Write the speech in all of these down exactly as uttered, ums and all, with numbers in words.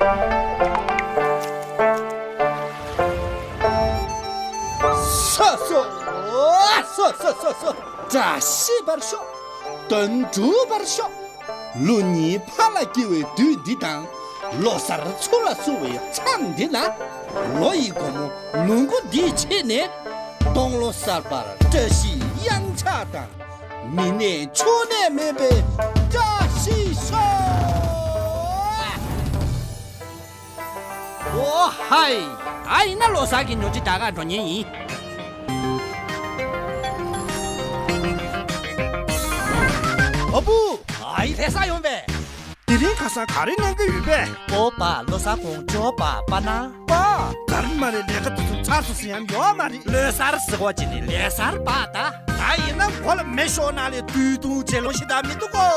སོ་སོ། སོ་སོ་སོ་སོ། བཀྲ་ཤིས་པར་ཤོག་དོན་འགྲུབ་པར་ཤོག་ལོ་གཉིས་ཕར་ལ་སྐྱེལ་བའི་དུས་འདི་དང་། ལོ་གསར་ཚུར་ལ་བསུ་བའི་མཚམས་འདི་ན། ལོ་ཡི་སྒོ་མོ་ལོངས་སྐུ་འདིའི་ཆེད་ནས། སྟོང་ལོ་གསར་པར་བཀྲ་ཤིས་གཡང་ཆགས་དང་། མི་ནད་ཕྱུགས་ནད་མེད་པའི་བཀྲ་ཤིས་ཤོག་ཨོ་ཧའི། ད་ཡིན་ན་ལོ་གསར་གྱི་ཉོ་ཆ་རྒྱག་གར་འགྲོ་མཁན་ཡིན། ཨ་བུ། ཨའི་ལྷ་ས་ཡོང་པས། དེ་རིང་ཁ་སང་ག་རེ་གནང་གི་ཡོད་པས། ཨོ་པ་ལོ་གསར་གོང་ཇོ་པ་པ་ན། པ། ག་རེ་མ་རེད། ལས་ཀ་དེ་ཚོ་ཚར་སོང་ཟེར་ཡམ་ཡོད་མ་རེད། ལོ་གསར་ཟེར་བ་ཅི་ནི་ལས་གསར་པ་ད། ད་ཡིན་ན་མགོ་ལ་མེ་ཤོར་ན་ལས་དུས་ཐུང་བྱེད་ལོ་ཞིག་ད་མི་འདུག་གོ།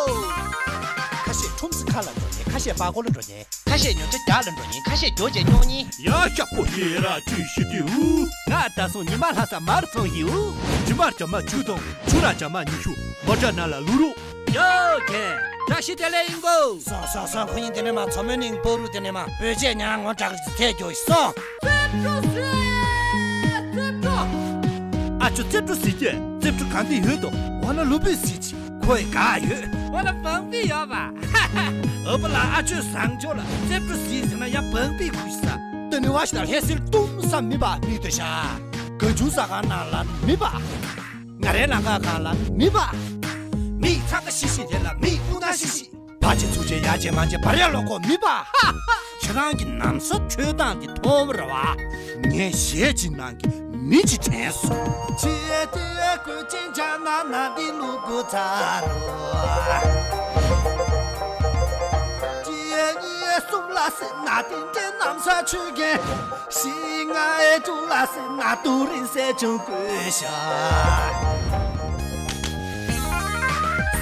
ཁ་ཤས་ཁྲོམ་སི་ཁ་ལ་འགྲོ་ནས། ཁ་ཤས་པ་གོ་ལ་འགྲོ་ནས། ཁ་ཤས་ཉོ་ཆ་རྒྱག་ལ་འགྲོ་ནས། ཁ་ཤས་རྒྱོ་བྱས་སྙོག་ཉེ། ཡ་ཤག་པོ་ཡེ་ར་ཅུ་ཤི་ཏི་ཧུ། ང་ད་སོང་ཉི་མ་ལྷ་ས་མར་སོང་ཡིའུ། ཇི་མར་ཇ་མ་ཆུ་དང་ཆུ་ར་ཇ་མ་ཉི་ཤུ་མོ་ཏྲ་ན་ལ་ལུ་རུ། ཡོ་ཁེ། བཀྲ་ཤིས་བདེ་ལེགས་ཨིན་གོ། སོང་སོང་སོང་། ཁོ་གཉིས་དེ་ནས་མ་ཚོ་མོ་ནིང་པོ་རུ་དེ་ནས་མ་བོད་ཆས་ཉང་ངོ་དྲག་ཐད་རྒྱོ་ཡི་སོང་། རྩེ་བྲོ་སེ། རྩེ་བྲོ། ཨ་ཅོ་རྩེ་བྲོ་ཟེར་གྱི། རྩེ་བྲོ་གང་དེ་ཡོད་དོ། འོ་ན་ལུ་བུས་ཟེར་གྱི། ཁོ་ཡི་ག་ཡོད། འོ་ན་བང་པི་ཡོད་པ། ཨ་བུ་ལ་ཨ་ཅོས་བཟང་ཕྱོགས་ལ་རྩེ་བྲོ་ཟེར་ཟེར་ན་ཡ་བང་པི་ཁུ་ས། ཏི་ནི་བ་ཞིག་ལ་ལྷས་སིལ་ཏུམ་ས་མི་བ་མི་དོ་ཤ། ག་ཆུང་ས་ག་ན་ལ་མི་བ། ང་རའི་ལང་ཀ་ག་ལ་མི་བ། མི་ཚ་ཀ་ཤི་ཤི་དེ་ལ་མི་ཀུ་ན་ཤི་ཤི། བ་ཅི་ཚུགས་ཅེ་ཡ་ཅེ་མ་ཅེ་བར་ཡ་ལོ་ཀོ་མི་བ། ཁྱེད་རང་གི་ནམ་ས་འཕྲོད་སྟངས་དེ་མཐོ་བོ་རེད་བ། ངས་གཞས་ཅིག་ནང་གི་མི་ཅིག་དྲན་སོང་། ཅེ་ཏེ་ཀུ་ཅིན་ཅ་ན་ན་དི་ལུ་ཀུ་ཚ་རུ། ཅེ་ཉི་སུམ་ལ་སེ་ན་དི་འདྲེ་ནམ་ས་ཆུ་གེ། ཤི་ང་ཨེ་ཏུ་ལ་སེ་ན་ཏུ་རིན་སེ་ཆུ་ཀུ་ཤ།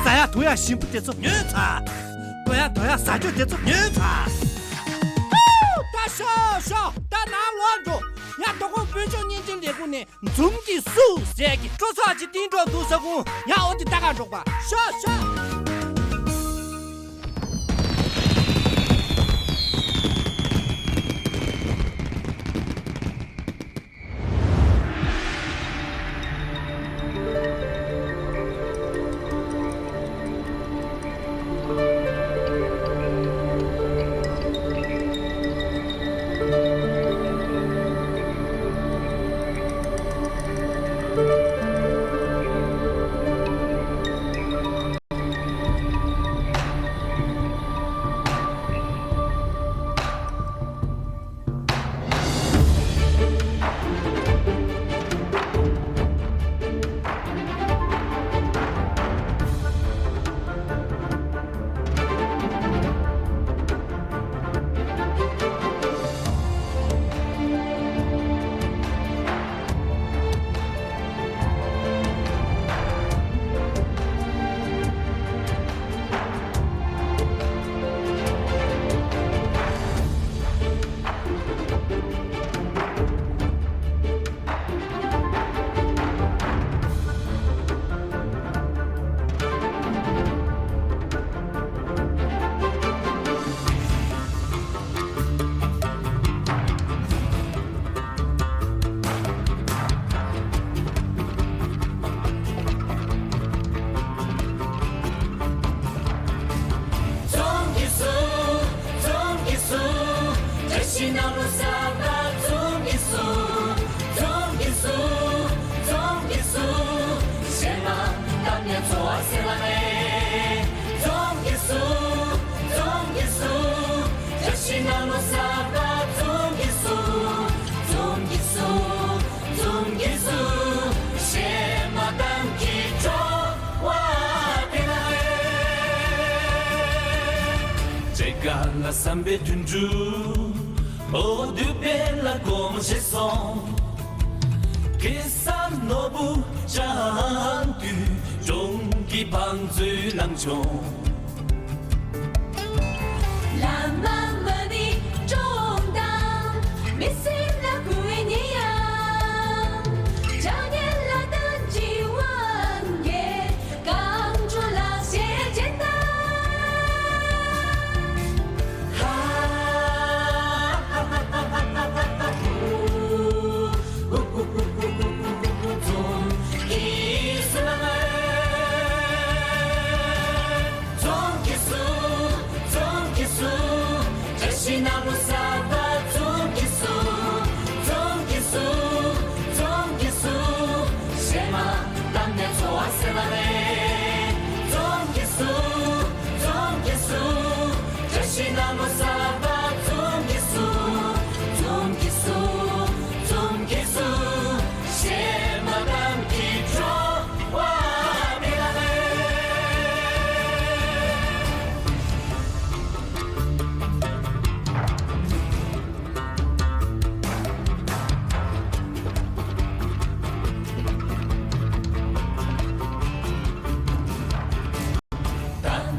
ས་ཡ་དུ་ཡ་ཞིམ་པོ་དེ་ཚོ་ཉོས་ཚར། དོ་ཡ་དོ་ཡ་ཟ་རྒྱུ་དེ་ཚོ་ཉོས་ཚར། ད་ཤོག་ཤོག་ད་ནང་ལོག་འགྲོ། ཡ་དོ་དགོང་དཔོན་ཆུང་གཉིས་ཀྱི་ལས་ཁུངས་ནས་འཛུམ་གྱིས་བསུ་ཟེར་གྱི་སྤྲོ་ཚོགས་ཀྱི་སྟེང་འགྲོ་འདུག་ས་ཁུངས་ཡ་འོ་དེ་ད་ག་འགྲོགས་པ་ཤོག་ཤོག་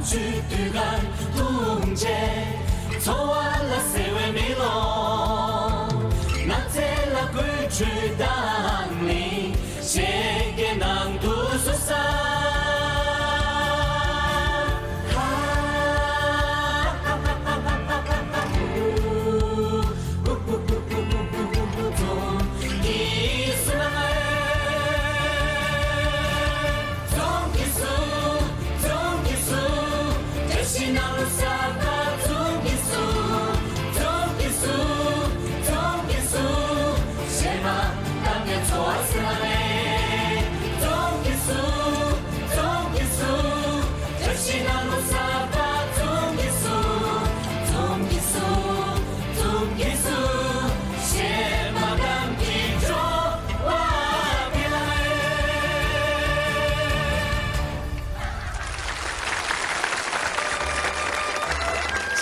བཅུད་དུས་གང་འཐུང་བྱེད། འཚོ་བ་ལ་ཟེར་བའི་མེ་ལོང་། ནགས་ཚལ་ལ་དགོས་འཕྲུལ་དང་ནི། ཞེས་སྐད་ནང་དུ་གསོལ་ས།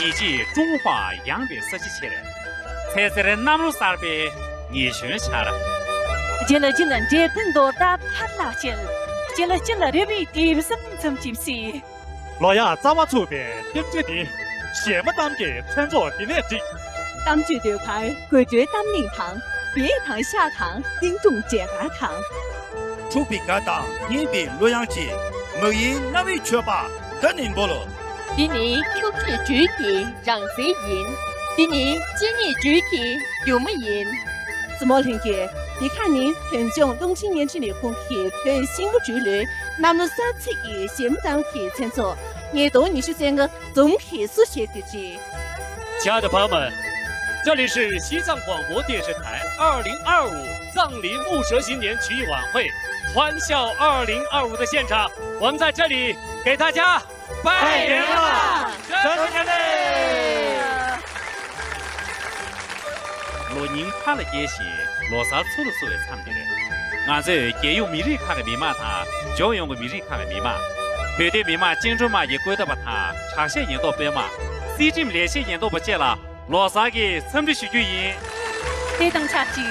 གཅིག་གཅིག་ཀྲུང་ཧྭ་ཡངས་པའི་ས་གཞི་ཆེར། ཚེ་ཟེར་གནམ་ལོ་གསར་པའི་ཉི་གཞོན་ཆར། རྒྱལ་གཅེས་འབྲས་བུ་འདོད་ལྟ་ཕར་ལ་བསྐྱལ། རྒྱལ་གཅེས་རེ་བའི་དུས་གསུམ་འཛུམ་གྱིས་བསུས། ལོ་ཡག་རྩ་བ་ཚུགས་པའི་ལྟེབ་རྩེག་འདི། གཞས་མ་གཏམ་གྱི་མཚན་ཚོགས་འདི་ནས་བསྒྲིགས། གཏམ་བརྗོད་ཟློས་གར་དགོད་བྲོའི་གཏམ་གླེང་དང་། སྦས་དང་ཤག་དང་བརྙན་ཐུང་མཇལ་ཁ་དང་། འཁྲུགས་པའི་དགའ་དང་སྙན་པའི་གླུ་དབྱངས་ཀྱིས། མ་ཡིན་རྣ་བའི་མཆོད་པ་འདི་ནས་འབུལ། འདི་ནི་ཁྱུག་ཀྲོལ་ཇུས་ཀྱི་རང་རྩལ་ཡིན། འདི་ནི་གཅེས་ཉེ་ཇུས་ཀྱི་སྒྱུ་མ་ཡིན། བཙུན་མོ་ལྷན་རྒྱས། འདི་ག་ནི་བོད་ལྗོངས་རླུང་འཕྲིན་བརྙན་འཕྲིན་ལས་ཁུངས་ཀྱི་བོད་ཤིང་ལོ་སྦྲུལ་ལོའི་གནམ་ལོ་གསར་ཚེས་ཀྱི་གཞས་མ་གཏམ་གྱི་མཚན་ཚོགས་ཉིས་སྟོང་ཉི་ཤུ་རྩ་ལྔ་འཛུམ་གྱིས་བསུ་ཞེས་དུས་ཚིགས། 亲爱的朋友们，这里是西藏广播电视台二零二五藏历木蛇新年曲艺晚会，欢笑二零二五的现场，我们在这里给大家拜年了，蛇新年嘞！ ལོ་རྙིང་ཕར་ལ་བསྐྱལ་ཞིང་ལོ་གསར་ཚུར་ལ་བསུ་བའི་མཚམས་འདིར། ང་ཚོས་རྒྱལ་ཡོངས་མི་རིགས་ཁག་གི་མི་དམངས་དང་ལྗོངས་ཡོངས་ཀྱི་མི་རིགས་ཁག་གི་མི་དམངས། བོད་དོན་མི་དམངས་བཅིངས་འགྲོལ་དམག་གི་བཀོད་འདོམས་པ་དང་དྲག་ཤེས་ཉེན་རྟོག་དཔོན་དམག་སྲིད་ཁྲིམས་ལས་བྱེད་ཉེན་རྟོག་པ་བཅས་ལ་ལོ་གསར་གྱི་འཚམས་འདྲི་ཞུ་རྒྱུ་ཡིན། དེ་དང་ཆབས་ཅིག་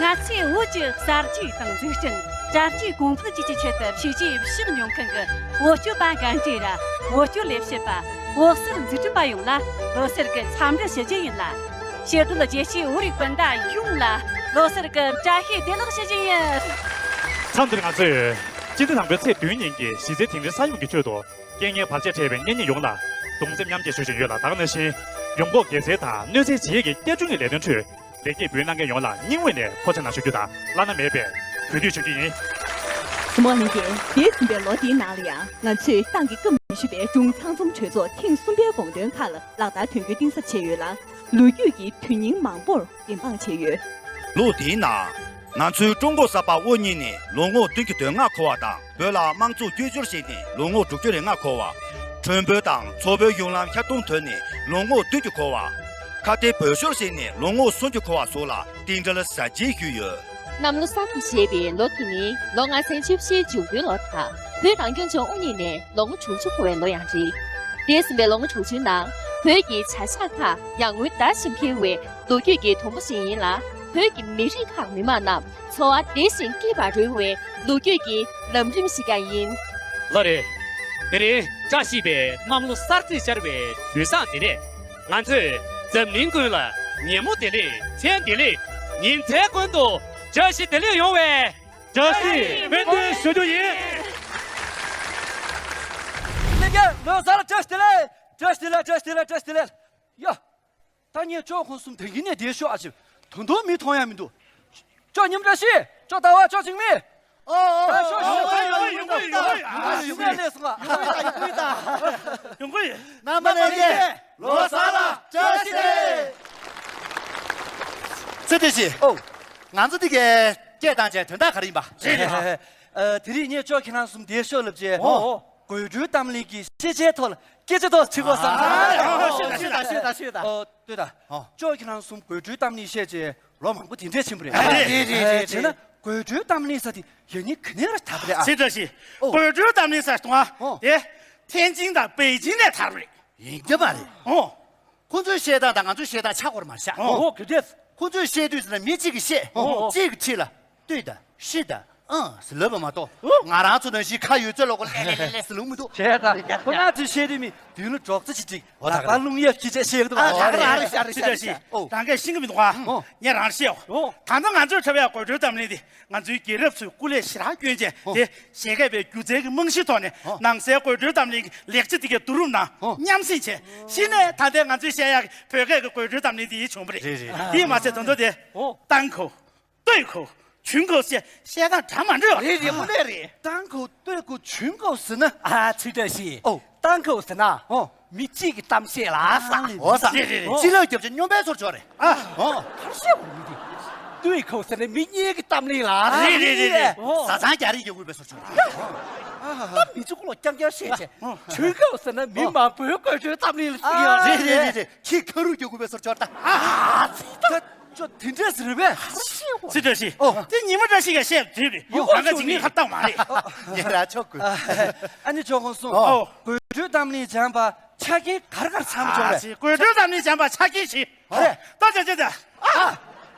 ང་ཚོས་བོད་ཀྱི་གསར་བརྗེ་དང་འཛུགས་སྐྲུན། དྲ་རྒྱའི་གོང་འཕེལ་བཅས་ཀྱི་ཆེད་དུ་བྱས་རྗེས་བཞག་མྱོང་མཁན་གྱི་བོད་སྐྱོད་པ་འགན་འཁྲི་ར་བོད་སྐྱོད་ལས་བྱེད་པ། བོད་གསར་འཛུགས་སྐྲུན་པ་ཡོངས་ལ་ལོ་གསར་གྱི་འཚམས་འདྲི་ཞུ་རྒྱུ་ཡིན་ལ། ཕྱིར་སྡོད་རྒྱལ་སྤྱིའི་བོད་རིགས་སྤུན་ཟླ་ཡོངས་ལ་ལོ་གསར་གྱི་བཀྲ་ཤིས་བདེ་ལེགས་ཞུ་རྒྱུ་ཡིན། མཚམས་འདིར་ང་ཚོས་སྤྱི་ཟླ་དང་པོའི་ཚེས་བདུན་ཉིན་གྱི་གཞི་རྩའི་དིང་རི་ས་ཡོམ་གྱི་ཆེད་དུ་རྐྱེན་ངན་བར་ཆད་འཕྲད་པའི་གཉེན་ཉེ་ཡོངས་ལ་གདུང་སེམས་མཉམ་སྐྱེད་ཞུ་བཞིན་ཡོད་ལ། ད་ག་ནང་བཞིན་ཡོམ་འགོག་གེགས་སེལ་དང་གནོད་འཚེ་བྱེད་ཡས་ཀྱི་བསྐྱར་སྐྲུན་གྱི་ལས་དོན་ཁྲོད་ལེགས་སྐྱེས་འབུལ་གནང་མཁན་ཡོངས་ལ་སྙིང་དབུས་ནས་ཐུགས་རྗེ་གནང་ཞུ་རྒྱུ་དང་བླ་ན་མེད་པའི་གུས་འདུད་ཞུ་རྒྱུ་ཡིན། བཙུན་མོ་ལྷན་རྒྱས། འདས་ཟིན་པའི་ལོ་འདིའི་ནང་ལ་ཡང་ང་ཚོས་ཏང་གི་སྐུ་མི་བཞུགས་པའི་སྒྲུང་ཚང་འཛོམས་གྲོས་ཚོགས་ཐེངས་གསུམ་པའི་དགོངས་དོན་ཁག་ལ་ལག་བསྟར་དོན་འཁྱོལ་གཏིང་ཟབ་བྱས་ཡོད་ལ། ལོ་རྒྱུས་ཀྱི་དུས་རྙིང་མང་པོར་བདེན་དཔང་བྱས་ཡོད། ལོ་འདིའི་ནང་ང་ཚོའི་ཀྲུང་གོ་གསར་པ་དབུ་བརྙེས་ནས་ལོ་ངོ་བདུན་གྱི་དོན་ལྔ་འཁོར་བ་དང་། བོད་ལ་དམངས་གཙོ་བཅོས་བསྒྱུར་བྱས་ནས་ལོ་ངོ་དྲུག་ཅུ་རེ་ལྔ་འཁོར་བ། ཁྲོན་བོད་དང་མཚོ་བོད་གཞུང་ལམ་ཤར་གཏོང་དོན་ནས་ལོ་ངོ་བདུན་ཅུ་འཁོར་བ། ཁ་གཏད་བོད་ཤོར་བྱས་ནས་ལོ་ངོ་སུམ་ཅུ་འཁོར་བ་སོགས་ལ་རྟེན་འབྲེལ་གཟབ་རྒྱས་ཞུས་ཡོད། གནམ་ལོ་གསར་དུ་བཞད་པའི་ལོ་དེ་ནི་ལོ་ལྔ་ཚན་བཅུ་བཞིའི་འབྱུང་འགྱུར་ལོ་དང་། བོད་རང་སྐྱོང་ལྗོངས་དབུ་བརྙེས་ནས་ལོ་ངོ་དྲུག་ཅུ་འཁོར་བའི་ལོ་ཡང་རེད། འདས་ཟིན་པའི་ལོ་ངོ་དྲུག་ཅུའི་ནང་བོད་ཀྱི་བྱ་གཞག་ཁག་ཡར་ངོའི་ཟླ་བཞིན་འཕེལ་བའི་ལོ་རྒྱུས་ཀྱི་དུམ་བུ་ཞིག་ཡིན་ལ། བོད་ཀྱི་མི་རིགས་ཁག་མི་དམངས་རྣམས་འཚོ་བ་བདེ་ཞིང་སྐྱིད་པར་རོལ་བའི་ལོ་རྒྱུས་ཀྱི་ལམ་རིམ་ཞིག་ཀྱང་ཡིན། ལགས་རེད། དེ་རིང་བཀྲ་ཤིས་པའི་གནམ་ལོ་གསར་ཚེས་ཤར་བའི་དུས་བཟང་འདི་ནས། ང་ཚོས་འཛམ་གླིང་ཀུན་ལ་ཉིན་མོ་བདེ་ལེགས་མཚན་བདེ་ལེགས། ཉིན་མཚན་ཀུན་ཏུ་བཀྲ་ཤིས་བདེ་ལེགས་ཡོང་བའི་བཀྲ་ཤིས་སྨོན་འདུན་ཞུ་རྒྱུ་ཡིན། ལྷན་རྒྱས་ལོ་གསར་བཀྲ་ཤིས་བདེ་ལེགས། བཀྲ་ཤིས་བདེ་ལེགས། བཀྲ་ཤིས་བདེ་ལེགས། བཀྲ་ཤིས་བདེ་ལེགས། ཡ། ད་ངས་ཅོག་ཁོང་གསུམ་དེ་གི་ནས་བསྡད་ཤོག་ཨ་ཅེ། ད་དུང་མི་མཐོང་ཡ་མི་འདུག་ཅོག་ཉིམ་བཀྲ་ཤིས། ཅོག་ཟླ་བ། ཅོག་འཇིགས་མེད། ཨོ་ཨོ་ཨོ། ད་ཤོག་ཤོག་ཡོང་གི་ཡོད། ཡོང་གི་ཡོད། ཡོང་གི་ཡོད། ཡོང་གི་ཡོད། ཡོང་གི་ཡོད། ཡོང་གི་ཡོད། རྣམ་པ་ལྷན་རྒྱས་ལོ་གསར་ལ་བཀྲ་ཤིས་བདེ་ལེགས། ཚེ་བརྟན་ཞིག་ཨོ། ང་ཚོ་འདི་གའི་སྐད་བཏང་བྱས་དོན་དག་ག་རེ་ཡིན་པ། རེད་རེད། ཨ། དེ་རིང་ངས་ཅོག་ཁྱེད་རང་གསུམ་བསྡད་ཤོག་ལབ་བྱས། ཨོ། དགོད་བྲོའི་གཏམ་གླེང་གི་ཤེས་བྱའི་ཐོག་ལ་སྐད་ཆའི་ཐོག་ལ་ཕྱིན་དགོས་བསམ། ཨ། ཨོ། ཤེས་ད་ཤེས་ད་ཤེས་ད། ཨོ། ལྟོས་ད། ཨོ། ཅོག་ཁྱེད་རང་གསུམ་དགོད་བྲོའི་གཏམ་གླེང་བཤད་བྱས་ལོ་མང་པོ་དེ་འདྲས་ཕྱིན་པ་རེད། ཨ། རེད་རེད་རེད་རེད། བྱས་ན་དགོད་བྲོའི་གཏམ་གླེང་ས་དེ་ཡང་སྙིང་ག་ནས་ར་དར་བ་རེད་ཨ། ཤེས་ད་ཤེས། ཨོ། དགོད་བྲོའི་གཏམ་གླེང་ས་དང་ཨ། ཨོ། དེ་ཐེན་ཅིང་དང་པེ་ཅིང་ནས་དར་བ་རེད། ཡིན་གྱི་མ་རེད། ཨོ། ཁོ་ཚོའི་བཤད་སྟངས་དང་ང་ཚོའི་བཤད་སྟངས་ཆ་འགོར་མ་ཤག་ཨོ། ག་འདྲས། ཁོ་ཚོས་བཤད་དུས་ཙམ་ན་མི་གཅིག་གིས་བཤད། ཨོ། གཅིག་གིས་ཁྲིད་ལ། ལྟོས་དང་། ཤེས་དང་། ཨང་ཟེར་ལབ་པ་མ་གཏོགས། ཨོ། ང་རང་ཚོ་ནང་བཞིན་ཁ་ཡོད་ཚད་ལོག་གོ་ལེ་ལེ་ལེ་ལེ་ཟེར་ལུང་མི་འདུག་བྱས་ཙང་ཁོ་ན་ཚོས་བཤད་དུས་མི་དུས་ལ་སྒྲོག་ཙེ་ཅིག་ཅིག་ལག་པ་རླུང་ཡབ་ཁྱི་ཆད་བཤད་གི་འདུག་ཨ། ཨ་རེ་ཨ་རེ་ཨ་རེ་ཨ་རེ། ཨ་ཅི་ཨོ། གང་གས་ཤེས་གི་མི་འདུག་ཨ། ཨོ། ངས་རང་བཤད་ཨོ། ད་ལྟ་ང་ཚོས་འཁྲབ་ཡག་དགོད་བྲོའི་གཏམ་གླེང་འདི་ང་ཚོའི་རྒྱལ་རབས་ཚོས་སྐུ་ལས་ཞེ་དྲག་བསྐྱོན་བྱས་ཨོ། དེ་བཞད་གད་པའི་སྒྱུ་རྩལ་གྱི་རྨང་གཞིའི་ཐོག་ནས་ཨོ། ནང་སའི་དགོད་བྲོའི་གཏམ་གླེང་གི་ལེགས་ཆ་འདི་གའི་བསྡུ་རུབ་ནང་ཨོ། མཉམ་བསྲེས་བྱས་གཞི་ནས་ད་ལྟའི་ང་ཚོས་བཤད་ཡག་གི་བོད་སྐད་ཀྱི་དགོད་བྲོའི་གཏམ་གླེང་འདི་ཡིན་བྱུང་བ་རེད། རེད་རེད། དེས་མ་ཚད་ད་དུང་དེ་ཨོ། ཏང་ཁོ། ལྟོས་ཁོ། ཆུན་ཁོ་ཞེས་བཤད་སྟངས་འདྲ་མ་འདྲ་བ། རེད་རེད། དངོས་གནས་རེད། ཏང་ཁོ་ལྟོས་ཁོ་ཆུན་ཁོ་ཟེར་ན། ཨ་ཚིག་འདྲ་ཞིག་ཨོ། ཏང་ཁོ་ཟེར་ན། ཨོ། མི་གཅིག་གི་གཏམ་བཤད་ལ་ས། འོ་ས། རེད་རེད་རེད། སྤྱི་ལོ་རྒྱབ་ཆ་སྨྱོན་པའི་ཚོར་ཆོག་རེད། ཨ། ཨོ། གར་བཤད་འོ་མི་དེ། ལྟོས་ཁོ་ཟེར་ན་མི་གཉིས་ཀྱི་གཏམ་གླེང་ལ་ས། རེད་རེད་རེད་རེད། ཨོ། བཟའ་ཚང་རྒྱ་རིགས་ཀྱི་དབུས་པའི་ཚོར་ཆོག་རེད། ད་མི་ཚོ་ཀུ་ལོ་རྐྱང་རྐྱང་བཤད་བྱས། ཆུན་ཁོ་ཟེར་ན་མི་མང་པོའི་དགོད་བྲོའི་གཏམ་གླེང་ལ་ས། རེད་རེད་རེད་རེད། ཁྱི་ཁ་རུ་རྒྱུག་དགོས་པའི་སོར་ཆོག་ད། ཨ་ཙི་ད། ཅོ་དེ་འདྲས་རེད་པས། ཙི་ཏྲ་ཤི། ཨོ། དེ་ཉི་མ་བཀྲ་ཤིས་ཀྱིས་བཤད་དུས་རེད། ཨོ། གང་ག་ཅིག་ནི་ཁ་བཏང་མ་རེད། ཉེ་ར་ཆོག་གི། ཨ་ནི་ཅོ་ཁོང་གསུང་། ཨོ། དགོད་བྲོའི་གཏམ་གླེང་སྦྱངས་པ་ཆ་རྐྱེན་ག་རེ་ག་རེ་ཚང་མ་ཅོག་རེད། དགོད་བྲོའི་གཏམ་གླེང་སྦྱངས་པ་ཆ་རྐྱེན་བཞི། ཨོ། ད་ད་ད་ད། ཨ།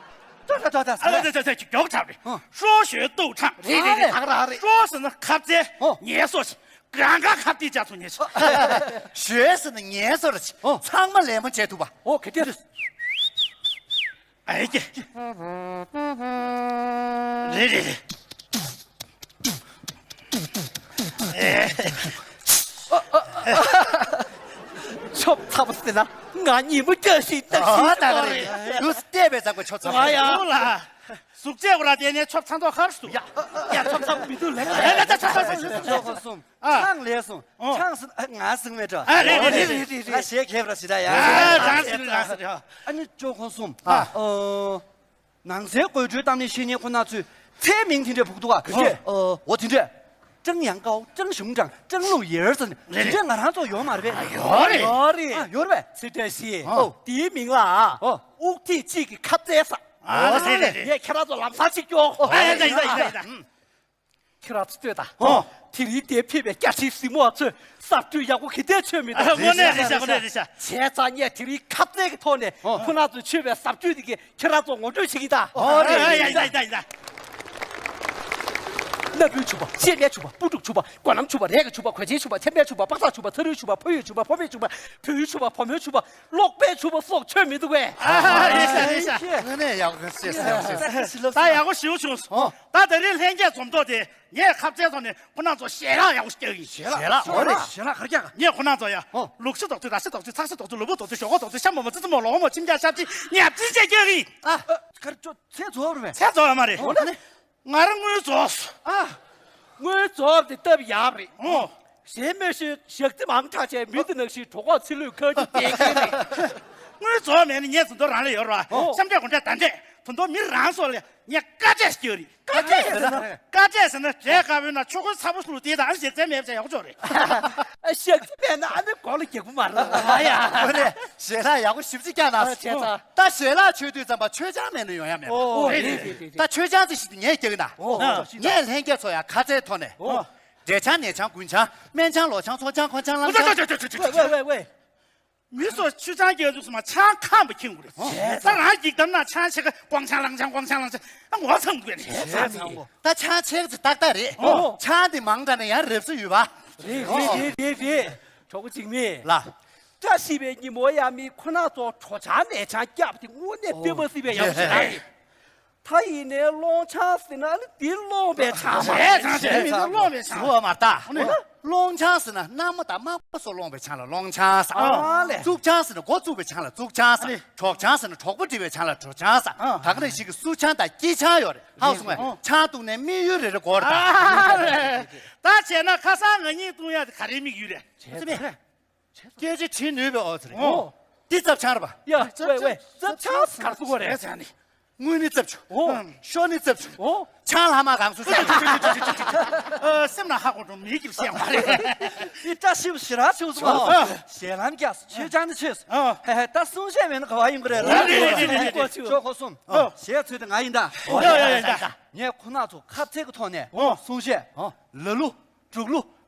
ད་ད་ད་ད། ཨ་ད་ད་ད་མགྱོགས་དྲགས་རེད། ཨོ། ཧྲོ་ཞོའི་ཏོའུ་ཁྲང་། རེད་རེད་རེད། ད་ག་ར་རེད། ཧྲོ་ཟེར་ན་ཁ་རྩལ། ཨོ། ངལ་གསོ་ཞིག་གང་ག་ཁ་གཏད་བཅག་ཐུབ་ཉེ་ཆ། ཞོའི་ཟེར་ན་ངལ་གསོ་ར་ཆེ། ཨོ། ཚང་མ་ལད་མོ་བྱས་ཐུབ་པ། ཨོ་ག་དེ་རེད། ཨེ་ཀྱེ། རེད་རེད་རེད། ཨེ། ཆོབ་ཚ་པོ་ཟེར་ན་ང་ཉིན་མོ་སྐྱ་ཞིག་བཏགས་ཤིག་ཨ་ད་ག་རེད། ཡུས་བལྟས་པའི་ཙང་གོ་ཆོབ་ཚ་པོ་ཨ་ཡ། ཟེར་ལ། གཟུགས་བྱད་ཁོ་ར་དེ་ནས་ཆོབ་ཚང་ཐོག་ཁར་སུ། ཡ། ཡ་ཆོབ་ཚང་མི་འདུག་ལེ། ལེ་ལེ་ཆོབ་ཚང་ཆོབ་ཚང་། ཨ། ཆང་ལས་སོང་། ཨོ། ཆང་ཟེར་ཨ་ང་ཟིང་མེད་འགྲོ། ཨ་རེད་རེད་རེད་རེད་རེད། ཨ་ཞེས་ཁེབས་ར་ཞེ་དྲག་ཡ། ཨ་རང་ཟིང་རང་ཟིང་རེད། ཨ་ནི་ཅོ་ཁོང་གསུམ། ཨ། ཨོ། ནང་སའི་དགོད་བྲོའི་གཏམ་གླེང་བཤད་མཁན་ཁོ་ན་ཚོས་མཚན་མིང་དེ་འདྲ་ཕུག་འདུག་ག་དེ་འདྲས། ཨོ། འོ་དེ་འདྲས། ཀྲང་ཡང་ཀའོ། ཀྲང་ཞུང་ཀྲང་། ཀྲང་ལུང་ཡེར་ཟེར་ནས་དེ་འདྲས་ང་རང་ཚོ་ཡོད་མ་རེད་པས། ཡོད་རེད། ཡོད་རེད། ཨ་ཡོད་རེད་པས། ཚེ་བཀྲ་ཤིས། ཨོ། དེའི་མིང་ལ། ཨོ། དབུགས་ཐིག་གཅིག་གི་ཁ་རྩལ་ས། ཨོ་རེད་རེད་རེད། ངས་ཁྱེད་རང་ཚོ་ལམ་སང་གཅིག་སྐྱོ། ཨོ་ཡིན་ད་ཡིན་ད་ཡིན་ད་ཡིན་ད། ཁྱེད་རང་ཚོ་ལྟོས་དང་། ཨོ། དེ་རིང་དེ་ཕེབས་པའི་སྐྱ་ཁྲིད་གཟིགས་མོ་ཚོས་གསར་བསྐྲུན་ཡག་པོ་གི་དེ་ཆོད་མི་འདུག་དངོས་གནས་རེད་ཤག་དངོས་གནས་རེད་ཤག་བྱས་ཙང་ངས་དེ་རིང་ཁ་རྩལ་གྱི་ཐོག་ནས་ཨོ། ཁོ་རང་ཚོས་མཆོད་པའི་གཟབ་མཆོད་དེ་གས་ཁྱེད་རང་ཚོ་ངོ་སྤྲོད་བྱེད་ཀྱི་ད། ཨོ་རེད་རེད་རེད། ཡིན་ད་ཡིན་ད་ཡིན་ད། སྣ་བུག་ཕྱུག་པ། གཤེད་མའི་ཕྱུག་པ། སྤུ་འབྲུག་ཕྱུག་པ། སྒོ་ལམ་ཕྱུག་པ། རས་ཀྱི་ཕྱུག་པ། གོས་ཆེན་ཕྱུག་པ། ཚེམ་པའི་ཕྱུག་པ། པག་ཚག་ཕྱུག་པ། ཚ་རུའི་ཕྱུག་པ། ཕོ་ཡི་ཕྱུག་པ། ཕོ་མོའི་ཕྱུག་པ། ཕྲུ་གུའི་ཕྱུག་པ། བུ་མོའི་ཕྱུག་པ། གློག་པའི་ཕྱུག་པ་སོགས་ཆོད་མི་འདུག་གས། ཨ་རེད་ཤག་རེད་ཤག་དངོས་གནས་ཡག་པོ་ཤེས་སོང་ཤེས་སོང་། ད་ཡག་པོ་ཞེ་པོ་བྱུང་སོང་། ད་དེ་རིང་ལྷན་རྒྱས་འཛོམས་ཐོག་དེ་ངས་ཁ་རྩལ་ཐོག་ནས་ཁོ་རང་ཚོ་ཞལ་ལག་ཡག་པོ་ཞིག་རྒྱག་གི་ཡིན། ཞལ་ལག་ཨོ་རེད། ཞལ་ལག་ག་རེ་རྒྱག་ག་ངས་ཁོ་རང་ཚོ་ཡ་ཨོ། ལུག་ཤ་དོག་ཅུ། ར་ཤ་དོག་ཅུ། ཚག་ཤ་དོག་ཅུ། ལུས་པོ་དོག་ཅུ། ཞོག་ཁོག་དོག་ཅུ། ཤ་མོག་མོག། ཙི་ཙི་མོག་མོག། ལོག་མོག་མོག། ཁྱིམ་རྒྱག་ཤ་ཅི་ཉག་ཅི་བྱས་སྐྱོ་གི་ཡིན། ཨ་ག་རེ་ཚེ་རྫོགས་རེད་པས། ཚེ་རྫོགས་ཡོད་མ་རེད། ཨོ་ནི། ང་རང་དངུལ་རྫོགས་སོང་། ཨ། དངུལ་རྫོགས་དེ་སྟབས་ཡག་རེད། ཨོ། གཞན་མི་ཤེས་ཞག་རྩི་མང་དྲགས་བྱས་མི་འདི་ནང་བཞིན་གྲོད་ཁོག་ཚི་ལུས་ཁ་རྒྱུ་བསྡད་མཁན་རེད། དངུལ་རྫོགས་མེད་ན་ངས་ཟིན་ཐོ་རང་ལ་ཡོད་རེད་བ། ཨོ། གཤམ་འདྲེ་སྒོ་འདྲེ་ད་འདྲེ་ད་དུང་མི་རང་སོགས་ལ་ངས་དཀའ་འདྲེ་ཞིག་ཡོད་རེད། དཀའ་འདྲེ་ཟེར་ན། དཀའ་འདྲེ་ཟེར་ན་འདྲེ་དཀར་པོའི་ནང་ཆོ་ག་ཚ་པོ་ཞིག་ལ་བསྡད་དང་ཞག་རྩི་མེད་པ་བྱས་ཡག་ཆོག་རེད། ཞག་རྩི་མེད་ན་ཨ་ནི་མགོ་ལ་རྒྱག་པོ་མ་རེད། ཨ་ཡ། ཁོ་ནས་ཞལ་ལག་ཡག་པོ་ཞིབ་ཅིག་བཀྱག་ན། ཨ་བྱས་ཙང་། ད་ཞལ་ལག་མཆོད་དུས་ཙམ་པ་མཆོད་ཆང་མེད་ན་ཡོང་ཡ་མེད་པ། ཨོ་རེད་རེད་རེད། ད་མཆོད་ཆང་ཅིག་ཞིག་ངས་རྒྱག་གི་ན། ཨོ། ངས་ལྷན་རྒྱས་ཚོ་ཡང་ཁ་རྩལ་ཐོག་ནས། ཨོ། འབྲས་ཆང་ནས་ཆང་ཀུན་ཆང་སྨན་ཆང་ལོ་ཆང་ཚོ་ཆང་ཁོ་ཆང་ལམ་ཆང་། ཝེ་ཝེ་ཝེ་ཝེ། མི་ཚོ་མཆོད་ཆང་རྒྱག་དུས་ཙམ་པ་ཆང་ཁམ་པ་འཁྱེར་དགོས་རེད། ད་རང་འགྱིག་དམ་ནང་ཆང་ཆེ་ག་ཀོང་ཆང་ལང་ཆང་ཀོང་ཆང་ལང་ཆང་ཨ་ངོ་ཚ་འདུག་གས་ནི། ད་ཆང་ཆེ་ག་ཚེ་ཏག་ཏག་རེད། ཨོ། ཆང་དེ་མང་དྲགས་ན་ཡང་རབ་སུ་ཡོད་པ། རེད་རེད་རེད་རེད་རེད། གྲོགས་པོ་འཇིགས་མེད། ལ། བཀྲ་ཤིས་པའི་ཉིན་མོ་ཡ་མི་ཁོ་ན་ཚོ་གྲོ་ཆང་ནས་ཆང་བརྒྱབ་དེ་དངོས་གནས་དཔེ་མ་སྲིད་པའི་ཡག་པོ་ཞིག་རེད། ད་ཡིན་ནའི་སློང་ཆང་ཟེར་ན་ཨ་ནི་འདི་སློང་བའི་ཆང་མ་རེད། ཆང་ཟེར་མི་འདུག་སློང་བའི་ཆང་། ཟེར་བ་མ་རེད་ད། སློང་ཆང་ཟེར་ན་མནའ་མ་དང་མ་པ་སོགས་སློང་བའི་ཆང་ལ་སློང་ཆང་ཟེར། ཨ་ལས། བཙུགས་ཆང་ཟེར་ན་མགོ་བཙུགས་པའི་ཆང་ལ་བཙུགས་ཆང་ཟེར། གྲོགས་ཆང་ཟེར་ན་གྲོགས་པོ་འབྲི་བའི་ཆང་ལ་གྲོགས་ཆང་ཟེར། ད་ག་ནང་བཞིན་གྱི་བསུ་ཆང་དང་སྐྱིད་ཆང་ཡོད་རེད། ཧ་གོ་སོང་ངས། ཆང་བཏུང་ནས་དམིགས་ཡུལ་རེ་རེ་དགོས་རེད་ད། ཨ་ལས། ད་བྱས་ན་ཁ་སང་ང་གཉིས་བཏུང་ཡག་དེ་ག་རེའི་དམིགས་ཡུལ་རེད། ཚེ་མེད། སྐད་ཆ་དྲིས་ནུས་པའི་ཨོ་ཚེ་རེད། ཨོ། འདི་ཙབ་ཆང་རེད་པ། ཡ་ཝེ་ཝེ། ཙབ་ཆང་ག་རེ་ཟེར་དགོས་རེད། ཙབ་ཆང་ནི། དངུལ་ནི་ཙབ་ཆུ། ཨོ། ཤོ་ནི་ཙབ་ཆུ། ཨོ། ཆང་ལྷག་མ་གང་སུ་ཟ། ཨ་སེམས་ནང་ཧ་གོ་འགྲོ་མི་གིར་བཤད་མ་རེད། འདི་བཀྲ་ཤིས་པ་ཞེ་དྲག་བྱུང་སོང་། ཨོ། ཞལ་ལམ་རྒྱག་སོང་། མཆོད་ཆང་ནི་མཆོད་སོང་། ཨོ། ཧེ་ཧེ། ད་གསུང་བཤད་མེད་ན་ག་བ་ཡོང་གི་རེད། རེད་རེད་རེད་རེད། ཅོ་ཁོ་གསུམ། ཨོ། ཞལ་ཚུད་དེ་ང་ཡིན་ད། ཨོ་ཡ་ཡ་ཡ་ཡ། ངས་ཁོ་ན་ཚོ་ཁ་རྩལ་གི་ཐོག་ནས། ཨོ། གསུང་བཤད། ཨོ། ལ་ལུ། དྲུག་ལུ།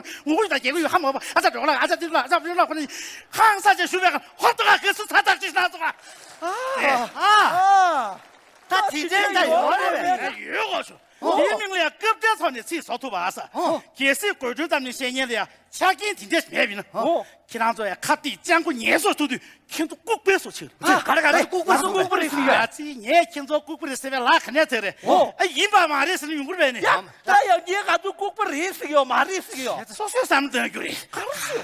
ལ་ངུ་གུ་ཡོད་ད་རྒྱལ་གུ་ཡོད་ཧ་མ་བ་ཨ་ཙ་འགྲོ་ལ་ཨ་ཙ་འདི་ལ་ཨ་ཙ་འདི་ལ་ཁོ་ནི་ཧང་ས་ཅེ་ཞུ་བའི་ཧོ་ཏོ་ག་གི་སུ་ཚ་ཐག་ཅིག་ན་ཙོ་ག་ཨ་ད་དེ་འདྲའི་ད་ཡོད་རེད་པས། ཡོད་གོ་ཆོ། དེའི་མིང་ལ་ཡང་སྐབས་དེ་ཚོ་ནས་ཚིག་བཟོ་ཐུབ་པ་ཨ་ས། གལ་སྲིད་དགོད་བྲོའི་གཏམ་ནི་བཤད་མཁན་ལ་ཡང་ཆ་རྐྱེན་དེ་འདྲས་མེད་པ་ཡིན་ན། ཁྱེད་རང་ཚོ་ཡང་ཁ་གཏད་སྤྱང་པོ་ངལ་གསོ་ཐུབ་དུས་ཁྱེད་ཚོ་ལྐུགས་པའི་བཟོ་ཆེ་རེད། ག་རེ་ག་རེ་ལྐུགས་པ་ལྐུགས་པ་རེད་ཟེར་ཡ། ཨ་ཙི་ངས་ཁྱེད་ཚོ་ལྐུགས་པ་རེད་ཟེར་བའི་ལག་ག་ནས་ཐེག་རེད། ཨ་ཡིན་པ་མ་རེད་ཟེར་ན་ཡོང་གི་རེད་པས་ནི། ད་ཡང་ངས་ག་ཚོད་ལྐུགས་པ་རེད་ཟེར་གི་ཡོད་མ་རེད་ཟེར་གི་ཡོད། སོ་སོའི་བསམ་བློ་འདོན་རྒྱུ་རེད།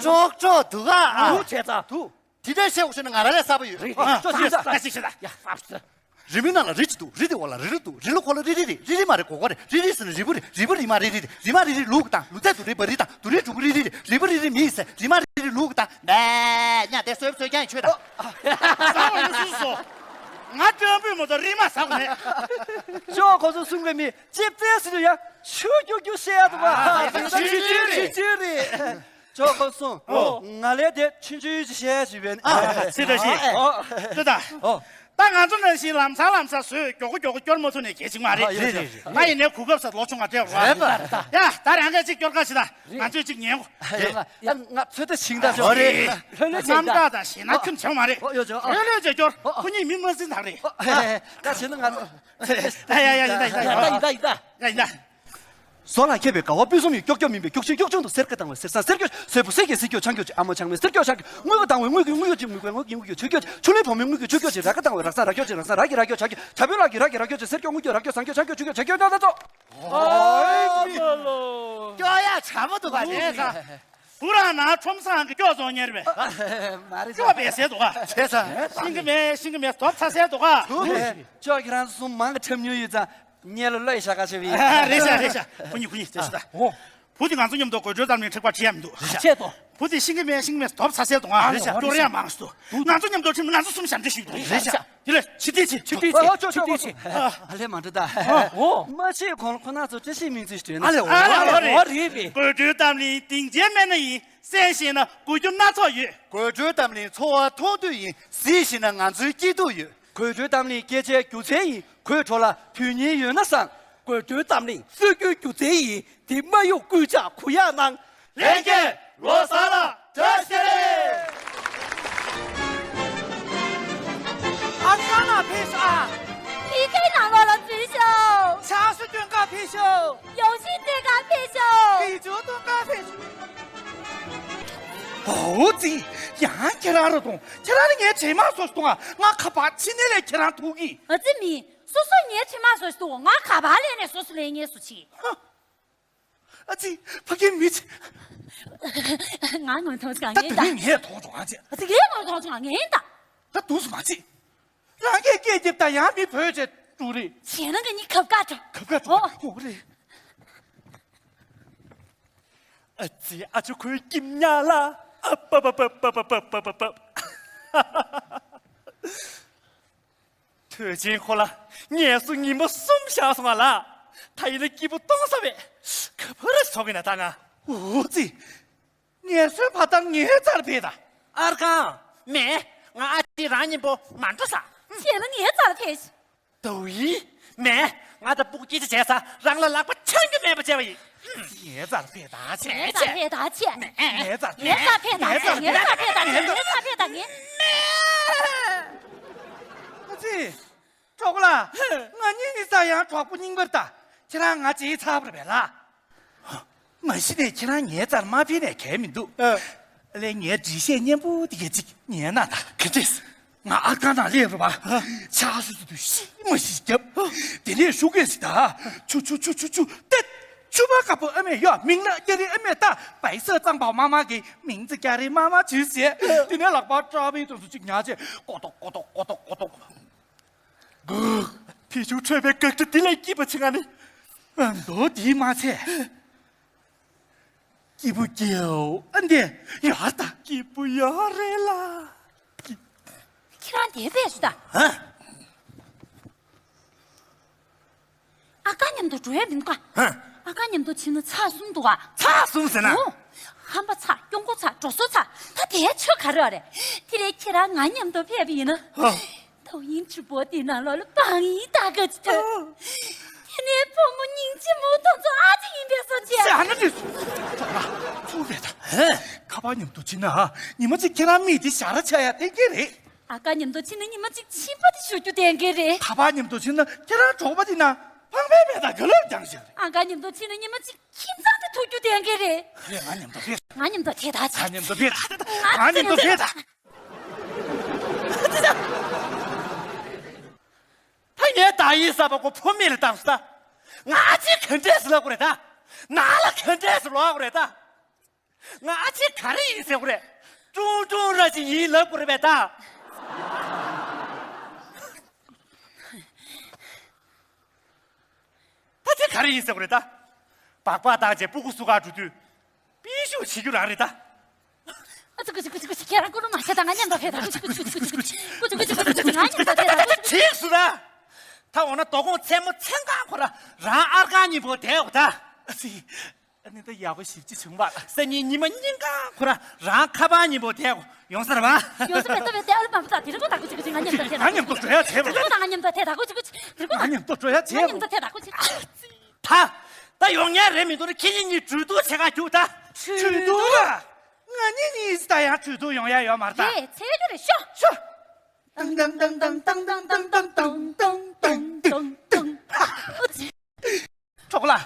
ཀྲོག་ཀྲོག་འདུག་ག་ཨ། འདུག་བྱས་ཙང་འདུག་དེ་འདྲའི་བཤད་དགོས་བྱུང་ན་ང་རང་ལས་གསར་པ་ཡོད། རེད་རེད་ཅོ་ཅོ་ཅོ་ཅོ་ཅོ་ཅོ་ཅོ། རི་མོའི་ནང་ལ་རི་གཅིག་འདུག་རི་དེ་འོག་ལ་རི་རེ་འདུག་རི་ལ་འཁོར་ལ་རི་རི་རེད། རི་རི་མ་རེད་གོ་གོ་རེད། རི་རི་ཟེར་ན་རི་བོ་རེད། རི་བོ་རི་མ་རི་རི་རེད། རི་མ་རི་རི་ལུག་དང་ལུག་རྫས་དུ་རི་བ་རི་དང་དུ་རི་དྲུ་གུ་རི་རི་རེད། རི་བོ་རི་རི་མི་ཟེར་རི་མ་རི་རི་ལུག་དང་མེ་ཉ་དེ་སོས་སོས་ཀྱང་ཆོས་དང་། ཟ་བ་ཡོད་སུ་སོ། ང་སྤྲང་པོས་མ་གཏོགས་རི་མ་ཟ་གོ་མེད། ཅོ་ཁོ་ཚོ་གསུང་གི་མི་ཅིབ་ཙེ་སི་དུ་ཡ་ཆུ་རྒྱུག་རྒྱུག་བཤད་ཡ་འདུག་པ། ཆུ་ཆུ་རེད། ཅོ་ཁོ་སོང་། ང་ལས་དེ་ཆུང་ཆུང་ཅིག་བཤད་ཞུས་པས་ནི། ཨ་ཚེ་བཀྲ་ཤིས། ཨོ། ལྟོས་དང་། ཨོ། ད་ང་ཚོ་ནང་བཞིན་ལམ་སང་ལམ་སང་བཟོས་མགྱོགས་པོ་མགྱོགས་པོ་སྐྱོར་མ་ཐུབ་ནས་གལ་ཆེན་མ་རེད། ཨ་ཡོད་ཡོད་ཡོད། ད་ཡིན་ནའི་གོ་སྐབས་སུ་ལོ་ཆུང་བ་སྤྲད་རོགས། ཡ་ད་རང་གིས་གཅིག་སྐྱོར་ག་ཞིག་ད་ང་ཚོས་གཅིག་ཉན་གོ། ཡ་ང་ཚོད་ལྟ་ཞིང་ད་ཅོ། ཨོ་རེད། ལྷོད་ལྷོད་བྱས་ཡིན་ད། རྣམ་དག་དང་ཞེད་སྣང་ཁྱོན་ཆེ་བ་མ་རེད། ཨོ་ཡོད་ཅོ། ཨོ་ལྷོད་ལྷོད་བྱས་སྐྱོར། ཨོ་ཁོ་གཉིས་མི་མ་འཛིན་ཐག་རེད། ད་བྱས་ན་ང་ཚོ། ཡ་ཡ་ཡ་ཡིན་ད་ཡིན་ད་ཡིན་ད་ཡིན་ད་ཡིན་ད། ཡ་ཡིན་ད། བཟོ་ལ་མཁས་པའི་དགའ་བ་སྤུན་གསུམ་ཡོད། ཀྱོག་ཀྱོག་མིན་པའི་ཀྱོག་ཤིང་ཀྱོག་ཆུང་དུ་གསེར་ཁ་དང་བའི་གསེར་སྲང་གསེར་ཀྱོག་སེར་པོ་གསེར་གྱི་སེར་ཀྱོག་ཆང་ཀྱོག་ཅིག་ཨ་མ་ཆང་མའི་གསེར་ཀྱོག་ཆང་ཀྱོག་དངུལ་ག་དང་བའི་དངུལ་གྱི་དངུལ་ཡོད་ཅིག་དངུལ་ག་དངུལ་གྱི་དངུལ་ཡོད་ཆུ་ཀྱོག་ཆུ་ལེན་བུ་མོའི་དངུལ་གྱི་ཆུ་ཀྱོག་ཅིག་ར་ཁ་དང་བའི་ར་ཁ་དང་བའི་ར་ཁྱོག་ཅིག་ར་ས་ར་གི་ར་ཁྱོག་ཅིག་ར་ཁྱོག་ཅིག་བྱ་བོད་ལགས་ཀྱི་ར་གི་ར་ཁྱོག་ཅིག་གསེར་ཀྱོག་དངུལ་ཀྱོག་ར་ཁྱོག་ཆང་ཀྱོག་ཆུ་ཀྱོག་བྱ་ཁྱོག་ད་ད་ཚོ། ཨོ་ལོ། ཀྱོག་ཡ་ཆ་མོ་འདུག་ག་ནས་ས། བུ་རང་ན་ཁྲོམ་སང་གི་ཀྱོག་བཙོང་ཉེར་བས། མ་རེད། ཀྱོག་བས་ཟེར་འདུག་ག་བྱས་ས། ཤིང་གི་མེད་ཤིང་གི་མེད་དོབ་ཚ་ཟེར་འདུག་ག་ཀྱོག་གི་རང་གསུམ་མང་གི་འཁྲབ་མྱོང་ཡོད་ཙང་ཉེ་ལ་བློས་བཞག་ག་བྱས་པས། རེད་ཤག་རེད་ཤག་ཁོ་གཉིས་ཁོ་གཉིས་དེ་ཤི་ད། ཨོ། བུ་དེ་ང་ཚོ་མཉམ་དུ་དགོད་བྲོའི་གཏམ་གླེང་ཁྲིད་པར་ཁྲིད་ཡ་མི་འདུག་ཆེད་དོ། བུ་དེ་ཤིང་གི་མེད་ཤིང་གི་མེད་དོབ་ཚ་ཟེར་འདུག་ག་རེད་ཤག་ཀྱོག་རེ་ཡ་མང་སུ་འདུག་ང་ཚོ་མཉམ་དུ་ཁྲིད་ན་ང་ཚོ་གསུམ་ཞབས་འདྲེན་ཞུས་འདུག་རེད་ཤག་དེ་ལས་ཕྱི་དེ་ཆེ་ཆུ་དེ་ཆེ། ཨ་ལས་མ་འདྲི་ད། ཨོ། མ་ཆེས་གོང་ཁོ་ན་ཚོ་བཀྲ་ཤིས་སྨོན་ཚིག་ཞུས་ན། ཨ་ལས་ཨོ་རེད་ཨོ་རེད། དགོད་བྲོའི་གཏམ་གླེང་སྡིངས་ཆའི་སྨན་སྣ་ཡིན། གསན་ཤེས་ན་དགོས་རྒྱུ་སྣ་ཚོགས་ཡོད། དགོད་བྲོའི་གཏམ་གླེང་འཚོ་བ་མཐོང་དུས་ཡིན། གཟིགས་ཤེས་ན་ང་ཚོའི་སྐྱིད་སྡུག་ཡོད། དགོད་བྲོའི་གཏམ་གླེང་སྐད་ཆའི་རྒྱུ་མཚན་ཡིན། གོས་དྲོ་ལ་དུས་ངན་ཡོད་ན་བཟང་། དགོད་བྲོའི་གཏམ་གླེང་སྲོལ་རྒྱུན་རྒྱུ་མཚན་ཡིན། དེ་མ་གཡུག་སྐུལ་ལྕག་གུ་ཡངས་གནང་། ལྷན་རྒྱས་ལོ་གསར་ལ་བཀྲ་ཤིས་བདེ་ལེགས། ཨ་ཁ་ལ་ཕེབས་ཤོག་ཨ། ཁྱི་སྐད་ནང་ལོགས་ལ་འཛུལ་ཤོག་ཕྱག་ཤུ་སྐྱོན་ག་ཕེབས་ཤོག་ཡོང་ཤིང་སྟེ་ག་ཕེབས་ཤོག་བི་ཇུ་གཏོང་ག་ཕེབས་ཤོག་ཨོ་ཙི། ཡང་ཁྱེད་རང་རེད་དོ། ཁྱེད་རང་ནི་ངའི་ཁྲེལ་མ་བཟོ་ཞིག་གཏོང་ཨ། ང་ཁ་པར་ཕྱི་ནས་ལས་ཁྱེད་རང་ཐུག་གི་ཨ་ཙི་མི། སོ་སོ་ངའི་ཁྲེལ་མ་བཟོ་ཞིག་གཏོང་། ང་ཁ་པར་ལས་ནས་སོ་སོ་ལས་ངེས་སུ་ཆེ། ཧ། ཨ་ཙི། ཕ་གིའི་མི་ཚེ། ང་ངོ་མཐོང་ཆུང་ད་ངེས་ད། དེ་ངས་མཐོང་བྱུང་ཨ་ཙི། ཨ་ཙི་ངས་ངོ་མཐོང་ཆུང་ངེས་ད། ད་དུང་སུ་མ་ཚིག་རང་གིས་སྐད་རྒྱབ་ད་ཡང་མི་བོད་ཅེས་འགྲོ་རེད། བྱས་ན་ང་གཉིས་ཁབ་ཀ་འགྲོ། ཁབ་ཀ་འགྲོ། ཨོ། ངོ་རེད། ཨ་ཙི་ཨ་ཅོ་ཁོའི་སྐྱིབ་ཉག་ལ། ཨ་པ་པ། དུས་ཆེན་ཁོ་ལ་ངལ་གསོ་ཉིན་མོ་གསུམ་བཞག་སོང་ང་ལ། ད་ཡིན་ན་སྐྱིད་པོ་གཏོང་ས་བས། ག་པར་ཞོག་གི་ན་ད་ང་། འོ་ཙི། ངལ་གསོའི་བར་ཐག་ངའི་རྩར་ཕེབས་དང་། ཨར་ཁང་། མེད། ང་ཨ་ཅེ་རང་གཉིས་པོ་མ་འགྲོ་ས། བྱས་ན་ངའི་རྩར་ཕེབས། ཏོའུ་ཡིན། མེད། ང་དང་སྤུ་གུ་སྐྱེ་ཆ་བྱས་ས་རང་ལ་ལག་པ་འཆང་རྒྱུ་མེད་པ་བྱས་པ་ཡིན། ངའི་རྩར་ཕེབས་དང་བྱས། ངའི་རྩར་ཕེབས་དང་བྱས། ངའི་རྩར་ངའི་རྩར་ཕེབས་དང་བྱས། ངའི་རྩར་ཕེབས་དང་བྱས། ངའི་རྩར་ཕེབས་དང་བྱས། ཨ་ཙི། གྲོགས་པོ་ལགས། ང་གཉིས་ནི་ས་ཡང་གྲོགས་པོ་རྙིང་པར་ལྟ། ཁྱེད་རང་ང་བརྗེད་ཚར་བ་རེད་པས་ལགས། མ་གཞི་ནས་ཁྱེད་རང་ངའི་རྩར་མ་ཕེབས་ནས་གལ་མི་འདུག་ཨ། ལས་ངའི་འགྲེལ་བཤད་སྙན་པོ་དེ་གས་ཅིག་ཉན་ན་ད། ག་འདྲས། ང་ཨར་ཁང་ནང་སླེབས་རེད་པ། ཨ། ཕྱག་སོ་སོ་དུ་ཤི་མ་ཤི་རྒྱབ། དེ་ནས་ཤུགས་ཀྱིས་ད། ཆུ་ཆུ་ཆུ་ཆུ་ཆུ་ཏེ། ཆུ་བ་དཀར་པོ་ཨ་མས་གཡོག་མིང་ལ་སྐྱ་རེངས་ཨ་མས་ལྟ། བའི་ས་གཙང་པ་མ་མ་གི་མིང་ཚེ་སྐྱ་རེངས་མ་མ་བྱོས་ཟེར། དེ་ནས་ལག་པ་སྐྲ་བའི་དུས་སུ་ཅིག་ཉག་ཅེ་ཀོ་ཏོག་ཀོ་ཏོག་ཀོ་ཏོག་ཀོ་ཏོག་ཕི་ཆུ་འཕྲོས་པའི་གག་ཁྲི་འདི་ལས་སྐྱིད་པ་ཆེ་ང་ནི། མདོ་འདི་མ་ཚད། སྐྱིད་པོ་སྐྱེའོ་ཨ་འདི་ཡར་ད། སྐྱིད་པོ་ཡོད་རེད་ལ། ཁྱེད་རང་དེ་བས་སུ་ད། ཧ། ཨ་ཁ་མཉམ་དུ་འགྲོ་ཡ་མི་འདུག་ག་ཧ། ཨ་ཁ་མཉམ་དུ་ཕྱིན་ན་ཚར་གསུམ་འདུག་ག་ཚར་གསུམ་ཟེར་ན། ཨོ། ཧམ་པ་ཚར། སྐྱོ་མགོ་ཚར། འགྲོ་སོང་ཚར། ད་དེའི་ཆོས་ག་རེ་རེད། དེ་རེད། ཁྱེད་རང་ང་མཉམ་དུ་ཕེབས་པ་ཡིན་ན། ཧ། ཏོག་དབྱིབས་གྲུ་པོ་དེ་ནང་ལོགས་ལ་བང་ཡིག་ད་ག་ཅི་ཐོན། དེ་ནས་བུ་མོ་སྙིང་རྗེ་མོ་དང་ཚོ་ཨ་ཅེ་ཡིན་པས་སོ་ཅེ། ཅེ་ཨ་ན་དེ་སུ། ཚུར་རེད་ད། ཧེ། ཁ་པར་མཉམ་དུ་ཕྱིན་ན་ཉི་མ་གཅིག་ཁྱེད་རང་མིག་དེ་ཞར་ཆག་ཡ་གཏན་འཁེལ་རེད། ཨ་ཁ་མཉམ་དུ་ཕྱིན་ན་ཉི་མ་གཅིག་མཆིན་པ་དེ་ཞུ་རྒྱུ་གཏན་འཁེལ་རེད། ཐག་པ་མཉམ་དུ་ཕྱིན་ན་ཁྱེད་རང་གྲོགས་པོ་དེ་ན་ཕངས་པའི་མེ་ད་ག་ལོར་རྒྱང་ཞིག་རེད། ཨ་ཁ་མཉམ་དུ་ཕྱིན་ན་ཉི་མ་གཅིག་ཁྱིམ་ཚང་དེ་ཐུག་རྒྱུ་གཏན་འཁེལ་རེད། ང་མཉམ་དུ་ཕེབས། ང་མཉམ་དུ་ཕེབས་ད། ང་མཉམ་དུ་ཕེབས་ད། ང་མཉམ་དུ་ཕེབས་ད། ད་ངས་ད་ཡིན་ས་པ་ཁོ་ཕོ་མེད་ལ་བཏང་སོང་ད། ང་ཨ་ཅེ་ག་འདྲས་སུ་ལབ་དགོས་རེད་ད། ནང་ལ་ག་འདྲས་སུ་ལོག་དགོས་རེད་ད། ང་ཨ་ཅེ་ག་རེ་ཡིན་ཟེར་དགོས་རེད། ཀྲུང་ཀྲུང་ར་ཅིག་ཡིན་ལབ་དགོས་རེད་པས་ད། ད་དེ་ག་རེ་ཡིན་ཟེར་དགོས་རེད་ད། སྦག་སྦག་བཏང་བྱས་སྤུ་གུ་གཟུགས་ཁར་འགྲོ་དུས། པི་ཤུ་བྱེད་རྒྱུ་རང་རེད་ད། ཨ་ཙི་ཀུ་ཅི་ཀུ་ཅི་ཀུ་ཅི། ཁྱེད་རང་ཀུ་རུ་མ་བྱེད་ད། ང་མཉམ་དུ་ཕེབས་ད། ཀུ་ཅི་ཀུ་ཅི་ཀུ་ཅི་ཀུ་ཅི། ང་མཉམ་དུ་ཕེབས་ད། ཀུ་ཅི་ཀུ་ཅི། ད་འགྲིག་སོང་ད། ད་འོ་ན་དོ་དགོང་མཚན་མོ་མཚན་གང་ཁོ་ར་རང་ཨར་ཁང་གཉིས་པོ་བསྡད་འོ་ད། ཨ་ཙི། ཨ་ནི་ད་ཡག་པོ་ཞེ་པོ་ཅིག་བྱུང་བ། སང་ཉིན་ཉི་མ་སྙིང་གང་ཁོ་ར་རང་ཁ་པར་གཉིས་པོ་བསྡད་འོ། ཡོང་ས་རེད་པ། ཡོང་ས་མེད་ད་བས་ཏེ། ཨ་ལ་མ་པ་ད་དེ་རིང་ཁོ་ད་ཀུ་ཅི་ཀུ་ཅི། ང་མཉམ་དུ་ཕེབས་ད། ང་མཉམ་དུ་འགྲོ་ཡ་བྱེད་པ། ང་མཉམ་དུ་ཕེབས་ད། ཀུ་ཅི་ཀུ་ཅི། ང་མཉམ་དུ་འགྲོ་ཡ་བྱེད་པ། ང་མཉམ་དུ་ཕེབས་ད། ཀུ་ཅི། ད། ད་ཡོང་ཉན་རེད་མི་འདུག་ན་ཁྱེད་གཉིས་གཉིས་གྲོས་བསྡུར་བྱེད་ག་རྒྱུགས་ད། གྲོས་བསྡུར་ལ། ང་གཉིས་གཉིས་ད་ཡང་གྲོས་བསྡུར་ཡོང་ཡ་ཡོད་མ་རེད་ད། རེད། ཚད་རྒྱུ་རེད་ཤོག་ཤོག་ཏང་ཏང་ཏང་ཏང་། ཨོ་ཙི། གྲོགས་པོ་ལགས།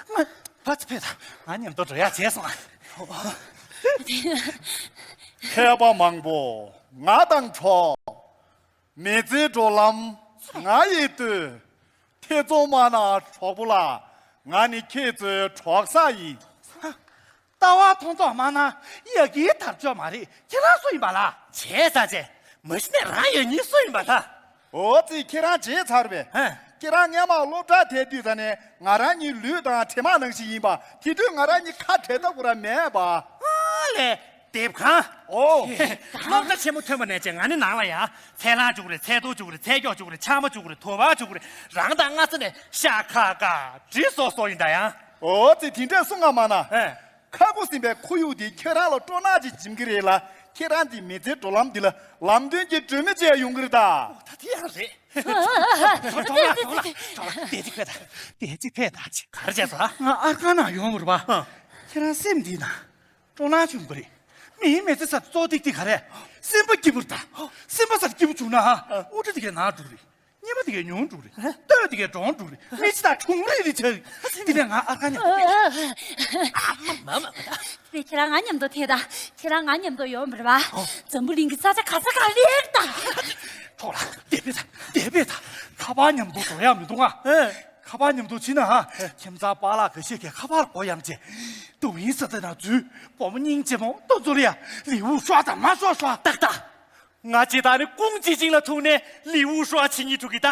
ང་ཕར་ཚུར་ཕེབས་དང་། ང་མཉམ་དུ་འགྲོ་ཡ་བྱས་སོང་ང་། མཁས་པ་མང་པོ་ང་དང་འགྲོགས། མི་ཚེའི་འགྲོ་ལམ་ང་ཡིས་བཏོད། ཐེ་ཚོམ་མ་གནང་གྲོགས་པོ་ལགས། ང་ནི་ཁྱེད་ཚོའི་གྲོགས་ས་ཡིན། ལྟ་བ་མཐོང་ཚོགས་མ་གནང་ཡ་གིའི་དར་ལྕོག་མ་རེད། ཁྱེད་རང་སུ་ཡིན་པ་ལགས། བྱས་ཙང་བྱས། མ་གཞི་ནས་རང་ཡ་གཉིས་སུ་ཡིན་པ་ལགས། འོ་ཙི། ཁྱེད་རང་བརྗེད་ཚར་བས། ཧེ། ཁྱེད་རང་སྔས་མ་སློབ་གྲྭ་ཐད་དུས་ཙ་ནས་ང་རང་གཉིས་ལུས་དང་གྲིབ་མ་ནང་བཞིན་ཡིན་པ། དེ་དུས་ང་རང་གཉིས་ཁ་བྲལ་ཐབས་ཁོ་རང་མེད་པ། ཨ་ལས། དེབ་ཁང་། ཨོ། སློབ་གྲྭ་ཆེན་མོ་ཐོན་པ་ནས་བྱས་ང་ནི་ནང་ལ་ཡ། ཚལ་སླང་བཅུག་རེད། ཚལ་ཏོག་བཅུག་རེད། ཚལ་སྐྱོགས་བཅུག་རེད། ཆང་མ་བཅུག་རེད། དུ་བ་བཅུག་རེད། རང་དང་སྔ་ས་ནས་ཤ་ཁ་ཀ་འདྲི་སོ་སོ་ཡིན་ད་ཡང་། ཨོ་ཙི། དེ་འདྲས་གསུང་ང་མ་ན། ཨེ། ཁ་ཁུ་སིམ་པའི་ཁོར་ཡུག་འདིས་ཁྱོད་རང་ལ་སྤྲོ་སྣང་ཅིག་སྦྱིན་གྱི་རེད་ལ། ཁྱེད་རང་གྱི་མི་ཚེའི་འགྲོ་ལམ་འདི་ལ་ལམ་སྟོན་གྱི་སྒྲོན་མེ་བཅས་ཡོང་གི་རེད་ད། ཨོ་ད་དེ་ཡང་རེད། གྲོགས་པོ་ལགས། གྲོགས་པོ་ལགས། གྲོགས་པོ་ལགས། དེ་ཅིག་ཕེབས་ད། དེ་ཅིག་ཕེབས་ད་ཅིག་ག་རེ་བྱས་སོང་ཨ། ང་ཨར་ཁང་ནང་ཡོང་བ་རེད་པ། ཨ། ཁྱེད་རང་སེམས་འདི་ན་སྤྲོ་སྣང་བྱུང་གི་རེད། མིའི་མི་ཚེ་ས་གཙོ་ཏིག་ཏིག་ག་རེ། སེམས་པ་སྐྱིད་པོ་རེད་ད། སེམས་པ་ས་སྐྱིད་པོ་བྱུང་ན་ཨ། དབུ་སྐྲ་དེ་གས་ནག་འགྲོ་གི་རེད། སྙེ་མ་དེ་གས་ཉུང་འགྲོ་གི་རེད། སྟོད་དེ་གས་འབྲོང་འགྲོ་གི་རེད། མི་ཚེ་ད་གྲུང་རིག་རིག་ཆགས་གི་རེད། དེ་ནས་ང་ཨར་ཁང་མཉམ་དུ་ཕེབས། ཨ་མ་མ་མ་མ་ད། དེ་ཁྱེད་རང་ང་མཉམ་དུ་ཐད་ད། ཁྱེད་རང་ང་མཉམ་དུ་ཡོང་བ་རེད་པ། འཛམ་བུ་གླིང་གི་ས་ཆ་ག་ས་ག་སླེབས་ད། གྲོགས་ལགས། དེ་ཕེབས་ད། དེ་ཕེབས་ད། ཁ་པར་མཉམ་དུ་འགྲོ་ཡག་མི་འདུག་ཨ། ཨེ། ཁ་པར་མཉམ་དུ་ཕྱིན་ན་ཨ། ཨེ། ཁྱིམ་ཚང་པཱ་ལགས་འགའ་ཤས་ཀྱིས་ཁ་པར་སྒོ་ཡངས་བྱས། ཏུའུ་ཡིན་ས་ཚ་ན་འཛུལ། བུ་མོ་སྙིང་རྗེ་མོ་ཏོ་ཚོ་ལ་ཡ་ལི་ཝུ་ཧྲོ་དང་མ་ཧྲོ་ཧྲོ་ཏག་ཏག་ང་ཇི་ལྟར་ནི་ཀུང་ཅི་ཅིང་ལ་ཐུག་ནས་ལི་ཝུ་ཧྲོ་ཕྱི་ཉིན་འགྲོ་གི་ད།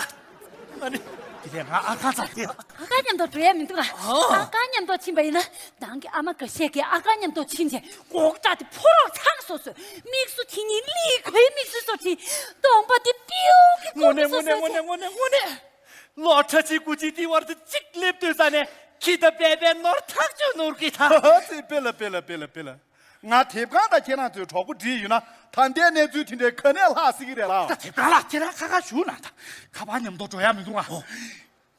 ཨ་ནི། དེ་ལས་ང་ཨ་ཁ་ཚ་དེ། ཨ་ཁ་མཉམ་དུ་འགྲོ་ཡ་མི་འདུག་ཨ། ཨ་ཁ་མཉམ་དུ་ཕྱིན་པ་ཡིན་ན་ནང་གི་ཨ་མ་འགའ་ཤས་ཀྱིས་ཨ་ཁ་མཉམ་དུ་ཕྱིན་བྱས་གོག་ཀྲ་དེ་ཕོ་རོག་ཚང་སོ་སོས་མིག་ཆུ་དེ་གཉིས་ལི་ཁོའི་མིག་ཆུ་སོ་དེ་གདོང་པ་དེ་པིའུ་གི་དངོས་གནས་དངོས་གནས་དངོས་གནས་དངོས་གནས་དངོས་གནས། ལོ་ཁྲ་གཅིག་དགུ་གཅིག་དེའི་བར་དུ་གཅིག་སླེབས་དུས་ཙ་ནས་ ཁྱི་དང་སྦལ་པའི་ནོར་ཐག་ཆོད་ནོར་གི་ད། ཧ་ཧ་ཙི་པེ་ལ་པེ་ལ་པེ་ལ་པེ་ལ། ང་དེབ་ཁང་དང་ཁྱེད་རང་ཚོའི་གྲོགས་པོ་བསྒྲིགས་ཡོད་ན་ད་ལྟའི་གནས་ཚུལ་དེ་འདྲའི་ག་ནས་ལྷག་སྲིད་ཀྱི་རེད་ལ། ད་དེབ་ཁང་ལ་ཁྱེད་རང་ཁ་ཁ་བཞུགས་ན་ད་ཁ་པར་མཉམ་དུ་འགྲོ་ཡ་མི་འདུག་ཨ།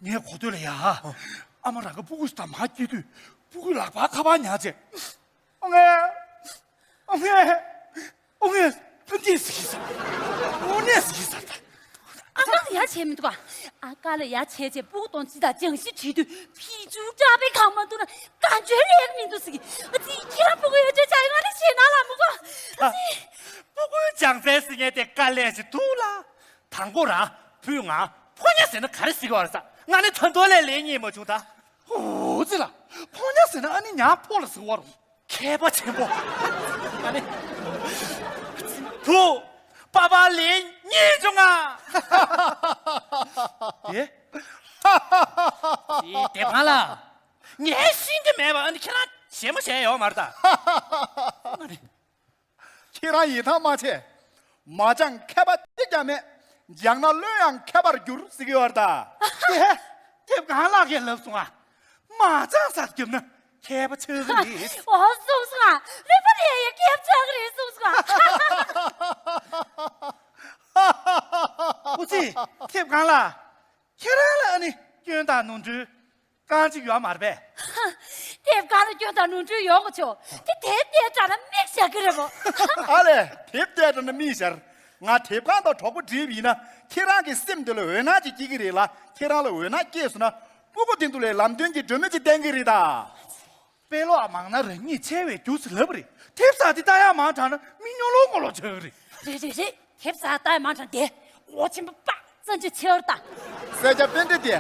ངས་གོ་ཐོས་ལ་ཡ། ཨ་མ་རང་གི་སྤུ་གུ་ཞིག་དང་མ་སྐྱེས་དུས་སྤུ་གུའི་ལག་པར་ཁ་པར་ཉར་བྱས། ཨ་ངས། ཨ་ངས། ཨ་ངས། ཨ་ངས་ཟིག་ས། ཨ་ངས་ཟིག་ས་ད། ཨ་ཀ་ལ་ཡ་བྱས་མི་འདུག་ག་ཨ་ཀ་ལ་ཡ་བྱས་བྱས་སྤུ་གུ་དང་ཅི་དང་སྦྱང་ཤི་བྱེད་དུས་ཕི་ཅུ་དྲག་པའི་གང་མ་འདུག་ན་གང་བྱོས་ལེགས་མི་འདུག་ཟིག་ཨ་ཙི་ཁྱེད་རང་སྤུ་གུ་ཡོད་ཆོག་བྱ་ཡོང་ང་ལ་བྱེད་ན་ལ་མི་གོ་ཨ་ཙི། སྤུ་གུའི་སྦྱང་ཚན་ཟིག་ངས་དེ་དཀའ་ལས་ཞིག་འདུག་ལ། དང་པོ་ར་བུ་ང་ཕོ་ཉ་ཟེར་ན་ག་རེ་ཟེར་གི་བར་ས་ང་ནི་ད་དུང་ལས་ལས་རྙེད་མ་བྱུང་ད། ཨོ་ཙི་ལ། ཕོ་ཉ་ཟེར་ན་ཨ་ནི་ཉ་ཕོ་ལ་ཟེར་བ་རུང་། མཁས་པ་ཆེན་པོ། ཨ་ནི། བུ། པ་པ་ལས་རྙེད་བྱུང་ང་། ཨེ། དེ་དེ་གང་ལ། ངས་ཤེས་ཀྱི་མེད་པ་ཨ་ནི་ཁྱེད་རང་ཞེ་མ་ཞེ་ཡོད་མ་རེད་ད། ཨ་ནི། ཁྱེད་རང་ཡིད་ཐང་མ་ཆད། མ་སྦྱངས་མཁས་པ་གཅིག་ཀྱང་མེད། སྦྱངས་ན་བློན་ཡང་མཁས་པར་འགྱུར་ཟེར་གྱི་ཡོད་རེད་ད། དེ་དེབ་གང་ལགས་ཀྱིས་ལབ་སོང་ཨ། མ་སྦྱངས་ས་རྒྱབ་ན་མཁས་པ་ཆགས་ཀྱི་རེད། འོ་སོང་སོང་ཨ། བློན་པོ་ལས་ཡ་མཁས་པ་ཆགས་ཀྱི་རེད་སོང་སོང་ཨ། ཨོ་ཙི། དེབ་གང་ལགས། ཁྱེད་རང་ལ་ཨ་ནི་སྐྱོན་དང་ནོར་འཁྲུལ་རྐང་གཅིག་ཡོད་མ་རེད་པས། དེབ་ཁང་ལ་སྐྱོན་དང་ནོར་འཁྲུལ་ཡོང་གི་ཆོག་དེ་དེབ་བལྟས་དྲགས་ན་མིག་ཞར་གི་རེད་མོ། ཨ་ལས། དེབ་བལྟས་དྲགས་ན་མིག་ཞར། ང་དེབ་ཁང་དང་གྲོགས་པོ་བསྒྲིགས་པ་ཡིན་ན་ཁྱེད་རང་གི་སེམས་དེ་ལ་འོད་སྣང་ཅིག་སྐྱེ་གི་རེད་ལ། ཁྱེད་རང་ལ་འོད་སྣང་སྐྱེས་སོང་ན་སྤུ་གུ་དེ་ཚོ་ལ་ལམ་སྟོན་གྱི་སྒྲོན་མེ་ཅིག་བསྟན་གི་རེད་ད། དཔེ་ཀློག་མང་ན་རང་ཉིད་འཆལ་བའི་རྒྱུ་ཟེར་ལབ་པ་རེད། དེབ་གསར་དེ་ལྟ་ཡག་མང་དྲགས་ན་མི་སྨྱོ་ལོག་ངོ་ལོག་ཆགས་གི་རེད། རེད་རེད་རེད། དེབ་གསར་ལྟ་ཡག་མང་དྲགས་དེ་འོ་ཆེན་པོ་པ་བཙན་གྱི་ཆེ་བར་ལྟ། གསལ་ཆ་དཔེ་འདྲ་དེ།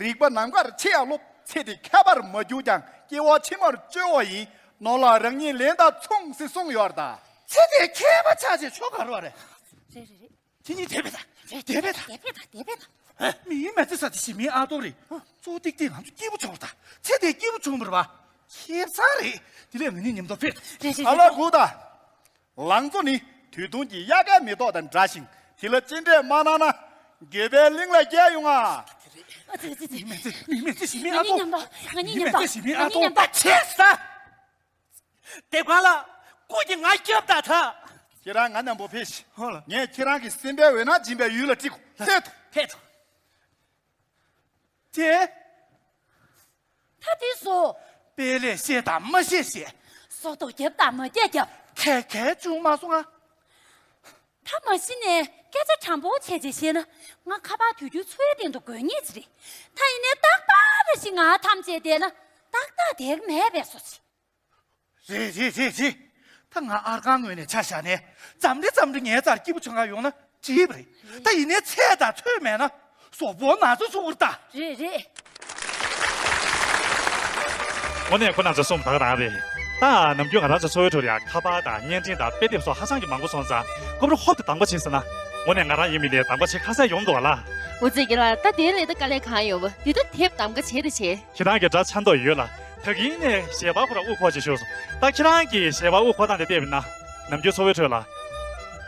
རིག་པ་ནམ་མཁར་ཆེ་ཡང་སློབ། ཚེ་འདི་ཁྱད་པར་མ་གྱུར་ཀྱང་སྐྱེ་བ་ཕྱི་མར་བཅོལ་བ་ཡིན། ནོར་ལ་རང་ཉིད་ལེན་དང་མཚུངས་ཟེར་གསུངས་ཡོད་རེད་ད། ཚེ་འདི་ཁྱད་པར་ཆགས་ཆེ་ཆོ་ག་རུ་བ་རེད། རེད་རེད་རེད། དེ་གཉིས་དེ་བས་ད་དེ་བས་ད། དེ་བས་ད་དེ་བས་ད། མིའི་མེ་ཙི་ས་དེ་ཞི་མིའི་ཨ་ཏོ་རེད། གཙོ་ཏིག་ཏིག་ང་ཚོ་སྐྱིད་པོ་བྱུང་བ་ད། ཚེ་དེ་སྐྱིད་པོ་བྱུང་བ་རེད་བ། ཁེབ་ས་རེད། དེ་ལས་ང་གཉིས་མཉམ་དུ་ཕེབས། རེད་རེད་ཨ་ལ་རེད། གུ་ད། ལང་ཚོ་ནི་དུས་ཐུང་གི་དབྱར་ཁའི་མེ་ཏོག་དང་འདྲ་ཞིང་དེ་ལ་གཅེས་སྤྲས་མ་གནང་ན་འགྱོད་པའི་གླིང་ལ་བསྐྱལ་ཡོང་ང་། ཨ་ཙི་ཙི་ཙི། མིའི་མེ་ཙི་ཞི་མིའི་ཨ་ཏོ། ང་གཉིས་མཉམ་དུ་ང་གཉིས་མཉམ་དུ་ང་གཉིས་མཉམ་དུ་ཆེ་ས། དེབ་ཁང་ལ་སྐུ་གྱི་ང་སྐྱབས་དང་ཐ། ཁྱེད་རང་ང་མཉམ་པོ་ཕེབས་ཤིག་ཧོ་ལ། ངས་ཁྱེད་རང་གི་སེམས་པའི་འོད་སྣང་སྦྱིན་པའི་ཡུལ་ལ་ཁྲིད་དགོས། ལ་ཕེབས་ཐུབ། དེ། ད་དེ་བཟོ། དཔེ་ལས་བཤད་དང་མ་བཤད་བཤད། སོ་ཏོག་རྒྱབ་དང་མ་རྒྱབ་རྒྱབ། ཁལ་ཁལ་བྱུང་མ་སོང་ང་། ད་མ་གཞི་ནས་སྐད་ཆ་དྲང་པོ་བྱས་བྱས་བཤད་ན་ང་ཁ་པར་དུས་རྒྱུན་འཚོ་བའི་སྟེང་དུ་དགོས་ངེས་ཅིག་རེད། ད་ཡིན་ནའི་རྟག་པར་རེ་ཞིག་ང་ཐམས་ཅད་བསྡད་ན་ཏག་ཏག་བསྡད་ཀྱི་མེད་པའི་བཟོ་ཅིག་རེད་རེད་རེད་རེད། ད་ང་ཨར་ཁང་ངོས་ནས་ཆ་བཞག་ནས་འཛམ་རེ་འཛམ་རེ་ངའི་རྩར་སྐྱིད་པོ་བྱུང་ག་ཡོང་ན་འགྲིག་པ་རེད། ད་ཡིན་ནའི་ཚད་དང་ཚོད་མེད་ན་གཟུགས་པོ་ན་ཚ་ཚུགས་པར་ལྟ། རེད་རེད། དངོས་གནས་ཁོ་རང་ཚོ་གསུངས་པ་ད་ག་རང་རེད། ད་ནམ་རྒྱུན་ང་རང་ཚོ་འཚོ་བའི་ཁྲོད་ལ་ཡང་ཁ་པར་དང་བརྙན་འཕྲིན་དང་དཔེ་དེབ་སོགས་ཧ་ཅང་གི་མང་པོ་སོང་ཙང་ཀོ་བར་ཧོབ་ཏེ་གདམ་ག་བྱེད་ཟེར་ན། དངོས་གནས་ང་རང་ཡིན་མིན་ནས་གདམ་ག་བྱེད་ཁ་གསལ་ཡོང་འདུག་བ་ལ། འུ་ཚོས་ཀྱི་ལ་ད་དེ་ལས་ད་དཀའ་ལས་གང་ཡོད་པ་འདི་ད་དེབ་གདམ་ག་བྱེད་དེ་བྱེད། ཁྱེད་རང་གི་དགྲ་ཆ་མདོག་ཡོད་ལ། ད་གིན་ནས་ཞལ་པར་ཁོ་ར་དབུ་འཁོར་ཅིག་ཤོར་སོང་། ད་ཁྱེད་རང་གིས་ཞལ་པར་དབུ་འཁོར་སྟངས་དེ་བལྟས་པ་ན། ནམ་རྒྱུན་འཚོ་བའི་ཁྲོད་ལ།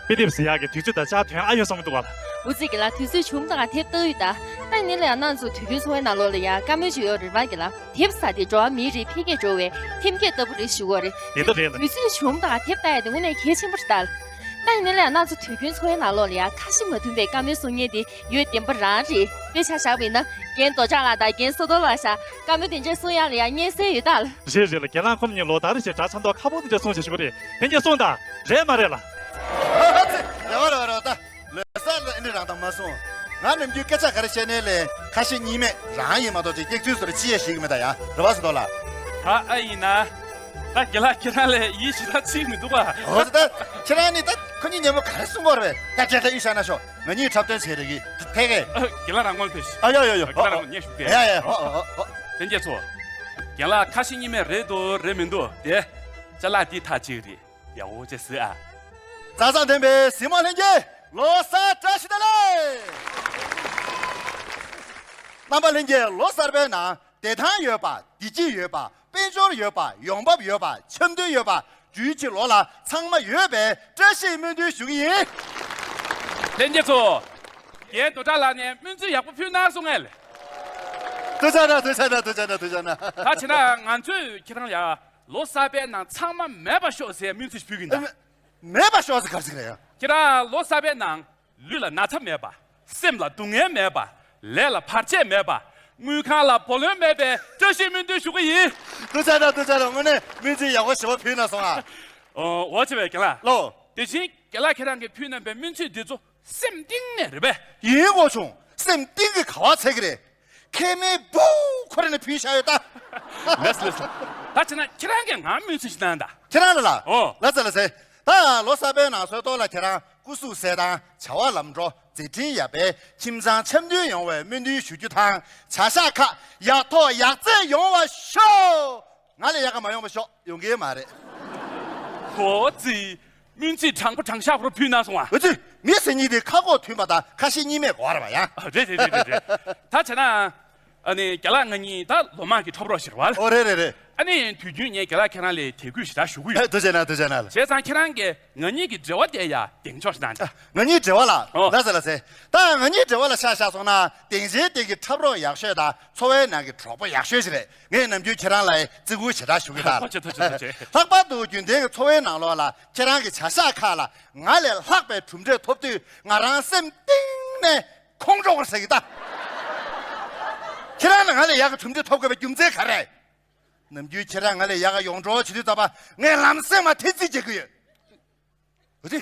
དཔེ་དེབ་ཟེར་ཡག་གི་དུས་ཚོད་དང་ཆ་དོན་ཨ་ཡོད་བསམ་གྱི་འདུག་བ་ལ། འུ་ཚོས་ཀྱི་ལ་དུས་ཚོད་བྱུང་དང་དེབ་ལྟ་ཡོད་ད། ད་ཡིན་ནའི་ལ་ཡང་ནང་ཚོ་དུས་རྒྱུན་འཚོ་བའི་ནང་ལོགས་ལ་ཡང་བཀའ་མོལ་ཅིག་ཡོད་རེད་བ་གི་ལ། དེབ་ཟེར་དེ་འགྲོ་བ་མིའི་རིགས་འཕེལ་རྒྱས་འགྲོ་བའི་ཁྲིམས་འགལ་ལྟ་བུ་རེད་ཞུ་གི་རེད། དེ་ལྟ་རེད་ལ། དུས་ཚོད་བྱུང་དང་དེབ་ལྟ་ཡག་དེ་དངོས་གནས་གལ་ཆེན་པོ་རེད་ད། ད་ཡིན་ནའི་ལ་ཡང་ནང་ཚོ་དུས་རྒྱུན་འཚོ་བའི་ནང་ལོགས་ལ་ཡང་ཁ་ཞེ་མ་མཐུན་པའི་བཀའ་མོལ་གསུང་མཁན་དེ་ཡོད་བདེན་པ་རང་རེད། དཔེ་ཆ་བཞག་པ་ཡིན་ན་རྒན་རྡོ་གྲགས་ལགས་དང་རྒན་བསོད་རྡོར་ལགས་ཤག་བཀའ་མོལ་དེ་འདྲ་གསུང་ཡག་ལ་ཡང་སྙན་གསན་ཡོད་ད། རེད་རེད་ལ། རྒན་ལགས་ཁོང་གཉིས་ལོ་ལྟར་རེ་བཞིན་དགྲ་ཆ་མདོག་ཁ་པོ་དེ་འདྲ་གསུང་བྱེད་ཞུ་གི་རེད། དེ་འདྲ་གསུངས་དང་རེད་མ་རེད་ལ། རེད་བ་རེད་བ་རེད་བ་ད། ལོ་གསར་ལ་ཨེ་འདྲ་རང་དང་མ་གསུངས། ང་ནམ་རྒྱུན་སྐད་ཆ་ག་རེ་བཤད་ནའི་ལས་ཁ་ཞེ་གཉིས་མེད་རང་ཡིན་མ་གཏོགས་ཅིག་སྐྱག་རྫུན་བཟོ་རེ་ཅི་ཡང་ཤེས་ཀྱི་མེད་ད་ཡ། རེད་བ་བསོད་རྡོར་ལགས། ད་ཨ་ཡིན་ན། ད་རྒན་ལགས་ཁྱེད་རང་ལས་ཡིད་ཞེ་དྲག་ཆེས་མི་འདུག་ག་འོ་ད་ཁྱེད་རང་ནི་ད་ཁོ་གཉིས་མཉམ་པོ་ག་རེ་གསུང་གི་རེད། ད་རྒྱལ་ཐ་ཡུལ་ཤ་ན་ཤོག་ང་གཉིས་འཁྲབ་སྟོན་བྱེད་རེ་གི་ཐད་ཀའི། རྒན་ལགས་རང་ངོ་ཕེབས་ཤིག་ཨ་ཡ་ཡ་ཡ། རྒན་ལགས་རང་ངོ་ཉན་ཞུགས་ཏེ། ཡ་ཡ་ཡ། ཨོ་ཨོ་ཨོ། ལྷན་རྒྱས་ཚོ། རྒན་ལགས་ཁ་ཞེ་གཉིས་མེད་རེད་འདུག་རེད་མི་འདུག་དེ། ཅ་ལག་འདི་ཐག་གཅིག་རེད། ཡག་པོ་བྱས་ཟོས་ཨ། མཛའ་བརྩེ་ལྡན་པའི་གཟིགས་མོ་ལྷན་རྒྱས། ལོ་གསར་བཀྲ་ཤིས་བདེ་ལེགས། རྣམ་པ་ལྷན་རྒྱས་ལོ་གསར་པའི་ནང་བདེ་ཐང་ཡོད་པ། བདེ་སྐྱིད་ཡོད་པ། དཔལ་འབྱོར་ཡོད་པ། ཡོང་འབབ་ཡོད་པ། འཆམ་མཐུན་ཡོད་པ། འབྲུག་གི་ལོ་ལ་ཚང་མ་ཡོད་པའི་བཀྲ་ཤིས་སྨོན་འདུན་ཞུ་གི་ཡིན། ལྷན་རྒྱས་ཚོ། རྒན་རྡོ་གྲགས་ལགས་ནས་སྨོན་ཚིག་ཡག་པོ་ཕུལ་གནང་སོང་ངས་ལ། ཐུགས་རྗེ་གནང་། ཐུགས་རྗེ་གནང་། ཐུགས་རྗེ་གནང་། ཐུགས་རྗེ་གནང་། ད་བྱས་ན་ང་ཚོས་ཁྱེད་རང་ལ་ལོ་གསར་པའི་ནང་ཚང་མ་མེད་པ་ཤོག་ཟེར་སྨོན་ཚིག་ཞུ་གི་ཡིན་ད། མེད་པ་ཤོག་ཟེར་ག་རེ་ཟེར་གི་རེད་ཡ། ཁྱེད་རང་ལོ་གསར་པའི་ནང་ལུས་ལ་ན་ཚ་མེད་པ། སེམས་ལ་སྡུག་བསྔལ་མེད་པ། ལས་ལ་བར་ཆད་མེད་པ། དངུལ་ཁང་ལ་བུ་ལོན་མེད་པའི་བཀྲ་ཤིས་སྨོན་འདུན་ཞུ་གི་ཡིན། ཐུགས་རྗེ་གནང་། ཐུགས་རྗེ་གནང་། དངོས་གནས་སྨོན་ཚིག་ཡག་པོ་ཞེ་པོ་ཕུལ་གནང་སོང་ཨ། ཨོ་ཨོ་ཆེ་བས་རྒན་ལགས། ལོ། དེ་བཞིན་རྒན་ལགས་ཁྱེད་རང་གིས་ཕུལ་གནང་པའི་སྨོན་ཚིག་འདི་ཚོ་སེམས་གཏིང་ནས་རེད་པས། ཡིན་དགོས་བྱུང་། སེམས་གཏིང་གི་ག་བ་ཚད་གི་རེད། མཁལ་མའི་སྦུག་ཁོ་ར་ནས་ཕུལ་བཞག་ཡོད་ད། ལགས་ལགས། ད་བྱས་ན་ཁྱེད་རང་གིས་ང་སྨོན་ཚིག་ཞིག་གནང་ད། ཁྱེད་རང་ལ་ལ། ཨོ། ལགས་སེ་ལགས་སེ། ད་ལོ་གསར་པའི་ནང་སྲོལ་ཐོག་ལ་ཁྱེད་རང་སྐུ་གཟུགས་གསལ་ཐང་བྱ་བ་ལམ་འགྲོ་མཛད་འཕྲིན་ཡག་པའི་ཁྱིམ་ཚང་འཆམ་མཐུན་ཡོང་བའི་སྨོན་འདུན་ཞུ་རྒྱུ་དང་བྱ་གཞག་ཁག་ཡག་ཐོག་ཡག་བརྩེགས་ཡོང་བ་ཤོག་ང་ལས་ཡག་ག་མ་ཡོང་བ་ཤོག་ཡོང་གི་མ་རེད། ཧོ་ཙི། སྨོན་ཚིག་དྲང་པོ་དྲང་བཞག་པོ་ཕུལ་གནང་སོང་ཨ། ཨོ་ཙི། མི་ཟེར་མཁན་དེ་ཁ་ཁོག་མཐུན་པ་དང་ཁ་ཞེ་གཉིས་མེད་དགོས་རེད་པ་ཡ། ཨ་རེད་རེད་རེད་རེད་རེད། ད་བྱས་ན། ཨ་ནི་རྒན་ལགས་ང་གཉིས་ད་ལོ་མང་གི་འཁྲབ་རོགས་ཞིག་རེད་པ། ཨོ་རེད་རེད་རེད། ཨ་ནི་དུས་རྒྱུན་ངས་རྒན་ལགས་ཁྱེད་རང་ལ་དད་གུས་ཞེ་དྲག་ཞུ་གི་ཡོད། ཨ་ཐུགས་རྗེ་གནང་། ཐུགས་རྗེ་གནང་། བྱས་ཙང་ཁྱེད་རང་གིས་ང་གཉིས་ཀྱི་འབྲེལ་བ་དེ་ཡ་གདེང་འཇོག་ཞིག་གནང་དང་། ང་གཉིས་འབྲེལ་བ་ལ། ཨོ། ལགས་སེ་ལགས་སེ། ད་ང་གཉིས་འབྲེལ་བ་ལ་ཆ་བཞག་སོང་ན་སྡིངས་ཆའི་སྟེང་གི་འཁྲབ་རོགས་ཡག་ཤོས་དང་འཚོ་བའི་ནང་གི་གྲོགས་པོ་ཡག་ཤོས་ཞིག་རེད། ངས་ནམ་རྒྱུན་ཁྱེད་རང་ལ་བརྩི་བཀུར་ཞེ་དྲག་ཞུ་གི་ད། ཐུགས་རྗེ་ཆེ། ཐུགས་རྗེ་ཆེ། ལྷག་པར་དུ་རྒྱུན་ལྡན་གྱི་འཚོ་བའི་ནང་ལོགས་ལ་ཁྱེད་རང་གི་བྱ་གཞག་ཁག་ལ་ང་ལས་ལྷག་པའི་གྲུབ་འབྲས་ཐོབ་དུས་ང་རང་སེམས་གཏིང་ནས་ཁོང་ཁྲོ་བར་ཟ་གི་ད། ཁྱེད་རང་ལ་ང་ལས་ཡག་གི་གྲུབ་འབྲས་ཐོབ་དགོས་པའི་རྒྱུ་མཚན་ག་རེ། ནམ་རྒྱུན་ཁྱེད་རང་ང་ལས་ཡག་ག་ཡོང་འགྲོ་བྱེད་དུས་ཙམ་པ་ངས་ལམ་སེང་མར་ཐེ་ཚིག་རྒྱག་གི་ཡོད། འོ་དེ།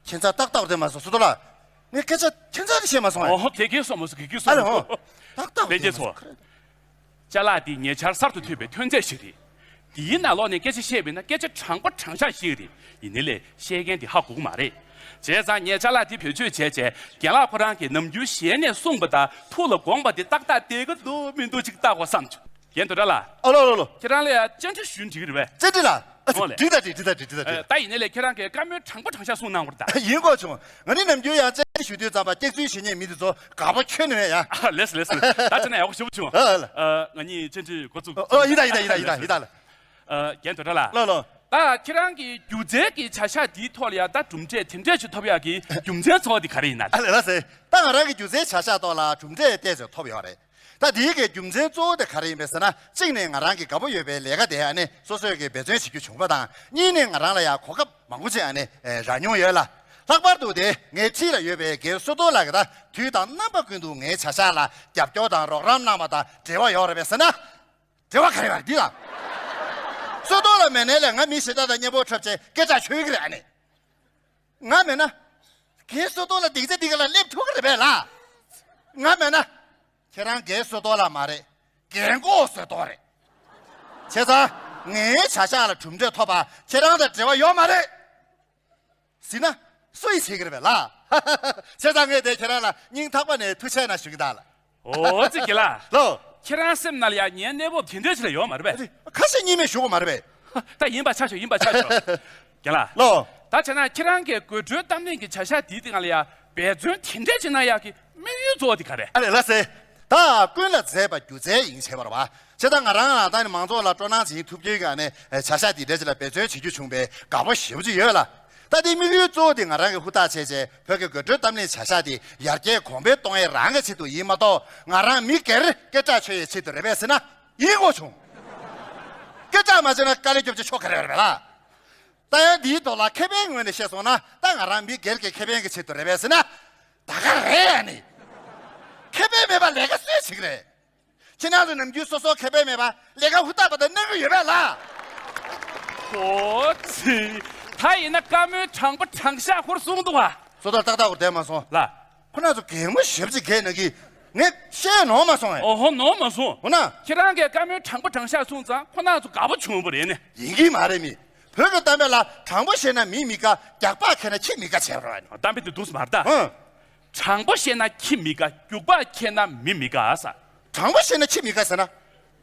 ཁྱེད་ཚ་ཏག་ཏག་དེ་མ་སོང་སུ་ཏོ་ལ། ངས་སྐད་ཆ་ཁྱེད་ཚ་དེ་བཤད་མ་སོང་ཨེ། ཨོ་ཧོ་གེ་གེ་སོང་མ་སོང་། གེ་གེ་ཨ་སོང་ལེ་ཧོ། མ་སོང་། ཏག་ཏག་ལེ་དེ་གེ་མ་སོང་སོང་། ཁ་རེ། ཅ་ལག་འདི་ཉེ་ཆར་གསར་དུ་ཐོན་པའི་ཐོན་རྫས་ཤིག་རེད། འདིའི་ནང་ལོགས་ནས་སྐད་ཆ་བཤད་པ་ཡིན་ན་སྐད་ཆ་དྲང་པོ་དྲང་བཞག་ཞིག་རེད། ཡིན་ནའི་ལས་བཤད་མཁན་དེ་ཧ་གོ་གི་མ་རེད། བྱས་ཙང་ངས་ཅ་ལག་འདི་བེད་སྤྱོད་བྱས་བྱས་རྒན་ལགས་ཁོ་རང་གིས་ནམ་རྒྱུན་ཞལ་ནས་གསུངས་པ་དང་ཐུགས་ལ་དགོངས་པ་དེ་ཏག་ཏག་བསྡད་ཀྱི་འདུག་མི་འདུག་ཅིག་བལྟ་དགོས་བསམ་བྱུང་། རྒན་རྡོ་གྲགས་ལགས། ཨ་ལོ་ལོ་ལོ། ཁྱེད་རང་ལ་ཡ་བཅར་འདྲི་ཞུ་འགྲིག་གི་རེད་པས། བཅར་འདྲི་ལ། ཨ་ཙི། ཨོ་ལེ། འགྲིག་ད་འགྲིག་འགྲིག་ད་འགྲིག་འགྲིག་ད་འགྲིག་ཨ། ད་ཡིན་ནའི་ལས་ཁྱེད་རང་གིས་བཀའ་མོལ་དྲང་པོ་དྲང་བཞག་གསུངས་གནང་བར་ད། ཡིན་དགོས་བྱུང་། ང་ནི་ནམ་རྒྱུན་ཡང་བཅར་འདྲི་ཞུ་དུས་ཙམ་པ་སྐྱག་རྫུན་བཤད་མཁན་མི་འདི་ཚོ་དགའ་པོ་ཁྱོན་ནས་མེད་ཡ། ཨ་ལེས་ལེས་ལེས། ད་བྱས་ན་ཡག་པོ་ཞེ་པོ་བྱུང་། ཨ་ལ། ཨ། ང་གཉིས་བཅར་འདྲི་འགོ་བཙུགས། ཨོ་ཡིན་ད་ཡིན་ད་ཡིན་ད་ཡིན་ད་ཡིན་ད་ལ། ཨ། རྒན་རྡོ་གྲགས་ལགས། ལོ་ལོ། ད་ཁྱེད་རང་གི་སྒྱུ་རྩལ་གྱི་བྱ་གཞག་འདིའི་ཐོག་ལ་ཡ་ད་གྲུབ་འབྲས་དེ་འདྲས་ཅིག་ཐོབ་ཡག་གི་རྒྱུ་མཚན་གཙོ་བོ་དེ་ག་རེ་ཡིན་ན། ཨ་ལེ་ལ་སེ། ད་ང་རང་གི་སྒྱུ་རྩལ་བྱ་གཞག་ཐོག་ལ་གྲུབ་འབྲས་ཏོག་ཙམ་ཐོབ་ཡོད་རེད། ད་དེའི་གི་རྒྱུ་མཚན་གཙོ་བོ་དེ་ག་རེ་ཡིན་པས་ཟེར་ན། གཅིག་ནས་ང་རང་གི་དགའ་པོ་ཡོད་པའི་ལས་ཀ་དེ་ཨ་ནི་སོ་སོས་གི་འབད་བརྩོན་བྱེད་རྒྱུ་བྱུང་བ་དང་། གཉིས་ནས་ང་རང་ལ་ཡང་གོ་སྐབས་མང་པོ་ཅིག་ཨ་ནི་རག་མྱོང་ཡོད་ལ། ལྷག་པར་དུ་དེ་ངའི་འཁྲིས་ལ་ཡོད་པའི་རྒན་བསོད་རྡོར་ལགས་ཀྱིས་ད་དུས་དང་རྣམ་པ་ཀུན་ཏུ་ངའི་བྱ་གཞག་ལ་རྒྱབ་སྐྱོར་དང་རོགས་རམ་གནང་བ་དང་འབྲེལ་བ་ཡོད་རེད་པས་ཟེར་ན། འབྲེལ་བ་ག་རེ་ཡོད་རེད་འདི་དང་། བསོད་རྡོར་ལགས་མེད་ནའི་ལས་ང་མི་གཞན་དག་དང་མཉམ་པོ་འཁྲབ་བྱས་སྐད་གྲགས་ཆོད་ཀྱི་རེད་ཨ་ནི། ང་མེད་ན། རྒན་བསོད་རྡོར་ལགས་སྡིངས་ཆ་འདི་ག་ལ་སླེབས་ཐུབ་ཀྱི་རེད་པས་ལ། ང་མེད་ན། ཁྱེད་རང་རྒན་བསོད་རྡོར་ལགས་མ་རེད། རྒན་གོག་བསོད་རྡོར་རེད། བྱས་ཙང་། ངའི་བྱ་གཞག་ལ་གྲུབ་འབྲས་ཐོབ་པ་ཁྱེད་རང་དང་འབྲེལ་བ་ཡོད་མ་རེད། ཟིན་ན། སུ་ཡིས་བྱེད་ཀྱི་རེད་པས་ལ། བྱས་ཙང་ངས་དེ་ཁྱེད་རང་ལ་སྙིང་ཐག་པ་ནས་ཐུགས་རྗེ་གནང་ཞུ་གི་ད་ལ། ཨོ་ཙི་རྒན་ལགས། ལོ། ཁྱེད་རང་སེམས་ནང་ལ་ཡ་ངའི་གནས་བབ་དེ་འདྲ་ཞིག་ལ་ཡོད་མ་རེད་པས། ཁ་ཞེ་གཉིས་མེད་ཞུ་དགོས་མ་རེད་པས། ད་ཡིན་པ་ཆ་ཆོག་ཡིན་པ་ཆ་ཆོག་རྒན་ལགས། ལོ། ད་བྱས་ན་ཁྱེད་རང་གིས་དགོད་བྲོའི་གཏམ་གླེང་གི་བྱ་གཞག་འདིའི་སྟེང་ལ་ཡ་འབད་བརྩོན་དེ་འདྲ་ཅིག་གནང་ཡག་གི་དམིགས་ཡུལ་གཙོ་བོ་དེ་ག་རེད། ཨ་ལེ་ལ་སེ། ད་ཀུན་ལ་མཛེས་པ་སྒྱུ་རྩལ་ཡིན་བྱས་པ་རེད་པ། བྱས་ཙང་ང་རང་ལ་ད་ནི་མང་ཚོགས་ལ་སྤྲོ་སྣང་བྱེད་ཐུབ་རྒྱུའི་སྒང་ནས་བྱ་གཞག་འདི་འདྲ་ཅིག་ལ་འབད་བརྩོན་བྱེད་རྒྱུ་བྱུང་བས་དགའ་པོ་ཞེ་པོ་ཅིག་ཡོད་ལ། ད་དེའི་དམིགས་ཡུལ་གཙོ་བོ་དེ་ང་རང་གིས་ཧུར་ཐག་བྱས་བྱས་བོད་ཀྱི་དགོད་བྲོའི་གཏམ་གླེང་བྱ་གཞག་དེ་ཡར་རྒྱས་གོང་འཕེལ་གཏོང་ཡས་རང་གི་ཆེད་དུ་ཡིན་མ་གཏོགས་ང་རང་མི་སྒེར་སྐད་གྲགས་ཆོད་ཡས་ཆེད་དུ་རེད་པས་ཟེར་ན། ཡིན་དགོས་བྱུང་། སྐད་གྲགས་མ་ཆོད་ན་དཀའ་ལས་རྒྱོབ་བྱས་ཆོ་ག་རེ་རེད་པས་ལ། ད་ཡང་འདིའི་ཐོག་ལ་ཁེ་ཕན་ངོས་ནས་བཤད་སོང་ན་ད་ང་རང་མི་སྒེར་གྱི་ཁེ་ཕན་གྱི་ཆེད་དུ་རེད་པས་ཟེར་ན། ད་ག་རེད་ཨ་ནི། ཁེ་ཕན་མེད་པ་ལས་ཀ་སུས་བྱེད་ཀྱི་རེད། ཁྱེད་རང་ཚོ་ནམ་རྒྱུན་སོ་སོ་ཁེ་ཕན་མེད་པ་ལས་ཀ་ཧུར་ཐག་པ་དང་གནང་གི་ཡོད་པས་ལ། ཨོ་ཙི། ད་ཡིན་ན་བཀའ་མོལ་དྲང་པོ་དྲང་བཞག་ཧུར་གསུངས་འདུག་བ། བསོད་རྡོར་ཏག་ཏག་གོ་བསྡད་མ་སོང་། ལ། ཁོ་རང་ཚོ་གད་མོ་ཞེ་པོ་ཅིག་བགད་ན་གི། ངས་བཤད་ནོར་མ་སོང་ཨེ། ཨོ་ཧོ་ནོར་མ་སོང་། འོ་ན། ཁྱེད་རང་གིས་བཀའ་མོལ་དྲང་པོ་དྲང་བཞག་གསུངས་ཙང་ཁོ་རང་ཚོ་དགའ་པོ་བྱུང་བ་རེད་ནི། ཡིན་གྱི་མ་རེད་མི། བོད་ཀྱི་གཏམ་དཔེ་ལ་དྲང་པོ་བཤད་ན་མི་མི་དགའ། རྒྱག་པ་ཁེལ་ན་ཁྱི་མི་དགའ་བྱས་པ་རེད། གཏམ་དཔེ་དེ་འདུག་སེ་མ་རེད་ད། ཧུང་། དྲང་པོ་བཤད་ན་ཁྱི་མི་དགའ། རྒྱུག་པ་ཁེལ་ན་མི་མི་དགའ་ས། དྲང་པོ་བཤད་ན་ཁྱི་མི་དགའ་ཟེར་ན།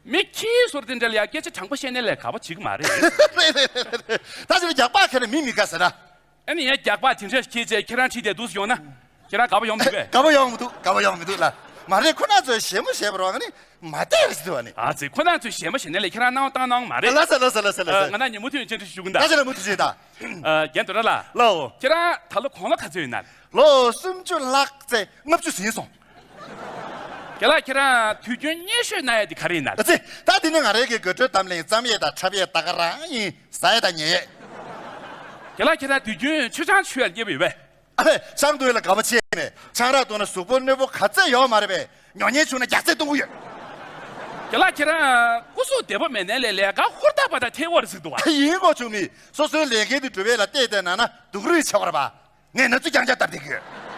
མི་ཁྱི་ཟེར་དེ་འདྲ་ལ་ཡ་སྐད་ཆ་དྲང་པོ་བཤད་ནའི་ལས་དགའ་པོ་བྱེད་ཀྱི་མ་རེད། རེད་རེད་རེད་རེད། ད་ཅི་ལ་རྒྱག་པ་ཁེལ་ན་མི་མི་དགའ་ཟེར་ན། ཨ་ནི་ཡང་རྒྱག་པ་དེ་འདྲ་ཁྱེད་ཚོས་ཁྱེད་རང་ཁྲིད་དེ་འདུག་སེ་ཡོང་ན། ཁྱེད་རང་དགའ་པོ་ཡོང་མི་འདུག་གས། དགའ་པོ་ཡོང་མི་འདུག་དགའ་པོ་ཡོང་མི་འདུག་ལ། མ་རེད་ཁོ་རང་ཚོས་ཞེ་མོ་བྱས་པ་རེད་བ། ང་ནི་མ་བལྟས་རེ་ཞིག་འདུག་བ་ནི། ཨ་ཙི་ཁོ་རང་ཚོས་ཞེ་མོ་བྱས་ནའི་ལས་ཁྱེད་རང་སྣང་བ་བཏང་གནང་མ་རེད། ལ་ས་ལ་ས་ལ་ས་ལ་ས། ང་ན་ཉིན་མུ་མཐུད་བཅར་འདྲི་ཞུ་གི་ད། ད་ཆ་ལ་མུ་མཐུད་བྱེད་ད། རྒན་རྡོ་གྲགས་ལགས། ལའོ། ཁྱེད་རང་ད་ལོ་དགུང་ལོ་ག་ཚོད་ཡིན་ན། ལོ་སུམ་ཅུ་ལྷག་ཙེ་ལྔ་བཅུ་ཟིན་སོང་། རྒན་ལགས་ཁྱེད་རང་དུས་རྒྱུན་བརྙས་བཤོས་གནང་ཡས་དེ་ག་རེ་ཡིན་ན། ཨ་ཙི། ད་དེ་ནི་ང་རང་གི་དགོད་བྲོའི་གཏམ་གླེང་བརྩམས་ཡས་དང་འཁྲབ་ཡས་ད་ག་རང་ཡིན། ཟ་ཡས་དང་ཉལ་ཡས། རྒན་ལགས་ཁྱེད་རང་དུས་རྒྱུན་མཆོད་ཆང་མཆོད་ཡས་བརྙས་པ་ཡོད་པས། ཨ་ལས། ཆང་འཐུང་ཡས་ལ་དགའ་པོ་བྱས་ནས་ཆང་རག་འཐུང་ན་གཟུགས་པོ་རྣོན་པོ་ག་ཚད་ཡོད་མ་རེད་པས། ཉོ་མཁན་བྱུང་ན་རྒྱགས་ཚད་གཏོང་གི་ཡོད། རྒན་ལགས་ཁྱེད་རང་སྐུ་གཟུགས་བདེ་པོ་མེད་ནའི་ལས་ལས་ཀ་ཧུར་ཐག་པ་དང་ཐལ་བ་རེད་ཟེར་འདུག་བ། ཡིན་གོ་བྱུང་མི། སོ་སོའི་ལས་འགན་དེ་སྒྲུབ་ཡས་ལ་བལྟས་བལྟས་ན་ན་སྡུག་རུས་ཆེ་བ་རེད་པ། ངས་ན་ཚོད་རྐྱང་རྐྱང་བཏབ་བསྡད་ཀྱི་ཡོད།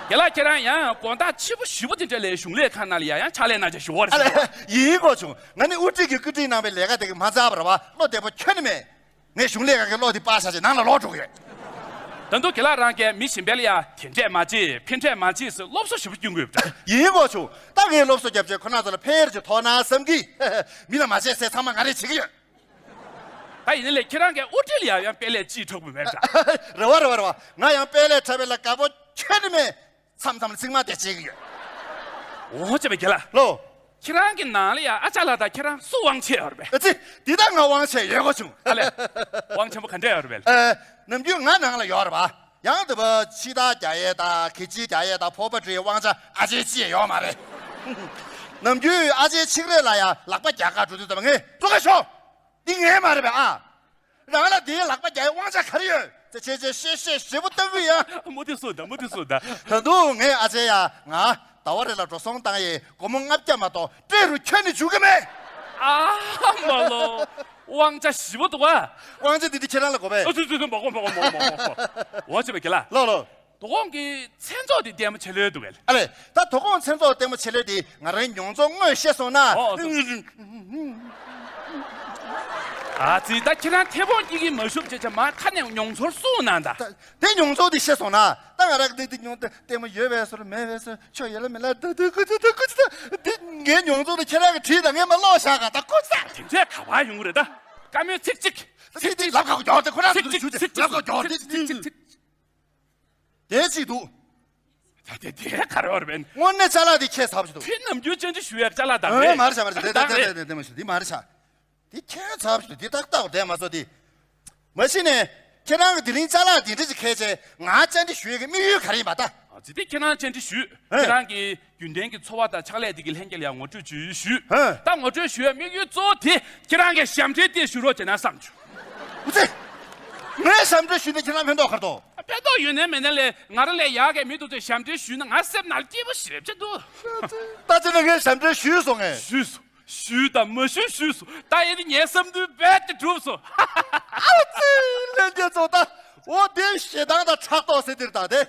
རྒན་ལགས་ཁྱེད་རང་ཡང་དགོང་དག་ཕྱི་པོ་ཞེ་པོ་དེ་འདྲ་ལས་གཞུང་ལས་ཁང་ནང་ལ་ཡང་ཡང་ཕྱག་ལས་གནང་བྱས་བཞུགས་པ་རེད་ཟེར་བ། ཡིན་གོ་བྱུང་། ང་ནི་དབུ་ཁྲིད་ཀྱིས་བཀོད་སྒྲིག་གནང་བའི་ལས་ཀ་དེ་གི་མ་རྩ་བར་བ་བློ་བདེ་པོ་ཁྱོན་ནས་མེད། ངས་གཞུང་ལས་ཁང་གི་གློག་དེ་སྤར་བཞག་བྱས་ནང་ལ་ལོག་འགྲོ་གི་ཡོད། ད་དུང་རྒན་ལགས་རང་གིས་མི་གཞན་པ་ལ་ཡང་དེ་འདྲས་མ་བྱེད་ཕན་འདྲས་མ་བྱེད་ཟེར་སློབ་གསོ་ཞེ་པོ་སྐྱོན་གྱི་ཡོད་པ་འདྲ། ཡིན་གོ་བྱུང་། ད་ངས་སློབ་གསོ་བརྒྱབ་བྱས་ཁོ་རང་ཚོ་ལ་ཕན་ཡོན་ཅིག་ཐོགས་ན་བསམ་གི། མི་ལ་མ་བྱས་ཟེར་ཚང་མ་ང་རས་བྱེད་ཀྱི་ཡོད། ད་ཡིན་ནའི་ལས་ཁྱེད་རང་གིས་དབུ་ཁྲིད་ལ་ཡང་ཡང་དཔེ་ལས་ཅིག་འཁྲབ་དགོས་མེད་འདྲ། རེད་བ་རེད་བ་རེད་བ། ང་ཡང་དཔེ་ལས་འཁྲབ་པའི་ལ་དགའ་པོ་ཁྱོན་ནས་མེད། མཚམས་མཚམས་ལ་ཚིག་མ་དེ་བྱེད་ཀྱི་ཡོད། འོ་ཅེ་བའི་རྒན་ལགས། ལོ། ཁྱེད་རང་གི་ནང་ལ་ཡང་ཨ་ཅག་ལགས་དང་ཁྱེད་རང་སུ་དབང་ཆེ་ཡོད་རེད་པས། ཨ་ཙི། འདི་ད་ང་དབང་ཆེ་ཡོད་གོ་བྱུང་། ཨ་ལས། དབང་ཆེན་པོ་ག་འདྲས་ཡོད་རེད་པས། ཨ། ནམ་རྒྱུན་ང་ནང་ལ་ཡོད་རེད་པ། ཡང་དེ་བ་ཕྱི་ཐག་རྒྱག་ཡས་དང་གད་ཕྱིས་རྒྱག་ཡས་དང་ཕོར་པ་འདྲི་ཡས་དབང་ཆ་ཨ་ཅེ་ཅི་ཡང་ཡོད་མ་རེད། ནམ་རྒྱུན་ཨ་ཅེ་ཆིག་རེ་ལ་ཡང་ལག་པ་རྒྱག་ག་འགྲོ་དུས་ཙམ་ངས་འགྲོ་ག་ཤོག་འདི་ངའི་མ་རེད་པས་ཨ། རང་ལ་འདིའི་ལག་པ་རྒྱག་ཡའི་དབང་ཆ་ག་རེ་ཡོད། ཙེ་ཆེ་ཆེ་ཤེ་ཤེ་ཞེ་པོ་ལྟ་གི་ཡ། མུ་མཐུད་གསུངས་དང་མུ་མཐུད་གསུངས་དང་། ད་དུང་ངས་ཨ་ཅེ་ཡ་ང་ཟླ་བ་རེ་ལ་འགྲོ་སོང་བཏང་ཡས་སྒོར་མོ་ལྔ་བརྒྱ་མ་གཏོགས་སྤྲད་རུ་ཁྱོན་ནས་འཇུག་གི་མེད། ཨ་མ་ལོ། དབང་ཆ་ཞེ་པོ་འདུག་བ། དབང་ཆ་འདི་འདི་ཁྱེད་རང་ལ་དགོས་པས། ཨ་ཙི་ཙི་ཙི་མ་གོ་མ་གོ་མ་གོ་མ་གོ་མ་གོ། འོ་ཅེ་བའི་རྒན་ལགས། ལོ་ལོ། དོ་དགོང་གི་མཚན་ཚོགས་དེ་ལྟད་མོ་ཆེ་ལོས་འདུག་གས། ཨ་ལས། ད་དོ་དགོང་མཚན་ཚོགས་ལྟད་མོ་ཆེ་ལོས་དེ་ང་རའི་མྱོང་ཚོར་དངོས་བཤད་སོང་ན། ཨོ་ཨོ། ཨ་ཙི་ད་ཁྱེད་རང་ཐེ་བོང་སྐྱེ་གི་མ་ཤུབ་ཅེས་ཆ་མ་ཁ་ནས་མྱོང་ཚོར་གསུངས་གནང་ད། ད་དེ་མྱོང་ཚོར་དེ་བཤད་སོང་ན་ད་ང་ར་དེ་དེ་མྱོང་ལྟད་མོ་ཡོད་པས་སོར་མེད་པས་སོར་ཆོ་ཡོད་ལ་མེད་ལ་ད་དུ་ཁུ་ཚུ་ད་ཁུ་ཚུ་ད་དེ་ངའི་མྱོང་ཚོར་དེ་ཁྱེད་རང་གི་བྲིས་དང་ངས་མ་ཀློག་བཞག་ག་ད་ཁུ་ཚུ་ད། དེ་ཚོས་ག་བ་ཡོང་གི་རེད་ད། བཀའ་མོལ་ཚིག་གཅིག་ཚིག་གཅིག་ལབ་ཁག་གོ་ཀྱོག་དེ་ཁོ་རང་ཚིག་གཅིག་ཚིག་གཅིག་ལབ་ཁག་གོ་ཀྱོག་དེ་ཚིག་གཅིག་ཚིག་གཅིག་དེ་གཅིག་འདུག་ད་དེ་དེ་ག་རེ་བར་བན། དངོས་གནས་ཅ་ལག་དེ་ཁྱད་མཚར་པོ་ཞིག་འདུག་དེ་ནམ་རྒྱུན་བཅར་འདྲི་ཞུ་ཡག་ཅ་ལག་དང་ཨེ་རེད། མ་རེད་ཤག་མ་རེད་ཤག་དེ་དེ་དེ་དེ་མ་ཤི་དེ་མ་རེད་ཤག་དེ་ཁྱད་མཚར་པོ་ཞིག་འདུག་དེ་ཏག་ཏག་བསྡད་མ་སོང་དེ། མ་གཞི་ནས་ཁྱེད་རང་གི་དེ་རིང་ཅ་ལག་དེ་འདྲ་ཞིག་ཁྱེར་བྱས་ང་བཅར་འདྲི་ཞུ་ཡག་གི་དམིགས་ཡུལ་ག་རེ་ཡིན་པ་ད། ཨ་ཙི་དེ་ཁྱེད་རང་བཅར་འདྲི་ཞུས། ཨེ། ཁྱེད་རང་གི་རྒྱུན་ལྡན་གྱི་འཚོ་བ་དང་ཕྱག་ལས་དེ་གི་ལྷན་རྒྱས་ལ་ཡང་ངོ་སྤྲོད་ཅིག་ཞུས། ཨེ། ད་ངོ་སྤྲོད་ཞུ་ཡག་དམིགས་ཡུལ་གཙོ་བོ་དེ་ཁྱེད་རང་གི་ཞབས་འདྲེན་དེ་ཞུ་རོགས་བྱས་ན་བསམ་བྱུང་། ཨུ་ཙི། ངས་ཞབས་འདྲེན་ཞུས་ནས་ཁྱེད་རང་ཕན་ཐོགས་ག་རེ་འདུག་ཕན་ཐོགས་ཡོད་ནའི་མེད་ནའི་ལས་ང་རང་ལས་ཡག་གི་མི་འདུག་ཚེ་ཞབས་འདྲེན་ཞུས་ན་ང་སེམས་ནང་སྐྱིད་པོ་ཞེ་པོ་ཅིག་འདུག་ད་ཅི་ནས་ངས་ཞབས་འདྲེན་ཞུས་སོང་ངས། ཞུས་སོང་། ཞུས་དང་མ་ཞུས་ཞུས་སོང་། ད་ཡིན་ནའི་ངའི་བསམ་འདུན་རྦད་དེ་འགྲུབ་སོང་། ཨ་ཙི། ལྷན་རྒྱས་ཚོ་ད། འོ་དེ་ཞེ་སྡང་དང་ཕྲག་དོག་ཟེར་དེར་ད་དེ།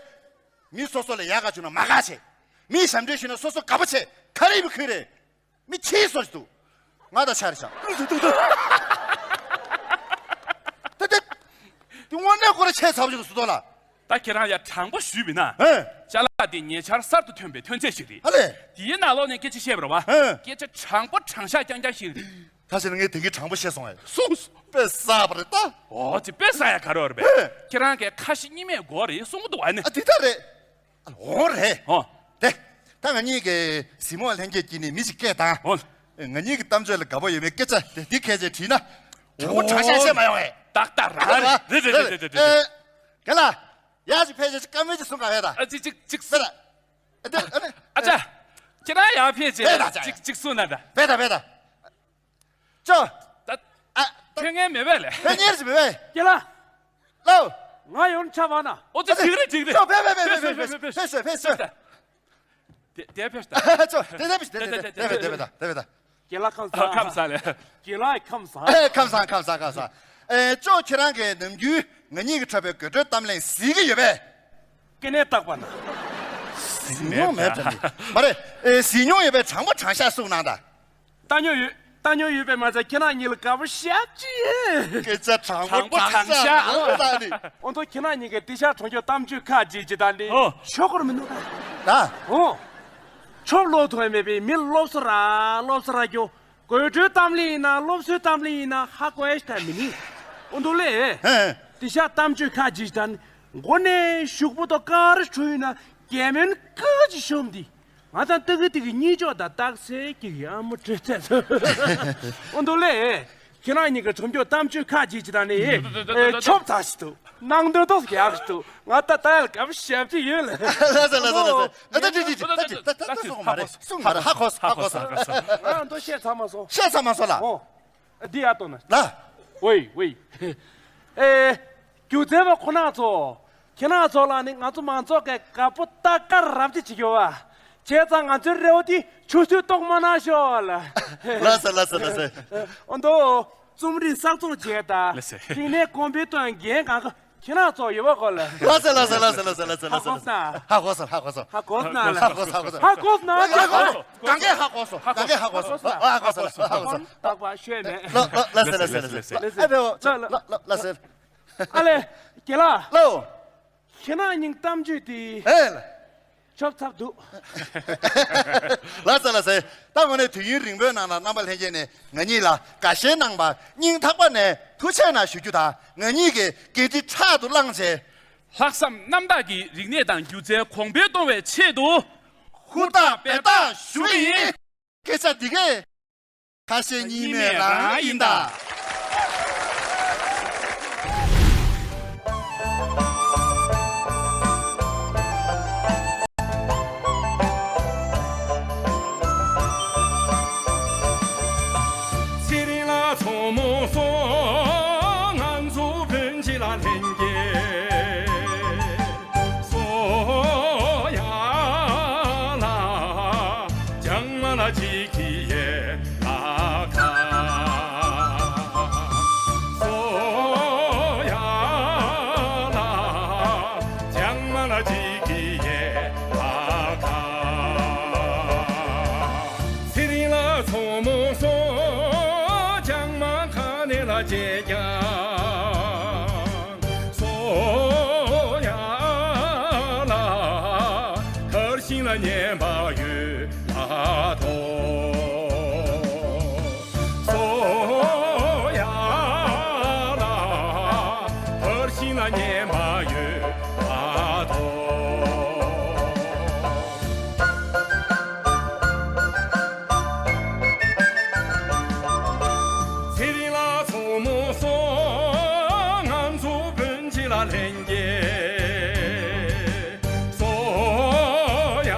མི་སོ་སོ་ལ་ཡག་ག་བྱུང་ན་མ་དགའ་བྱེད། མིས་ཞབས་འདྲེན་ཞུས་ན་སོ་སོ་དགའ་པོ་བྱེད། ག་རེ་ཡིན་པའི་ཁུལ་རེད། མི་ཁྱིའི་སོ་ཞིག་འདུག་ང་དང་ཆ་རེ་ཆགས། ད་དེ། དེ་དངོས་གནས་ཁོ་ར་ཆེ་ཚབ་ཞིག་སུ་དོ་ལ། ད་ཁྱེད་རང་ཡ་དྲང་པོ་ཞུས་པ་ཡིན་ན། ཨེ། ཅ་ལག་དེ་ཉེ་ཆར་གསར་དུ་ཐོན་པའི་ཐོན་རྫས་ཤིག་རེད། ཨ་ལས། དེའི་ནང་ལོགས་ནས་སྐད་ཆ་བཤད་པ་རེད་བ། ཨེ། སྐད་ཆ་དྲང་པོ་དྲང་བཞག་རྐྱང་རྐྱང་ཞིག་རེད། ད་ཕྱིན་ངས་དེ་གི་དྲང་པོ་བཤད་སོང་ངས། གསུངས་སོང་། དཔེ་བསགས་པ་རེད་ད། འོ་ཙི་དཔེ་བསགས་ཡ་ག་རེ་བ་རེད་པས། ཨེ། ཁྱེད་རང་གིས་ཁ་ཞེ་གཉིས་མེད་དགོས་རེད་གསུང་གི་འདུག་བ་ནི། ཨ་དེ་ད་རེད། ཨ་འོ་རེད། ཨོ། དེ། ད་ང་གཉིས་ཀྱི་གཟིགས་མོ་ལྷན་རྒྱས་ཀྱིས་ནི་མི་ཞིག་སྐད་བཏང་། ཨོ། ང་གཉིས་ཀྱི་གཏམ་བརྗོད་ལ་དགའ་པོ་ཡོད་མེད་སྐད་ཆ་དེ་འདི་གལ་ཆེ་དྲིས་ན། དྲང་པོ་དྲང་བཞག་བཤད་མ་ཡོང་ངས། ཏག་ཏག་རང་རེད། རེད་རེད་རེད་རེད་རེད། ཨེ། རྒན་ལགས། ཡག་ཅིག་ཕེབས་བྱས་ཅིག་བཀའ་མོལ་ཅིག་གསུང་ག་བས་ད། ཨ་ཅིག་ཅིག་ཅིག་བས་ད། ཨ་ཅག་ཁྱེད་རང་ཡར་ཕེབས་བྱས་ཅིག་ཅིག་གསུང་ན་ད། བས་ད་བས་ད། ཅོ། ད། ཨ། ཕེབས་མཁན་མེད་པས་ལས། ཕེབས་མཁན་རེད་མེད་པས། རྒན་ལགས། ལོ། ང་ཡོང་ཆ་བ་ན། ཨོ་ཙི་ཅིག་རེད་ཅིག་རེད། ཅོ་ཕེབས་ཕེབས་ཕེབས་ཕེབས་ཕེབས་ཕེབས་ཕེབས་ཕེབས། དེ་དེ་ཕེབས་ད། ཅོ་དེ་དེ་ཕེབས་དེ་དེ་དེ་ཕེབས་ད་དེ་ཕེབས་ད། རྒན་ལགས་ཁམས་བཟང་། ཁམས་བཟང་ལས། རྒན་ལགས་ཁམས་བཟང་། ཨེ་ཁམས་བཟང་ཁམས་བཟང་ཁམས་བཟང་། ཨེ་ཅོ་ཁྱེད་རང་གིས་ནམ་རྒྱུན་ང་གཉིས་ཀྱིས་འཁྲབ་པའི་དགོད་བྲོའི་གཏམ་གླེང་གཟིགས་ཀྱི་ཡོད་པས། སྐེ་ནས་བཏགས་པ་ན། གཟིགས་མྱོང་མེད་དྲན་ནི། མ་རེད། ཨེ་གཟིགས་མྱོང་ཡོད་པས་དྲང་པོ་དྲང་བཞག་གསུངས་གནང་ད། ལྟ་མྱོང་ཡོད། ལྟ་མྱོང་ཡོད་པས་མ་ཚད་ཁྱེད་རང་གཉིས་ལ་དགའ་པོ་ཞེ་པོ་ཅིག་ཡོད། སྐད་ཆ་དྲང་པོ་དྲང་བཞག་གནང་ད་ནི། ཨོ་ཐོ་ཁྱེད་རང་གཉིས་ཀྱིས་ཏི་ཤ་གྲོང་ཆོག་གཏམ་བརྗོད་ཁ་རྗེས་ཀྱི་ད་ནི། ཨོ། ཆོག་གོ་མི་འདུག་ད། ད། ཨོ། ཆོབ་ལོག་ཐོན་མེད་པའི་མི་སློབ་གསོ་ར་སློབ་གསོ་ར་རྒྱོ། དགོད་བྲོའི་གཏམ་གླེང་ཡིན་ན་སློབ་གསོའི་གཏམ་གླེང་ཡིན་ན་ཧ་གོ་ཡ་ཞིག་ད་མི་ནི། ཨོ་འདུག་ལེ། ཧེ། ཏི་ཤ་གཏམ་བརྗོད་ཁ་རྗེས་ཀྱི་ད་ནི། མགོ་ནས་གཞུག་པོ་དང་ཀ་ར་བྲོ་ཡིན་ན་རྒྱལ་མོན་ཀི་ཅི་ཤོམ་དི། ང་དང་ཏི་གི་ཏི་གི་གཉིས་ཅོག་དང་རྟགས་གསལ་གྱི་ཡ་མོ་བྲེལ་ཚད། ཨོ་འདུག་ལེ། ཁྱེད་རང་གཉིས་ཀྱི་གྲོང་ཆོག་གཏམ་བརྗོད་ཁ་རྗེས་ཀྱི་ད་ནི། ཨེ་ཆོབ་ཚ་ཞིག་འདུག་ནང་དོན་ཏོག་ཙམ་ཡག་ཏུ་ང་ད་ལྟ་ཡར་སྐབས་ཞབས་ཀྱི་ཡོད་ལ། ལགས་སོ་ལགས་སོ་ལགས་སོ། ཨ་ད་ཅི་ཅི་ཅི་ད་ཅི་ད་ད་ད་སོང་མ་རེད། སོང་མ་རེད། ཧ་གོ་སོང་། ཧ་གོ་སོང་། ང་ཚོ་བཤད་ཚར་མ་སོང་། བཤད་ཚར་མ་སོང་ལ། ཨོ། འདི་ཡར་གཏོང་ན། ལ། ཝེ་ཝེ། ཨེ། སྒྱུ་རྩལ་པ་ཁོ་ན་ཚོ། ཁྱེད་རང་ཚོ་ལ་ནི་ང་ཚོ་མང་ཚོགས་ཀྱི་དགའ་པོ་ལྟ་ག་རབ་ཅིག་བྱེད་ཀྱི་ཡོད་པ། བྱས་ཙང་ང་ཚོའི་རེ་བ་འདི་ཆུད་ཟོས་གཏོང་མ་གནང་ཤོག་ལ། ལགས་སོ་ལགས་སོ་ལགས་སོ། ཨོ་འདུག་རྩོམ་རིག་གསར་རྩོམ་བྱས་དང་། ལགས་སོ། རིག་གནས་གོང་འཕེལ་གཏོང་འགན་གང་ག་ཁྱེད་རང་ཚོ་ཡོད་པ་གོ་ལ། ལགས་སོ་ལགས་སོ་ལགས་སོ་ལགས་སོ་ལགས་སོ། ཧ་གོ་སོང་། ཧ་གོ་སོང་ཧ་གོ་སོང་། ཧ་གོ་སོང་ལ། ཧ་གོ་སོང་ཧ་གོ་སོང་། ཧ་གོ་སོང་ཧ་གོ་སོང་། གང་གས་ཧ་གོ་སོང་། གང་གས་ཧ་གོ་སོང་། ཧ་གོ་སོང་ཧ་གོ་སོང་། ཧ་གོ་སོང་། ཧ་གོ་སོང་། རྟག་པར་ཤོད་མེད། ལགས་སོ་ལགས་སོ་ལགས་སོ། ཨ་ལེ། རྒན་ལགས། ལགས་སོ། ཨ་ལེ། ཁྱེད་རང་སྙིང་གཏམ་རྒྱུད་དེ། ཨེ། ཆོབ་ཚབ་འདུག་ལགས་སོ་ལགས་སོ། ད་དངོས་གནས་དུས་ཡུན་རིང་པོའི་ནང་ལ་རྣམ་པ་ལྷན་རྒྱས་ནས་ང་གཉིས་ལ་དགའ་ཞེན་གནང་བར་སྙིང་ཐག་པ་ནས་ཐུགས་རྗེ་གནང་ཞུ་རྒྱུ་དང་། ང་གཉིས་ཀྱི་འགན་འཁྲི་ཕྲག་ཏུ་བླངས་བྱས། ལྷག་བསམ་རྣམ་དག་གིས་རིག་གནས་དང་སྒྱུ་རྩལ་གོང་འཕེལ་གཏོང་བའི་ཆེད་དུ། ཧུར་ཐག་འབད་ཐག་ཞུ་གི་ཡིན། སྐད་ཆ་འདི་གས། ཁ་ཤས་གཉིས་མེད་རང་ཡིན་ད། ཚེ་རིང་ལ་མཚོ་མོ་སོ། ང་ཚོ་བོན་ཆེ་ལ་ལྷན་རྒྱས། སོ་ཡ་ལ། ལྕང་མ་ལ་ཅི་ཁི་ཡེ་ལ་ཁ། སོ་ཡ་ལ། ལྕང་མ་ལ་ཅི་ཁི་ཡེ་ལ་ཁ། ཚེ་རིང་ལ་མཚོ་མོ་སོ། ལྕང་མ་ཁ་ནས་ལ་བཅད་ཀྱང་། སོ་ཡ་ལ། མཁར་ཤིང་ལ་སྙན་པ་ཡོད་ལ་དོ། སོ་ཡ་ལ། མཁར་ཤིང་ལ་སྙན་པ་ཡོད་ལ་དོ། ཚེ་རིང་ལ་མཚོ་མོ་སོ། ང་ཚོ་བོན་ཆེ་ལ་ལྷན་རྒྱས། སོ་ཡ།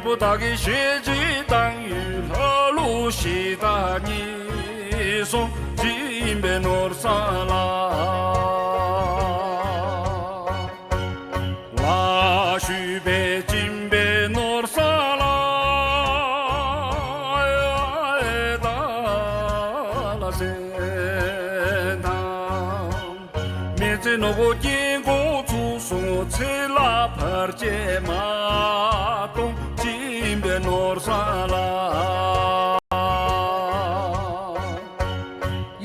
པོ་བདག་གི་ཞལ་གྱིས་བཏང་ཡོད་ལྷ་ཀླུ་གཞི་བདག་ཉིད་གསུམ་སྦྱིན་པའི་ནོར་བཟང་ལ། ལ་ཞུས་པའི་སྦྱིན་པའི་ནོར་བཟང་ལ། ལ་ཟེར་དང་། མི་ཚེ་ནོར་བུ་དཀྱིལ་འཁོར་ཚུགས་སོང་ཚེ་ལ་བར་ཆད་མ་གཏོང་སྦྱིན་པའི་ནོར་བཟང་ལ།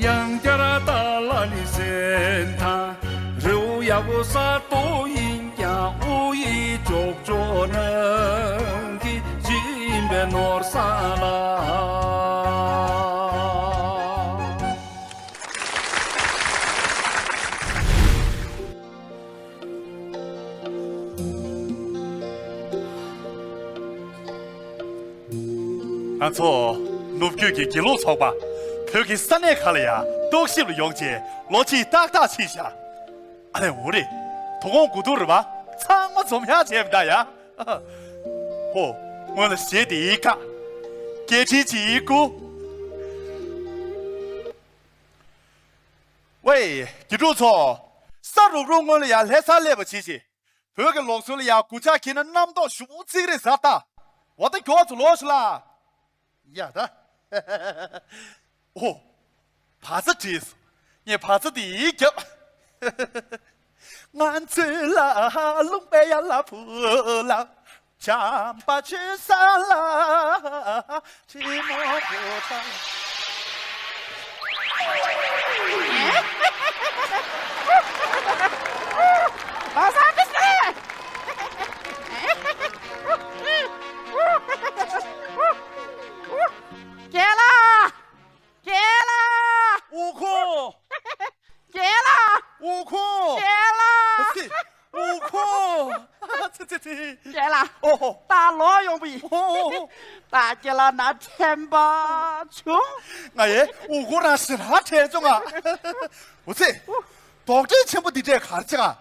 ཡང་བསྐྱར་ཏཱ་ལ་ནི་ཟེར་དང་། རི་བོ་ཡག་པོ་ས་རྡོ་ཡིན་ཀྱང་དབུ་ཡི་ཅོག་ཅོག་ནང་གི་སྦྱིན་པའི་ནོར་བཟང་ལ། ང་ཚོ་ནུབ་རྒྱུད་ཀྱི་དགེ་ལུགས་ཚོགས་པ་བོད་ཀྱི་ས་གནས་ཁག་ལ་ཡང་རྟོག་ཞིབ་ལ་ཡོང་རྗེས་ལོ་གཅིག་ཏག་ཏག་ཕྱིན་བཞག་ཨ་ལས་འོ་རེད། དོ་དགོང་དགུ་ཐུག་རེད་པ། ཚང་མ་འཛོམས་ཡག་བྱས་པ་འདྲ་ཡ། ཧོ། སྔོན་ལ་གཞས་དེ་ཡིས་ཀ་སྐད་འཕྲིན་ཅིག་ཡིས་ཀུ། ཝེ། དགེ་ཕྲུག་ཚོ། ས་རུབ་རུབ་སྔོན་ལ་ཡ་ལྷ་སར་སླེབས་པ་བྱེད་ཅིག་བོད་ཀྱི་ལུགས་སྲོལ་ལ་ཡ་དགུ་ཆ་འཁྱེར་ན་རྣམ་རྟོག་ཞུ་བོ་ཚིག་རེད་ཟ་ལྟ། འོ་ད་མགྱོགས་ཙམ་ལོག་ཤོག་ལ། ཡ་ད། ཨོ། བ་ཚྭ་བྲིས་སོང་། ངས་བ་ཚྭ་དེ་ཡིས་བརྒྱབ། ང་ཚོའི་ལ་ལུང་པའི་ཡ་ལ་བུ་ལ། བྱམས་པ་ཆོས་ས་ལ། ཁྲི་མོ་བུ་ཚ། ལ་ས་ཏི་སེ། རྒན་ལགས། རྒན་ལགས། དབུ་ཁུང་། རྒན་ལགས། དབུ་ཁུང་། རྒན་ལགས། ཚེ། དབུ་ཁུང་། ཚེ་ཚེ་ཚེ། རྒན་ལགས། ཨོ་ཧོ། ད་ལོག་ཡོང་པ་ཡིན། ཨོ་ཧོ། ད་རྒན་ལགས་ན་དྲན་པ་བྱུང་། ང་ཡའི་དབུ་ཁུང་རང་ཞེ་དྲག་དྲན་བྱུང་ང་། འོ་ཚེ། རྡོག་ཁྲེས་ཆེན་པོ་འདི་འདྲས་ག་རེ་བྱེད་ང་།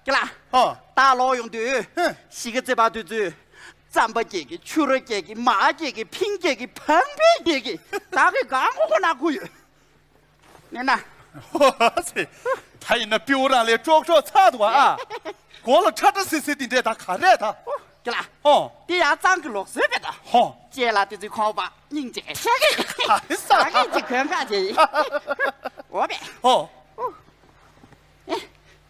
རྒན་ལགས། ཧ། ད་ལོག་ཡོང་དུས། ཧེ། གཞིས་ཀ་རྩེ་བར་དུས་ཚོད། རྩམ་པ་སྐྱེལ་གི་ཆུ་ར་སྐྱེལ་གི་མར་སྐྱེལ་གི་ཕིང་སྐྱེལ་གི་བང་བེ་སྐྱེལ་གི་བདག་གི་གང་གོ་གོ་ན་ཁུ་ཡོད། ནས་ན། ཧོ་ཚེ། ད་ཡིན་ན་པིའུ་རང་ལས་ཀྲོག་ཀྲོག་ཚར་འདུག་ཨ། མགོ་ལ་ཁྲ་ཁྲ་སི་སི་འདི་འདྲས་ད་ག་རེད་ད། ཧོ། ཀྱེ་ལ། ཧོ། དེ་ཡང་གཙང་གི་ལོག་སོད་པས་ད། ཧོ། ཅེ་ལ་དེ་ཚོའི་ཁོང་པ་སྙིང་རྗེ་ཆེ་གི། ཧ་ཧི་ས། ད་གིན་གྱི་གོན་ཁ་ཅེ་ཡིན། འོ་པས། ཧོ། ཨེ།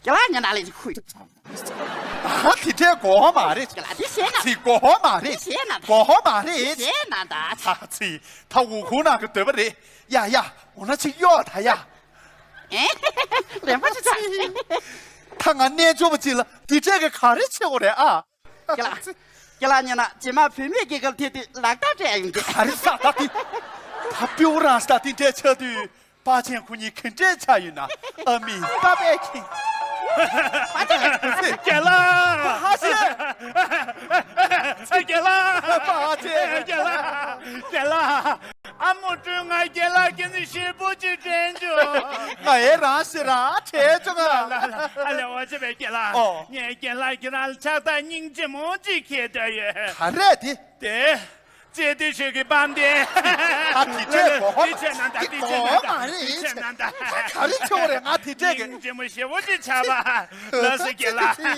ཀྱེ་ལ་ཉན་ན་ལས་ཀྱི་ཁུ་ཡིན། ཨ་དེ་འདྲས་གོ་བ་མ་རེད། ཀྱེ་ལ་དེ་ཤེས་ན། ཚིག་གོ་བ་མ་རེད། དེ་ཤེས་ན་ད། གོ་བ་མ་རེད། ཤེས་ན་ད། ཨ་ཚི། ད་འུ་ཁུང་ནང་གི་འདོད་པ་རེད། ཡ་ཡ། འོ་ན་ཅིག་གཡོག་ད་ཡ། ཨེ། ལན་པ་ཅི་ཚ། ད་ང་རྣལ་འབྱོར་པ་ཅིག་ལ་འདི་འདྲས་ཀྱི་ག་རེ་བྱེད་དགོས་རེད་ཨ། ཀྱེ་ལ། ཀྱེ་ལ་ཉན་ན་རྗེས་མ་བུད་མེད་རྒྱལ་ཁབ་ཐེ་དུས་ལག་རྟགས་སྤྲད་ཡོང་གི། ག་རེ་ས་ད་དེ། ད་པིའུ་རང་ས་ད་དེ་འདྲས་ཆགས་དུས་པ་ཆེན་ཁོ་གཉིས་ག་འདྲས་ཆགས་ཡོད་ན་ཨ་མི་པ་པས་ཁྱེད། རྒན་ལགས། ཧ་ཤེས། རྒན་ལགས། པ་ཆེན། རྒན་ལགས། རྒན་ལགས། ཨ་མོ་སྤྲུལ་ང་རྒན་ལགས་ཁྱེད་ཚོ་ཞེ་པོ་ཅིག་དྲན་བྱུང་། ང་ཨེ་རང་ཞེ་རང་དྲན་བྱུང་ང་། ལ་ལ་ཨ་ལས་འོ་ཅེ་བའི་རྒན་ལགས། ཨོ། ངས་རྒན་ལགས་ཁྱེད་རང་ལ་ཕྱག་རྟགས་སྙིང་རྗེ་མོ་ཅིག་འཁྱེར་འདོད་ཡོད། ག་རེ་དེ། དེ། ཅེ་དེ་ཞོལ་གྱི་པང་གདན། ཨ་དེ་འདྲས་གོ་ཧོ་མ་རེད། དེ་བྱས་ན་ད་དེ་བྱས་ན་ད་དེ་བྱས་ན་ད། ག་རེ་བྱེད་དགོས་རེད་ང་དེ་འདྲས་ཀྱི། སྙིང་རྗེ་མོ་ཞེ་པོ་ཅིག་ཆགས་པ། ལགས་སོ་རྒན་ལགས།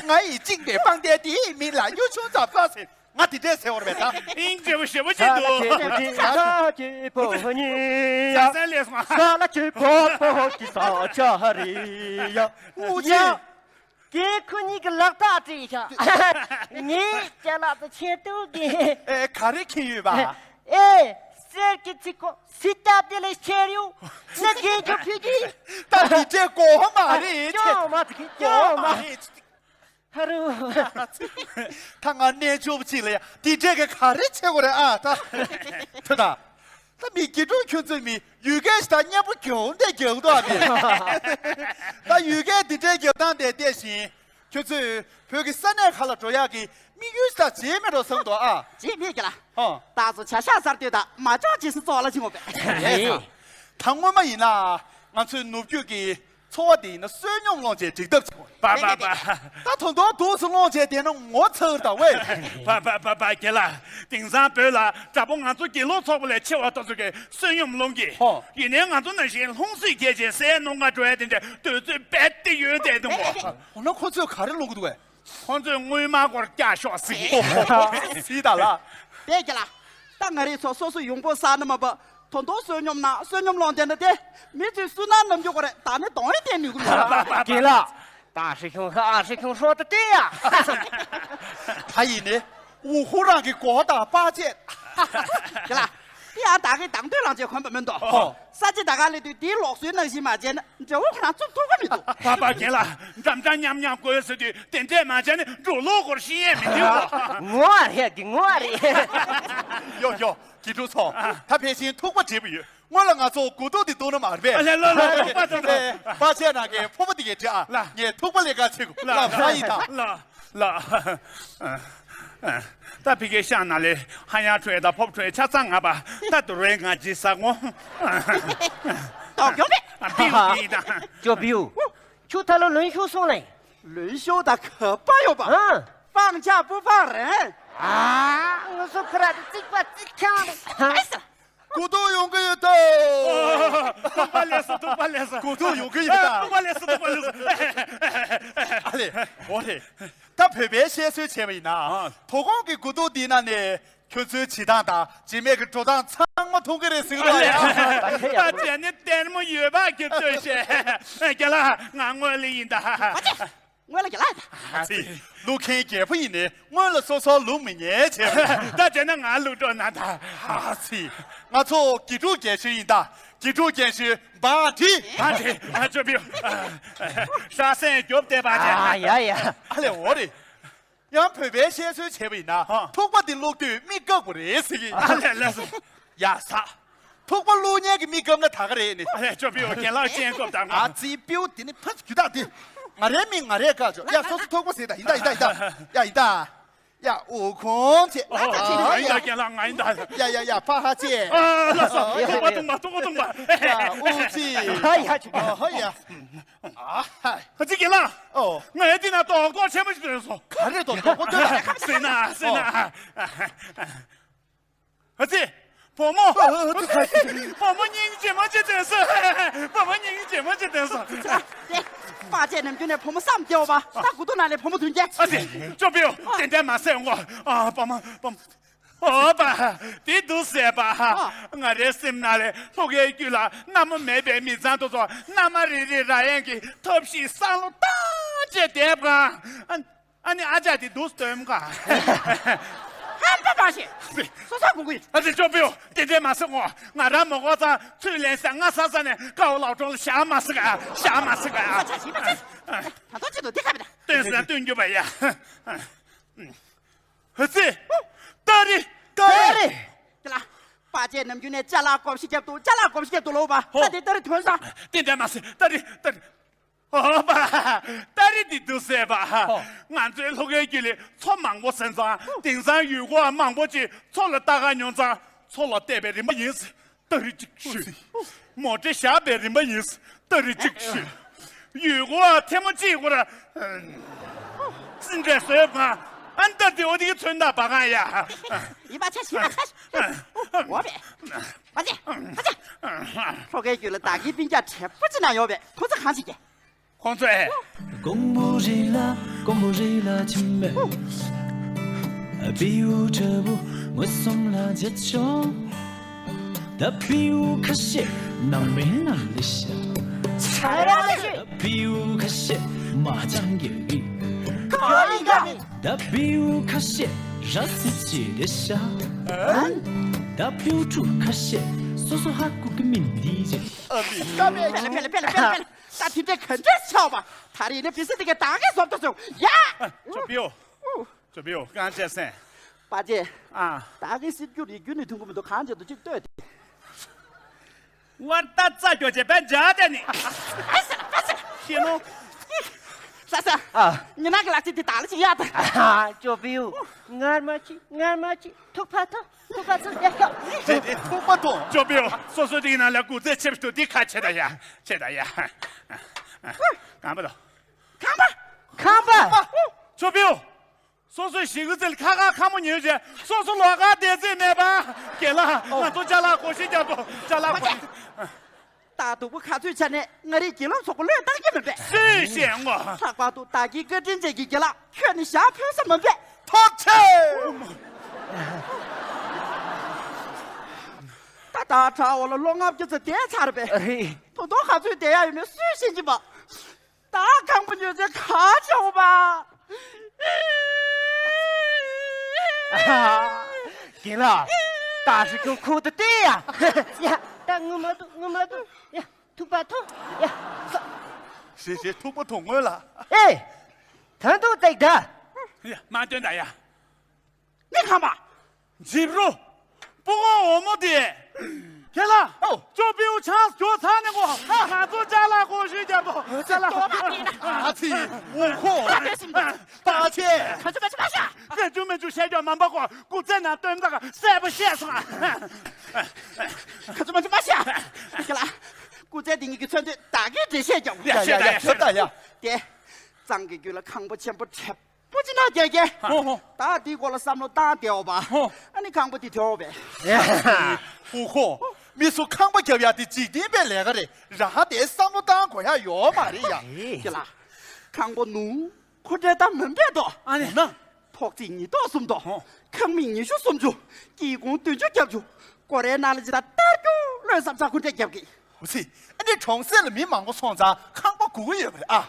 ང་ཡི་བཅིངས་པའི་པང་གདན་དེའི་མིང་ལ་གཡུ་ཆུང་ཙམ་ཚོགས་ཟེར། ང་དེ་འདྲས་ཟེར་བ་རེད་ད། ཨིན་ཇེ་བོ་ཞེ་པོ་ཅིག་འདུག་ས་ལ་ཆེ་པོ་ཉི་ཡ། ས་ས་ལེ་སོང་། ས་ལ་ཆེ་པོ་པོ་གི་ས་ཆ་རི་ཡ། ཨུ་ཅི། ཡ། དེ་ཁོ་གཉིས་ཀྱི་ལག་རྟགས་བྲིས་ཤག་ངས་ཅ་ལག་ཏུ་ཆེ་ཏུ་གི། ཨེ་ག་རེ་ཁྱེར་ཡོད་པ། ཨེ། གསེར་གྱི་ཚིག་གོ་སི་ཏ་དེ་ལས་ཤེར་ཡོད། ནི་དེ་ཚོ་ཕི་གི། ད་དེ་འདྲས་གོ་མ་རེད། ཅོ་མ་ཐུག་གི་ཅོ་མ་ཐུག་གི། ཧ་རུ། ད་ང་རྣལ་འབྱོར་པ་ཅིག་ལ་ཡ་འདི་འདྲས་ཀྱི་ག་རེ་བྱེད་དགོས་རེད་ཨ། ད་ཐོས་དང་། ད་མི་དགེ་ཕྲུག་ཁྱོད་ཚོས་མི་ཡུལ་སྐད་ཞིག་ད་སྙན་པོ་རྒྱག་འདས་རྒྱག་འདུག་ཨ་མི། ད་ཡུལ་སྐད་འདི་འདྲས་རྒྱག་སྟངས་དེ་བལྟས་ཤིང་། ཁྱོད་ཚོས་བོད་ཀྱི་ས་གནས་ཁག་ལ་འགྲོ་ཡག་གི་དམིགས་ཡུལ་ཞིག་ད་བྱས་མེད་འགྲོ་བསམ་འདུག་ཨ། བྱས་མེད་ཀྱི་ལ། ཧོ། ད་ཚོ་བྱ་ཤག་གསར་གཏོད་དང་མ་འཇོག་རྗེས་སུ་བཙོག་ལ་ཕྱིན་འོ་བས། རེད་ད། ད་སྔོན་མ་ཡིན་ན་ང་ཚོའི་ནུབ་རྒྱུད་ཀྱི། འཚོ་བ་འདི་ཡིན་ན་བསོད་སྙོམས་སློང་བྱས་འགྲིག་ཐབས་བྱུང་། པ་པ་པ། ད་དོན་དུ་དུས་སུ་སློང་བྱས་བསྡད་ན་ངོ་ཚ་གི་རེད་ད་ཝེ། པ་པ་པ་པ་རྒན་ལགས། དེང་སང་བོད་ལ་དྲག་པོ་ང་ཚོ་དགེ་ལུགས་ཚོགས་པ་ལས་ཆེ་བ་དེ་ཚོ་གིས་བསོད་སྙོམས་སློང་གི། ཧོ། ཡིན་ནའི་ང་ཚོ་ནང་བཞིན་ལྷུང་བཟེད་རྒྱས་བྱས་ཟས་སྣུམ་འཁོར་འགྲོ་ཡ་དེ་འདྲའི་དུས་ཚོད་རྦད་དེ་ཡོལ་བསྡད་འདུག་གོ། འོ་ན་ཁོ་ཚོས་ག་རེ་སློང་གི་འདུག་ཝེ། ཁོང་ཚོས་དངུལ་སྨར་སྒོར་བཀྱག་ཤོག་ཟེར་གི། ཨོ་ཧོ་ཧོ། ཟིག་ད་ལ། དེ་རྒྱ་ལ། ད་ང་རེ་ཚོ་སོ་སོ་ཡོང་སྤོ་ས་ན་མ་པ། དོ་དོ་བསོད་སྙོམས་ན་བསོད་སྙོམས་སློང་བསྡད་ན་དེ། མི་ཚོས་སུན་སྣང་ནམ་རྒྱུ་གོ་རེད། ད་ནི་གདོང་ཡི་བསྟན་ནུས་ཀྱི་མི་འདུག་རྒན་ལགས། ད་ཧྲི་ཁྱུང་ཧ་ཨ་ཧྲི་ཁྱུང་ཧྲོ་ཏི་ཏི་ཡ། ད་ཡིན་ནི། ཝུ་ཧུ་རང་གི་གོ་དང་པ་ཅེ། རྒན་ལགས། དེ་ཡང་ད་གིན་དང་དོད་ལངས་བྱས་གོན་པ་མིན་འདུག་ཨོ། ས་ཆ་ད་ག་ལས་དུས་དེའི་ལོགས་སུའི་ནང་བཞིན་མ་བྱས་ན་འབྲས་བུ་ཁོ་རང་བཙུགས་ཐུབ་ཀྱི་མི་འདུག་པ་པ་རྒན་ལགས། འགྲམ་ལྕག་མཉམ་མཉམ་དགོས་ཟེར་དུས་དེ་འདྲས་མ་བྱས་ན་འགྲོ་ལོག་སྐོར་ཤེས་ཡས་མི་འདུག་ངོ་བ་རེད་འདི་ངོ་བ་རེད། ཡོ་ཡོ། དགེ་ཕྲུག་ཚོ། ད་ཕལ་ཆེར་ཐུག་པ་བྲིས་པ་ཡོད། སྔོན་ལ་ང་ཚོ་དགུ་ཐུག་འདི་བཏུང་ན་མ་རེད་པས། ཨ་ལེ་ལོ་ལོ་ཐུག་པ་ཐུག་ཐུག་པ་ཆེ་ནང་གི་ཕོ་པ་འདི་གས་བྲིས་ཨ། ལ། ངས་ཐུག་པ་ལས་ཀ་བྱེད་དགོས། ལ། ལ་ས་ཡི་ད། ལ། ལ། ད་ཕ་གིའི་ཤང་ནང་ལས་ཧ་ཡང་ཁྲོས་དང་ཕོབ་ཁྲོས་ཆ་ཚང་ང་པ། ད་དུ་རེ་ང་ཇི་ས་ངོ་། དོགས་ཡོང་པས། ཨ་པིའུ་ཡིན་ད། ཅོ་པིའུ། ཁྱོད་ད་ལོ་ལོན་ཤོར་སོང་ལེ། ལོན་ཤོར་ད་ག་པ་ཡོད་པ། ཨ། 放假不放人。 ཨ། ང་ཚོ་ཁོ་ར་དེ་རྩིག་པ་རྩིག་ཁྱང་རེད། ཨེ་ས། དགུ་ཐུག་ཡོང་གི་ཡོད་དོ། ཐུག་པ་ལས་སོ་ཐུག་པ་ལས་སོ། དགུ་ཐུག་ཡོང་གི་ཡོད་ད། ཐུག་པ་ལས་སོ་ཐུག་པ་ལས་སོ། ཨ་ལེ། འོ་རེད། ད་བོད་པའི་བཤད་སྲོལ་བྱས་པ་ཡིན་ན། ཨ། དོ་དགོང་གི་དགུ་ཐུག་འདིའི་ནང་ནས་ཁྱོད་ཚོའི་བྱེད་སྟངས་དང་རྗེས་མའི་གི་འགྲོ་སྟངས་ཚང་མ་མཐོང་གི་རེད་ཟེར་གི་འདུག་ཡ། ད་བྱས་ནས་ལྟད་མོ་ཡོད་པ་གི་ལྟོས་ཤེས། རྒན་ལགས་ང་དངོས་གླིང་ཡིན་ད། ཨ་ཙི། སྔོན་ལ་རྒན་ལགས་ཡིན་ད། ཨ་ཙི། ཀླུ་མཁན་རྒྱལ་པོ་ཡིན་ནས་སྔོན་ལ་སོ་སོར་ལུག་མི་ཉན་བྱས་པ་རེད། ད་བྱས་ན་ང་ལུག་འགྲོ་ན་ད། ཨ་ཙི། ང་ཚོ་དགེ་ཕྲུག་རྒན་ཤོས་ཡིན་ད། དགེ་ཕྲུག་རྒན་ཤོས་བ་དྲི། བ་དྲི། ཨ་ཅོ་པིའུ། ཧྲ་སེན་རྒྱོབ་བསྡད་པ་དེ། ཨ་ཡ་ཡ། ཨ་ལེ་འོ་རེད། ཡང་བོད་པའི་བཤད་སྲོལ་བྱས་པ་ཡིན་ན། ཧ། ཐུག་པ་འདི་བླུག་དུས་མིག་བཀབ་དགོས་རེད་ཟེར་གི། ཨ་ལེ་ལེ་སོ། ཡ་ས། ཐུག་པ་བླུག་མཁན་གྱི་མིག་བཀབ་ན་ད་ག་རེད་ནི། ཨ་ལེ་ཅོ་པིའུ་རྒན་ལགས་སྤྱན་བཀབ་དང་། ཨ་ཙི་པིའུ་དེ་ནི་ཕ་རྒྱུད་དག་དེ། ང་རའི་མིག་ང་རས་བཀབ་ཆོག་ཡ་སོ་སོ་ཐུག་པ་ཟེར་ད་ཡིན་ད་ཡིན་ད་ཡིན་ད། ཡ་ཡིན་ད། ཡ་འུ་ཁུང་ཆེ། ཨ་ཡིན་ད་རྒན་ལགས་ང་ཡིན་ད། ཡ་ཡ་ཡ་ཕ་ཧ་ཆེ། ཨ་ལ་སོ་ཐུག་པ་ཐུག་པ་ཐུག་པ་ཐུག་པ། ཡ་འུ་ཙི། ཨ་ཡ་ཆུ། ཨ་ཧ་ཡ། ཨ་ཧ། ཨ་ཙི་རྒན་ལགས། ཨོ། ང་ཡ་འདི་ན་རྡོག་རྡོག་ཆེན་པོ་ཞིག་ཐོན་སོང་། ག་རེ་རྡོག་རྡོག་པོ་ཐོན་སོང་། ཟེར་ན་ཟེར་ན། ཨ་ཙི། བུ་མོ། ཨ་ཨ་ཨ་ཙི། བུ་མོ་སྙིང་རྗེ་མོ་ཅིག་ཐོན་སོང་། བུ་མོ་སྙིང་རྗེ་མོ་ཅིག་ཐོན་སོང་། ཨ་ཙི། པ་ཅེ་ནམ་རྒྱུན་ནས་བུ་མོ་བསམ་སྐྱོ་བ། ད་དགུ་ཐུག་ནང་ལས་བུ་མོ་ཐོན་རྒྱུ། ཨ་ཙི། ཅོ་པིའུ། དེ་འདྲ་མ་ཟེར་ངོ་། ཨ་པ་མ་པ་མ། ཨོ་པ། དེ་འདུག་ཟེར་པ། ཨ། ང་རའི་སེམས་ནང་ལས་ལྷོ་ཁའི་རྒྱུད་ལ་མནའ་མ་མེད་པའི་མི་ཚང་དེ་ཚོ་མནའ་མ་རེ་རེ་རག་ཡག་གི་ཐབས་ཤེས་བསམ་བློ་བཏང་བྱས་བསྡད་པ། ཨ་ཨ་ནི་ཨ་ཅག་དེ་འདུག་སྟོན་ག་ཧམ་པ་མ་བྱེད། སོ་སོ་གུ་གུ་ཡིན། ཨ་ཙི་ཅོ་པིའུ་དེ་འདྲས་མ་ཟེར་ངོ་། ང་རང་མ་གོ་ཙང་ཚུར་ལན་ཟེར་ང་ས་ས་ནས་ཀའོ་ལའོ་ཀྲོང་ལ་བཞག་མ་ཟེར་ག་བཞག་མ་ཟེར་ག་ཨ་ཅག་ཞིག་མ་ཟེར། ད་དོ་ཅི་འདུག་དེ་ཁ་མི་ད། སྟོན་ཟེར་ན་སྟོན་རྒྱུ་པ་ཡ། ཧི་ཙི། ཏ་རི། ཏ་རི། ཀྱ་ལ། པ་ཅེ་ནམ་རྒྱུན་ནས་ཅ་ལག་གོམས་གཤིས་རྒྱབ་ཏུ་ཅ་ལག་གོམས་གཤིས་རྒྱབ་ཏུ་ལོག་པ། ཧོ། ད་དེ་ཏ་རི་ཐོན་ས། དེ་འདྲ་མ་ཟེར། ཏ་རི་ཏ་རི། ཧོ་པ། ཏ་རི་འདི་འདུག་ཟེར་པ། ཧོ། ང་ཚོའི་ལྷོ་ཁའི་རྒྱུད་ལ་མཚོ་མང་པོ་ཟིན་ཙང་དེང་སང་ཡུལ་སྐོར་བ་མང་པོ་ཅིག་མཚོ་ལ་ལྟ་ག་ཡོང་ཙང་མཚོ་ལ་བལྟས་པའི་རིམ་པ་ཡིན། ཏ་རི་གཅིག་ཞུས། མོ་ཊ་བཞག་པའི་རིམ་པ་ཡིན། ཏ་རི་གཅིག་ཞུས། ཡུལ་སྐོར་བ་ཐེངས་མ་གཅིག་སྐོར་ཙི་འདྲས་བཟོས་པ། ཨན་ཏ་དེ་འོ་དེ་གི་ཚོན་མདངས་པ་གང་ཡ། ཡིན་པ་ཆ་ཞིག་ལ་ཆ་ཞིག་འོ་བས། མ་ཅེ། མ་ཅེ། ལྷོ་ཁའི་རྒྱུད་ལ་བདག་གི་སྤུན་ཀྱག་བྲེ་པོ་ཅིག་ན་ཡོད་པས་ཁོ་ཚོ་གང་ཅིག་གི་ཁོང་ཚོས། ཀོང་པོ་རི་ལ་ཀོང་པོ་རི་ལ་ཆིམ་མེ། བེའུ་ཁྲ་བོ་ངོས་སོང་ལ་བརྗེད་ཆོག་ད་བེའུ་ཁ་ཤས་ནང་མི་ནང་ལི་ཤ། ཆ་ར་ལི་ཤ། བེའུ་ཁ་ཤས་མ་ཅང་གི་རི། ཁོ་ཡི་ག་མི། ད་བེའུ་ཁ་ཤས་ར་སི་ཅི་རེ་ཤ། ད་བེའུ་ཕྲུག་ཁ་ཤས་སོ་སོ་ཧ་གོ་གི་མི་འདི་རེད། ཨ་མི་ཀ་མེད། ཕེ་ལེ་ཕེ་ལེ་ཕེ་ལེ་ཕེ་ལེ། ད་དེ་འདྲའི་ག་འདྲས་ཆགས་པ། ད་རེས་ནས་བི་སི་དེ་གའི་བདག་གིས་བཟོ་ལྟ་བྱུང་ཡ། ཅོ་པིའུ། ཅོ་པིའུ་གང་བྱས་སེམས། པ་ཅེ། ཨ། བདག་གིས་སྲིད་རྒྱུ་རིག་རྒྱུ་ནི་མཐུན་གི་མི་འདུག་གང་བྱས་འདུག་ཅིག་ལྟོས་ཏེ། ཝར་ཏ་ཙ་ཀྱོ་ཅེ་པན་ཇ་ཏེ་ནི། ཨ་ས་ཨ་ས། ཤེས་ནོ། ས་ས། ཨ། ཉི་ན་གི་ལག་ཅིག་དེ་དག་ལ་ཅིག་ཡ་ད། ཨ་ཅོ་པིའུ། ངར་མ་ཅི་ངར་མ་ཅི་ཐུག་པ་ཐོ། ཐུག་པ་ཚོ་ཡ་ཤོག་དེ་དེ་ཐུག་པ་ཐོ། ཅོ་པིའུ་སོ་སོ་དེའི་ནང་ལ་སྐུ་ཚེ་ཆེ་བ་ཞིག་ཏུ་དེ་ཁ་ཆེ་ད་ཡ། ཆེ་ད་ཡ། གང་པ་དང་། ཁང་པ། ཁང་པ། ཅོ་པིའུ། སོ་སོའི་ཞི་གུ་ཙེ་ལ་ཁ་ཁ་ཁ་མོ་ཉོས་བྱས་སོ་སོ་ལོག་ག་བསྡད་རྩིས་མེད་པ། རྒན་ལགས། ང་ཚོ་ཅ་ལག་བགོ་བཤའ་རྒྱབ་དོ། ཅ་ལག་བགོ་བཤའ། ད་སྡུག་པོ་ག་ཚོད་ཆ་ནས་ང་རའི་དགེ་སློང་ཚོགས་པ་བློས་བཏང་གི་མིན་པས། སུས་ཤེས་ངོ་། ལྷག་པར་དུ་བདག་གི་བཀའ་དྲིན་ཅན་གྱི་རྒན་ལགས་ཁྱོད་ནི་ཞག་ཕུལ་ས་མིན་པས། ཐུགས་རྗེ་ཆེ། ད་ད་དྲ་འོག་ལ་ལོ་ལྔ་བཅུ་ཙམ་བསྡད་ཚར་པས། ད་དུང་ག་ཚོད་བསྡད་ཡ་ཡོད་མེད་སུས་ཤེས་ཀྱི་མ། ད་ཁང་པ་ཉོ་ཚེ་ག་ཆོག་པ། རྒན་ལགས། ད་ཧྲི་ཁྱོད་ཁུག་ཏུ་བལྟས་ཡ། ཡ། ད་ངུ་མ་འདུག་ངུ་མ་འདུག་ཡ། ཐུག་པ་ཐུག་ཡ། ཞེས་ཞེས་ཐུག་པ་ཐུག་སྔོན་ལ། ཨེ། ད་འདུག་སྟེག་ད། ཡ། མ་སྟོན་ད་ཡ། ནི་ཁམས་པ། འཇིབ་རུ། སྤུ་གུ་འོ་མོ་དེ། ཁྱེད་ལ། ཨོ། ཅོ་པིའུ་ཆང་སྒྱོ་ཚ་ནས་གོ། ང་ཚོ་ཅ་ལག་བགོ་བཤའ་རྒྱབ་དོ། ཅ་ལག་ཨ་ཙི། འུ་ཁོ། པ་ཆེ། ག་ཚོད་པ་ཆེ་པ་ཤ། ཀ་ཅུ་མ་ཅུ་བཤད་རྒྱུ་མ་འབའ་གོ། སྐུ་ཚེ་ན་སྟོན་ཟླ་ག་གསལ་པོ་བཤད་སོང་ཨ། ག་ཚོད་པ་ཆེ་པ་ཤ། ཁྱེད་ལ། སྐུ་ཚེ་འདི་ཉིད་ཀྱི་མཚོན་དོན་བདག་གིས་འགྲེལ་བཤད་རྒྱབ། ཡ་ཡ་ཡ་ཁྱོད་ད་ཡ། དེ། གཙང་གི་རྒྱུད་ལ་ཁང་པ་ཆེན་པོ་གྲབས། པོ་ཅི་ན་རྒྱལ་རྒྱལ། ཧོ་ཧོ། ད་འདི་སྐོར་ལ་བསམ་བློ་བཏང་བསྡད་འོ་པ། ཧོ། ཨ་ནི་ཁང་པ་འདི་དེ་འོ་པས། ཧུ་ཧོ། མི་སུ་ཁང་པ་རྒྱབ་ཡ་དེ་འཇིག་རྟེན་པའི་ལས་ཀ་རེད། རང་དེ་བསམ་བློ་བཏང་དགོས་ཡ་ཡོད་མ་རེད་ཡ། རེད། ཁྱེད་ལ། ཁང་པ་ནུ། ཁོ་འདྲ་ད་མིན་པས་དོ། ཨ་ནི། ཐོག་བརྩེགས་ཉིས་ཐོག་གསུམ་དོ། ཧོ། ཁང་མིག་ཉི་ཤུ་སུམ་ཅུ། སྐྱིད་ཁུང་བདུན་ཅུ་བརྒྱད་ཅུ། སྒོ་རའི་ནང་ལ་ཇི་ལྟར་ལྟར་རྒྱུ་བློས་བསམ་ཚ་ཁོ་འདྲ་རྒྱབ་གི། འུ་ཚེ། ཨ་ནི་གྲོང་གསེབ་ལ་མི་མང་པོ་སོང་ཙང་ཁང་པ་སྒུག་གི་ཡོད་པ་རེད་ཨ།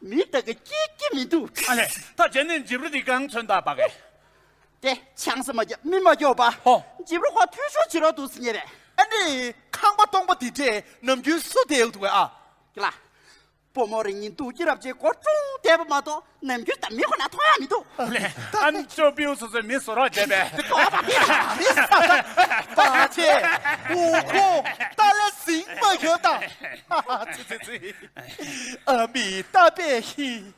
མི་ད་ག་སྐྱིད་ཀྱི་མི་འདུག་ཨ་ལས། ད་རྗེས་ནས་འཇིབ་རུ་འདི་གང་མཚོན་ད་པ་གས། དེ་ཆང་ས་མ་རྒྱབ་མི་མ་རྒྱོབ་པ། ཧོ། འཇིབ་རུ་ཁོ་འཐུས་ཤོར་བྱེད་རོགས་འདུག་ཟེར་ཉེ་རེད། ཨ་ནི་ཁང་པ་སྟོང་པ་འདི་འདྲས་ནམ་རྒྱུན་སུ་བསྡད་ཡོད་འདུག་གས་ཨ། ཀི་ལ། བུ་མོ་རེ་གཉིས་འདུག་ཀྱི་རབས་ཅིག་སྒོ་ཀྲུང་བསྡད་པ་མ་གཏོགས་ནམ་རྒྱུན་ད་མི་ཁོ་ན་མཐོང་ཡ་མི་འདུག་ལས། ཨ་ནི་ཅོ་པིའུ་སོ་སོའི་མི་བཟོ་རོགས་བྱས་པས། དེ་ཐོག་པ་དེ་ལ་མི་ས་ས་པ་ཆེ། འུ་ཁོ་ཏ་ལ་ཟིང་མ་ཁྱོད་ད། ཨ་ཙི་ཙི་ཙི། ཨ་མི་ཏ་པས་ཧི།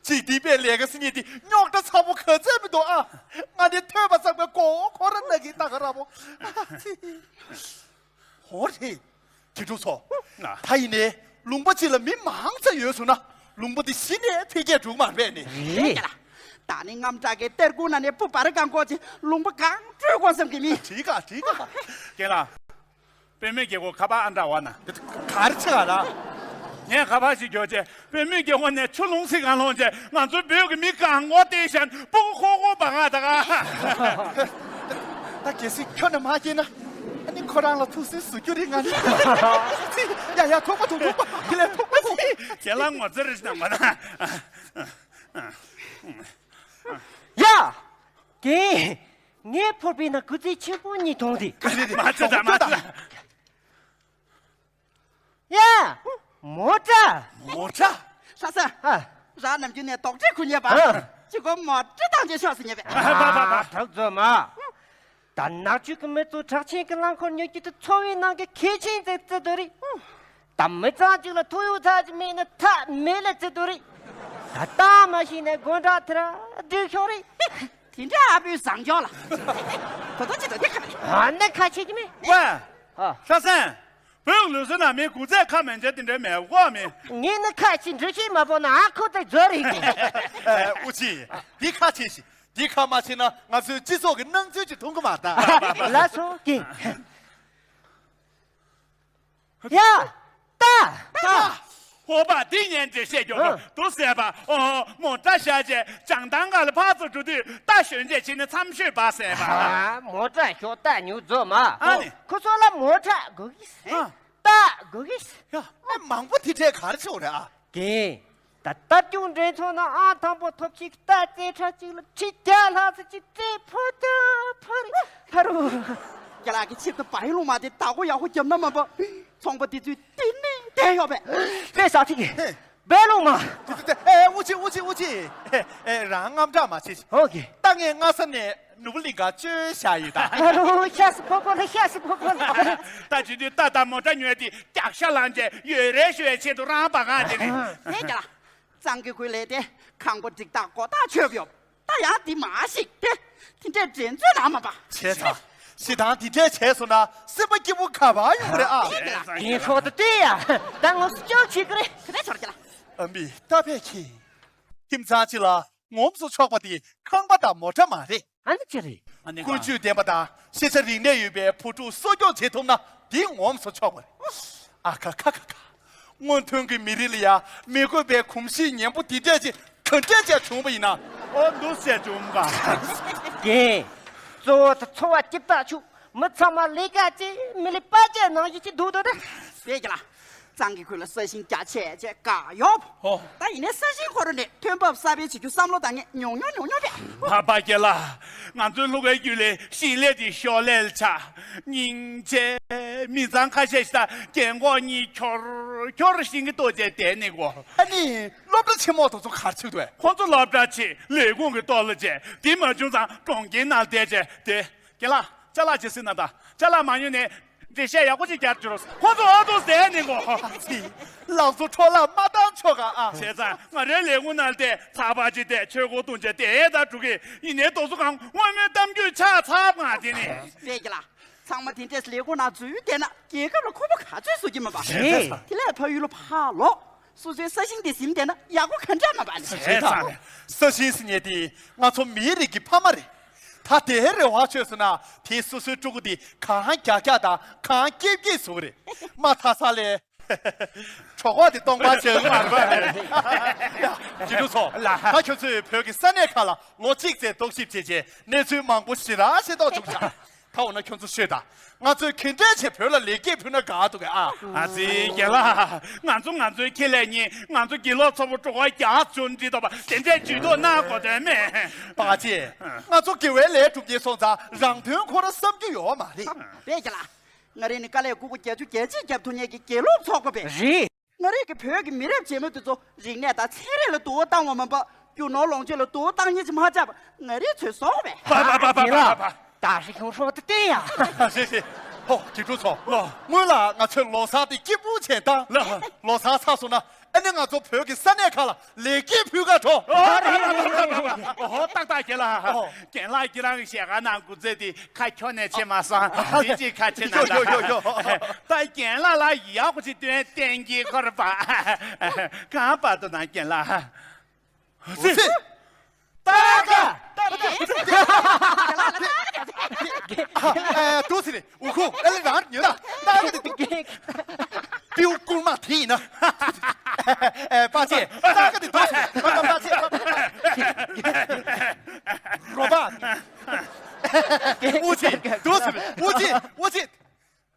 ཅིག་འདི་པའི་ལས་ཀ་སི་ཉིད་དེ་རྙོག་དྲ་ཚ་པོ་ག་ཚད་མི་འདུག་ཨ། ང་ནི་ཐོས་པ་ཙམ་པའི་མགོ་ཁོ་ར་ན་གི་ཏ་ག་ར་པོ། ཨ་ཙི། ཧོ་རེད། དགེ་ཕྲུག་ཚོ། ང་། ད་ཡིན་ནའི་ལུང་པ་གཅིག་ལ་མི་མང་ཙམ་ཡོད་སོང་ན་ལུང་པ་འདི་གཞི་ནས་འཕེལ་རྒྱས་འགྲོ་གི་མ་རེད་ནི། རེད། ད་ནི་རྔམ་དྲག་གི་གཏེར་ཁུང་ནང་ནས་སྤུ་འབར་གང་གོ་ཅི་ལུང་པ་གང་བཀྲུས་གོ་བསམ་གི་མི། འགྲིག་ག་འགྲིག་ག་རྒན་ལགས། དཔེ་མེད་རྒྱལ་སྒོ་ཁ་པར་ཨ་འདྲ་བ་ན། གར་ཆག་ལ། ངས་ཁ་པར་ཞིག་རྒྱོབ་བྱས་དཔེ་མེད་རྒྱལ་སྒོ་ནས་ཆུ་ལུང་སི་གང་ལོང་བྱས་ང་ཚོའི་བོད་ཀྱི་མི་གང་གོ་བལྟས་ཤག་སྤུ་གུ་ཁོག་ཁོག་བ་ང་ད་ག་ད་གལ་སྲིད་ཁྱོད་ནས་མ་སྐྱེས་ན། ཨ་ནི་ཁོ་རང་ལ་ཐུགས་སུན་ཟུག་རྒྱུ་རེད་ང་ནི། ཡ་ཡ་ཐུག་པ་ཐུག་ཐུག་པ་དེ་ལས་ཐུག་པ་ཐུག་ཁྱེད་ལ་ངོ་ཚ་རེ་ཞིག་དང་མ་ན། ཡ། རྒན། ངའི་ཕོར་པའི་ནང་སྐུ་ཚེ་ཆེན་པོ་གཉིས་མཐོང་དེ། མ་ཚད་དང་མ་ཚད། ཡ། མོ་ཊ། མོ་ཊ། ལྷ་ས། ཨ། རང་ནམ་རྒྱུན་ནས་དོག་ཁྲེས་ཁུར་ཉེས་པ། ཨ། གཅིག་གོ་མོ་ཊ་བཏང་རྗེས་ཤོག་ཟེར་ཉེས་པས། ཨ་ཕ་ཕ་ཕ། གྲོགས་མཛོ་མ། ད་ནག་ཆུ་གི་མི་ཚོ་གྲགས་ཅན་གྱི་རླངས་འཁོར་ཉོ་རྒྱུ་དེ་འཚོ་བའི་ནང་གི་གལ་ཆེན་ཟེར་བརྩི་འདོད་རེད། ད་མི་ཚང་གཅིག་ལ་ཐོ་ཡོ་ཚ་ཅིག་མེད་ན་ཐབས་མེད་ལ་བརྩི་འདོད་རེད། ད་ལྟ་མ་ཤེས་ན་དགོང་དྲག་དེ་ར་སྒྲིག་ཤོག་རེད། དེ་འདྲ་ཨ་བུའི་བཟང་སྐྱོང་ལ། ད་ལྟ་ཅི་ད་དེ་ཁ་མ་རེད། ཨ་ནི་ཁ་ཆེ་གི་མེད། ཝེ། ཨ། ས་སན། བོད་ལུགས་སྲོལ་ནང་མི་གུང་ཚད་ཁ་མན་ཆད་དེ་འདྲའི་མེད་གོ་མི། ངས་ནི་ཁ་ཆེ་འགྲེལ་བཤད་མ་ཕོག་ན་ཨ་ཁུ་དེ་རྫོགས་རེད་གི། ཨ། ཨུ་ཆི། འདི་ཁ་ཆེ་ཞིག་འདི་ཁ་མ་ཆེ་ན་ང་ཚོའི་སྤྱི་ཚོགས་ཀྱི་སྣང་ཚུལ་ཅིག་མཐོང་གི་མ་ད། ལགས་སོ་གིན། ཡ། ད། ད། ཧོ་པ་འདི་ཉན་འདྲེ་བཤད་རྒྱུ་ཨ། འདུག་ཟེར་བ། ཨོ། མོ་ཊ་བཞག་རྗེས་བྱང་ཐང་ག་ལ་ཕར་ཚུར་འགྲོ་དུས་རྟ་ཞོན་རྗེས་ཕྱིན་ནས་མཚམས་ཤོད་པ་ཟེར་བ། ཨ། མོ་ཊ་ཞོག་རྟ་ཉུག་རྫོགས་མ། ཨ་ནི། ཁོ་ཚོ་ལ་མོ་ཊ་དགོས་ཀི། ཨ། རྟ་དགོས་ཀི། ཡ། མི་མང་པོ་དེ་འདྲས་ག་རེ་བྱེད་དགོས་རེད་ཨ། རྒན། ད་ལྟ་སྐྱོང་འགྲན་ཚོགས་ནང་ཨང་དང་པོ་ཐོབ་ཅིག་རྟ་རྩེད་ཁྲ་གཅིག་ལ་ཁྲི་བརྒྱ་ལྷག་ཙམ་ཅིག་རྩེད་ཕོ་ཏ་ཕ་རི་ཕ་རུ། རྒན་ལགས་ཀྱི་ཆེད་དུ་བ་ཡི་ལུང་མ་དེ་བདག་པོ་ཡག་པོ་བརྒྱབ་ན་མ་པ་ཚོང་པ་དེ་ཚོས་བསྟི་གནས་བསྡད་ཡོད་པས། དཔེ་ཟ་ཐིག་གི་བའི་ལུང་མ། ཨེ་ཨུ་ཆི་ཨུ་ཆི་ཨུ་ཆི། ཨེ་རང་དངངས་སྐྲག་མ་བྱེད། ཨོ་ཀེ། ད་ངས་སྔ་ས་ནས་ནོར་བུ་གླིང་ག་བཅོལ་བཞག་ཡོད་ད། ཨ་རོ་ཤ་སི་ཕོ་ཕོ་ལ་ཤ་སི་ཕོ་ཕོ་ལ། ད་བྱེད་དུས་རྟ་དང་མོ་ཊ་ཉོས་ཏེ་རྒྱག་ཤ་ལངས་རྗེས་ཡོད་རེ་ཞུ་བའི་ཆེད་དུ་རང་པ་གང་དེ་རེད། ཧེ་རྒན་ལགས། གཙང་གི་ཁུལ་ལས་དེ་ཁང་པ་སྒྲིག་སྟངས་གོ་ཐག་ཆོད་ཡོད། ད་ཡང་འདི་མ་ཤིག་དེ། དེ་འདྲའི་འགྲན་རྩོད་ནང་མ་པ། བྱས་ཙང་ ཞེ་སྡང་འདི་འདྲས་བྱས་སོང་ན་སེམས་པ་སྐྱིད་པོ་ག་པར་ཡོང་གི་རེད་ཨ། རྒན་ཁོང་དུ་བལྟས་ཡ། ད་ངོ་སུ་ཅོག་བྱེད་ཀྱི་རེད། ག་རེ་ཆོར་གྱི་ལ། ཨ་མི་ཏཱ་ཕེ་ཁྱི། ཁྱིམ་ཚང་གཅིག་ལ་ངོམས་སུ་ཆོག་པ་དེ་ཁང་པ་དང་མོ་ཊ་མ་རེད། ཨ་ནི་ཅི་རེད། ཨ་ནི་ཀུན་སྤྱོད་ལྡན་པ་དང་ཤེས་བྱ་རིག་གནས་ཡོད་པའི་བུ་ཕྲུག་གསོ་སྐྱོང་བྱེད་ཐུབ་ན་དེ་ངོམས་སུ་ཆོག་པ་རེད། ཨ་ཁ་ཁ་ཁ་ཁ། སྔོན་ཐོན་གྱི་མི་རིགས་ལ་ཡ་མི་དགོས་པའི་གོམས་གཤིས་ངན་པོ་འདི་འདྲས་ཅིག་ག་འདྲས་ཅིག་བྱུང་བ་ཡིན་ན། ཨོ་འདུག་སེ་བྱུང་ག། རྒན། གཙོ་བོ་དེ་འཚོ་བ་སྐྱིད་ཐག་ཆོད། མི་ཚང་མ་ལས་ཀ་བྱེད། མི་ལས་པ་ཅན་ནང་བཞིན་ཅིག་འདུག་འདུག་ད། བས་ཀྱི་ལ། གཙང་གི་ཁུལ་ལ་ས་ཞིང་རྒྱ་ཆེ་ཆེ་ག་ཡོད། ཨོ། ད་ཡིན་ནའི་ས་ཞིང་ཁོ་ར་ནས་ཐོན་འབབ་གསར་སྤེལ་བྱེད་རྒྱུ་བསམ་བློ་བཏང་མཁན་ཉུང་ཉུང་ཉུང་ཉུང་རེད། ཕ་ཕ་རྒན་ལགས། ང་ཚོའི་ལྷོ་ཁའི་རྒྱུད་ལས་ཞིང་ལས་དེ་ཤོག་ལས་ལ་ཆགས། སྙིང་རྗེ། མི་ཚང་ཁ་ཤས་ཤིག་དང་རྒན་འཁོགས་གཉིས་འཁྱོར་འཁྱོར་ཞིང་གི་ལྟོ་ཆས་བསྡད་ནས་གོ། ཨ་ནི་སློབ་གྲྭ་ཆེན་མོ་དེ་ཚོ་ག་རེ་བྱེད་འདུག་གས། ཁོ་ཚོ་སློབ་གྲྭ་ཆེ་ལས་ཁུངས་ཀྱི་ལྟོ་ལ་བྱས་དེ་མ་བྱུང་ཙང་གྲོང་ཁྱེར་ནང་བསྡད་བྱས་དེ། རྒན་ལགས། ཅ་ལག་ཅིག་ཟིན་ན་ད། ཅ་ལག་མ་ཉོས་ནས་འགྲེལ་བཤད་ཡག་པོ་ཅིག་རྒྱག་རྒྱུ་རོགས། ཁོ་ཚོ་ཨ་ཏོ་ཟས་ནི་གོ། ལགས་སོ། འཕྲོ་བརླག་མ་བཏང་ཆོག་ག་ཨ། བྱས་ཙང་ང་རའི་ལས་ཁུངས་ནང་བསྡད་ཚགས་པར་ཅིག་བལྟས་ཆོས་འཁོར་བཏུང་བྱས་བསྡད་ད་འགྲོ་གི་ཡིན་ནའི་རྡོ་སོ་གང་དངོས་མོའི་གཏམ་རྒྱུད་ཆགས་ཚར་ང་དེ་ནི། རེད་ཀྱི་ལ། ཚང་མ་དེ་འདྲས་ལས་ཁུངས་ནང་འཛུལ་བསྡད་ན་རྒྱལ་ཁབ་ལ་ཁོ་པ་ག་ཚོད་བཟོ་གི་མ་པ། རེད། དེ་ལས་ཕ་ཡུལ་ལ་ཕར་ལོག་སོ་སོའི་ས་ཞིང་དེ་ཟིན་བསྡད་ན་ཡག་པོ་ག་འདྲ་མ་པ་ནི། བྱས་ཙང་ས་ཞིང་ཟིན་ཡས་དེ་ང་ཚོ་མིའི་རིགས་ཀྱི་ཕ་མ་རེད། ད་དེའི་རེ་བ་བཅོལ་སོང་ན་དེ་སོ་སོའི་ཕྲུ་གུ་དེ་གང་རྒྱགས་རྒྱགས་དང་གང་སྐྱེབ་སྐྱེབ་བཟོ་གི་རེད། མ་མཐའ་ས་ལས། གྲོད་ཁོག་དེ་སྟོང་པ་བྱེད་ཀྱི་མ་རེད་པ། ཡ། དགེ་ཕྲུག་ཚོ། ལགས། ད་ཁྱོད་ཚོས་བོད་ཀྱི་ས་གནས་ཁག་ལ་ལོ་གཅིག་ཙམ་རྟོག་ཞིབ་བྱས་རྗེས་གནས་ཚུལ་མང་པོ་ཞེ་དྲག་ཤེས་རྟོགས་བྱུང་ཤག་ད་འོ་ན་ཁྱོད་ཚོ་ཤོད་དང་། ང་ཚོས་ག་འདྲས་བྱས་བོད་ལ་ལེགས་སྐྱེས་ཕུལ་ན་དགའ་འདུག་གས་ཨ། ཨ་ཙི་རྒན་ལགས། ང་ཚོ་ང་ཚོའི་ཁེ་ལས་གཉིས་ང་ཚོ་དགེ་སློབ་ཚོ་བོ་གྲོད་ཁོག་རྒྱགས་བྱུང་འདྲི་དོ་པ་དེ་འདྲས་ཇུས་གཏོགས་གནང་དགོས་དོན་མེད། པ་ཅེ། ང་ཚོ་དགེ་བའི་ལས་སྒྲུབ་མཁན་སོང་ཙང་རང་དོན་ཁོ་རང་བསམ་རྒྱུ་ཡོད་མ་རེད། རེད་རྒན་ལགས། ང་རང་ནི་དཀའ་ལས་ཁག་པོ་བརྒྱད་ཅུ་གྱ་གཅིག་བརྒྱབ་ཐུབ་མཁན་གྱི་དགེ་སློབ་ཚོགས་པ་རེད། རེད། ང་རང་གི་བོད་ཀྱི་མི་རབས་རྗེས་མ་དེ་ཚོ་རིག་གནས་དང་ཚན་རིག་ལ་དུ་བ་བཏང་བ་མིན་པ། རྒྱུ་ནོར་ལོངས་སྤྱོད་ལ་དུ་བ་བཏང་མཁན་ཅིག་མ་ཆགས་པ་ང་རའི་ཚོད་སོང་བས། པ་པ་པ་པ་པ་པ། ད་ཞིག་ཁྱོད་ཧྲོ་དེ་བལྟས་ཡ། ཞེས་ཞེས། ཧོ་དགེ་ཕྲུག་ཚོ། ལོ། སྔོན་ལ་ང་ཚོས་ལོ་གསར་དེ་སྐྱིད་པོ་བྱས་ད། ལོ། ལོ་གསར་ཚར་སོང་ན་ཨ་ནི་ང་ཚོ་བོད་ཀྱི་ས་གནས་ཁག་ལ་ལེགས་སྐྱེས་ཕུལ་ག་འགྲོ། ཨོ་རེད་རེད་རེད་རེད། ཨོ་ཧོ་ཏག་ཏག་རྒན་ལགས། ཨོ། རྒན་ལགས་ཁྱེད་རང་གི་ཞལ་ཁ་ནང་སྐུ་ཚེ་དེ་ཁ་ཁྱོན་ནས་ཕྱེ་མ་སོང་། དེ་ཅིག་ཁ་ཕྱེ་ན་ཡོ་ཡོ་ཡོ་ཡོ། ད་རྒན་ལགས་ལ་ཡག་པོ་ཅིག་སྟོན་བསྟན་གྱི་ཁོར་པ། གང་པ་དུ་ན་རྒན་ལགས། ཨོ་ཙི། ཏག་ཏག་ཨ། ཨ། དུ་སི་རེད། འུ་ཁུ་ཨ་ལེ་རང་ཉོ་ད། ཏག་ཏག་དེ་དུ། པིའུ་ཀུར་མ་དེ་ཡིན་ན། ཨ། པ་ཅེ། ཏག་ཏག་དེ་དུ་སི་རེད། པ་པ་པ་ཅེ། རོ་པ། འུ་ཙི། དུ་སི་རེད། འུ་ཙི། འུ་ཙི།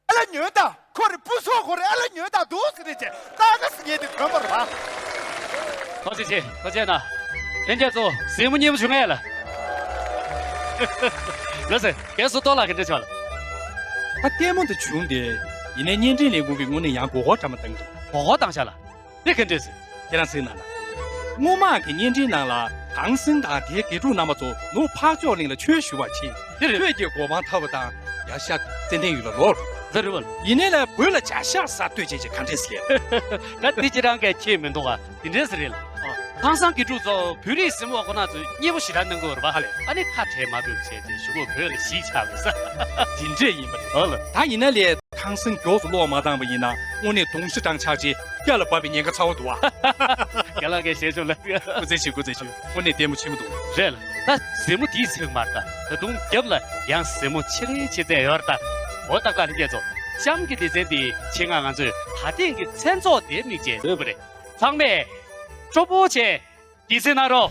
ཨ་ལ་ཉོན་དང་། ཁོ་རེ་སྤུ་སོགས་ཁོ་རེ་ཨ་ལ་ཉོན་དང་འདུག་ཟེར་རེ་བྱས་ཏག་ཏག་ཟེར་ངེས་དེ་གོན་པར་བ། ཐུགས་རྗེ་ཆེ། ཐུགས་རྗེ་གནང་། ལྷན་རྒྱས་ཚོ་གཟིགས་མོ་མཉེས་པོ་བྱུང་ངས་ལ། ལགས་སེ། རྒན་བསོད་རྡོར་ལགས་ཀྱི་འདྲི་ཆོག་ལ། ད་ལྟད་མོ་འདི་བྱུང་སྟེ། ཡིན་ནའི་བརྙན་འཕྲིན་ལས་ཁུངས་ཀྱིས་དངོས་གནས་ཡང་མགོ་སྐོར་འདྲ་མ་བཏང་གི་འདུག་མགོ་སྐོར་བཏང་ཤག་ལ། དེ་ག་འདྲས་ཟེར། ཁྱེད་རང་གཟིགས་གནང་ལ། སྔོན་མ་གི་བརྙན་འཕྲིན་ནང་ལ་ཧང་སང་དང་དེའི་དགེ་ཕྲུག་རྣམ་པ་ཚོ་ནུབ་འཕགས་ཕྱོགས་གླིང་ལ་ཆོས་ཞུ་བར་ཕྱིན། དེ་རེད། ཆོས་ཀྱི་གོ་འཕང་ཐོབ་པ་དང་ཡར་ཤར་ཙན་དན་ཡུལ་ལ་ལོག་རུ། དེ་རེད་བ། ཡིན་ནའི་ལ་བོད་ལ་བྱ་གཞག་གསར་གཏོད་བྱེད་ཅེས་ག་འདྲས་ཟེར། ད་དེ་ཁྱེད་རང་གིས་ཁྱེད་མི་འདུག་ག་དེ་འདྲས་ཟེར་རེད་ལ། ཧང་སང་དགེ་ཕྲུག་ཚོ་བོད་རིགས་གཟིགས་མོ་བ་ཁོ་ན་ཚོས་མཉེས་པོ་ཞེ་དྲག་གནང་གི་ཡོད་རེད་པ། ཧ་ལས། ཨ་ནི་ཁ་བྲལ་མ་ཕོད་བྱས་ཏེ་གཞུག་གུ་བོད་ལ་གཞིས་ཆགས་པ་ས། དེ་འདྲས་ཡིན་པ་རེད། ཨོ་ལ། ད་ཡིན་ན་ལས། ཧང་སང་མགྱོགས་སུ་ཀློག་མ་བཏང་བ་ཡིན་ན་དངོས་གནས་གདོང་ཤི་སྤྲང་ཆགས་རྗེས་སྐྱ་ལ་བབས་པའི་ཉེན་ཁ་ཚ་བོ་འདུག་བ། རྒན་ལགས་ཀྱིས་ཞལ་ཆུང་ལ། སྐུ་རྩེད་ཆེ། སྐུ་རྩེད་ཆེ། དངོས་གནས་ལྟད་མོ་ཆེན་པོ་འདུག་རེད་ལ། ད་གཟིགས་མོ་དེའི་ཚིག་མར་ད་ད་དུང་རྒྱབ་ལ་ཡང་གཟིགས་མོ་ཆེ་རེ་ཆེ་ཚད་ཡོད་རེད་ད། འོ་ཏག་ཏག་ལྷན་རྒྱས་ཚོ། གཤམ་གྱི་སྡེ་ཚན་འདིའི་ཆེད་མངགས་ང་ཚོས་ད་ཐེངས་ཀྱི་མཚན་ཚོགས་དེབ་མིག་ཅན་བཟོས་པ་རེད། ཚང་མས་སྤྲོ་པོ་བྱས། དེ་ཚེ་ན་རོ།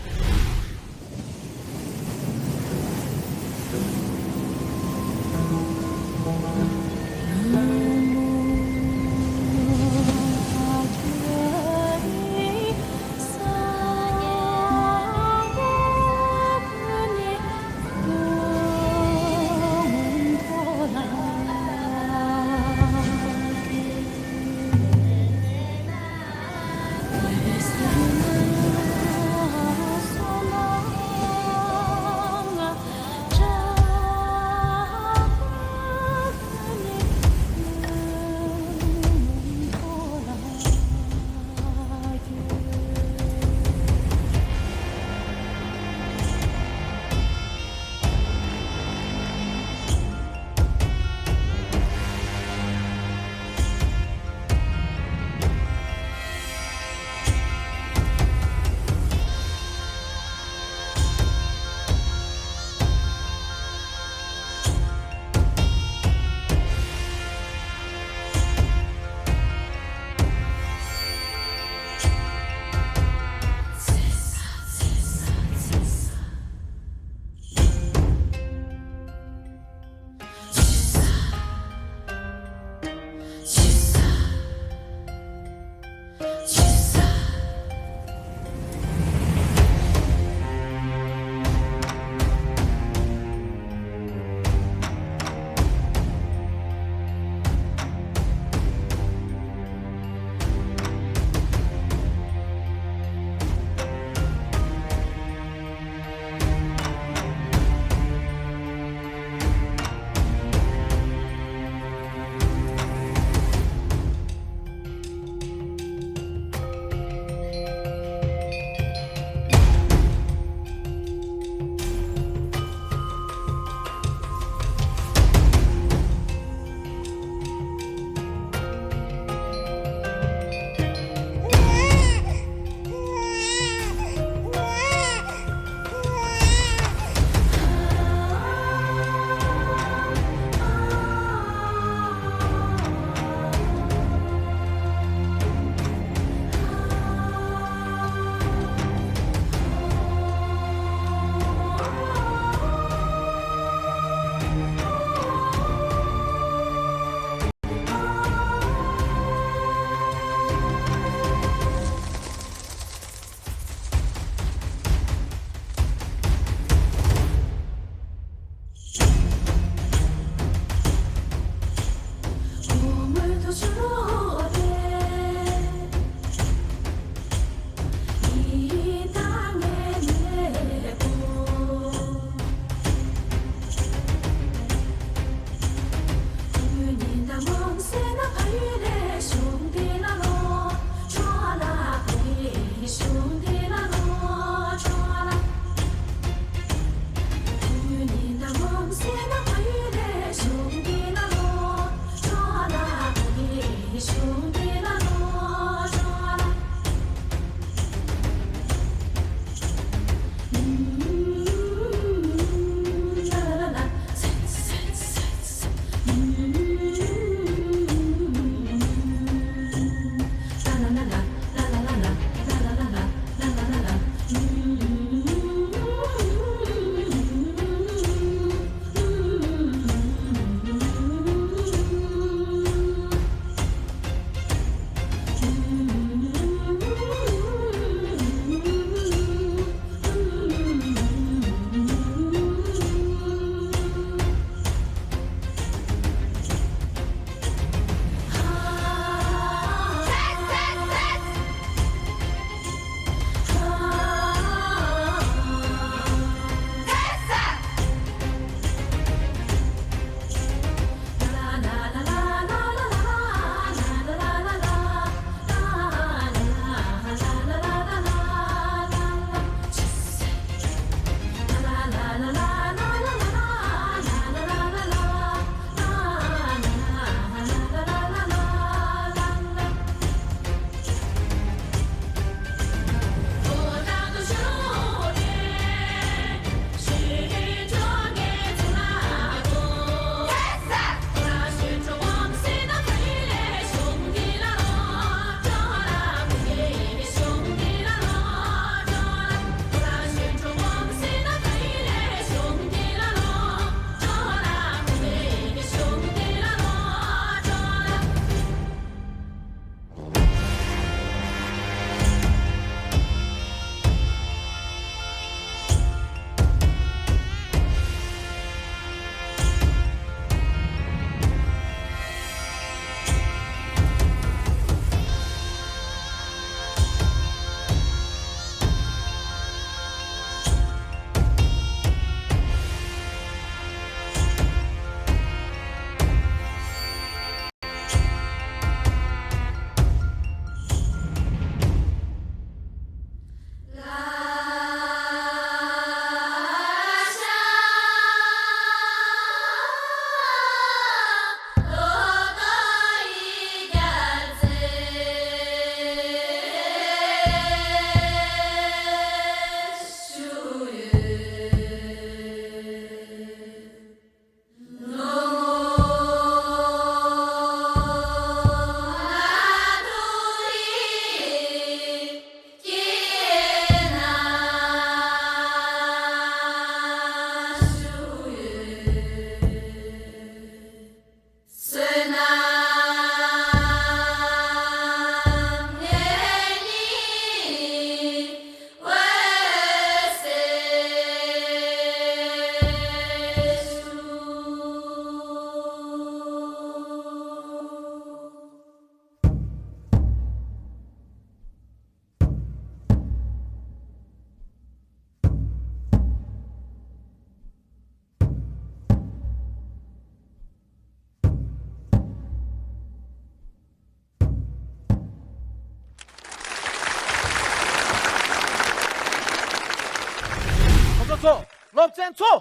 བཙན་ཚོ།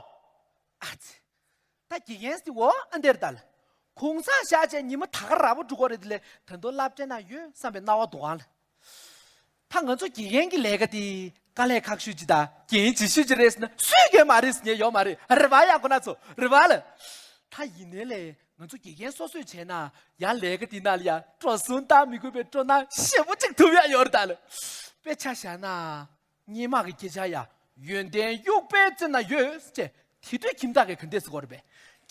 ཨ་ཙི། ད་དགེ་རྒན་སི་འོ་ཨ་འདེར་ད་ལ། གུང་སེང་བཞག་བྱས་ཉི་མ་ད་ག་ར་བོ་འགྲོ་གི་རེད། དེ་ལས་ད་དུང་སློབ་གྲྭ་ན་ཡོད་བསམ་པའི་སྣང་བ་འདུག་ཨང་ལ། ད་ང་ཚོ་དགེ་རྒན་གྱི་ལས་ཀ་དེ་དཀའ་ལས་ཁག་ཤོས་ཅིག་དང་འགན་ལྗིད་ཤོས་ཅིག་རེད་ཟེར་ན་སུས་གང་མ་རེད་ཟེར་མཁན་ཡོད་མ་རེད། རེད་པ། ཡ་ཁོ་ན་ཚོ་རེད་པ་ལ། ད་ཡིན་ནའི་ལས་ང་ཚོ་དགེ་རྒན་སོ་སོས་བྱས་ན་ཡང་ལས་ཀ་དེ་ནང་ལ་ཡ་སྤྲོ་གསུམ་བཏང་མི་དགོས་པའི་སྤྲོ་སྣང་ཞེ་པོ་ཅིག་ཐོབ་ཡ་ཡོད་རེད་ད་ལ། དཔེ་ཆ་བཞག་ན། སྔོན་མ་གི་སྐད་ཆ་ཡ། ཡོན་ཏན་དབྱུག་པའི་རྩེ་ན་ཡོད་ཅེས། དེ་དུས་ཁྱིམ་བདག་གིས་ག་འདྲས་ཟེར་གྱི་ཡོད་རེད་པས།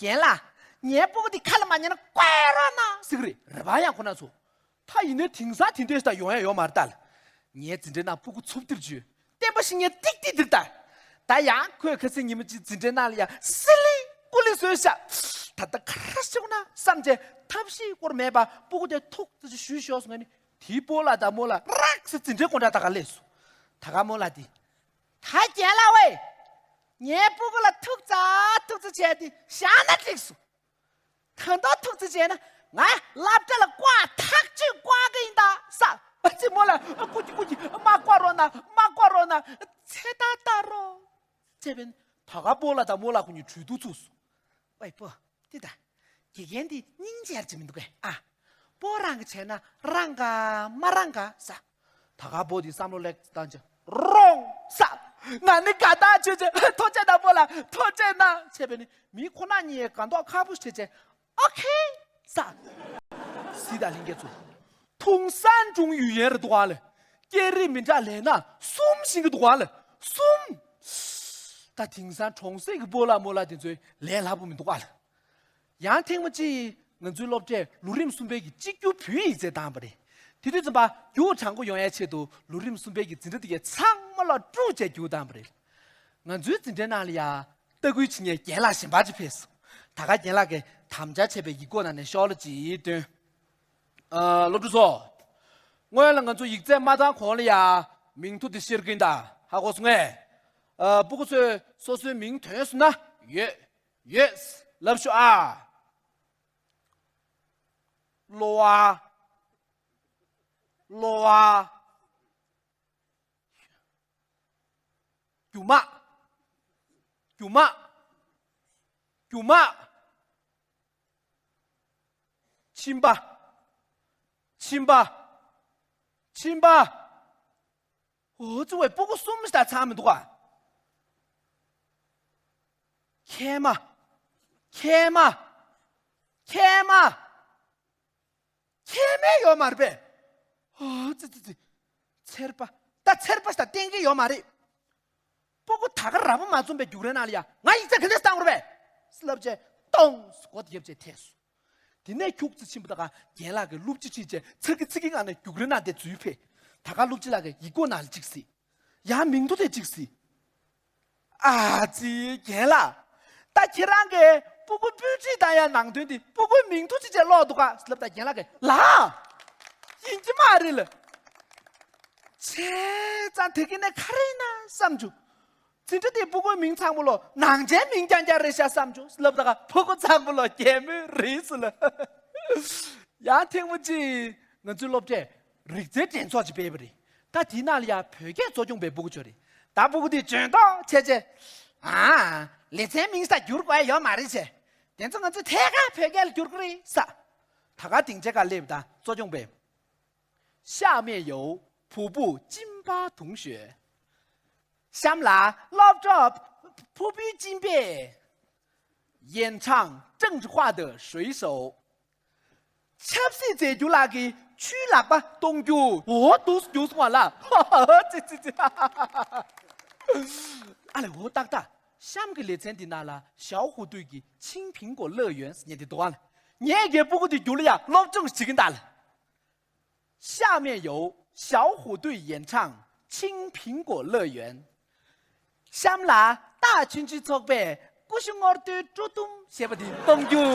རྒན་ལགས། ངའི་སྤུ་གུ་འདི་ཁ་ལ་མ་ཉན་ན་བཀོལ་རོགས་གནང་ཟེར་གྱི་རེད། རེད་པ། ཡང་ཁོ་ན་ཚོ། ད་ཡིན་ནའི་དེང་སང་དེ་འདྲས་ཞིག་ད་ཡོང་ཡ་ཡོད་མ་རེད་ད་ལ། ངའི་འཛིན་གྲྭའི་ནང་སྤུ་གུ་ཚུབ་ཏིར་བྱོས། བསྟན་པ་བཤིག་མཁན་ཏིག་ཏིག་འདིར་ད། ད་ཡང་ཁོས་ཁ་སང་ཉི་མ་གཅིག་འཛིན་གྲྭའི་ནང་ལ་ཡ་སི་ལི་ཀུ་ལི་བཟོས་ཤག་ད་ལྟ་ག་རེ་བྱེད་དགོས་ན་བསམ་བྱས་ཐབས་ཤེས་སྐོར་མེད་པ་སྤུ་གུ་དེ་ཐུག་ཙམ་ཞིག་ཞུས་ཤོག་ཟེར་ནས། དེའི་སྤོ་ལགས་དང་རྨོ་ལགས་རག་སེ་འཛིན་གྲྭའི་སྒོ་འགྲམ་ད་ག་སླེབས་སོང་། ད་ག་རྨོ་ལགས་དེ། ད་རྒན་ལགས་ཝེ། ངའི་སྤུ་གུ་ལ་ཐུག་ཙམ་ཐུག་ཙམ་བྱས་ཏེ་བཞག་ན་འགྲིག་སོང་། ད་དུང་ཐུག་ཙམ་བྱས་ན་ང་སློབ་གྲྭ་ལ་བཀག་ཐག་གཅོད་བཀག་གི་ཡིན་ད་ཟེར། ཨ་ཙི་རྨོ་ལགས། ཨ་སྐུ་མཁྱེན་སྐུ་མཁྱེན། མ་བཀག་རོགས་གནང་། མ་བཀག་རོགས་གནང་། ཚེ་ཐར་ལྟ་རོགས། ཅེས་པས་ད་ག་སྤོ་ལགས་དང་རྨོ་ལགས་ཁོ་གཉིས་གྲོས་བསྡུར་ཚུགས་སོང་། ཝེ་སྤོ། འདི་ད། དགེ་རྒན་འདི་སྙིང་རྗེ་ཅིག་མི་འདུག་གས། ཨ། སྤོ་རང་གིས་བྱས་ན་རང་དགའ་མ་རང་དགའ་ཟེར། ད་ག་སྤོ་འདི་བསམ་བློ་ལེགས་བཏང་བྱས། རོང་ཟེར། ང་ནི་དགའ་ཐག་ཆོད་བྱས། ཐུགས་རྗེ་གནང་སྤོ་ལགས། ཐུགས་རྗེ་གནང་། ཅེས་པས་ནི་མི་ཁོ་ན་གཉིས་དགའ་མདོག་ཁ་པོ་བྱས་བྱས། ཨོ་ཁེ་ཟེར། གཟིགས་དང་ལྷན་རྒྱས་ཚོ། ཐུང་སན་ཀྲུང་ཡུན་ཡན་རེད་འདུག་ཨ་ལེ། སྐད་རིགས་མི་འདྲ་ལབ་ན་གསུམ་ཤེས་ཀྱི་འདུག་ཨ་ལེ། གསུམ། ད་དེང་སང་གྲོང་གསེབ་ཀྱི་སྤོ་ལགས་རྨོ་ལགས་དེ་ཚོའི་ལས་སླ་པོ་མི་འདུག་ཨ་ལེ། ཡང་ཐེངས་མ་གཅིག་ང་ཚོའི་སློབ་གྲྭས་ལོ་རིམ་གསུམ་པའི་གི་གཅིག་གྱུར་བོད་ཡིག་རྩེད་བཏང་བ་རེད། དེ་དུས་ཙམ་པ་རྒྱུགས་དྲང་པོ་ཡོང་ཡའི་ཆེད་དུ་ལོ་རིམ་གསུམ་པའི་གི་འཛིན་གྲྭ་དེ་གའི་ཚང་མ་ལ་དཀྲུག་བྱས་རྒྱུགས་བཏང་བ་རེད། ང་ཚོའི་འཛིན་གྲྭའི་ནང་ལ་ཡ་ལྟ་སྐུལ་བྱེད་མཁན་རྒན་ལགས་གཞན་པ་ཅིག་ཕེབས་སོང་། ད་ག་རྒན་ལགས་ཀྱིས་དམ་བཅའ་བྱས་པའི་ཡིག་སྐོགས་ནང་ནས་ཤོག་ལོ་གཅིག་བཏོན། ཨ། སློབ་ཕྲུག་ཚོ། སྔོན་ལ་ང་ཚོ་ཡིག་རྩེད་མ་བཏང་གོང་ལ་ཡ་མིང་ཐོ་དེ་བཤེར་གྱི་ཡིན་ད། ཧ་གོ་སོང་ངས། ཨ། སྤུ་གུ་ཚོས་སོ་སོའི་མིང་ཐོན་སོང་ན། ཡོད། ཡོད། ལབ་ཤོག་ཨ། གློ་བ། གློ་བ། རྒྱུ་མ། རྒྱུ་མ། རྒྱུ་མ། མཆིན་པ། མཆིན་པ། མཆིན་པ། འོ་ཙི་བས་སྤུ་གུ་གསུམ་ཞིག་ད་ཚང་མི་འདུག་ག་མཁལ་མ། མཁལ་མ། མཁལ་མ། མཁལ་མ་ཡོད་མ་རེད་པས། ཨོ་ཙི་ཙི་ཙི། ཚེར་པ། ད་ཚེར་པ་ཞིག་ད་བསྟན་གྱི་ཡོད་མ་རེད། སྤུ་གུ་ད་ག་ར་བོ་མ་འཛོམས་པའི་རྒྱུགས་རའི་ནང་ལ་ཡ་ང་ཡིག་ཚད་ག་འདྲས་བཏང་དགོས་རེད་པས། ལབ་བྱས་ཏོང་སྒོ་དེ་བརྒྱབ་བྱས་ཐལ་སོང་། དེ་ནས་ཁྱུག་ཙམ་ཕྱིན་པ་ད་ག་རྒན་ལགས་ཀྱིས་སློབ་སྤྱི་ཁྲིད་བྱས་ཚིར་གི་ཚིར་གི་ངང་ནས་རྒྱུགས་རའི་ནང་དེ་འཛུལ་ཕེབས། ད་ག་སློབ་སྤྱི་ལགས་ཀྱིས་ཡིག་སྐོགས་ནང་ལ་གཅིག་གཟིགས། ཡང་མིང་ཐོ་དེ་གཅིག་གཟིགས། ཨ་ཙི་རྒན་ལགས། ད་ཁྱེད་རང་གིས་སྤུ་གུ་སྤོས་སྒྲིག་བཏང་ཡ་ནང་དོན་དེ་སྤུ་གུའི་མིང་ཐོ་ཅིག་བྱས་ཀློག་འདུག་ག་ལབ་ད་རྒན་ལགས་ཀྱིས་ལགས། ཡིན་གྱི་མ་རེད་ལ། བྱས་ཙང་དེ་གི་ནས་ག་རེ་ཡིན་ན་བསམ་བྱུང་། འཛིན་གྲྭ་དེའི་སྤུ་གུའི་མིང་ཚང་མ་ལོ་ནང་ཆེན་མིང་རྐྱང་རྐྱང་རེད་ཤག་བསམ་བྱུང་ལབ་ད་ག་སྤུ་གུ་ཚང་མ་ལོ་རྒྱ་མི་རེད་ཟེར་ལ། ཡང་ཐེངས་མ་གཅིག་ང་ཚོའི་སློབ་གྲྭས་རིག་རྩལ་འགྲན་ཚོགས་ཅིག་སྤེལ་བ་རེད། ད་དེའི་ནང་ལ་ཡ་བོད་སྐད་གཙོ་སྐྱོང་པའི་སྤུ་གུ་ཅིག་ཡོད་རེད། ད་སྤུ་གུ་དེས་འཇོན་ཐང་ཆེ་ཆེ། ཨ། ལེ་ཚན་མིང་ས་བསྒྱུར་དགོས་ཡ་ཡོད་མ་རེད་ཟེར། དེ་ཚོ་ང་ཚོས་ཐད་ཀར་བོད་སྐད་ལ་བསྒྱུར་གི་རེད་ཟེར། ད་ག་སྡིངས་ཆའི་ཁར་སླེབས་དང་གཙོ་སྐྱོང་པས། 下面由普布金巴同学 གཤམ་ལ་སློབ་གྲོགས་ཕུར་བུའི་སྦྱིན་པས། 演唱政治化的水手 ཆབ་སྲིད་རྫས་འགྱུར་ལག་གི་ཆུའི་ལག་པ་གཏོང་རྒྱུ། འོ་འདུག་འདུག་སོང་བ་ལ། ཧ་ཧ་ཧ། ཙི་ཙི་ཙི། ཨ་ལེ་འོ་ཏག་ཏག་གཤམ་གྱི་ལེ་ཚན་འདི་ནང་ལ་ཞའོ་ཧུ་ཏུས་ཀྱི་ཆིང་ཕིང་གོ་ལོ་ཡོན་ཟེར་མཁན་དེ་འདུག་ཨ་ལ། ངས་ཀྱི་སྤུ་གུ་དེ་རྒྱུགས་ལ་ཡ་སློབ་སྦྱོང་བྱེད་ཀྱིན་གདའ་ལ། 下面由小虎队演唱《青苹果乐园》། གཤམ་ལ་རྟགས་ཆུང་ཆུང་ཚོགས་པས་ཀུ་ཤུ་སྔོ་སྟོད་སྤྲོ་གཏུམ་ཞེས་པ་དེ་གཏོང་རྒྱུ།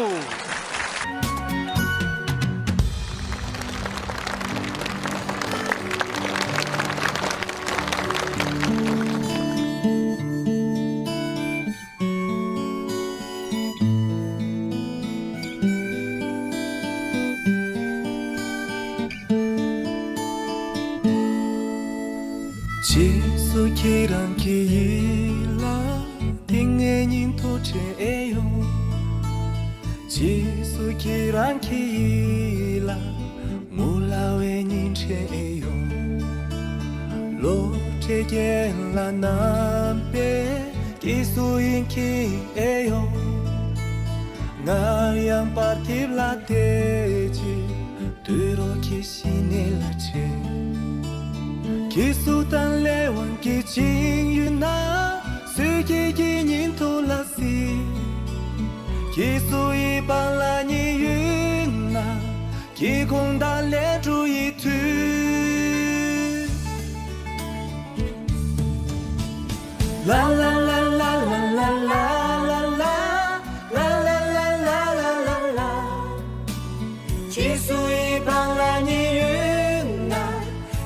རྗེས་སུ་ཁྱེད་རང་གི་ཡིད་ལ་དེང་ རྗེས་སུ་ཁྱེད་རང་གི་ཡིད་ལ་མོས་སླ་བའི་ཉིན་ཁྲེལ་ཡོང་། ལོ་ཁྲེལ་རྒྱལ་ལ་རྣམ་པའི་སྐྱེས་སུ་ཡིན་གྱི་ཨེ་ཡོང་། སྔར་ཡང་བར་ཐེབས་ལ་བལྟས་ཀྱི་དུས་རོ་ཁྱེད་ཤི་ནས་ལ་ཆེ། ཁྱེད་སུ་དང་ལས་དབང་གི་ཅིང་ཡུལ་ན་སུས་ཁྱེད་ཀྱི་ཉིན་ཐོ་ལ་སྲིད། ཁྱེད་སུ་ཡི་བང་ལ་ཉི་ཡུལ་ན་ཁྱེད་ཁོང་དང་ལས་འགྲོ་ཡི་དུས། ལ་ལ་ལ་ལ། ཁྱེད་སུ་ཡི་བང་ལ་ཉི་ཡུལ་ན་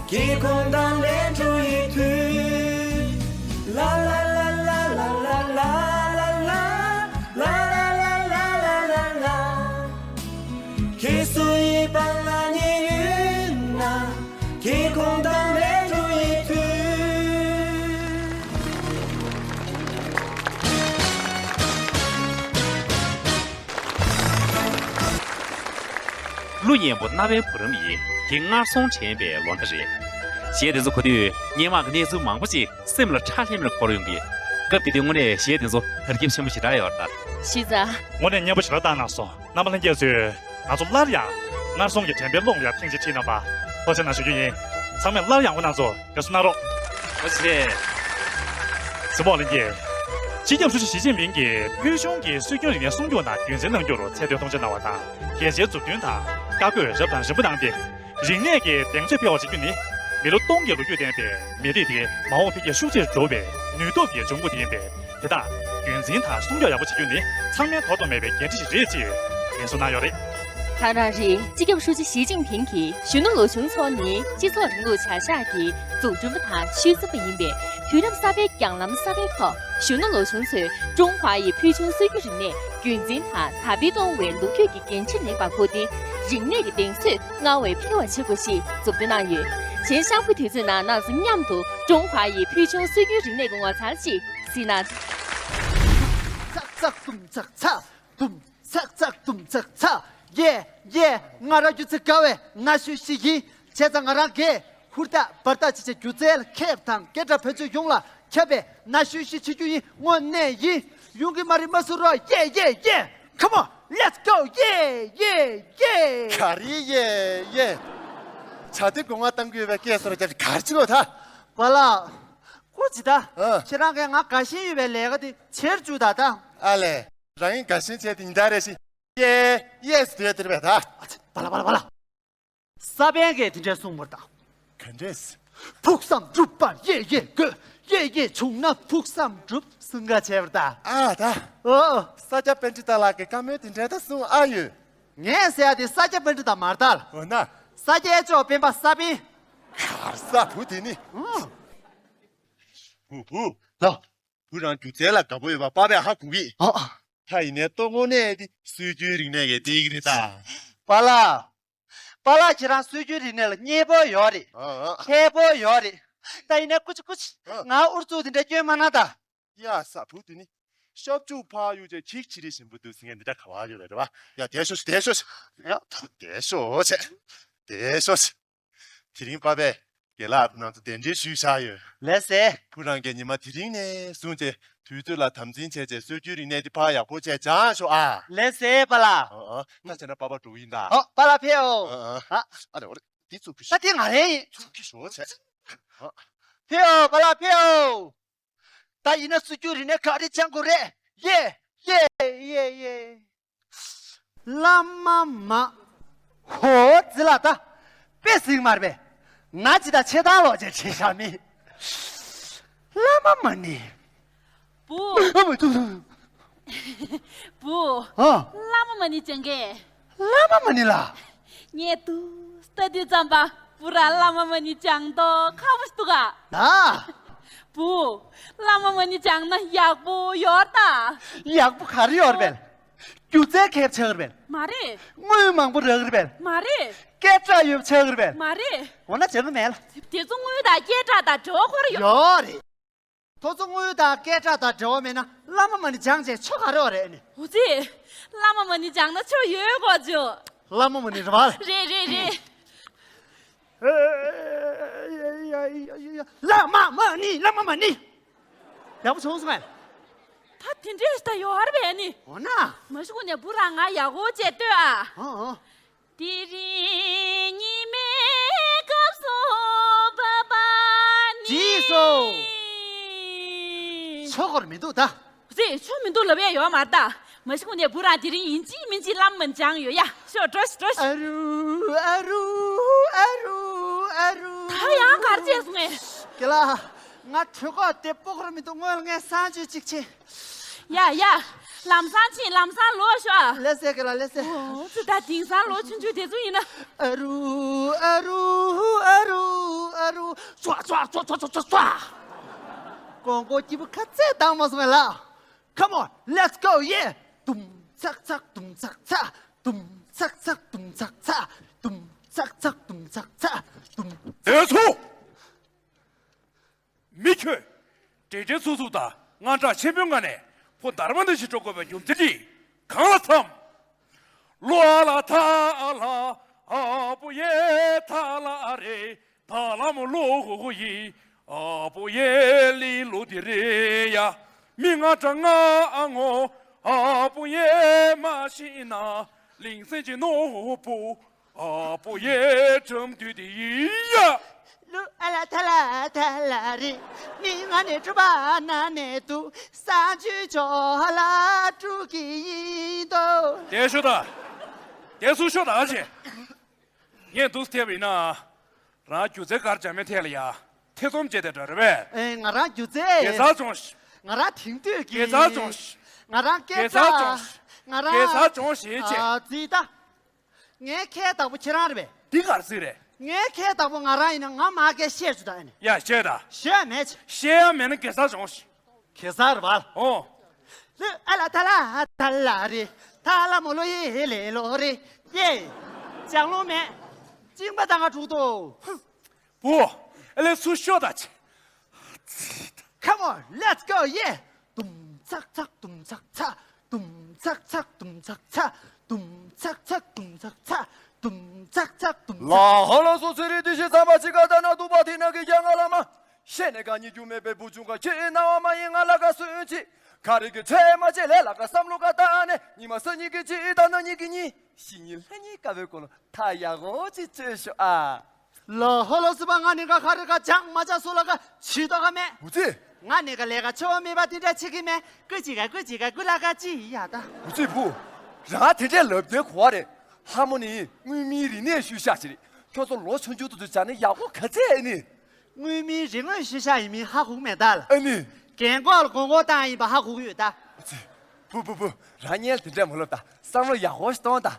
ཁྱེད་ཁོང་དང་ལས་འགྲོ་ཡི་དུས། ལ་ལ་ལ། ཁྱེད་སུ་ཡི་བང་ལ་ཉི་ཡུལ་ན་ཁྱེད་ཁོང་དང་ལས་འགྲོ་ཡི་དུས། གླུ་སྙན་པོ་རྣ་བའི་བུ་རམ་ཡིན། དེ་སྔར་སོང་དྲན་པའི་ལོ་ཟླ་རེད། གཞས་དེ་ཚོ་གོ་དུས་སྔོན་མ་གི་གནས་ཚུལ་མང་པོ་ཅིག་སེམས་ལ་ཁྲ་ལྷེམ་ལྷེམ་འཁོར་ཡོང་གི། སྐབས་དེ་དུས་དངོས་གནས་གཞས་དེ་ཚོ་དར་ཁྱབ་ཆེན་པོ་ཞེ་དྲག་ཡོད་རེད་ད། ཤི་ཚ། དངོས་གནས་སྙན་པོ་ཞེ་དྲག་བཏང་གནང་སོང་། རྣམ་པ་ལྷན་རྒྱས་ཚོས་ང་ཚོ་སླར་ཡང་སྔར་སོང་གི་དྲན་པའི་ཀློང་ལ་ཡང་ཐེངས་གཅིག་ཁྲིད་གནང་བར་ཐུགས་རྗེ་གནང་ཞུ་རྒྱུ་ཡིན། ཚང་མས་སླར་ཡང་དབུ་གནང་ཚོ། དགའ་བསུ་གནང་རོགས། ཨོ་ཆེ། གཟིགས་མོ་ལྷན་རྒྱས། སྤྱི་ཁྱབ་ཧྲུའུ་ཅི་ཞི་ཅིན་ཕིང་གིས་ཕུལ་བྱུང་གི་སྲོལ་རྒྱུན་རིག་གནས་སྲུང་སྐྱོབ་ནང་རྒྱུན་འཛིན་གནང་རྒྱུར་ཚད་མཐོའི་མཐོང་ཆེན་གནང་བ་དང་། གལ་ཆེའི་མཛུབ་སྟོན་དང་བཀའ་བཀོད་རབ་དང་རིམ་པ་གནང་སྟེ། རིག་གནས་ཀྱི་གདེང་ཚོད་འཕེལ་བ་བྱེད་རྒྱུ་ནི་མི་ལོ་སྟོང་གི་ལོ་རྒྱུས་ལྡན་པའི་མི་རིགས་དེའི་མ་འོངས་འཕེལ་རྒྱས་ཤུགས་ཆེར་འགྲོ་བའི་ནུས་སྟོབས་ཀྱི་འབྱུང་ཁུངས་དེ་ཡིན་པས། དེ་དག་རྒྱུན་འཛིན་དང་སྲུང་སྐྱོབ་ཡག་པོ་བྱེད་རྒྱུ་ནི་ཚང་མའི་དོར་དུ་མེད་པའི་འགན་འཁྲི་ཞིག་རེད་ཅེས་ནན་གསུང་གནང་ཡོད་རེད། ད་རང་རེད། སྤྱི་ཁྱབ་ཧྲུའུ་ཅི་ཞི་ཅིན་ཕིང་གིས་གཞོན་ནུ་ལོ་ཆུང་ཚོ་ནི་སྤྱི་ཚོགས་རིང་ལུགས་བྱ་གཞག་གི་འཛུགས་སྐྲུན་པ་དང་ཆོས་འཛིན་པ་ཡིན་པས། དུས་རབས་གསར་པའི་རྒྱང་ལམ་གསར་པའི་ཐོག་གཞོན་ནུ་ལོ་ཆུང་ཚོས་ཀྲུང་ཧྭ་ཡི་ཕུལ་བྱུང་སྲོལ་རྒྱུན་རིག་གནས་རྒྱུན་འཛིན་དང་དར་སྤེལ་གཏོང་བའི་ལོ་རྒྱུས་ཀྱི་འགན་འཁྲི་ལེན་པར་གོ་སྟེ། རིག་གནས་ཀྱི་གདེང་ཚོད་སྔར་བས་འཕེལ་བར་བྱེད་དགོས་ཞེས་མཛུབ་སྟོན་གནང་ཡོད། གཞན་ཤང་ཁུ་དུས་ཚོད་ནང་རྣམ་ཚོ་མཉམ་དུ་ཀྲུང་ཧྭ་ཡི་ཕུལ་བྱུང་སྲོལ་རྒྱུན་རིག་གནས་ཀྱི་ངོ་མཚར་ཅིག་གཟིགས་གནང་། ཚག་ཚག་དུམ་ཚག་ཚག་དུམ། ཚག་ཚག་དུམ་ཚག་ཚག་ཡེ་ཡེ། ང་རང་སྒྱུ་རྩལ་དགའ་བའི་ན་གཞོན་ཞིག་ཡིན། བྱས་ཙང་ང་རང་གིས་ཧུར་ཐག་འབད་ཐག་བྱས་བྱས་སྒྱུ་རྩལ་མཁས་དང་སྐད་གྲགས་བོད་ཚོ་ཡོངས་ལ་ཁྱབ་པའི་ན་གཞོན་ཞིག་བྱེད་རྒྱུ་ཡིན། དངོས་གནས་ཡིན། ཡོང་གི་མ་རེད་མ་ཟེར་རོགས། ཡེ་ཡེ་ཡེ། Come on, let's go. ཡེ་ཡེ་ཡེ། ག་རེ་ཡེ་ཡེ། བྱ་དེ་སྒོ་ང་གཏང་གི་ཡོད་པའི་སྐད་སོ་ར་རྒྱབ་ག་རེ་བྱེད་དགོས་ད། པཱ་ལགས། སྐུ་མཁྱེན་ད། ཨ། ཁྱེད་རང་གིས་ང་དགའ་ཞེན་ཡོད་པའི་ལས་ཀ་དེ་བྱེད་བཅུག་ད་ད། ཨ་ལས། རང་ཡིན་དགའ་ཞེན་བྱས་དེ་ཉིན་ལྟར་རེ་བཞིན། ཡེ། ཡེ་སི་དེ་དེར་བས་ད། པཱ་ལགས་པཱ་ལགས་པཱ་ལགས། ས་པཎ་གྱིས་དེ་འདྲའི་གསུངས་པར་ད། ག་འདྲས། ཕུགས་བསམ་འགྲུབ་པར་ཡེ་ཡེ་དགོས། ཡེ་ཡེ་བྱུང་ན་ཕུགས་བསམ་འགྲུབ་གསུང་ག་བྱས་པར་ད། ཨ་ད། ཨོ། ས་སྐྱ་པཎྜི་ཏ་ལགས་ཀྱིས་བཀའ་མོལ་དེ་འདྲའི་ད་གསུང་ཨ་ཡོད། ངས་ཟེར་ཡ་དེ་ས་སྐྱ་པཎྜི་ཏ་མ་རེད་ད། འོ་ན། ས་སྐྱའི་ཅོག་སྤེན་པ་ས་པཎ། གར་ས་བུ་དེ་ནི། ཨོ། བུ་བུ། ལོ། བུ་རང་སྒྱུ་རྩལ་ལ་དགའ་པོ་ཡོད་པ་པ་ཕས་ཧ་གོ་གི། ཨ། ད་ཡིན་ནའི་ལྟོ་དངོས་གནས་དེ་སྲོལ་རྒྱུན་རིག་གནས་ཀྱི་སྟེང་རེད་ད། པཱ་ལགས། པཱ་ལགས་ཁྱེད་རང་སྲོལ་རྒྱུན་རིག་གནས་ལ་མཉེས་པོ་ཡོད་རེད། ཨ་ཨ། མཁས་པོ་ཡོད་རེད། ད་ཡིན་ནའི་ཀུ་ཅི་ཀུ་ཅི། ཨ། ང་ཨུ་ཚུགས་དེ་འདྲ་སྐྱོན་མ་གནང་ད། ཡ་ས་བུ་དེ་ནི། ཤབ་ཅུ་ཕ་ཡུ་ཅེ་ཁྱིག་ཆི་རི་ཞིམ་པོ་འདུག་ཟེར་མཁན་འདི་འདྲ་ག་བ་ཡོད་རེད་བ། ཡ་དེ་ཤོ་ཤི་དེ་ཤོ་ཤི། ཡ་དེ་ཤོ་ཤི། དེ་ཤོ་ཤི། དེ་རིང་པ་ཕས་རྒན་ལགས་ཁོ་རང་ཚོ་གདན་འདྲེན་ཞུས་བཞག་ཡོད། ལགས་སེ། བུ་རང་གིས་ཉི་མ་དེ་རིང་ནས་བཟུང་སྟེ་དུས་ཚོད་ལ་དམ་འཛིན་བྱས་རྗེས་སྲོལ་རྒྱུན་རིག་གནས་འདི་ཕར་ཡག་པོ་བྱས་སྦྱངས་ཤོག་ཨ། ལགས་སེ་པཱ་ལགས། ཨ་ཨ། ད་བྱས་ན་པ་ཕ་འགྲོ་གི་ཡིན་ད། ཨོ་པཱ་ལགས་ཕེབས་འོ། ཨ་ཨ། ཨ། ཨ་རེ་ཨོ་རེ་འདི་ཚུགས་ཀྱི་ད་ཤོག་དེ་ང་རང་ཡིན། ཚུགས་ཀྱི་ཤོག་བྱས། ཨ། ཕེབས་འོ་པཱ་ལགས་ཕེབས་འོ། ད་ཡིན་ན་སྲོལ་རྒྱུན་རིག་གནས་ག་རེ་སྦྱང་དགོས་རེད། ཡེ་ཡེ་ཡེ་ཡེ། བླ་མ་མ། ཧོ་ཙི་ལ་ད། དཔེ་ཟིག་མར་པས། ང་ཅི་ད་ཆེ་ཐང་ལོག་ཅེས་བྲིས་བཞག་མི། བླ་མ་མ་ནི། བུ། ཨ་མ་ཐུག་ཐུག་བུ། ཨ། བླ་མ་མ་ནི་སྦྱང་གི། བླ་མ་མ་ནི་ལ། ངས་དུ་ལྟ་དུས་ཙམ་པ་བུ་ར་བླ་མ་མ་ནི་སྦྱང་མདོག་ཁ་བོ་ཞིག་འདུག་ག་ད། བུ། བླ་མ་མ་ནི་སྦྱང་ན་ཡག་པོ་ཡོད་ད། ཡག་པོ་ག་རེ་ཡོད་རེད་པས། སྒྱུ་རྩལ་མཁས་པ་ཆགས་ཀྱི་རེད་པས། མ་རེད། དངུལ་མང་པོ་རག་གི་རེད་པས། མ་རེད། སྐད་གྲགས་ཡོད་པ་ཆགས་ཀྱི་རེད་པས། མ་རེད། འོ་ན་བྱེད་པ་མེད་ལ། དེ་ཚོ་དངུལ་དང་སྐད་གྲགས་དང་འབྲེལ་བ་ཁོ་ར་ཡོད། ཡོད་རེད། ཁྱོད་ཚོ་དངུལ་དང་སྐད་གྲགས་དང་འབྲེལ་བ་མེད་ན་བླ་མ་མ་ཎི་སྦྱངས་བྱས་ཆོ་ག་རེ་བ་རེད་ཨ་ནི། འོ་ཙི། བླ་མ་མ་ཎི་སྦྱངས་ན་ཆོ་ཡོད་གོ་ཅོ། བླ་མ་མ་ཎི་རེད་བ། རེད་རེད་རེད། བླ་མ་མ་ཎི་བླ་མ་མ་ཎི། ཡག་པོ་བྱུང་སོང་ངས། ད་དེ་འདྲས་ད་ཡོད་ཧར་བས་ནི། འོ་ན། མ་ཤུ་གུ་ནས་བུ་རང་ང་ཡག་པོ་བྱས་ལྟོས་ཨ། ཨོ་ཨོ། དེ་རིང་ཉི་མའི་སྐབས་སུ་བབས་པ་ནི། ཇི་སོ། ཆོ་གོར་མི་འདུག་ད། རེད་ཆོ་མི་འདུག་ལབ་ཡ་ཡོད་མ་རེད་ད། མ་གཞི་ཁོང་ནས་བུ་རང་དེ་རིང་ཡིན་གཅིག་མིན་གཅིག་ལམ་མི་འཇང་ཡོད་ཡ། ཤོག་འགྲོ་ཤི་འགྲོ་ཤི། ཨ་རུ་ཨ་རུ་ཨ་རུ་ཨ་རུ། ད་ཡང་གར་བྱས་སོང་ངས། རྒན་ལགས། ང་གྲོད་ཁོག་དེ་སྤོ་ཁར་མི་འདུག་སྔོན་ལ་ངས་གསང་སྤྱོད་ཅིག་བྱེད། ཡ་ཡ། ལམ་སང་ཕྱིན་ལམ་སང་ལོག་ཤོག་ལེ་སེ་རྒན་ལགས་ལེ་སེ། ཨོ་ཙི་ད་དེང་སང་ལོ་ཆུང་ཆུང་དེ་ཚོ་ཡིན་ན། ཨ་རུ་ཨ་རུ་ཨ་རུ་ཨ་རུ། ཙོ་ཙོ་ཙོ་ཙོ་ཙོ་ཙོ། ཀོང་ཀོ་སྐྱིད་པོ་ཁ་ཚད་བཏང་མ་སོང་ངས་ལགས། Come on, let's go, yeah. ཏུམ་ཚག་ཚག་ཏུམ་ཚག་ཚག་ཏུམ་ཚག་ཚག་ཏུམ་ཚག་ཚག་ཏུམ་ཚག་ཚག་ཏུམ་ཚག་ཚག་ཏུམ། དེ་ཚོ། མི་ཁྱོད། འདྲེ་འདྲེ་ཚུགས་ཚུགས་དང་དངངས་སྐྲག་ཆེན་པོའི་ངང་ནས་ཕོ་དར་མ་འདི་ཞིག་འགྲོ་དགོས་པའི་རྒྱུ་མཚན་དེ་གང་ལ་འཚམ། ལོ་ཨ་ལ་ཐ་ཨ་ལ་ཨ་པོ་ཡེ་ཐ་ལ་ཨ་རེ་ད་ལ་མོ་ལོ་ཧོ་ཧོ་ཡི་ཨ་པོ་ཡེ་ལི་ལོ་དི་རེ་ཡ། མི་ང་དྲ་ང་ཨ་ངོ་ཨ་པོ་ཡེ་མ་ཤི་ན་ལིང་སེ་ཅི་ནོ་ཧོ་ཧོ་པོ། ཨ་པོ་ཡེ་ཁྲམ་དུས་དེ་ཡིན་ཡ། ལུ་ཨ་ལ་ཐ་ལ་ཐ་ལ་རི། མི་ང་ནི་གྲུ་པ་ན་ནས་དུ་ས་ཆུ་ཅོ་ལ་དྲུག་གི་ཡིན་དོ། དེ་ཤོ་ད། དེ་སུ་ཤོ་ད་ཆེ། ངས་འདུག་ཐེབས་ཡིན་ན། རང་སྒྱུ་རྩལ་གར་འཇམ་མེ་ཐད་ལ་ཡ། ཐེ་ཚོམ་བྱས་ཏེ་འགྲོ་རེ་བས། ཨེ་ང་རང་སྒྱུ་རྩལ། དགེ་རྩ་སྦྱོང་ཤིག་དགེ་རྩ་སྦྱོང་ཤིག་དགེ་རྩ་སྦྱོང་ཤིག་ང་རང་སྐད་གྲགས། ང་རང་དགེ་རྩ་སྦྱོང་ཤིག་ཨ་ཅི་ད། ངའི་ཁའི་བདག་པོ་ཁྱེད་རང་རེད་པས། འདི་ག་རེ་ཟེར་རེད། ངའི་ཁའི་བདག་པོ་ང་རང་ཡིན་ན་ང་མ་སྐད་བཤད་བཅུག་ད་ཨ་ནི། ཡ་བཤད་ད། བཤད་མེད་ཅི། བཤད་ཡ་མེད་ན་དགེ་རྩ་སྦྱོང་ཤིག་དགེ་རྩ་རེད་པ། ཨོ། ལུ་ཨ་ལ་ཐ་ལ་ཨ་ཐ་ལ་རི། ཐ་ལ་མོ་ལོ་ཡི་ཧེ་ལེ་ལོ་རི། ཡེ། ལྕགས་ལོང་མེད། གཅིན་པ་ད་ང་དྲུག་ཏོ། བུ། ཨ་ལེ་ཚུར་ཤོག་ད་ཆེ། Come on, let's go, yeah. ཏུམ་ཚག་ཚག་ཏུམ་ཚག་ཚག་ཏུམ་ཚག་ཚག་ཏུམ་ཚག་ཚག་ཏུམ་ཚག་ཚག་ཏུམ་ཚག་ཚག་ཏུམ་ཚག་ཚག་ཏུམ་ཚག། ལ་ཧ་ལ་སོ་ཚེ་རིང་དུས་ཤིག་ཚང་མ་ཅི་ག་ད་ན་དུ་པ་དེ་ན་གི་རྒྱ་ང་ལ་མ། ཤེས་ནས་གང་ཉིད་རྒྱུ་མེད་པའི་བུ་ཆུང་ག་ཁྱེད་ནང་བ་མ་ཡིན་ང་ལ་ག་སུན་ཅི། ག་རེ་གི་ཆེ་མ་ཆེ་ལས་ལ་ག་བསམ་བློ་ག་ད་ནས་ཉི་མ་སང་ཉིན་གི་ཅི་ད་ན་ཉིན་གི་ཉིན་ཕྱི་ཉིན་ལྷ་ཉིན་ཀ་བའི་སྐོར་ལ་ད་ཡག་གོ་ཅི་བཅོས་ཤོག་ཨ། ལོ་ཧོ་ལོ་སི་པ་ང་ནི་ག་ཁ་རི་ག་ཅང་མ་ཅག་སུ་ལ་ག་ཆི་ཏོ་ག་མེད། འུ་ཙི། ང་ནི་ག་ལས་ཀ་ཆོ་མེད་པ་དེ་འདྲ་ཆི་གི་མེད། ཀུ་ཅི་ག་ཀུ་ཅི་ག་ཀུ་ལ་ག་ཅི་ཡ་ད། འུ་ཙི་བུ། རང་དེ་འདྲའི་ལབ་དེ་གོ་བ་རེད། ལྷ་མོ་ནི་དངུལ་མིའི་རིག་གནས་ཤུལ་བཞག་ཅི་རེད། ཁྱོད་ཚོ་ལོ་ཆུང་ཆུང་དུ་དུ་བྱ་ནི་ཡག་པོ་ག་ཚད་ཨེ་ནི། དངུལ་མིའི་རིག་དངོས་ཤུལ་བཞག་ཡིན་མིན་ཧ་གོ་གི་མེད་ད་ལ། ཨེ་ནི། རྒན་གོག་ལ་མགོ་སྐོར་བཏང་ཡིན་པ་ཧ་གོ་གི་ཡོད་ད། འུ་ཙི། བུ་བུ་བུ། རང་ཉལ་དེ་འདྲ་མ་ལབ་ད། བསམ་བློ་ཡག་པོ་ཞིག་གཏོང་ད།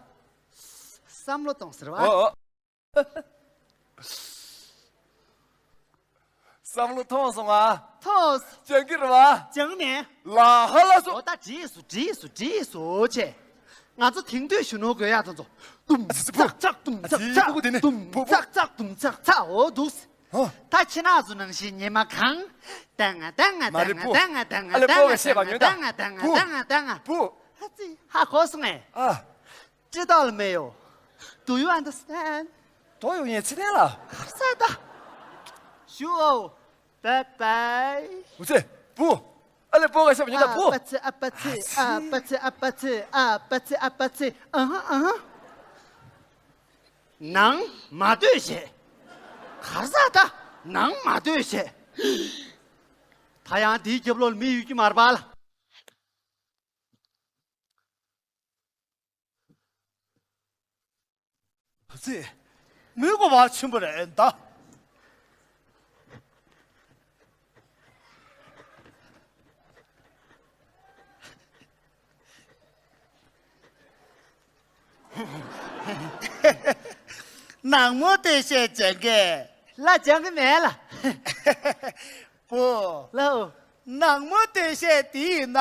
བསམ་བློ་གཏོང་ཟེར་བ། ཨོ་ཨོ། བསམ་བློ་ཐོངས་སོང་ང་། ཐོངས། སྦྱང་གི་རེད་བ། སྦྱང་མེད། ལ་ཧ་ལ་སོ། འོ་ད་འགྲིག་སོ་འགྲིག་སོ་འགྲིག་སོ་ཆེ། ང་ཚོ་དེང་དུས་གཞོན་ནུ་དགོས་ཡག་དེ་ཚོ། ཏུམ་ཙག་ཙག་ཏུམ་ཙག་ཙག་ཏུམ་ཙག་ཙག་ཏུམ་ཙག་ཙག་འོ་འདུག་ད་ཁྱེད་རང་ཚོ་ནང་བཞིན་ཉི་མ་གང་། ཏང་ང་ཏང་ང་ཏང་ང་ཏང་ང་ཏང་ང་ཏང་ང་ཏང་ང་ཏང་ང་ཏང་ང་ཏང་ང་ཏང་ང་ཏང་ང་ཏང་ང་། བུ། ཧ་ཙི་ཧ་གོ་སོང་ངས། ཨ། 知道了没有? Do you understand? 多有眼吃点了。 ཁ་ས་ད། ཞུ་ཨོ། Bye bye. འུ་ཚེ། བུ། ཨ་ལེ་བུ་ག་ཤ་བ་ཉོ་ད་བུ། ཨ་པ་ཚེ་ཨ་པ་ཚེ་ཨ་པ་ཚེ་ཨ་པ་ཚེ་ཨ་པ་ཚེ་ཨ་པ་ཚེ། ཨ་ཧ་ཨ་ཧ། ནང་མ་སྡོད་ཞེས། ཁ་ས་ད། ནང་མ་སྡོད་ཞེས། ད་ཡང་འདིའི་རྒྱབ་ལོགས་ལ་མི་ཡོད་ཀྱི་མ་རེད་པ་ལ། བུ་ཚེ། མི་གོ་བ་ཆེན་པོ་རེད་ད། ནང་མོ་སྟོད་གཞས་སྦྱང་གས། ལ་སྦྱང་གི་མེད་ལ། བུ། ལའོ། ནང་མོ་སྟོད་གཞས་དེ་ཡིན་ན་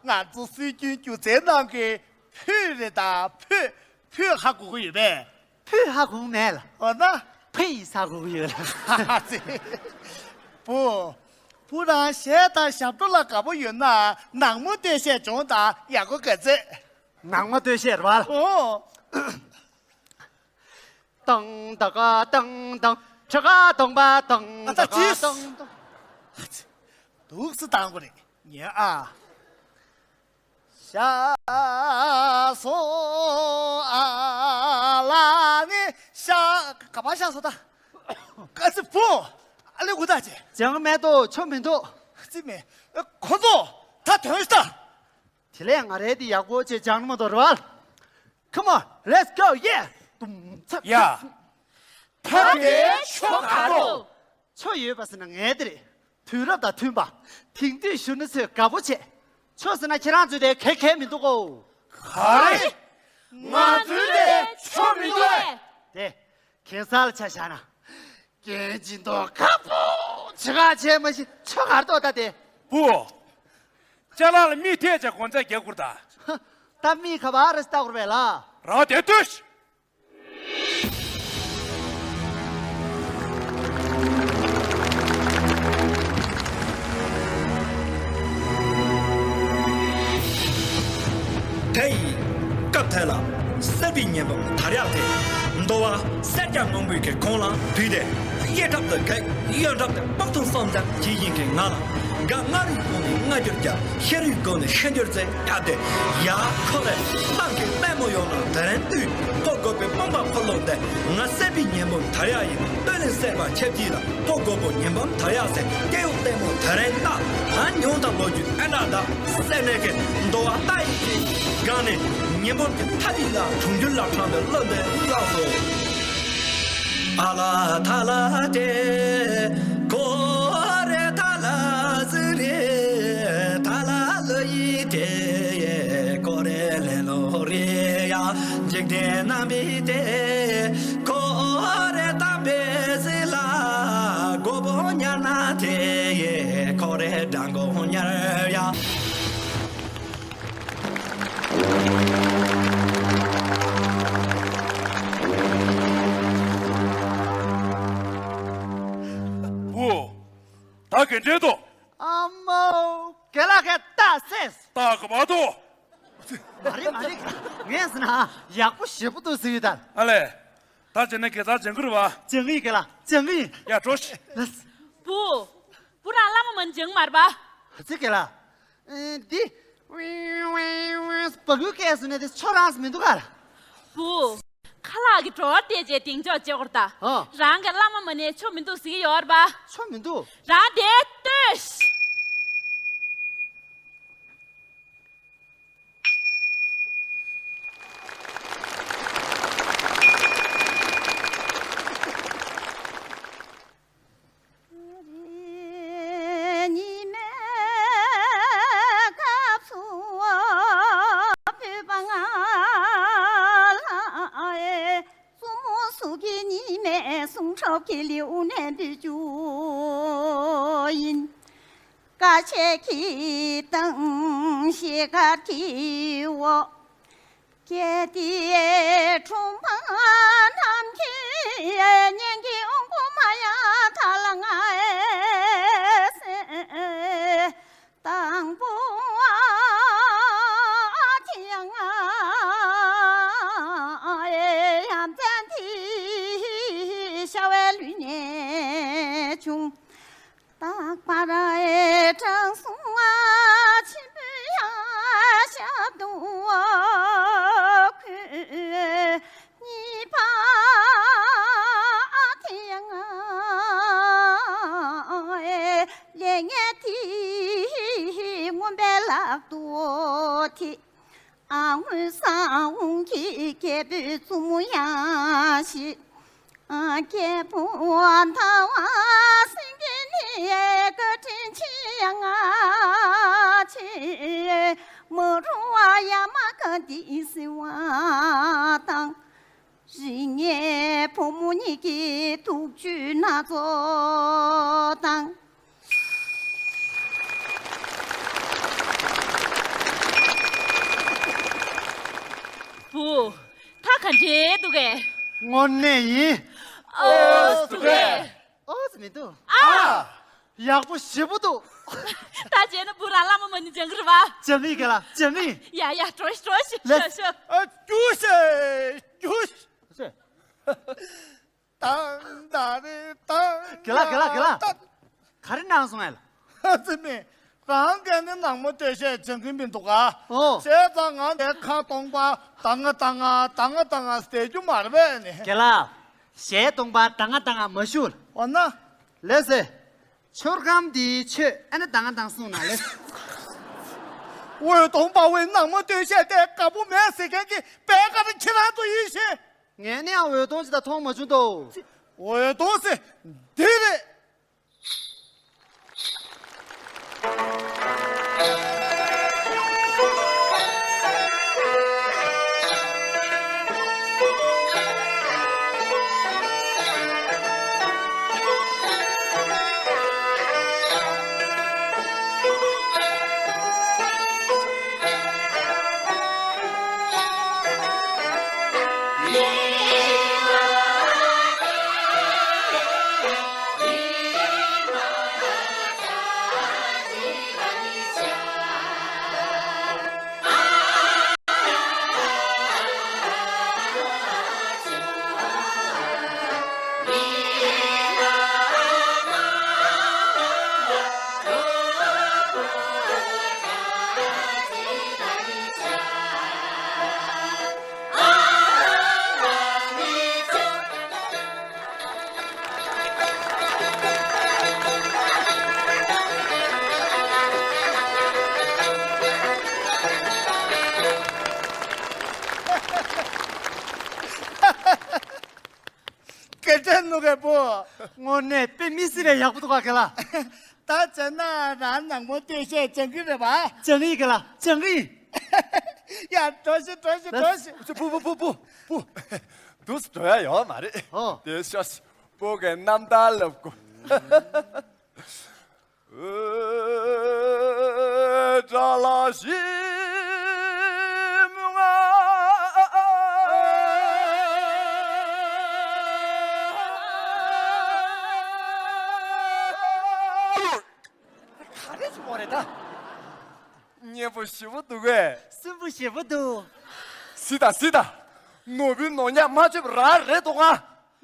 ང་ཚོ་སྲོལ་རྒྱུན་སྒྱུ་རྩལ་ནང་གི་ཕུད་རེད་ད་ཕུད། ཕུད་ཧ་གོ་གི་ཡོད་པས། ཕུད་ཧ་གོ་གི་མེད་ལ། འོ་ན། ཕུད་ཡིས་ཧ་གོ་གི་ཡོད་ལ། བུ། བུ་རང་གཞས་དང་ཞབས་བྲོ་ལ་དགའ་པོ་ཡོད་ན་ནག་མོ་སྟོད་གཞས་སྦྱོངས་དང་། ཡག་པོ་ག་ཚོད། ནག་མོ་སྟོད་གཞས་རེད་བ། ཨོ། ཏང་ཏ་ཀ་ཏང་ཏང་། ཁྲ་ཀ་ཏོང་པ་ཏང་ཏ་ཀ་ཏང་ཏང་། འདུག་སེ་བཏང་དགོས་རེད། ཉན་ཨ། ཤ་སོ་ཨ་ལ་ནི་ཤ་ག་པ་ཤ་སོ་ད། ཀ་ཚི་བུ། ཨ་ལེ་གུ་ད་ཅེ། ཅང་མེད་དོ་ཆོ་མི་འདུག་ཙི་མེ། ཁོ་ཚོ་ད་དོན་ཤ་ད། དེ་ལས་ང་རའི་དེ་ཡག་པོ་ཅེ་ཅང་མ་དོ་ར་བ། Come on, let's go, yeah. དུམ་ཚབ། ཡ། ད་དེ་ཆོ་ག་རོ། ཆོ་ཡོད་པ་ཟེར་ན་ངའི་དེ་རེད། དུས་རབས་དང་མཐུན་པ། དེང་དུས་གཞོན་ནུ་ཚོས་དགའ་པོ་བྱེད། ཆོ་ཟེར་ན་ཁྱེད་རང་ཚོའི་དེ་གལ་གལ་མི་འདུག་གོ། ག་རེ། ང་ཚོའི་དེ་ཆོ་མི་འདུག་ཨེ། དེ། གེ་སར་ལ་ཆ་བཞག་ན། རྒན་སྦྱིན་མདོག་ཁ་པོ་ཆེ་ཁ་ཆེ་མ་ཤི་ཆོ་གར་ཏོ་ད་དེ། བུ། ཅ་ལག་ལ་མིག་ཐེབས་བྱ་གོན་ཚད་རྒྱག་དགོས་རེད་ད། ད་མིག་ག་བ་རེ་ལྟ་དགོས་རེད་ལ། རང་དེ་ལྟོས་ཤིག་དེ་ཡི་སྐབས་དེ་ལ་གསེར་པའི་ཉི་འབུམ་དར་ཡག་དེ་མདོ་བ་སེར་སྐྱ་སྔོན་པོའི་གི་ཁོང་ལ་བུད་དེ། གཡས་འཁྲབ་ཏུ་གེགས། གཡོན་འཁྲབ་ཏུ་སྤག་ཐུང་གསུམ་ལྡན་གྱི་ཡིན་གྱི་ང་ལ་དགའ། མངའ་རིས་སྒོ་ནས་མངའ་བསྒྱུར་རྒྱབ། ཤེས་རིག་སྒོ་ནས་ཤེས་འགྱུར་རྩེ་རྒྱབ་སྟེ། ཡ་ཁོ་རེ་གླང་གི་པད་མོ་ཡོང་ན་དེ་རིང་དུས་ཁོ་དགོས་པའི་དཔུང་པ་འཁོར་ལོ་འདི་ང་གསེར་པའི་ཉི་འབུམ་དར་ཡག་ཡིན། སྟོད་ལུང་སེར་པ་ཆབ་ཀྱི་ལ་ཁོ་དགོས་པོ་ཉི་འབུམ་དར་ཡག་ཟེར། སྐྱེ་བོ་ལྟད་མོ་དེ་རིང་ལྟ། ཨ་ཉུང་དང་ལོ་རྒྱུས་ཨེ་འདྲ་ད་སེ་ནས་ཀྱི་འདོ་བ་ལྟ་ཡི་ཅིག་གང་ནས་ཉི་འབུམ་གྱི་ཐ་ལི་ལ་གྲོང་ཁྱེར་ལ་ཁྲང་དུ་བློ་འདི་བླངས་སོ། ཨ་ལ་ཐ་ལ་ཏེ་ཁོ་རེ་ཐ་ལ་ཟི་རེ་ཐ་ལ་ལོ་ཡི་ཏེ་ཁོ་རེ་ལེ་ལོ་རེ་ཡ་འཇིག་རྟེན་རྣམ་པའི་ཏེ། ཁོ་རེ་དམ་པའི་སྲིད་ལ་མགོ་བོ་ཉར་ན་དེ་ཡེ་ཁོ་རེ་དྲང་མགོ་ཉར་ཡ། བུ། ད་ག་འདྲས་འདུག་ཨ་མོ། རྒན་ལགས་ཀྱིས་ལྟ་སེས། ལྟ་ག་མ་འདུག་མ་རེད་མ་རེད། ངས་ཟེར་ན་ཡག་པོ་ཞེ་པོ་འདུག་ཟེར་ཡོད་ད། ཨ་ལས། ད་བྱས་ན་དགེ་རྩར་སྦྱང་གི་རེད་བ། སྦྱང་གི་ཡིན་རྒན་ལགས། སྦྱང་གི་ཡིན། ཡ་འགྲོ་ཤིག་བུ། བུ་རང་བླ་མ་མ་ནི་སྦྱང་མ་རེད་པ། ཨ་ཙི་རྒན་ལགས། ཨེ་འདི། སྦ་གུའི་སྐད་ཟེར་ནས་དེ་ཆོ་རང་ཟེར་མི་འདུག་ག། བུ། ཁ་ལག་གི་བྲོ་བ་བལྟས་རྗེས་གདེང་འཇོག་བྱེད་དགོས་རེད་ད། ཨ། རང་གི་བླ་མ་མ་ནི་ཆོ་མི་འདུག་ཟེར་གྱི་ཡོད་རེད་པ། ཆོ་མི་འདུག་རང་དེ་ལྟོས་ཤིག་ཉི་མའི་སྐབས་སུ་བོད་པ་ང་ལ་ཨེ། བཙུན་མོ་གཟུགས་ཀྱི་ཉི་མའི་གསུང་ཁྲོག་གི་ལེའུ་ནས་འབུད་རྒྱུ་ཡིན། ཀ་ཆས་ཀྱི་སྟེང་ཤེལ་དཀར་གྱི་འོག་གལ་ཏེ་ཁྲོམ་པ་རྣམས་ཀྱིས་གཉེན་གྱི་དབང་པོ་མ་ཡང་ཐ་ལ་ང་ཨེ་སེ། དང་པོ་ཨ་ཐི་ཡང་ཨ་ཡ་མཚན་དེ་ཤ་བའི་ལུས་ནས་བྱུང་། རྟག་པར་དྲང་སྲོང་ཆེན་པོའི་ཡང་ཞབས་ཏུ་འཁོད། གཉིས་པ་ཨ་ཐི་ཡང་ལས་ངན་དེ་མངོན་པའི་ལག་ཏུ་ཐེབས། ཨ་སྔོན་བཟང་བོ་གི་རྒྱལ་པོའི་བཙུན་མོ་ཡང་ཤི། ཨ་རྒྱལ་པོ་ཟླ་བ་སེང་གེ་ནི་བཀའ་དྲིན་ཆེ་ཡང་ཆེ། མ་རུང་བ་ཡ་མ་ག་འདི་ཟེར་བ་དང་། རིགས་ངན་བུ་མོ་གཉིས་ཀྱི་སྡུག་སྤྱོད་སྣ་ཚོགས་དང་། བུ། ད་ག་འདྲས་འདུག་གས། དངོས་གནས་ཡིན། ཨོ་འདུག་གས། ཨོ་ཙི་མི་འདུག་ཨ། ཡག་པོ་ཞེ་པོ་འདུག་ད་བྱས་ན་བུ་རང་བླ་མ་མ་ཎི་སྦྱང་གི་རེད་པ། སྦྱང་གི་ཡིན་རྒན་ལགས། སྦྱང་གི་ཡིན། ཡ་ཡ། འགྲོ་ཤི་འགྲོ་ཤི། ལེགས། ཤོག་ཤོག་ཨ། རྒྱུགས་ཤིག་རྒྱུགས་ཤིག་ཏང་ཏ་རེ་ཏང་། རྒན་ལགས། རྒན་ལགས། རྒན་ལགས། ཏང་། ག་རེ་གནང་སོང་ཨ་ལགས། ཙི་མི། རང་གིས་ནི་ནག་མོ་སྟོད་གཞས་སྦྱང་གི་མི་འདུག་ག་ཨོ། བྱས་ཙང་ང་ནི་ཁ་སྟོང་པ་ད་ང་ད་ང་ད་ང་ད་ང་ཟེར་རྒྱུ་མ་རེད་པས་ནི། རྒན་ལགས། གཞས་སྟོང་པ་ད་ང་ད་ང་མ་ཞུ། འོ་ན། ལགས་སེ། ཆོར་སྒམ་འདིའི་ཆོས་ཨ་ནི་ད་ང་ད་ང་གསུངས་ན་ལེགས། འོད་སྟོང་འབར་བའི་ནག་མོ་སྟོད་གཞས་དེ་དགའ་པོ་མེད་ཟེར་མཁན་གྱི་པད་དཀར་ཁྱེད་རང་ཚོ་ཡིན་ཞེས། ངས་ནི་ཡང་འོད་སྟོང་ཅིག་ད་མཐོང་མ་བྱུང་དོ། འོད་སྟོང་ཟེར་འདི་རེད། སྐད་ཆ་ནུ་གའི་བུ། དངོས་གནས་དཔེ་མི་སྲིད་པའི་ཡག་པོ་འདུག་ག་རྒན་ལགས། ད་བྱས་ན་རང་ནག་མོ་སྟོད་གཞས་སྦྱང་གི་རེད་པ། སྦྱང་གི་ཡིན་རྒན་ལགས། སྦྱང་གི་ཡིན། ཡ། འགྲོ་ཤི་འགྲོ་ཤི་འགྲོ་ཤི། བུ་བུ་བུ་བུ་བུ། འདུག་སེ་འགྲོ་ཡ་ཡོད་མ་རེད། ཨོ། དེ་ཤོག་ཤི། བུ་གའི་རྣམ་ཐར་ལབ་དགོས། ཨོ། དགྲ་ལ་ཞིམ་ང་། ག་རེ་བྱུང་བ་རེད་ད། སྙན་པོ་ཞེ་པོ་འདུག་གས། སུན་པོ་ཞེ་པོ་འདུག་གཟིགས་དང་གཟིགས་དང་། ནོར་བུའི་ནོར་ཉམས་མ་བཅོས་པ་རང་རེད་དོ་ང་།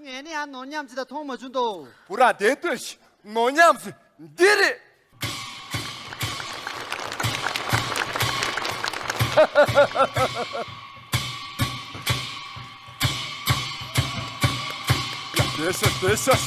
ངས་ནི་ཡང་ནོར་ཉམས་ཅི་ད་མཐོང་མ་བྱུང་དོ། བུ་ར་དེ་ལྟོས་ཤིག་ནོར་ཉམས་སུ་འདི་རེད། ཡ། སྡོད་ཤོག་སྡོད་ཤོག་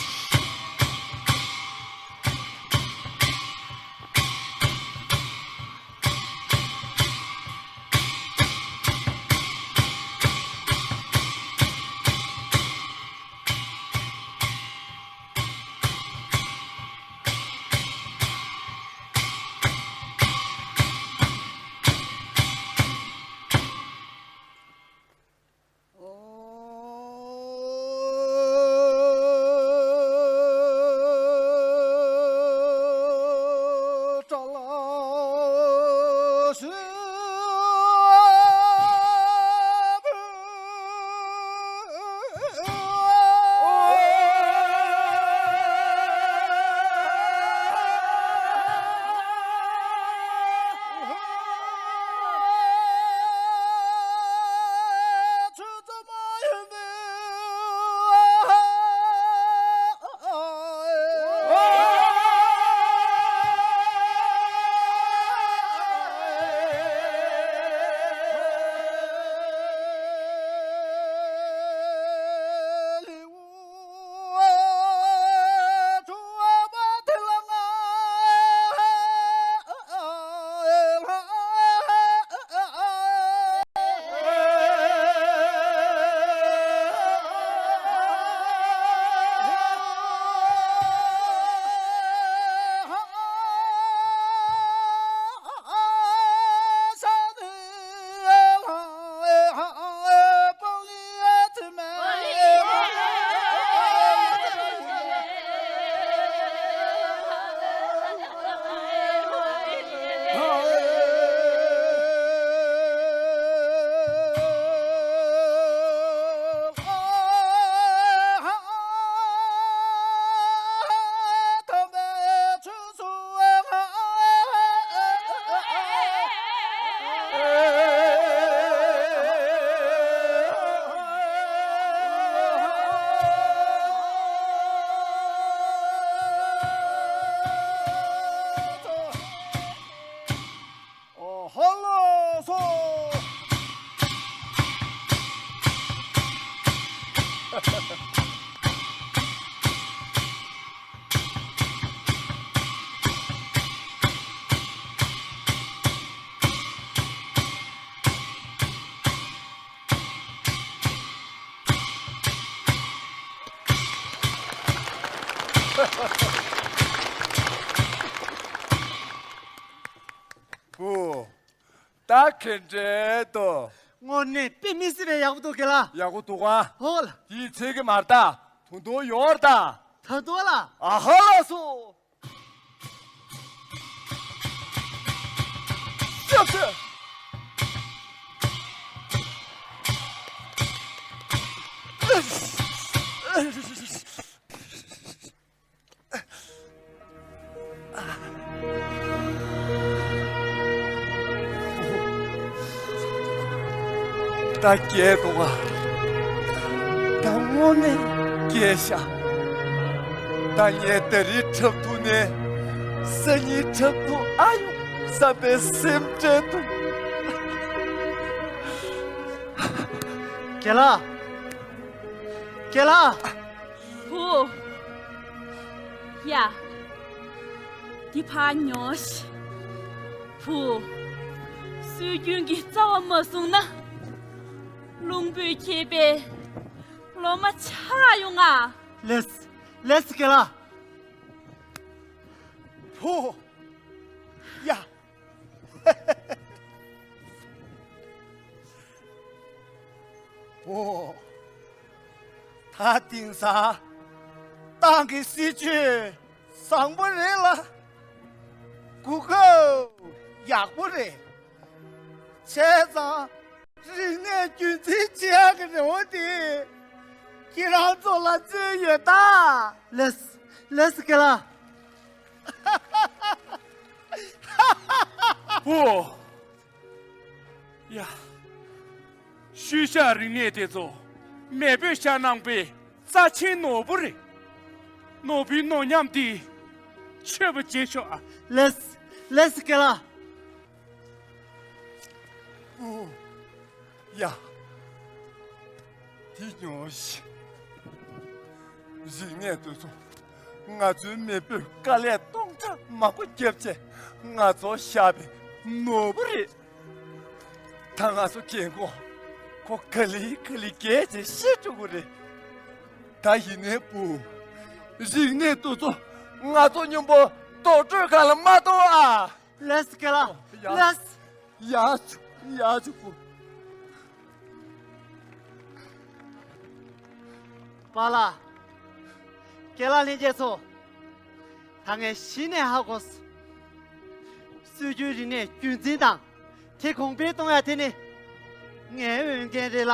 བུ། ད་ག་འདྲས་འདུག་དངོས་གནས་དཔེ་མི་སྲིད་པའི་ཡག་པོ་འདུག་རྒན་ལགས། ཡག་པོ་འདུག་ག་ཧོ་ལ། དེའི་ཚེ་གི་མར་ད་དུང་དུང་ཡོར་ད། ད་དུང་ལ། ཨ་ཧ་ལ་སོ། ཤ་ཚ། ད་སྐྱེས་འདུག་ག་ད་དངོས་གནས་སྐྱེས་ཤག་ད་ངས་ད་རེས་འཁྲབ་ཐུབ་ནས་སང་ཉིན་འཁྲབ་ཐུབ་ཨ་ཡོང་བསམ་པའི་སེམས་ཁྲལ་འདུག་རྒན་ལགས། རྒན་ལགས། བུ། ཡ། འདི་ཕར་ཉོན་ཞིག་བུ། སྲོལ་རྒྱུན་གྱི་རྩ་བ་མ་བཟུང་ན། རླུང་བུས་ཁྱེར་པའི་ལོ་མ་ཆག་ཡོང་ང་། ལེས། ལེས་རྒན་ལགས། བུ། ཡ། ཨོ། ད་དེང་སང་ཏང་གི་སྲིད་ཇུས་བཟང་པོ་རེད་ལ། གོ་སྐབས་ཡག་པོ་རེད། བྱས་ཙང་རིག་གནས་རྒྱུན་འཛིན་བྱེད་ཡག་གི་རེ་བ་དེ་ཁྱེད་རང་ཚོ་ལ་བརྩོན་ཡོད་ད། ལེས། ལེས་རྒན་ལགས། བུ། ཡ། ཤུལ་བཞག་རིག་གནས་དེ་ཚོ་མེས་པོས་བཞག་གནང་པའི་རྩ་ཆེན་ནོར་བུ་རེད། ནོར་བུའི་ནོར་ཉམས་དེ་ཆོད་པ་བྱེད་ཤོག་ཨ། ལེས། ལེས་རྒན་ལགས། ཨུ། ཡ། དེ་ཉོན་ཞིག་རིག་གནས་དེ་ཚོ་ང་ཚོའི་མེས་པོས་དཀའ་ལས་སྟོང་ཕྲག་མང་པོ་བརྒྱབ་བྱས་ང་ཚོར་བཞག་པའི་ནོར་བུ་རེད། ད་ང་ཚོ་རྒན་གོག་ཁོ་ག་ལེ་ག་ལེ་རྒས་བྱས་ཤི་འགྲོ་གི་རེད། ད་ཡིན་ནའི་བུ། རིག་གནས་དེ་ཚོ་ང་ཚོ་མཉམ་པོ་རྡོ་བྲོས་སྒང་ལ་མ་གཏོང་ཨ། ལེས་རྒན་ལགས། ཡ། ལེས། ཡ་ཆུ། ཡ་ཆུ་བུ། པཱ་ལགས། རྒན་ལགས་ལྷན་རྒྱས་ཚོ། ད་ངས་གཞི་ནས་ཧ་གོ་སོང་། སྲོལ་རྒྱུན་རིག་གནས་རྒྱུན་འཛིན་དང་དེ་གོང་འཕེལ་གཏོང་ཡ་དེ་ནི་ངའི་འོས་འགན་རེད་ལ།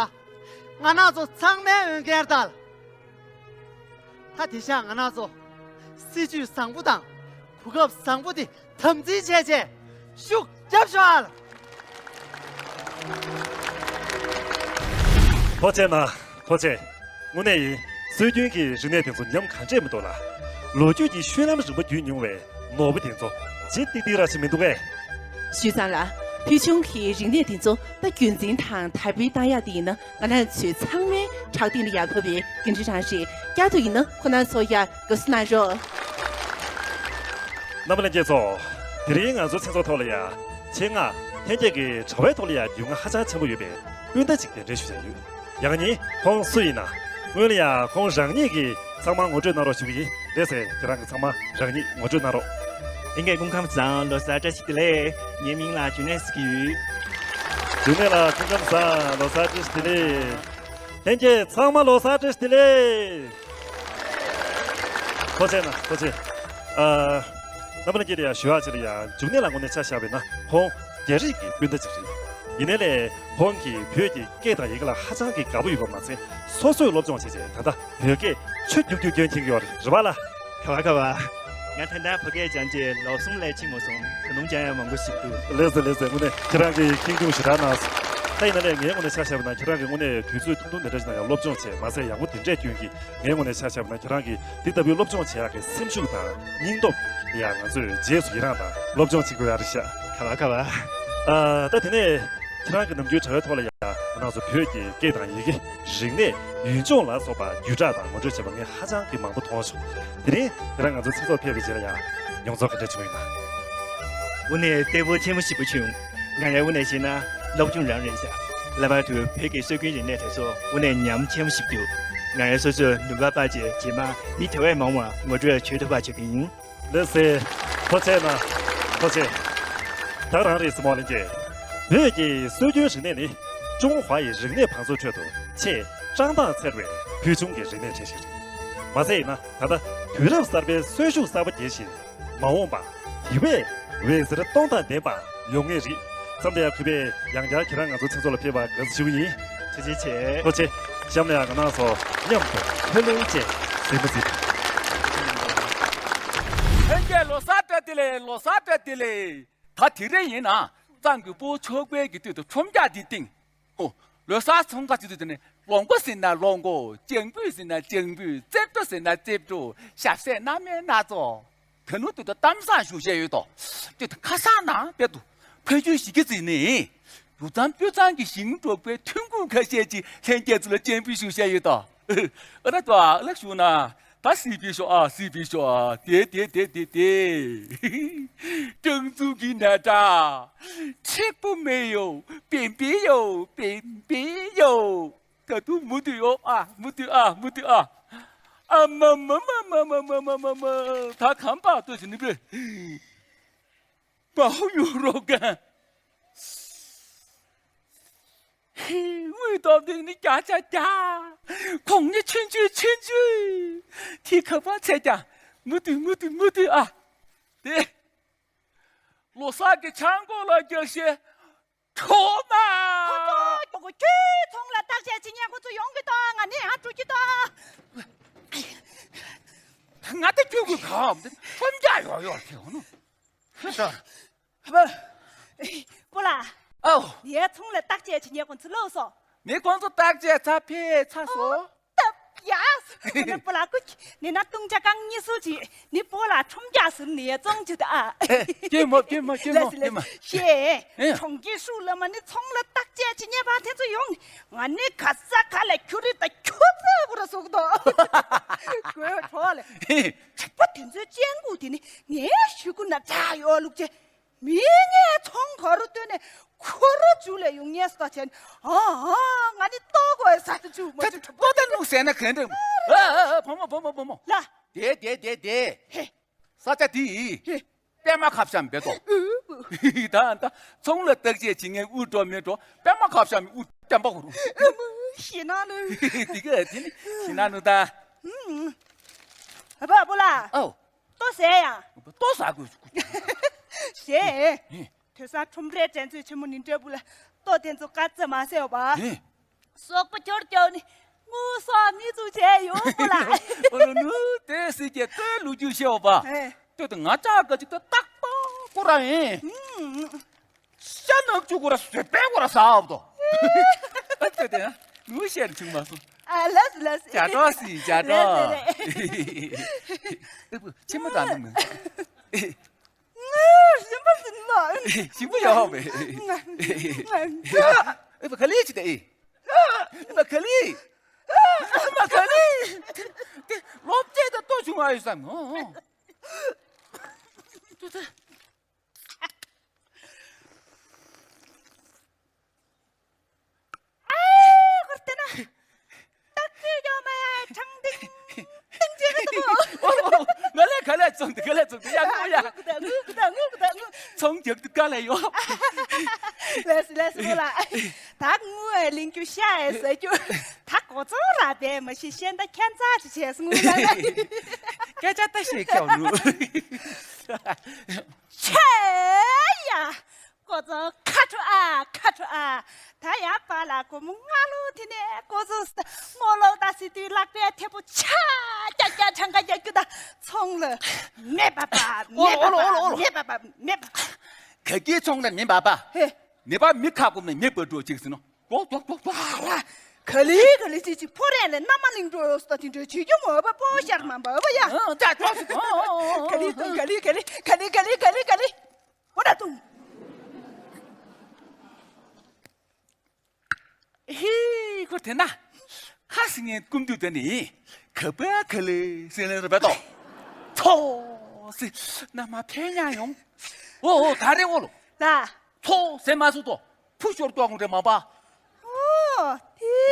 ང་རང་ཚོ་ཚང་མའི་འོས་འགན་རེད་ད། ད་དེང་སང་ང་རང་ཚོ་སྲིད་ཇུས་བཟང་པོ་དང་གོ་སྐབས་བཟང་པོ་དེ་དམ་འཛིན་བྱས་བྱས་ཤུགས་རྒྱབ་ཤོག་ཨ། ཐུགས་རྗེ་གནང་། ཐུགས་རྗེ། དངོས་གནས་ཡིན། སྲོལ་རྒྱུན་གྱི་རིག་གནས་དེ་ཚོ་ཉམས་ག་འདྲས་མི་འདུག་ལ། ལོ་རྒྱུས་ཀྱི་བཤུལ་ལམ་རིང་པོ་བརྒྱུད་མྱོང་བའི་ནོར་བུ་དེ་ཚོ་ལྗིད་ཏིག་ཏིག་ར་ཞིག་མི་འདུག་གས། ཞུས་ཙང་ལ། ཕུལ་བྱུང་གི་རིག་གནས་དེ་ཚོ་ད་རྒྱུན་འཛིན་དང་དར་སྤེལ་བཏང་ཡག་དེ་ཡིན་ན་ང་རང་ཚོའི་ཚང་མའི་བྲག་སྟེང་ལ་ཡར་བབས་པའི་འགན་འཁྲི་རང་རེད། བསྐྱར་དུ་ཡིན་ན་ཁོ་རང་ཚོ་ཡར་དགའ་བསུ་གནང་རོགས། རྣམ་པ་ལྷན་རྒྱས་ཚོ། དེ་རིང་ང་ཚོའི་མཚན་ཚོགས་ཐོག་ལ་ཡ། ཆེད་མངགས་ལྷན་རྒྱས་ཀྱི་དྲ་བའི་ཐོག་ལ་ཡ་རྒྱུས་མངའ་ཧ་ཅང་ཆེན་པོ་ཡོད་པའི་སྤུན་ཟླ་ཅིག་གདན་འདྲེན་ཞུ་བཞག་ཡོད། ཡ་ང་ཉིན་ཁོང་སུ་ཡིན་ན། སྔོན་ལ་ཡ་ཁོང་རང་ཉིད་ཀྱིས་ཚང་མ་ངོ་སྤྲོད་གནང་རོགས་ཞུ་གི་ཡིན། ལགས་སེ། ཁྱེད་རང་གིས་ཚང་མ་རང་ཉིད་ངོ་སྤྲོད་གནང་རོགས། ལྷན་རྒྱས་སྐུ་ཁམས་བཟང་། ལོ་གསར་བཀྲ་ཤིས་བདེ་ལེགས། ངའི་མིང་ལ་འབྱུང་གནས་ཟེར་གྱི་ཡོད། འབྱུང་གནས་ལགས་སྐུ་ཁམས་བཟང་། ལོ་གསར་བཀྲ་ཤིས་བདེ་ལེགས། ལྷན་རྒྱས་ཚང་མ་ལོ་གསར་བཀྲ་ཤིས་བདེ་ལེགས། ཐུགས་རྗེ་གནང་། ཐུགས་རྗེ། ཨ། རྣམ་པ་ལྷན་རྒྱས་ལ་ཡང་ཞུ་ཡག་ཅིག་ལ་ཡང་འབྱུང་གནས་ལགས་ངོས་ནས་ཆ་བཞག་པ་ཡིན་ན་ཁོང་རྒྱ་རིགས་ཀྱི་སྤུན་ཟླ་ཅིག་རེད། ཡིན་ནའི་ལས་ཁོང་གིས་བོད་ཀྱི་སྐད་དང་ཡི་གེ་ལ་ཧ་ཅང་གི་དགའ་པོ་ཡོད་པ་མ་ཟད་སོ་སོས་སློབ་སྦྱོང་བྱས་རྗེས་ད་ལྟ་བོད་སྐད་ཆོས་རྒྱུག་རྒྱུག་སྐྱོན་མཁན་ཡོད་རེད། རེད་པ་ལགས། ག་པར་ག་པར། ང་ད་ལྟ་བོད་སྐད་སྦྱང་རྗེས་ལོ་གསུམ་ལས་ཕྱིན་མ་སོང་། ད་དུང་སྦྱང་ཡག་མང་པོ་ཞིག་འདུག་ལགས་སེ། ལགས་སེ། དངོས་གནས་ཁྱེད་རང་གིས་ཁེངས་སྐྱུང་ཞེ་དྲག་གནང་སོང་། ད་ཡིན་ན་ལས་ངའི་ངོས་ནས་ཆ་བཞག་པ་ན་ཁྱེད་རང་གིས་དངོས་གནས་དུས་ཚོད་ཐུང་ཐུང་དེ་འདྲ་ཞིག་ནང་ཡང་སློབ་སྦྱོང་བྱས་མ་ཟད་ཡག་པོ་དེ་འདྲས་སྐྱོན་གྱིས། ངའི་ངོས་ནས་ཆ་བཞག་པ་ན་ཁྱེད་རང་གིས་འདི་ལྟ་བུའི་སློབ་སྦྱོང་བྱེད་ཡག་གི་སེམས་ཤུགས་དང་སྙིང་སྟོབས་ཡང་ང་ཚོས་རྗེས་སུ་ཡི་རངས་དང་སློབ་སྦྱོང་བྱེད་དགོས་ཡག་རེད་ཤག་ག་པར་ག་པར། ཨ། ད་དེ་ནས་ཁྱེད་རང་གི་ནམ་རྒྱུན་དྲ་བའི་ཐོག་ལ་ཡང་ང་རང་ཚོ་བོད་ཀྱི་སྐད་དང་ཡི་གེ། རིག་གནས། ཡུལ་ལྗོངས་ལ་སོགས་པ་བརྒྱུད་བསྒྲགས་དང་ངོ་སྤྲོད་བྱས་པ་ངས་ཧ་ཅང་གི་མང་པོ་མཐོང་བྱུང་། དེ་རིང་ཁྱེད་རང་ང་ཚོའི་མཚན་ཚོགས་ཕེབས་པའི་རྗེས་ལ་ཡང་མྱོང་ཚོར་ག་འདྲ་བྱུང་ཡོད་ན། དངོས་གནས་བདེ་པོ་ཆེན་པོ་ཞེ་པོ་བྱུང་། ང་ཡང་དངོས་གནས་བཤད་ན་སློབ་སྦྱོང་རང་རེད་ཤག་ལྷག་པར་དུ་བོད་ཀྱི་སྲོལ་རྒྱུན་རིག་གནས་དེ་ཚོ་དངོས་གནས་ཉམས་ཆེན་པོ་ཞིག་འདུག་ང་རང་སོ་སོའི་ནུས་པ་སྤར་བྱས་རྗེས་མ་མི་དེ་བས་མང་བ་ངོ་སྤྲོད་བྱེད་ཐུབ་པ་བྱེད་ཀྱི་ཡིན། ལགས་སེ། ཐུགས་རྗེ་གནང་། ཐུགས་རྗེ། ད་རང་རེད་སྲིད་མོ་ལྷན་རྒྱས། བོད་ཀྱི་སྲོལ་རྒྱུན་རིག་གནས་ནི་ཀྲུང་ཧྭ་ཡི་རིག་གནས་བང་མཛོད་ཁྲོད་དུ་ཆེས་བཀྲག་མདངས་འཚེར་བའི་ཕུལ་བྱུང་གི་རིག་གནས་ཆེ་ཞིག་རེད། མ་ཟད་ཡིན་ན་ད་ལྟ་དུས་རབས་གསར་པའི་སྲོལ་ཤུགས་གསར་པ་རྒྱས་ཤིང་། མ་འོངས་པ་དེ་བས་འོད་ཟེར་སྟོང་དང་ལྡན་པ་ཡོང་ངེས་རེད་བསམ་པའི་གུས་པས་ཡང་བསྐྱར་ཁྱེད་རང་ང་ཚོ་མཚན་ཚོགས་ལ་ཕེབས་པར་དགའ་བསུ་ཞུ་གི་ཡིན། ཐུགས་རྗེ་ཆེ། ཐུགས་རྗེ་ཆེ། གཤམ་ལ་ཡང་ང་རང་ཚོ་མཉམ་དུ་ལྷོད་ལྷོད་བྱས་གཟིགས་མོ་གཟིགས། ལྷན་རྒྱས་ལོ་གསར་བཀྲ་བདེ་ལེགས། ལོ་གསར་བཀྲ་བདེ་ལེགས། ད་དེ་རིང་ཡིན་ན་གཙང་གི་སྤོ་ཆོག་པའི་གི་དུས་དུ་ཁྲོམ་རྒྱག་འདི་སྟེང་། ཨོ། ལོ་གསར་ཚོང་ཁ་ཚུད་དུས་དེ་ནས་ལོ་མགོ་ཟེར་ན་ལོ་མགོ། ལྕང་ཕུད་ཟེར་ན་ལྕང་ཕུད། རྩེ་བྲོ་ཟེར་ན་རྩེ་བྲོ། ཞབས་ཟས་སྣ་མིན་སྣ་ཚོགས། ད་ནུ་དུ་དང་གཏམ་བཟང་ཞུ་བཤད་ཡོད་དོ། དེ་དུ་ཁ་སང་ནང་དཔེ་དུ་ཕ་ཆུ་ཞིག་གི་ཙི་ནས་ཡུ་ཙང་པུ་ཙང་གི་ཞིང་འབྲོག་པའི་ཐོན་ཁུངས་ཁ་ཤས་ཀྱི་ལྷན་རྒྱས་ཚོ་ལ་སྤྱན་འབུལ་ཞུ་བཤད་ཡོད་དོ། ཨ་ར་ཏོ་ཨ་ལ་ཞུ་ན་ད་སི་པི་ཤོ་ཨ་སི་པི་ཤོ་ཨ་དེ་དེ་དེ་དེ་དེ། ཀྲང་ཙུ་གི་ན་ཏྲ་ཁྲེག་པོ་མེ་ཡོ་པེན་པེ་ཡོ་པེན་པེ་ཡོ། ད་དུང་མུ་དུ་ཡོ་ཨ་མུ་དུ་ཨ་མུ་དུ་ཨ། ཨ་མ་མ་མ་མ་མ་མ་མ་མ། ད་གམ་པ་ཏོ་ཞིག་ནི་བེ། མ་ཧུ་ཡུ་རོ་གན། དབུས་སྟོབས་ལྡན་ནི་རྒྱ་ཆ་རྒྱ། ཁོང་ནི་ཆུན་ཆུན་ཆུན་ཆུན། ཐི་ཁ་པ་ཚེ་རྒྱ། མུ་དུ་མུ་དུ་མུ་དུ་ཨ། དེ། ལོ་གསར་གྱི་ཆང་སྐོར་ལ་རྒྱག་ཤེས། ཁོ་མ། ཁོ་ཚོ་ཁྱོད་ཚོ་ཁྱོད་ཚོང་ལ་བརྟག་དཔྱད་བྱེད་མཁན་ཁོ་ཚོ་ཡོང་གི་དང་ང་ནི་ཧ་འགྲོ་གི་དང་། ང་ད་ཁྱོད་ཀྱི་གམ་ཁྲོམ་རྒྱག་ཡོག་ཡོག་ཁྱེད་ཧོ་ནོ། ཧ་ད། ཧ་པོ་ལ། ཨའོ། ངའི་ཚོང་ལ་བརྟག་དཔྱད་བྱེད་མཁན་ཁོ་ཚོ་ལོག་སོང་། ངས་ཁོང་ཚོ་བརྟག་དཔྱད་ཚར་ཕེ་ཚར་སོང་། ཡ། ནི་སྤོ་ལགས་ཀུ་ནི་ན་ཏུང་ཅ་ཀང་གཉིས་སུ་ཅི་ནི་སྤོ་ལགས་ཁྲོམ་རྒྱག་ཟིན་ནི་ཡ་ཙོང་ཅི་ད་ཨ། ཀྱེ་མོ་ཀྱེ་མོ་ཀྱེ་མོ་ཀྱེ་མོ། ཤེས། ཨེ། གྲོང་ཁྱེར་ཧྲུའུ་ལ་མ་ནི་ཚོང་ལ་བརྟག་དཔྱད་བྱེད་ཉེ་བ་དེ་ཚོ་ཡོང་ནི་ང་ནི་ག་ས་ག་ལ་ཁྱུ་རི་ད་ཁྱུ་ཙེ་གུ་ར་ཟུག་དོ། དགོས་གྲོགས་ལ། ཨེ། ཁྱི་པ་དེ་ཚོའི་སྤྱན་དགུ་དེ་ནི་ངའི་ཤུ་གུ་ན་དྲག་ཡོད་ལུགས་ཅེ། མི་ངའི་ཚོང་ག་རུ་བཏོན་ནས་ཁོ་རུ་འཇུ་ལས་ཡོང་ངས་སོ་ཆེན། ཨ་ཨ་ང་ནི་ལྟོ་གོས་ས་དུ་འཇུ་མ་ད་འཇུ་ཁྲ་པོ་ད་ནུག་ཟེར་ན་གན་འདྲ། ཨ་ཨ་ཨ་བུ་མོ་བུ་མོ་བུ་མོ། ལ། དེ་དེ་དེ་དེ། ཧེ། ས་ཆ་དེ་ཡི། ཧེ། པད་མ་ཁ་བཤམས་འབད་དོ། ཨུ། ད་ད་ཚོང་ལ་བརྟག་དཔྱད་བྱེད་མཁན་དབུ་འགྲོ་མི་འགྲོ་པད་མ་ཁ་བཤམས་དབུ་སྐྱམ་པ་གོ་རུ། ཨ་མ་ཤི་ན་ནུ། དེ་ག་དེ་ནི་ཤི་ན་ནུ་ད། ཨུམ། ཨ་བ་བུ་ལ། ཨོ། ལྟོ་ཟས་ཡང་། ལྟོ་ཟ་དགོས། ཞེས། དེ་སང་ཁྲོམ་རའི་འགྲན་རྩོད་ཆེན་མོ་ནི་འདྲ་བུ་ལ་ལྟོ་དེ་ཚོ་དཀར་རྩི་མ་ཟེར་བ། ལྟོ་པོ་ཁྱོར་ཁྱོར་ནི་དངུལ་སོགས་མི་ཚུགས་བྱས་ཡོང་བུ་ལ། ཨོ་ལོ་ནུ་དེ་སྲིད་ཀྱི་ལྟོའི་ལོ་རྒྱུས་ཤེས་བ། ལྟོ་དེ་ང་ཅག་ག་ཅིག་ཏུ་རྟག་པ་ཁོ་ར་ཡིན། ཤ་ནག་ཅུ་གུ་ར་སུ་པའི་གུ་ར་ཟ་འོབ་དོ། ཨ་ཙི་དེ་ནུ་ཤེར་བྱུང་མ་སོང་། ཨ་ལས་ལས། ཇ་གྲོགས་སི་ཇ་གྲོགས། ལས་ལས། ཨེ་བུ་ཆི་མ་ར་ནུ་མི། ངུ་ཞིམ་པ་ཟིན་ལ། ཞིམ་པ་ཡོད་མེད། ཨེ་བུ་ག་ལི་ཅི་དེ་ཨེ། ཨེ་བུ་ག་ལི། ཨེ་བུ་ག་ལི། དེ་ལོབ་ཅེ་ད་ལྟོ་བྱུང་བ་ཡོད་སམ། ཨོ་ཨོ། ཨ་ཧོར་ཏེ་ན། སྟག་ཚེ་ཡོ་མ་ཡ་ཁྲང་ཏིང་ཏིང་ཅེ་གི་ཏོ། ཨོ་ཨོ། ང་ལས་ག་ལས་ཙོང་དེ་ག་ལས་ཙོང་དེ་ཡ་ངུ་ཡ། ངུ་གི་ད་ངུ་གི་ད་ངུ་གི་ད་ངུ། ཚོང་རྒྱག་དུས་ག་ལས་ཡོ། ལས་སི་ལས་སི་ལོ་ལ། ད་ངུ་ཨེ་ལིང་ཀུ་ཤ་ཨེ་ཟ་རྒྱུ། ད་གོ་ཚོང་ར་བས་མ་ཤི་ཤེན་ད་ཁྱད་མཚར་ཅི་བྱས་སི་ངུ་ལ། སྐད་ཆ་ད་ཤེས་ཀྱང་ངུ། ཆེ་ཡ། ཀོ་ཙོ་ཁ་ཁྲོ་ཨ་ཁ་ཁྲོ་ཨ། ད་ཡང་པ་ལ་སྒོར་མོ་ལྔ་ལོ་དེ་ནས་ཀོ་ཙོ་ས་ངོ་ལོག་ད་སི་དུས་ལག་པའི་ཐེ་པོ་ཆ་རྒྱ་རྒྱ་གྲངས་ཀ་རྒྱ་རྒྱུ་ད་ཚོང་ལ་མེ་པ་པ་མེ་པ་པ་མེ་པ་པ་མེ་པ། ག་གི་ཚོང་ལ་མེ་པ་པ། ཧེ། མེ་པ་མི་ཁ་ཀུ་ནས་མེ་པ་འགྲོ་ཅིག་སི་ནོ། ཏོག་ཏོག་ཏོག་ཏོག་ཨ་ར། ག་ལི་ག་ལི་ཅི་ཅི་ཕོ་རེ་ལེ་ན་མ་ལིང་འགྲོ་ཡོད་སྟ་ཅི་འདྲ་ཅི་རྒྱུ་མོ་བ་པོ་ཤར་མ་བ་བ་ཡ། ཨ་ད་ཏོག་ཏོག་ག་ལི་ཏོ་ག་ལི་ག་ལི་ག་ལི་ག་ལི་ག་ལི་ག་ལི། འོ་ན་ཏུང་། ཧི་ཁོ་དེ་ན། ཁ་སི་ངན་ཀུམ་དུ་དེ་ནི། ག་པ་ག་ལི་སི་ལེ་ར་བ་ཏོ། ཐོ་སི་ན་མ་ཕེ་ཉ་ཡོང་། ཨོ་ཨོ་ད་རེ་འོ་ལོ། ད། ཐོ་སེ་མ་སུ་ཏོ། ཕུ་ཤོར་ཏོ་ངུ་རེ་མ་པ། ཨོ། དེ་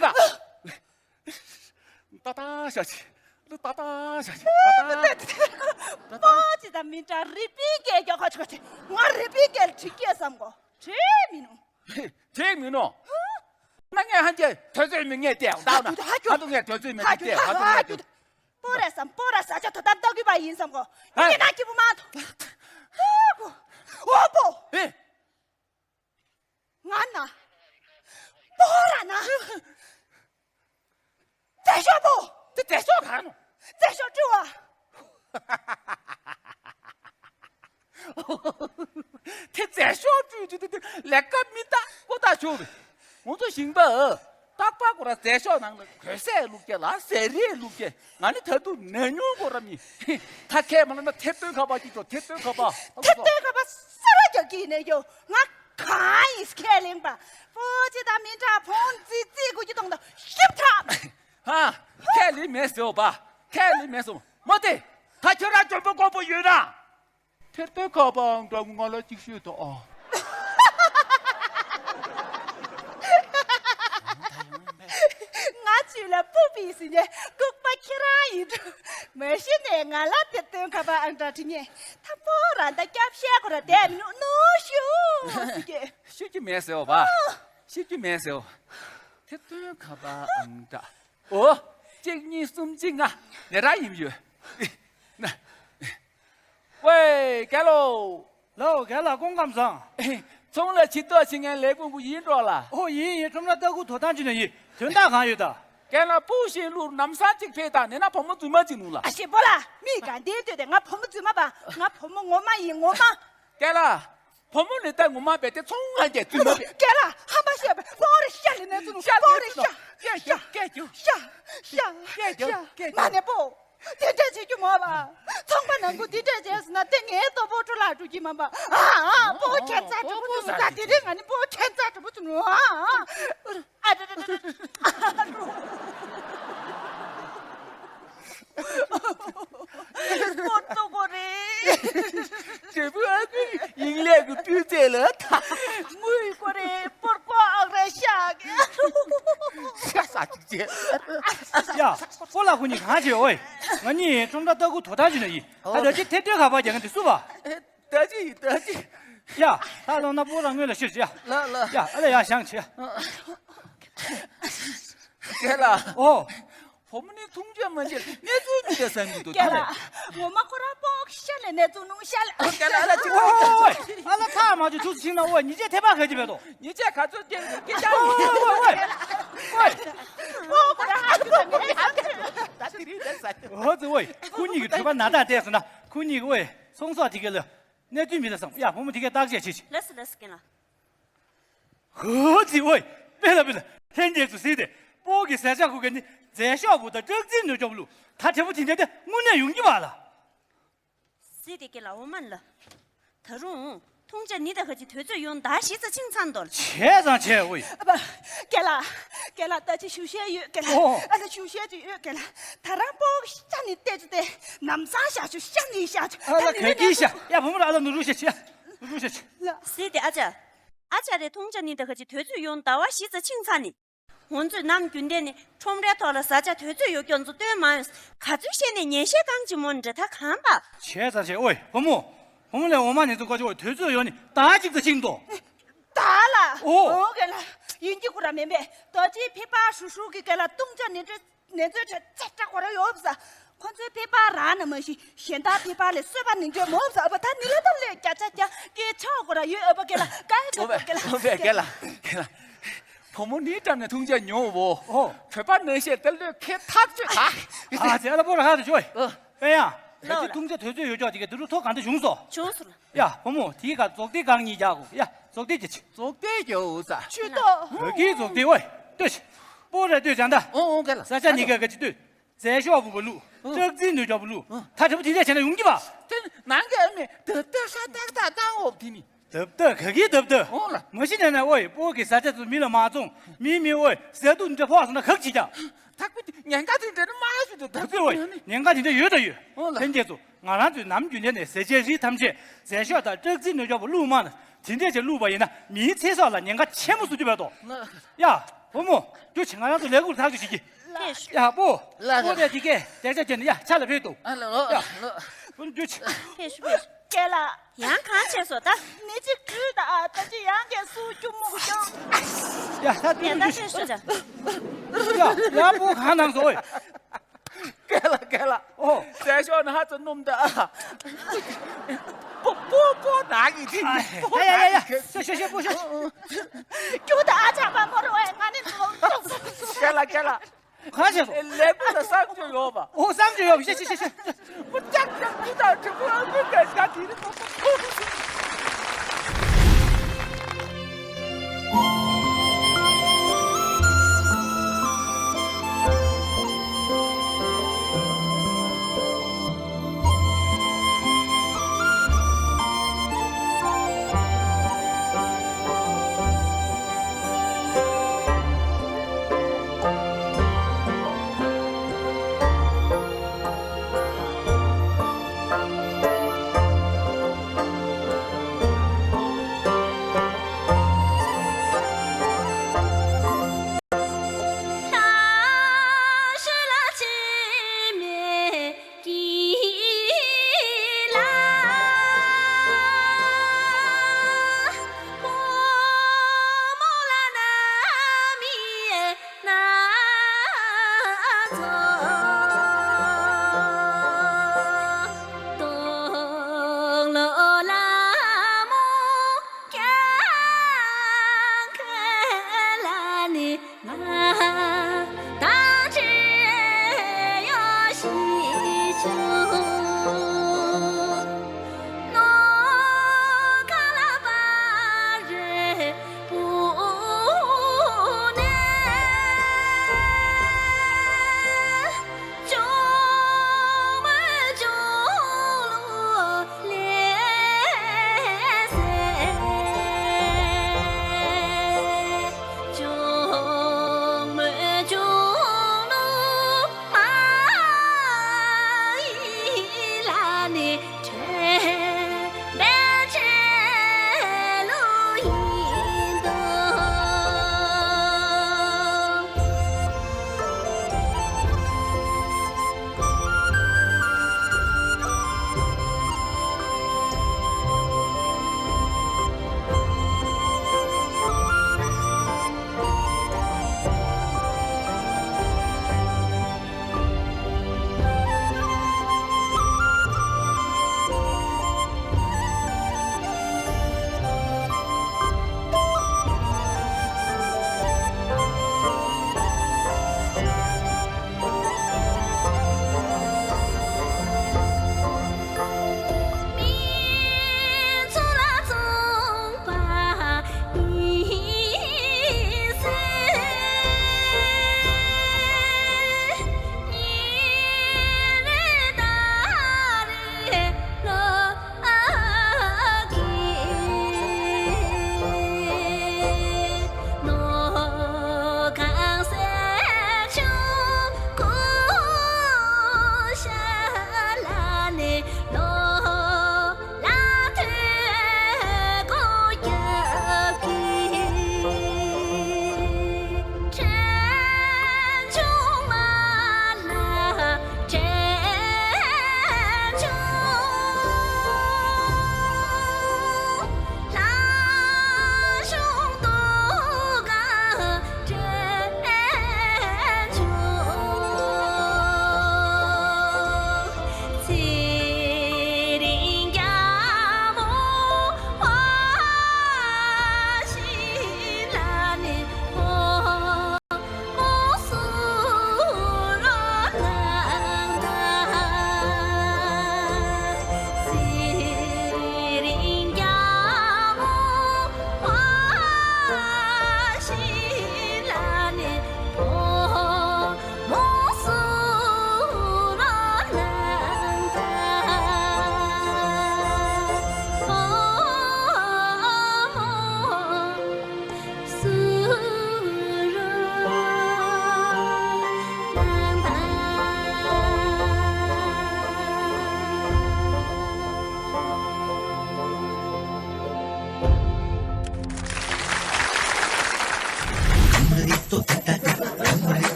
ཀ་ཏ་ཏ་ཤ་ཆི། ཏ་ཏ་ཤ་ཆི། ཏ་ཏ། ཏ་ཏ། པོ་ཅི་ད་མི་འདྲ་རི་པི་ཀའི་རྒྱ་ཁ་ཆི་ཁ་ཆི། ང་རི་པི་ཀའི་དྲི་སྐད་བསམ་གོ། དྲི་མི་ནུ། དྲི་མི་ནུ། ན་ངས་ཧན་ཅེ་དོ་ཚོད་མི་ངས་ཏེ་ད་ན་ཧ་ཏུ་ངས་དོ་ཚོད་མི་ངས་ཏེ་ཧ་ཏུ་ངས་དོ། པོ་ར་སམ་པོ་ར་ས་ཆ་དོ་དམ་ཏོ་གི་པ་ཡིན་བསམ་གོ། ངས་ན་ཀི་པུ་མ་ཐོ། ཨོ་པོ། ཨོ་པོ། ཨེ། ང་ན། པོ་ར་ན། ཙེ་ཤོ་པོ། དེ་ཙེ་ཤོ་ག་ནོ། ཙེ་ཤོ་ཀྲུ་བ། དེ་ཙེ་ཤོ་ཀྲུ་ཅུ་དེ་དེ་ལས་ཀ་མི་ད་ཀོ་ད་ཆུ་བེ། ང་ཚོ་ཞིང་པ། རྟག་པ་ཀོ་ར་ཙེ་ཤོ་ནང་ལ་གོས་སེ་བླུགས་ཀྱི་ལ་ཟེ་རེ་བླུགས་ཀྱི། ང་ནི་ད་དུ་ནེ་ཉུང་ཀོ་ར་མི། ད་ཁས་མ་ལ་ན་ཐེབས་སྟོན་ཁ་པ་ཅིག་ཏོ་ཐེབས་སྟོན་ཁ་པ། ཐེབས་སྟོན་ཁ་པ་ས་ར་རྒྱག་གི་ནས་ཡོ། ང་གང་ཡིན་ཁས་ལེན་པ། པོ་ཅི་ད་མི་འདྲ་ཕོང་ཙི་ཙི་གུ་ཅི་གཏོང་ད་ཤིབ་ཐ། ཧ། ཁས་ལེན་མེད་ཟེར་བ། ཁས་ལེན་མེད་ཟེར་བ། མོ་དེ། ད་ཁྱོད་རང་འཇོན་པོ་དཀོན་པོ་ཡོད་ན། ཐེར་ཏོའི་ཁ་པའང་འདྲ་བོ་ང་ལ་གཅིག་ཤོད་དོ་ཨ། ང་ཚོས་ལ་སྤུ་པིས་ཟིན་ནས་ལྐུགས་པ་ཁྱེད་རང་ཡིན་འགྲོ། མ་གཞི་ནས་ང་ལ་ཐེར་ཏོའི་ཁ་པའང་འདྲ་བྲི་ཉེ། ད་པོ་ར་ད་སྐྱབས་ཤད་ཁོ་ར་དེ་མི་ནུ་ནུ་ཤུ་ཟིག་གེ། ཤུ་ཅི་མེད་ཟེར་བ། ཤུ་ཅི་མེད་ཟེར་བ། ཐེ་སྟོན་ཁ་པར་ཨང་གྲངས། ཨོ། གཅིག་གཉིས་གསུམ་བཞི་ལྔ། ནས་ར་ཡིན་ཡོད། ན། ཝེ། རྒན་ལགས། ལགས། རྒན་ལགས་སྐུ་ཁམས་བཟང་། ཚོང་ལ་ཕྱིར་ལྡོག་བྱེད་མཁན་ལས་ཁུངས་ཀྱི་ཡིན་འགྲོ་ལ། ཨོ་ཡིན་ཡིན། ཁྲོམ་ར་ལྟ་སྐོར་དོ་དམ་བྱེད་ནས་ཡིན། དོན་དག་གང་ཡོད་ད། རྒན་ལགས་སྤུ་ཞིང་ལུག་ལམ་སང་གཅིག་ཕེབས་དང་ནས་ན་བུ་མོ་རྫུན་མ་གཅིག་ནུག་ལ། ཨ་ཤེ་སྤོ་ལགས་མི་ག་འདི་ལྟོས་ཏེ་ང་བུ་མོ་རྫུན་མ་པ། ང་བུ་མོ་ངོ་མ་ཡིན་ངོ་མ། རྒན་ལགས། བུ་མོ་ནི་ད་ངོ་མ་བས་ཏེ་ཚོང་ང་རྒྱལ་རྫུན་མ་བས། རྒན་ལགས་ཧམ་པ་བཤད་པ་སྤོ་རེ་ཤ་ལས་ནས་ཚུ་ནུག་སྤོ་རེ་ཤ། སྐད་རྒྱག་སྐད་རྒྱག་ཤ་ཤ་ཤ། སྐད་རྒྱག་སྐད་རྒྱག་མ་ནས་པོ། དེ་འདྲ་བྱེད་རྒྱུ་མ་བ། ཚོང་པ་ནང་ཁུལ་དེ་འདྲ་བྱས་སོང་ན་དེ་ངའི་ལྟོ་ཕོ་ཁྲོ་ལག་འགྲོ་གི་མ་པ། ཨ་ཨ་སྤོ་ཁྱད་མཚར་གྲུ་པོ་ཚུ་ནུག་ད་དེ་རིང་ང་ནི་སྤོ་ཁྱད་མཚར་གྲུ་པོ་ཚུ་ནུག་ཨ་ཨ། ཨ་རེ་རེ་རེ་རེ། སྤོར་ཏོ་གོ་རེ། དྲེད་པོ་ཨ་ཁུ་ཡིན་ལས་ཀྱི་སྤུས་ཚད་ལ་ཐ། དངུལ་གོ་རེ་སྤོར་ཀོ་ཨག་རེ་ཤག་ཤ་ས་ཅིག་ཅེ། ཡ། སྤོ་ལགས་ཁོ་གཉིས་གང་བྱེད་འོས། ང་གཉིས་ཁྲོམ་ར་ལྟ་སྐོར་དོ་དམ་བྱེད་ནས་ཡིན། ད་ད་ཅི་ཐེབས་ཐོའི་ཁ་པར་རྒྱག་མཁན་དེ་སུ་བ། ད་ཅི་ཡིན་ད་ཅི། ཡ། ད་ལོ་ན་སྤོ་རང་ངོས་ལ་ཤོད་ཅི་ཡ། ལ་ལ། ཡ་ཨ་ལ་ཡ་བཞེངས་ཅི་ཡ། རྒན་ལགས། ཨོ། བུ་མོ་ནི་མཐོང་རྒྱ་མ་མཇལ་གནས་ཚུལ་མི་འདྲ་བསམ་གྱི་འདུག་ད་རྒན་ལགས། ངོ་མ་ཁོ་རང་སྤོག་ཤ་ལས་གནས་ཚུལ་ནུང་ཤ་ལས། ཨོ་རྒན་ལགས་ཨ་ལ་ཅི། ཨོ་ཨོ་ཨོ། ཨ་ལ་ཐག་མ་ཆོད་ཚུགས་ཕྱིན་ན་ཨོ་ཉི་ཆའི་ཐེ་པ་ག་ཅི་བས་དོ། ཉི་ཆའི་ག་ཚོད་སྐྱེལ་སྐྱེལ་ཆ། ཨོ་ཨོ་ཨོ། ཨོ་ཁོ་རང་ཨ་ཅི་ད་ངས་ཨ་ཅི། ད་དེ་རིང་ད་ཟ། ཨོ་ཙི་ཨོ། ཁོ་གཉིས་ཀྱི་གྲོད་པ་ན་ད་བལྟས་སོང་ན་ཁོ་གཉིས་ཀྱི་ཨོ་ཚོང་ཟོག་དེ་ག་ལ་གནས་ཚུལ་མི་ལ་བསམ། ཡ་བུ་མོ་དེ་གས་བརྟག་དཔྱད་བྱེད་ཅིག་ལགས་སོ་ལགས་སོ་རྒན་ལགས། ཧོ་ཙི་ཨོའི། པེ་ལ་པེ་ལ། ལྷན་རྒྱས་ཚོ་གཟིགས་ཏེ། སྤོ་གི་ཟས་ཆ་ཁུ་ག་ནི་རྫས་ཤོག་བུ་དང་སྐྲག་རྩིས་ནུས་སྐྱོབ་ལུགས་ད་དྲེད་པོ་དེ་འདྲ་དེ་དངོས་གནས་ཡོང་གི་བ་ལ། གཟིགས་ཏེ་ཀེ་ལ་འོ་མ་ལ། ད་རུང་མཐོང་ཆ་ནི་ད་ག་ཅི་དུས་ཚོད་ཡོང་ད་གཞི་རྩ་ཆིང་ཚང་དོ་ལ། བྱས་ཙང་བྱས་ཨོའི། ཨ་པ། ཀེ་ལ། ཀེ་ལ་ད་ཅི་ཞུ་བཤད་ཡོད་ཀེ་ལ། ཨོ། ཨ་ལ་ཞུ་བཤད་ཅིག་ཡོད་ཀེ་ལ། ད་རང་སྤོ་གི་ཤ་ནི་བལྟས་ཅི་སྟེ། ནམ་སང་ཤ་ཆུ་ཤ་ནི་ཤ་ཆུ་ཨ་ལ་ག་གི་ཤ་ཡ་བུ་མོ་ར་ཨ་ལ་ནུ་རུ་ཤ་ཆུ་ཡ་ནུ་རུ་ཤ་ཆུ། ལ། གཟིགས་ཏེ་ཨ་ཅག་ཨ་ཅག་རེ་མཐོང་ཆ་ནི་ད་ག་ཅི་དུས་ཚོད་ཡོང་ཟླ་བ་བཞི་ཙམ་ཕྱིན་ཚར་ནི། ང་ཚོས་ནམ་རྒྱུན་ལྡན་ནི་ཁྲོམ་རའི་ཐོག་ལ་བཟའ་བཅའ་དུས་ཚོད་ཡོད་སྐྱོན་ཚོ་སྟོན་མ་ཡོང་། ག་ཚོད་བཤད་ནས་ཉན་བཤད་གང་ཅི་མོ་འདྲ་ད་གང་པ། བྱས་ཙང་བྱས་ཨོའི་བུ་མོ། བུ་མོ་ལས་འོ་མ་ནི་ཚོ་ག་ཅི་ཨོའི་དུས་ཚོད་ཡོང་ནི་ད་གཅིག་ཙམ་ཕྱིན་དོ། ད་ལ། ཨོ། ཨོ་ག་ལ། ཡིན་གྱི་ཁོ་ར་མེན་པས། ད་ཅི་ཕེ་པ་ཧྲུ་ཧྲུ་གི་ག་ལ་ཏུང་ཅ་ནི་འདྲ། ནེ་ཙོའི་ཁྲོད་ཙེ་ཏྲ་གོ་ར་ཡོད་ས། ཁོ་ཚོའི་ཕེ་པ་ར་ན་མ་ཤི་གཞན་དག་ཕེ་པ་ལས་སོས་པ་ནི་འདྲ་མོ་ས་བ་ད་ནི་ལ་ད་ལས་རྒྱ་ཆ་རྒྱ་སྐད་ཆ་གོ་ར་ཡོད་ཨ་བ་ག་ལ་ག་ཡི་ག་ལ་ག་ལ་ག་ལ། བུ་མོ་ནི་ཏྲ་ནས་མཐོང་རྒྱ་ཉོ་བོ། ཨོ། བོད་པ་ནང་བཤད་ལྟ་ལོས་ཁེ་ཐག་ཆོད་ད། ཨ་ཙེ་ཨ་ལ་པོ་ར་ཧ་ཏུ་ཆོས། ཨོ། པེ་ཡ། ད་ལོ་ཅི་ལ། མཐོང་རྒྱ་དུས་ཚོད་ཡོད་ཀྱོག་དེ་ག་དུ་རུ་ཐོག་གང་དུ་བྱུང་སོ། བྱུང་སོ་ལ། ཡ་བུ་མོ་དེའི་ག་རྫོགས་ལྡེ་གང་ཉིད་རྒྱག་གོ་ཡ་རྫོགས་ལྡེ་རྒྱ་ཆི། རྫོགས་ལྡེ་རྒྱ་འོ་ས། ཆུ་ཏོ། བོད་ཀྱི་རྫོགས་ལྡེ་ཨོའི། ལྟོས་ཤིག་སྤོ་ར་ལྟོས་བྱ་ད། ཨོ་ཨོ་ག་ལ། ས་ཆ་ནི་ག་ག་ཅི་ལྟོས། རྫས་ཤོག་བུ་ག་ལུག་ཨོ། སྐྲག་རྩིས་ནུས་རྒྱ་བུ་ལུག་ཨོ། ད་དྲི་བ་དེ་འདྲ་བྱས་ན་ཡོང་གི་བ། དེ་ནང་གི་ཨ་མས་ད་ལྟ་ཤ་ཏག་ཏག་བཏང་འོབ་དེ་ནི། ད་ལྟ་ག་གི་ད་ལྟ། ཨོ་ལ། མ་གཞི་ནས་ན་ཨོའི་སྤོ་གི་ས་ཆ་ཚོ་མི་ལ་མ་བཙོང་མི་མི་ཨོའི་ཟས་དུག་འདྲ་ཕོག་སོང་ན་གག་ཅི་ཀྱང་། ཐག་པི་ཉེན་ཁ་དེ་འདྲ་ནི་མ་ཞུ་དུ་ད་ད་ཚོད་ཨོའི་ཉེན་ཁ་དེ་འདྲ་ཡོད་ད་ཡོད། ཨོ་ལ། ལྷན་རྒྱས་ཚོ། ང་རང་ཚོའི་ནམ་རྒྱུན་ལྡན་ནས་ཟས་བཅད་རིགས་ཐམས་ཅད་རྫས་ཤོག་དང་སྐྲག་རྩིས་ནུས་རྒྱ་བུ་བླུགས་མ་ན་དེ་འདྲས་ཅིག་བླུགས་པ་ཡིན་ན་མིའི་ཚེ་སྲོག་ལ་ཉེན་ཁ་ཆེན་པོ་བཟོ་རྒྱུ་བས་དོ། ཡ། བུ་མོ། རྒྱུ་ཆེ་ང་རང་ཚོ་ལས་ཁུར་ཐག་གཅོད་བྱེད་ཀྱི། ཡ་སྤོ། སྤོ་རེ་དེ་གས་དེ་ཆ་ཅན་ཡ་ཆ་ལ་ཕེབས་འདུག་ཡ། བུ་རྒྱུ་ཆེ། ཕེབས་ཤོག་ཕེབས་ཤོག་སྐད་ལ། ཡང་གང་བྱས་སོ་ད། ནི་ཅི་གུས་ད་ཨ་ད་ཅི་ཡང་གས་སུ་ཅུ་མུག་ཅང་། ཡ་ད་དེ་ཡ་ད་རྒྱུ་ཕེབས་ཤོག་ཅང་། ཡ་ཡ་སྤོ་གང་གནང་སོ། སྐད་ལ་སྐད་ལ། ཨོ། ཟས་ཤོག་ན་ཧ་ཙི་སྣུམ་ད། པོ་པོ་པོ་ན་གི་དེ། ཨ་ཡ་ཡ་ཡ། ཤོ་ཤོ་ཤོ་པོ་ཤོ། ཀྱུ་ད་ཨ་ཆ་པ་མོ་རོ་ཨེ་ང་ནི་ཚོ། སྐད་ལ་སྐད་ལ། ག་བྱས་སོ། ལས་ཁུངས་ལ་གསང་སྤྱོད་ཡོད་པ། ཨོ་གསང་སྤྱོད་ཡོད་པ་ཤེ་ཤེ་ཤེ་ཤེ། པོ་ཅག་ཅག་ཀྱུ་ད་ཁྲི་པོ་ཨ་ཁུ་ག་ཤ་དེ་རི་ཏོ།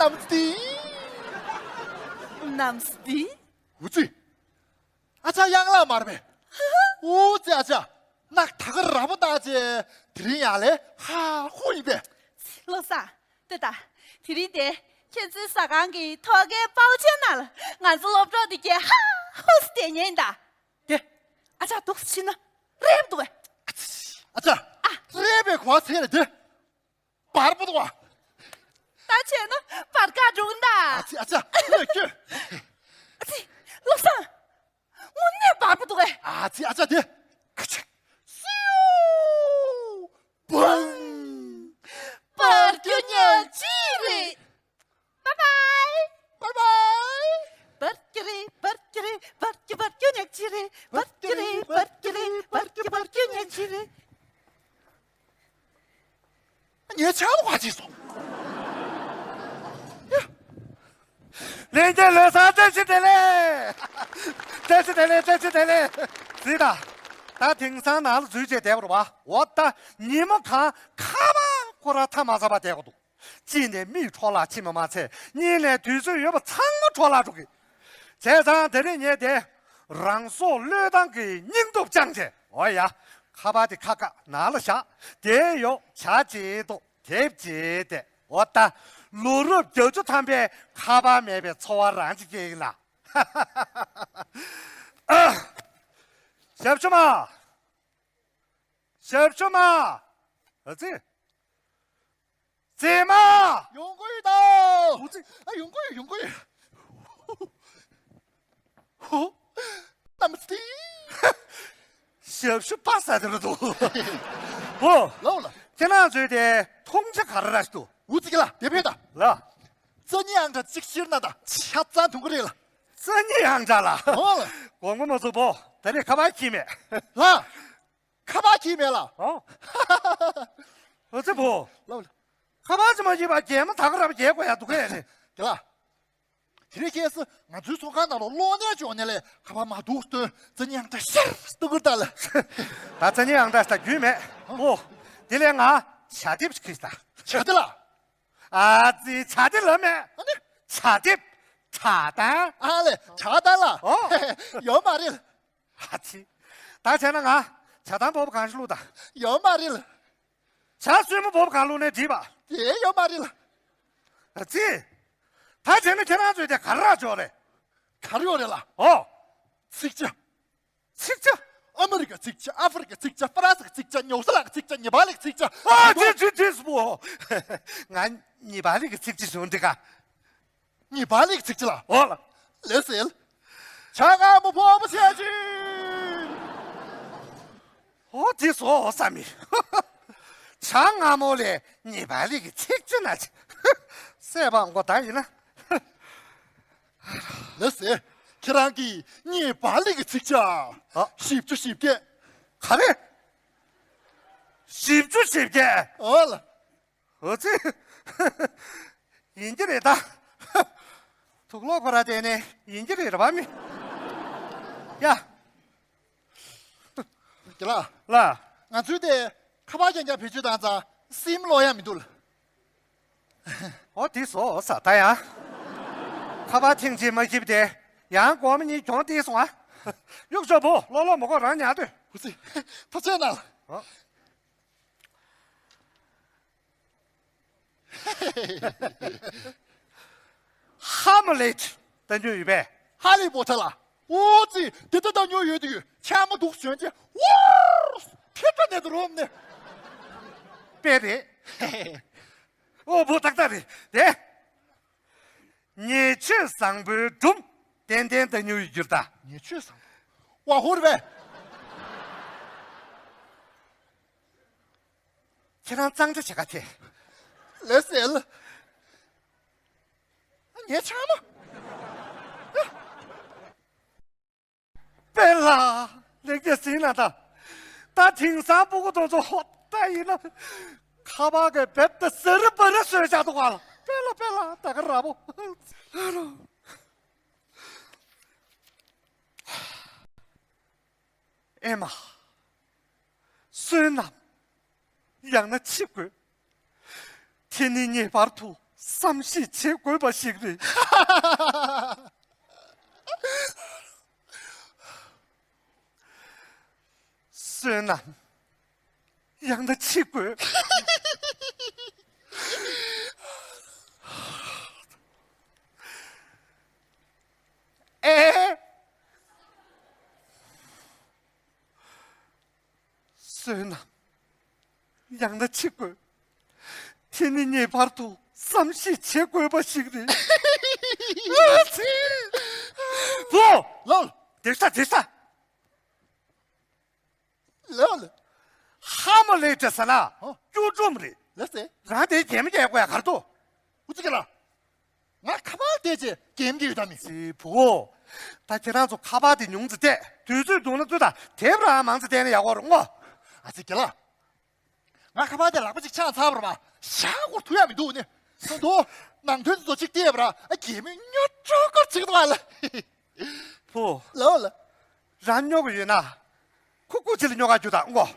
ནམ་སྟེ། ནམ་སྟེ། འུ་ཙི། ཨ་ཅག་གཡང་ལགས་མ་རེད་པས། འུ་ཙི་ཨ་ཅག་ནག་ད་ག་ར་པོ་བཏགས་བྱས་དེ་རིང་ཡར་ལས་ཧ་ཧུ་ཡིན་པས། བློ་བཟང་། ལྟོས་དང་། དེ་རིང་དེ་ཁྱེད་ཚོའི་ཟ་ཁང་གི་ཐོག་ཁའི་པའོ་ཆེན་ནང་ལ་ང་ཚོ་སློབ་གྲོགས་དེ་གས་ཧ་ཧུ་སི་བསྡད་མཁན་ཡིན་ད། དེ། ཨ་ཅག་འདུག་སེ་ཕྱིན་ན་རེད་འདུག་གས། ཨ་ཅག་ཨ། རེད་པས་གོ་བ་ཚད་རེད་དེ། བར་པོ་འདུག་བ། ད་བྱས་ན་བར་ཀ་འགྲོ་གི་ད། ཨ་ཙི་ཨ་ཅག་ལོས་སྐྱོ། ཨ་ཙི། བློ་བཟང་། དངོས་གནས་བར་པོ་འདུག་གས། ཨ་ཙི་ཨ་ཅག་དེ། ཁ་ཆེ། སིའུ། བང་། བར་སྐྱོ་ཉག་གཅིག་རེད། Bye bye. Bye bye. བར་སྐྱོ་རེད། བར་སྐྱོ་རེད། བར་སྐྱོ་བར་སྐྱོ་ཉག་གཅིག་རེད། བར་སྐྱོ་རེད། བར་སྐྱོ་རེད། བར་སྐྱོ་བར་སྐྱོ་ཉག་གཅིག་རེད། ངའི་ཆང་བ་ཅིག་སོང་། ལྷན་རྒྱས་ལོ་གསར་བཀྲ་ཤིས་བདེ་ལེགས། བཀྲ་ཤིས་བདེ་ལེགས། བཀྲ་ཤིས་བདེ་ལེགས། གཟིགས་དང་། ད་དེང་སང་ནང་ལ་འཛུལ་བྱས་བསྡད་པ་རེད་བ། འོ་ད་ཉིན་མོ་གང་ཁ་པར་ཁོ་རང་ཐག་མ་ཚང་བ་བསྡད་དགོས་འདུག་གཅིག་ནས་མིག་འཕྲོ་བརླག་ཕྱིན་པ་མ་ཚད། གཉིས་ནས་དུས་ཚོད་ཡོད་པ་ཚང་མ་འཕྲོ་བརླག་འགྲོ་གི། བྱས་ཙང་དེ་རིང་ངས་དེ་རང་སྲོག་བློས་བཏང་གི་སྙིང་སྟོབས་བཅངས་བྱས། འོ་ཡ། ཁ་པར་དེ་ཁ་ཁ་ནང་ལ་བཞག་དེ་ཡོག་བྱ་བྱེད་དོ། དེབ་ཅེས་ཏེ། འོ་ད། ལོ་རབས་བརྒྱད་ཅུ་ཐམ་པའི་ཁ་པར་མེད་པའི་ཚོར་བ་རང་ཅིག་སྐྱེ་གི་ལ། ཨ། ཞབས་ཞུ་མ། ཞབས་ཞུ་མ། ཨ་ཙི། ཙི་མ། ཡོང་གི་ཡོད་ད། ཨུ་ཙི། ཨ། ཡོང་གི་ཡོད། ཡོང་གི་ཡོད། ཧོ། ནམ་སྟེ། ཞབས་ཞུ་པ་ས་དེ་རུ་འདུག་ཧོ། ལའོ་ལ། ཁྱེད་རང་ཚོའི་དེ་མཐོང་ཆ་ག་རེ་ར་ཞིག་འདུག་ཨུ་ཙི་གི་ལ་དེ་ཕེ་ད། ལ། རྩ་གཉིས་ཨང་གྲངས་གཅིག་ཤེར་ན་ད་ཆ་ཚང་ཐུང་གི་རེད་ལ། རྩ་གཉིས་ཨང་གྲངས་ལ། ཨོ་ལ། དགོངས་པ་མ་ཚོམ་པོ། ད་རེས་ཁ་པར་ཁྱི་མེད། ལ། ཁ་པར་ཁྱི་མེད་ལ། ཨོ། ཨོ་ཙི་པོ། ལ། ཁ་པར་ཅི་མ་ཡིན་པ་རྒྱལ་མོ་ད་ག་ར་བ་རྒྱལ་དགོས་ཡ་འདུག་གས་ནི། དེ་ལ། དེ་རིང་ཁྱེད་སུ་ང་ཚོའི་ཚོང་ཁང་ནང་ལ་གློག་བརྙན་བྱོས་ནས་ལས་ཁ་པར་མ་འདུག་སྟོན་རྩ་གཉིས་ཨང་གྲངས་ཤར་སྟོན་གི་ད་ལ། ད་རྩ་གཉིས་ཨང་གྲངས་ད་རྒྱུས་མེད། ཨོ། དེ་ལས་ང་ཇ་དེབ་ཞིག་ཁྱི་ད། ཇ་དེ་ལ། ཨ་ཙི་ཇ་དེ་ལ་མེད། ཨ་ནི། ཇ་དེབ། ཇ་དང་། ཨ་ལེ་ཇ་དང་ལ། ཨོ། ཡོད་མ་རེད། ཨ་ཙི། ད་བྱས་ན་ང་ཇ་དང་བོབ་གང་ཞིག་བླུགས་ད། ཡོད་མ་རེད་ལ། ཇ་སྲུ་མོ་བོབ་གང་བླུགས་ནས་བྲིས་པ། དེ་ཡོད་མ་རེད་ལ། ཨ་ཙི། ད་བྱས་ན་ཁྱེད་རང་ཚོས་དེ་ག་རེ་རག་འཇོག་རེད། ག་རེ་ཡོད་རེད་ལ། ཨོ། ཚིག་ཇ། ཚིག་ཇ། ཨ་མི་རི་ཀའི་ཚིག་ཇ། ཨ་ཧྥེ་རི་ཀའི་ཚིག་ཇ། ཧྥ་རན་སི་ཀྱི་ཚིག་ཇ། ཉུ་ཟི་ལན་གྱི་ཚིག་ཇ། ཉི་པ་ལི་གི་ཚིག་ཇ། ཨ་ཙི་ཙི་ཙི་སུ་མོ། ང་ཉི་པ་ལི་གི་ཚིག་ཇ་བྱུང་འདི་ག་ཉི་པ་ལི་གི་ཚིག་ཇ་ལ། ཨོ་ལ། ལེ་སེལ། ཇ་མངར་མོ་ཕོ་བོ་བྱས་ཅི། ཨོ་དེ་སོ་ཨོ་ས་མི། ཇ་མངར་མོ་ལས་ཉི་པ་ལི་གི་ཚིག་ཇ་ན་ཅི། སེ་བ་མགོ་ད་ཡིན་ན། ལེ་སེ། ཁྱེད་རང་གིས་ཉི་པ་ལི་གི་ཚིག་ཇ། ཨ། བཞི་བཅུ་ཞེ་བརྒྱད། ག་རེ། བཞི་བཅུ་ཞེ་བརྒྱད། ཨོ་ལ། ཨོ་ཙི། ཡིན་གྱི་རེད་ད། དུག་ལོག་ཁོ་ར་དེ་ནས་ཡིན་གྱི་རེད་ར་བ་མི། ཡ། རྒན་ལགས། ལ། ང་ཚོའི་དེ་ཁ་པར་རྐྱང་རྐྱང་བེད་སྤྱོད་བཏང་ཙང་སིམ་ལོག་ཡ་མི་འདུག་ལ། ཨོ་དེ་སོ་ས་ད་ཡང་། ཁ་པར་ཐེངས་གཅིག་མ་ཁྱིབ་དེ་ཡང་སྒོར་མོ་གཉིས་གྱོང་དེ་སོང་ཨ། གཡུག་ཞོག་བུ་ལོ་ལོ་མོ་གོ་རང་ཉལ་དུས། ཧུ་སི། ཐུགས་རྗེ་གནང་། ཨོ། ཧ་མ་ལེད་ལྟ་མྱོང་ཡོད་པས། ཧ་ལི་པོ་ཊར་ལ། ཨོ་ཙི། དེ་ལྟ་ལྟ་མྱོང་ཡོད་དུས་ཆ་མ་འདུག་ཞོན་ཅེ། ཝར། ཐེ་ཏྲ་ནེ་དུ་རོམ་ནེ། དཔེ་རེད། ཨོ་བུ་ཏག་ཏག་རེད་དེ། ཉེས་སྤྱོད་བཟང་པོའི་སྒྲུང་ཏན་ཏན་ལྟ་མྱོང་ཡོད་རྒྱུར་ད། ཉེས་སྤྱོད་བཟང་པོ། ཝ་ཧོར་བས། ཁྱེད་རང་གཙང་སྦྲ་བྱེད་ག་དེ། ལེ་སེལ། ངའི་ཆང་མ། དཔེ་ལ་ལེགས་ཀྱི་ཟིན་ན་ད། ད་དེང་སང་སྤུ་གུ་དང་ཚོ་ཧོ་ད་ཡིན་ན། ཁ་པར་གི་བེབ་ད་ཟེར་བ་རེ་བཟོས་བཞག་འདུག་ག་ལ། དཔེ་ལ་དཔེ་ལ་ད་ག་ར་བོ། ཨེ་མ། བསོད་ནམས། ཡང་ན་འཆི་དགོས། དེ་ནི་ངེས་པར་དུ་ བསམ་ཤེས་བྱེད་དགོས་པ་ཞིག་རེད། བསོད་ནམས། ཡང་ན་འཆི་དགོས། ཨེ། བསོད་ནམས། ཡང་ན་འཆི་དགོས། དེ་ནི་ངེས་པར་དུ་བསམ་ཤེས་བྱེད་དགོས་པ་ཞིག་རེད། བུ། ལགས། དེ་ས་དེ་ས། ལགས་ལགས། ཧ་མ་ལས་བྲེལ་ས་ན་ཨོ། སྐྱུར་སྒྲོམ་རེད། ལགས་སེ། རང་དེ་རྒྱན་མི་རྒྱག་དགོས་ཡ་གར་དོ། ཨུ་ཙི་ཀེ་ལ། ང་ཁ་པར་བལྟས་རྗེས་རྒྱན་གྱི་ཡོད་དམ་མི། ཙི་བུ། ད་ཁྱེད་རང་ཚོ་ཁ་པར་དེ་ཉུང་ཙི་བལྟས། དུས་ཚོད་འདུག་ན་ཚོད་ད་དེབ་རང་མང་ཙི་བལྟས་ན་ཡག་པོ་རེད་ངོ་། ཨ་ཙི་ཀེ་ལ། ང་ཁ་པར་དེ་ལག་པ་གཅིག་འཆང་ཚར་བར་མ་ཞག་སྐོར་ཐུབ་ཡ་མི་འདུག་ནི། སོང་དུ། ནང་དོན་དུ་གཅིག་བལྟས་པར་ཨ་རྒྱན་མི་སྨྱོ་སྤྲོ་སྐོར་བྱེད་ཀྱི་འདུག་ཨ་ལ། བུ། ལགས་ལགས། རང་སྨྱོ་གི་ཡོད་ན། ཁུ་ཁུ་ཅི་ལ་སྨྱོ་ག་རྒྱུ་དང་ངོ་།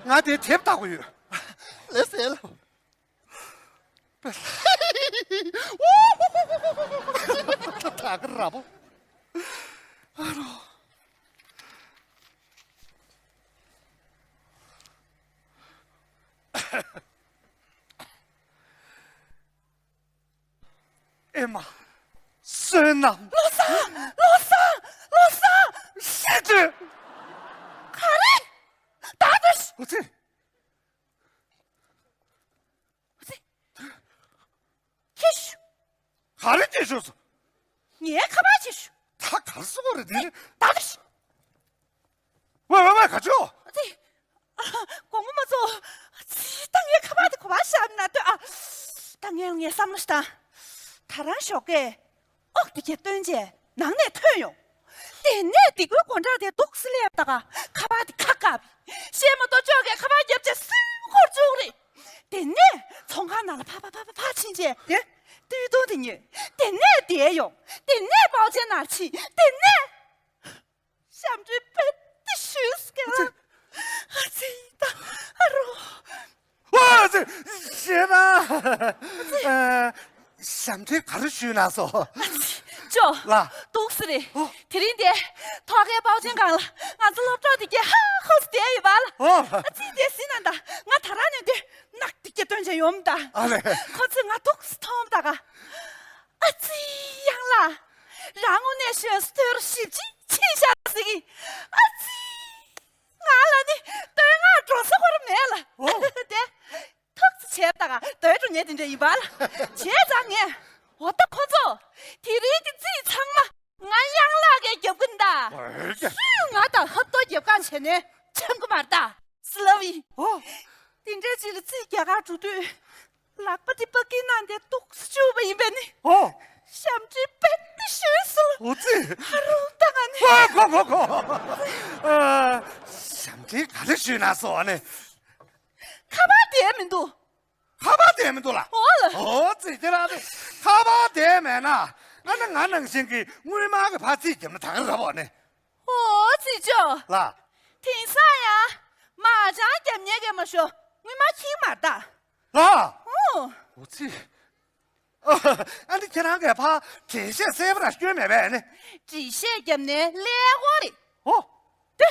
ང་དེ་དེབ་ལྟ་གི་ཡོད། ལགས་སེ་ལ། ད་ག་ར་བོ། ཨ་རོ། ཨེ་མ། བསོད་ནམས། བློ་བཟང་། བློ་བཟང་། བློ་བཟང་། ཤི་དུས། ག་རེ། ད་ལྟ་ཤི། ཨོ་ཙི། ཨོ་ཙི། ཁྱེར་ཤོག་ག་རེ་ཁྱེར་ཤོག་སོ། ངའི་ཁ་པར་ཁྱེར་ཤོག་ད་ག་རེ་སོ་རེད་དེ། ད་ལྟ་ཤི། ཝེ་ཝེ་ཝེ་ག་ཅོ། ཨ་ཙི། ཨ། དགོང་མོ་མ་ཚོ། ཨ་ཙི། ད་ངའི་ཁ་པར་དེ་ག་པར་བཞག་ན་ལྟོས་ཨ། ད་ངས་ངའི་བསམ་བློ་ཞིག་བཏང་། ད་རང་ཞོགས་ཀས་ཨོག་དེ་གྱད་བཏོན་རྗེས་ནང་ནས་ཐོན་ཡོང་། དེ་ནས་སྡིག་པའི་སྒོ་འགྲམ་དེ་འདུག་སེ་སླེབས་ད་ག་ཁ་པར་དེ་ཁ་བཀབ། བཤད་མ་གཏོགས་ཅོག་གིས་ཁ་པར་བརྒྱབ་བྱས་སུན་འཁོར་བཅུག་རེད། དེ་ནས་ཚོང་ཁང་ནང་ལ་ཕར་ཕར་ཕར་ཕར་ཕྱིན་རྗེས་དེ་སྟོད་ཐུང་དེ་ཉོས། དེ་ནས་བསྡད་ཡོང་། དེ་ནས་པའོ་ཆེན་ནང་ཕྱིན། དེ་ནས། ཞབས་འདྲེན་དཔེ་དེ་ཞུས་སྐད་ལ། ཨ་ཙི། ད་ཨ་རོ། ཨ་ཙི། ཞེ་ན། ཨ་ཙི། ཞབས་འདྲེན་ག་རེ་ཞུས་ན་སོ། ཨ་ཙི། ཅོ། ལ། འདུག་སེ་རེད། ཨོ། དེ་རིང་དེ་ཐོག་ཁའི་པའོ་ཆེན་སྒང་ལ་ང་ཚོ་སློབ་གྲོགས་དེ་གྱད་ཧ་ཧོ་སེ་བསྡད་ཡོད་པ་ལ། ཨོ། ཨ་ཙི། དེ་ཟིན་ན་ད་ང་ད་རང་ནས་དེ་ནག་དེ་གྱད་སྟོན་བྱས་ཡོང་ད། ཨ་ལེ། ཁོ་ཚོས་ང་འདུག་སེ་མཐོང་ད་ག་ཨ་ཙི། གཡང་ལགས། རང་དངོས་གནས་ཞོན་སྟོད་ཞིབ་ཅིང་ཆེ་ཤ་ཟིག་གི། ཨ་ཙི། ང་ལ་ནི་སྟོད་ངར་འགྲོ་ས་ཁོ་ར་མེད་ལ། ཨོ། དེ་ཐུགས་རྗེ་ཆེ་ད་ག་སྟོད་འགྲོ་ཉེ་དེ་འདྲ་ཡིན་པ་ལ། བྱས་ཙང་ངས། འོ་ད་ཁོ་ཚོ། དེ་རིང་གི་རྩིས་ཚང་མ་ང་གཡང་ལགས་ཀྱིས་རྒྱབ་ཀྱི་ཡིན་ད། ཨོ་ཡ། སུས་ང་དང་ཧབ་ཐོབ་རྒྱབ་ཁ་བྱས་ནས་འཆམ་གི་མ་རེད་ད། སི་ལ་བི། ཨོ། དེ་འདྲའི་ཅིག་ལ་རྩིས་རྒྱག་གར་འགྲོ་དུས། ལག་པ་དེ་པ་ཀི་ནང་དེ་འདུག་སེ་བཅུག་པ་ཡིན་པས་ནི། ཨོ། ཞབས་འདྲེན་དཔེ་དེ་ཞུས་སོང་། ཨོ་ཙི། ཧ་རུ་ད་ང་ནི། ཨོ་གོ་གོ་གོ། ཨ། ཞབས་འདྲེན་ག་རེ་ཞུས་ན་སོ་ཨ་ནི། ཁ་པར་དེ་མི་འདུག་ཁ་པར་དེ་མི་འདུག་ལ། ཨོ་ལ། ཨོ་ཙི། ཁྱེད་རང་ཚོ་ཁ་པར་དེ་མེད་ན། ང་ནི་ང་ནང་བཞིན་གྱི་དངུལ་སྨར་གྱི་ཕར་རྩིས་རྒྱབ་ན་ད་ག་རེ་རེད་པ་ནི། ཨོ་ཙི་ཅོ། ལ། དེང་སང་ཡང་མ་ཅང་རྒྱབ་ཉེས་ཀྱི་མ་ཤོ་དངུལ་སྨར་ཁྱེར་མ་རེད་ད། ལ། ཨོ། ཨོ་ཙི། ཨ་ནི་ཁྱེད་རང་གིས་ཕར་འགྲེལ་བཤད་གསལ་པོ་རང་སྐྱོན་མེད་པས་ནི། འགྲེལ་བཤད་རྒྱབ་ནས་ཀླད་ཀོར་རེད། ཨོ། དེ།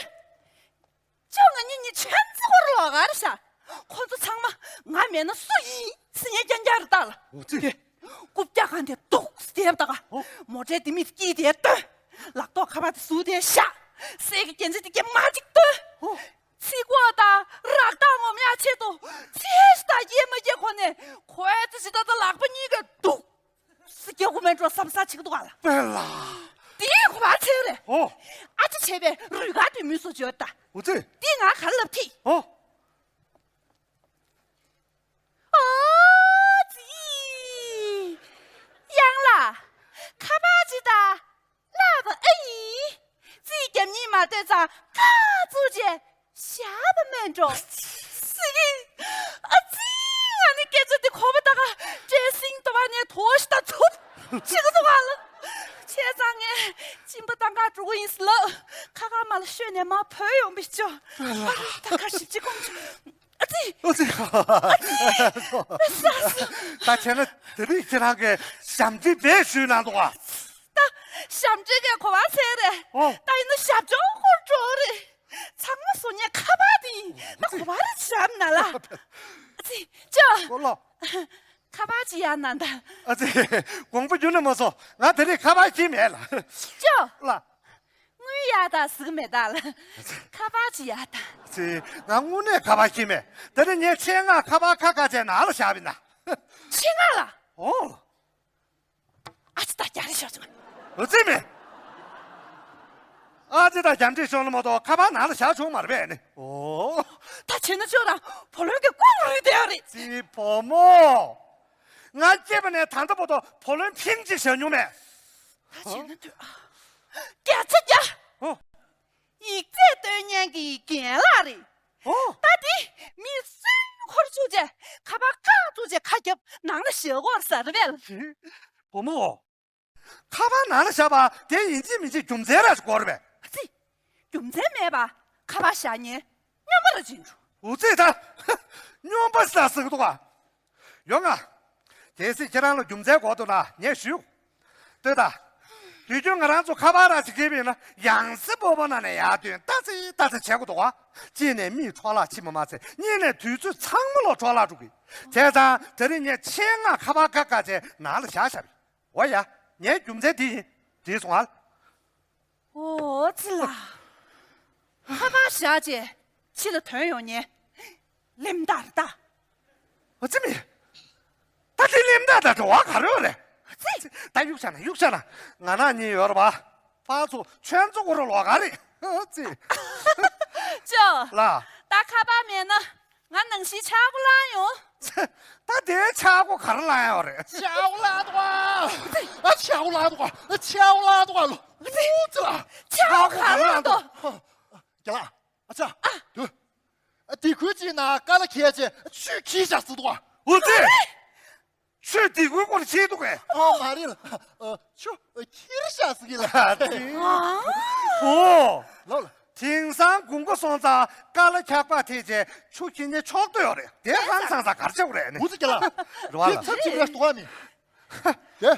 ཅོ་ང་གཉིས་གཉིས་ཆན་ཙི་ཧོར་ལོག་ག་རེ་ཤག་ཁོ་ཚོ་ཚང་མ་ང་མེད་ན་སུ་ཡིན་ཟེར་ཉན་རྐྱང་རྐྱང་རེད་ད་ལ། ཨོ་ཙི། རྐུབ་བཀྱག་གང་དེ་འདུག་སེ་བསྡད་པ་ད་ག་ཨོ། མོ་ཊའི་ལྡེ་མིག་དཀྱིལ་དེ་བཏོན། ལག་ཐོག་ཁ་པར་དེ་ཟུག་དེ་བཞག་སེ་གི་རྒྱན་ཆ་དེ་གྱད་མ་གཅིག་བཏོན། ཨོ། ཚིག་གོ་དང་རག་ཐག་ངོམ་ཡག་ཆེད་དུ་ཚེ་ཞིག་ད་སྐྱེལ་མ་སྐྱེལ་ཁོ་ནས་ཁོའི་ཚེ་ཞིག་ད་ད་ལག་པ་གཉིས་ཀ་འདུག་སི་སྐྱེ་དགུ་མེད་འགྲོ་བསམ་ས་ཆིག་འདུག་ག་ལ། པེ་ལ། དེའི་གོ་བ་ཚེ་རེད། ཨོ། ཨ་ཅེ་བྱས་པའི་རུས་ག་དེ་མུས་སུ་བརྗོད་ད། ཨོ་ཙི། དེ་ང་ག་ལབ་ཐི། ཨོ། ཨོ་ཙི། གཡང་ལགས། ཁ་པར་ཅིག་ད། ལགས་པ་ཨ་ཡིན། རྩིས་རྒྱབ་ཉིན་མ་ལྟོས་ཙང་ཁ་བཙུགས་རྗེས། ཞག་པ་མེད་འགྲོ། སི་ཨ་ཙི། ང་ནི་སྐད་ཆ་འདི་གོ་བ་ད་ག་བྲེལ་ཟིང་དོ་བ་ནས་དོ་ཞིག་ད་ཚུབ་ཆི་གི་འདུག་ག་ལ། བྱས་ཙང་ངས་གཅིན་པ་བཏང་ག་འགྲོ་གི་ཡིན་ཟེར་ལབ། ཁ་ཁ་མ་ལ་ཤོད་ནས་མ་བོས་ཡོང་བི་ཅོ། ཨ་རོ་ད་ཁ་ཞིབ་ཅིག་སྐོམ་བྱུང་། ཨ་ཙི། ཨ་ཙི། ད་བྱས་ན་དེ་རིང་ཁྱེད་རང་གིས་ཞབས་འདྲེན་བེད་ཞུས་གནང་འདུག་ག་ད་ཞབས་འདྲེན་གྱི་གོ་བ་ཚད་རེད། ཨོ། ད་ཡིན་ན་ཞབས་བྲོ་འཁོར་འགྲོ་རེད། ཚང་མ་སོང་ཉེ་ཁ་པར་དེ་ཡིན་ན་གོ་བ་རེ་ཞབས་ན་ལ། ཨ་ཙི། ཅོ། ལོ། ཁ་པར་ཅི་ཡང་ན་ད། ཨ་ཙི། དགོངས་པ་རྒྱུན་ནས་མ་སོང་། ང་དེ་རིང་ཁ་པར་ཁྱེར་མེད་ལ། ཅོ། ལ། དངུལ་ཡག་དང་ཟིག་མེད་ད་ལ། ཁ་པར་ཅི་ཡག་དང་། ཨ་ཙི། ང་དངོས་གནས་ཁ་པར་ཁྱེར་མེད། དེ་ནི་ངས་ཆེད་མངགས་ཁ་པར་ཁ་ཁ་བྱས་ནང་ལ་བཞག་པ་ཡིན་ན། ཆེད་མངགས་ལ། ཨོ། ཨ་ཙི་ད་རྒྱ་རི་ཤོག་ཅིག་ཨོ་ཙི་མེད། ཨ་ཙི་ད་རྒྱ་འདྲེ་ཤོག་ལ་མ་གཏོགས་ཁ་པར་ནང་ལ་བཞག་ཆོག་མ་རེད་པས་ནི། ཨོ། ད་བྱས་ན་ཅོ་རང་བུ་ལོན་གྱི་ལྐུགས་རུལ་བསྡད་ཡོད་རེད། ཙི་བུ་མོ། ང་སྐྱེས་པ་ནས་ད་ལྟ་བར་དུ་བུ་ལོན་ཕིང་གཅིག་བཞག་མྱོང་མེད། ད་བྱས་ན་དུས་ཨ། བརྒྱ་ཆ་བརྒྱ། ཨོ། ཡིག་ཚད་སྟོན་མཁན་གྱི་རྒན་ལགས་རེད། ཨོ། ད་དེ་མི་སུས་འཁོར་བཅུག་བྱས་ཁ་པར་བཀག་བཅུག་བྱས་ཁ་རྒྱབ་ནང་ལ་བཞག་གོ་ཟེར་བས། བུ་མོ། ཁ་པར་ནང་ལ་བཞག་པ་དེ་ཡིན་གཅིག་མིན་གཅིག་རྒྱུ་མཚན་ར་ཞིག་དགོས་རེད་པས། ཨ་ཙི། རྒྱུ་མཚན་མེད་པ་ཁ་པར་བཞག་ཉེན་སྨྱོན་པ་ར་ཅིག་འགྲོ། ཨོ་ཙི་ད། སྨྱོན་པ་ཟ་ཟིག་འདུག་ག་ཡོང་ང་། གལ་སྲིད་ཁྱེད་རང་ལ་རྒྱུ་མཚན་དགོས་འདུག་ན་ངས་ཞུ། ལྟོས་ད། དུས་རྒྱུན་ང་རང་ཚོ་ཁ་པར་ར་ཅིག་འཁྱེར་བ་ཡིན་ན་ཡང་སེ་སྤོ་བོ་ན་ནས་ཡར་ཐོན་ལྟ་ཙི་ལྟ་ཙི་བྱེད་དགོས་འདུག་ག་གཅིག་ནས་མིའི་འཕྲོ་བརླག་ཕྱིན་པ་མ་ཚད་གཉིས་ནས་དུས་ཚོད་ཚང་མ་ལ་འཕྲོ་བརླག་འགྲོ་གི། བྱས་ཙང་དེ་རིང་ངས་ཆེད་མངགས་ཁ་པར་ཁ་ཁ་བྱས་ནང་ལ་བཞག་བཞག་པ་ཡིན། འོ་ཡ། ངའི་རྒྱུ་མཚན་འདི་ཡིན། འགྲིག་སོང་ཨ། ཨོ་ཙི་ལ། ཁ་པར་བཞག་རྗེས་ཕྱི་ལ་ཐོན་ཡོང་ཉེན། ལེམ་བདར་ད། ཨོ་ཙི་མི། ད་དེ་ལེམ་བདར་དང་འབྲེལ་བ་ག་རེ་ཡོད་རེད། ཨོ་ཙི། ད་གཡུག་བཞག་ན་གཡུག་བཞག་ན་ང་ནག་གཉིས་ཡོད་རེད་པ། ཕར་ཚུར་ཆོས་ཚོགས་སྐོར་ལོག་ག་རེད། ཨོ་ཙི། ཅོ། ལ། ད་ཁ་པར་མེད་ན། ང་ནང་བཞིན་ཆག་སྒོ་ལངས་ཡོང་། ད་དེའི་ཆག་སྒོ་ག་རེ་ལངས་ཡོད་རེད། ཆག་སྒོ་ལངས་འདུག་ཨ། ཨ་ཆག་སྒོ་ལངས་འདུག་ཨ། ཆག་སྒོ་ལངས་འདུག་ཨ་ལོ། ཨུ་ཙི་ལ། ཆག་སྒོ་ག་རེ་ལངས་འདུག་རྒན་ལགས། ཨ་ཅག་དུ། སྡེ་ཁུལ་གཅིག་ནང་དཀའ་ལས་ཁྱེར་བྱས་ཆུ་འཁྱིལ་བཞག་ཟེར་འདུག་ཨ། ཨུ་ཙི། ཆུ་སྡེ་ཁུལ་སྐོར་ཁྱེར་འདུག་གས། ཨ་མ་རེད་ལ། ཨ་ཆུ་ཁྱིར་ཤ་ཟིག་ལ། ཨོ། ལོ་ལ། དེང་སང་དགུན་ཁ་སོང་ཙང་དཀའ་ལས་ཁག་པ་ཐེག་བྱས་ཆུ་ཁྱིར་ནས་ཆོག་ཏུ་ཡོད་རེད། དེ་ཧང་སང་ས་གར་ཆོག་རེད་ནི། འུ་ཚོ་རྒྱ་ལ། རེད་བ་ལ། ཚབ་ཅིག་རེད་འདུག་ཨ་ནི། དེ།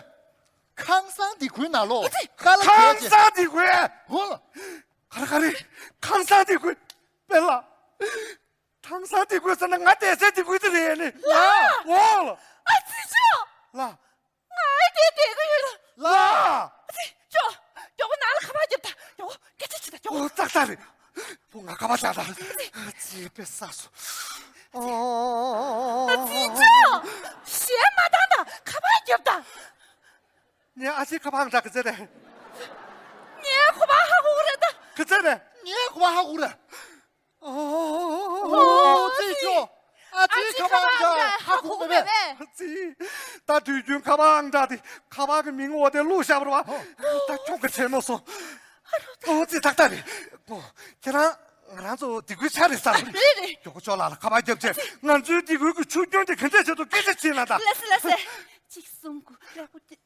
ཁང་སང་འདི་ཁུལ་ན་ལོ། དཀའ་ལས་ཁང་ཁྱེར་བྱས། སང་འདི་ཁུལ། ཧོ་ལ། ག་རེ་ག་རེ། ཁང་སང་འདི་ཁུལ། དཔེ་ལ། ཁང་སང་འདི་ཁུལ་ཟེར་ན་ང་བསྡད་སའི་འདི་ཁུལ་དེ་རེད་ནི། ལ། ཨོ་ལ། ཨ་ཙི་ཅོ། ལ། ང་ཨེ་དེ་བསྡད་གི་ཡོད་ལ། ལ། ཨ་ཙི་ཅོ། མགྱོགས་པོ་ནང་ལ་ཁ་པར་རྒྱབ་ད། མགྱོགས་པོ་སྐད་ཆ་བྱེད་ད་མགྱོགས་པོ། ཨོ་ཙག་ཙག་རེད། ཕུ་ང་ཁ་པར་བཞག་ད། ཨ་ཙི་དཔེ་བསགས་སོ། ཨོ། ཨ་ཙི་ཅོ། གཞས་མ་བཏང་ད་ཁ་པར་རྒྱབ་ད། ངའི་ཨ་ཙི་ཁ་པར་ཨང་གྲངས་ག་ཚད་རེད། ངའི་ཁ་པར་ཧ་གོ་གི་རེད་ད། ག་ཚད་རེད། ངའི་ཁ་པར་ཧ་གོ་གི་རེད། ཨོ་ཙི་ཅོ། ཨ་ཙི་ཁ་པར་ཨང་གྲངས་ཧ་གོ་གི་མེད་པས། ཨ་ཙི། ད་དུས་རྒྱུན་ཁ་པར་ཨང་གྲངས་དེ་ཁ་པར་གི་མིང་འོག་དེ་བླུགས་བཞག་པ་རེད་བ། ད་ཁྱོད་ཀྱི་བྱས་ནོ་སོང་། ཨོ་ཙི་ཏག་ཏག་རེད། ཁྱེད་རང་ང་རང་ཚོ་སྡེ་ཁུལ་ཆ་རེད་ས་རེད། རེད་རེད། མགྱོགས་པོ་ཅོག་ལགས་ལ་ཁ་པར་རྒྱབ་བྱས་ང་ཚོའི་སྡེ་ཁུལ་གྱི་ཆུ་རྒྱུན་དེ་ག་འདྲས་བྱེད་དུ་སྐད་ཆ་བྱེད་ན་ད། ལགས་སེ་ལགས་སེ། གཅིག་གསུམ་དགུ་ལེགས་པོ་དེ།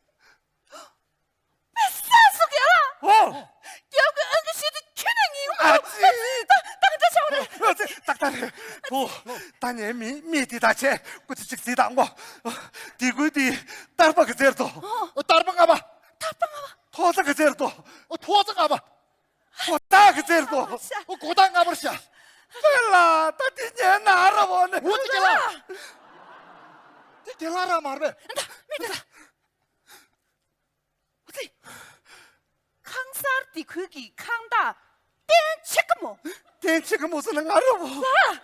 དཔེ་བསགས་སོ་རྒན་ལགས། ཨོ། རྒྱབ་ཀྱི་ཨང་ཀི་ཤིག་ཏུ་ཁྱོད་ནས་ཉིན་མོ། ཨ་ཙི། ད་ད་ག་འདྲ་བྱ་བ་རེད། ཨ་ཙི་ཏག་ཏག་རེད། ཨོ། ད་ངས་མི་མི་དེ་དག་བྱས་སྐུ་ཚེ་གཅིག་གཟིགས་དང་ངོ་། སྡེ་ཁུལ་དེ་ཏར་པ་ག་ཚད་རེད་དོ། ཏར་པ་ལྔ་པ། ཏར་པ་ལྔ་པ། ཐོག་ས་ག་ཚད་རེད་དོ། ཨོ་ཐོག་ས་ལྔ་པ། གོ་ཐག་གི་རྩེར་དོ། ཨོ་གོ་ཐག་ལྔ་པར་བཞག་དཔེ་ལ་ད་དེ་ཉན་ན་ར་བོ་ནི། འོ་དེ་རྒན་ལགས། དེ་རྒན་ལགས་རང་མ་རེད་པས། ད་མི་དེ་ད། ཨོ་ཙི། ཁང་གསར་འདི་ཁུལ་གྱི་ཁང་བདག་བསྟན་ཆེ་གི་མོ། བསྟན་ཆེ་གི་མོ་ཟེར་ན་ང་རེད་བོ། ལ།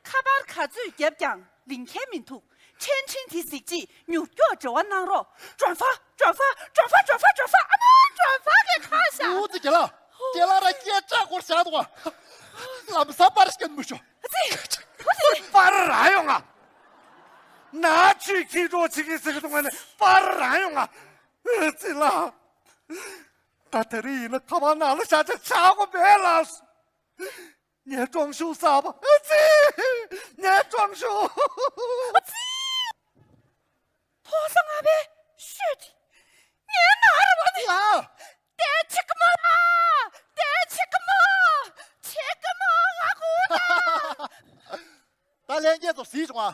ཁ་པར་ག་ཚོད་བརྒྱབ་ཀྱང་ལེན་མཁན་མི་འདུག་ཆེན་ཆིང་དེ་གཟིགས་རྗེས་མྱུར་མགྱོགས་འབྲེལ་བ་གནང་རོགས། ཀྲོན་ཧྥ། ཀྲོན་ཧྥ། ཀྲོན་ཧྥ། ཀྲོན་ཧྥ། ཀྲོན་ཧྥ། ཨ་མ་ཀྲོན་ཧྥ་གི་ཁ་ཤ། འུ་ཙི་རྒན་ལགས། རྒན་ལགས་ར་སྐད་གྲགས་སྐོར་བཞག་འདུག་ག་ལམ་སང་པར་ཞིག་མི་ཤོག་ཨ་ཙི། པར་རང་ཡོང་ང་། ན་ཆུ་ཁྱི་གྲོགས་ཆི་གི་ཟིག་གི་དུང་ནས་པར་རང་ཡོང་ང་། ཨ་ཙི་ལ། ད་དེ་རིང་ཡིན་ན་ཁ་པར་ནང་ལ་བཞག་ཆ་ཆག་སྒོ་མེད་ལགས། ངའི་ཀྲོང་ཤུ་གསར་པ། ཨ་ཙི། ངའི་ཀྲོང་ཤུ། ཨ་ཙི། ཐོག་ས་ལྔ་པའི་ཤོད་དེ། ངའི་ནང་རེད་བ་དེ། ལ། དེ་ཆེ་གི་མོ་ལ། དེ་ཆེ་གི་མོ། ཆེ་གི་མོ་ང་ཁུ་ད། ལྷན་རྒྱས་ཚོ་གཟིགས་བྱུང་ཨ།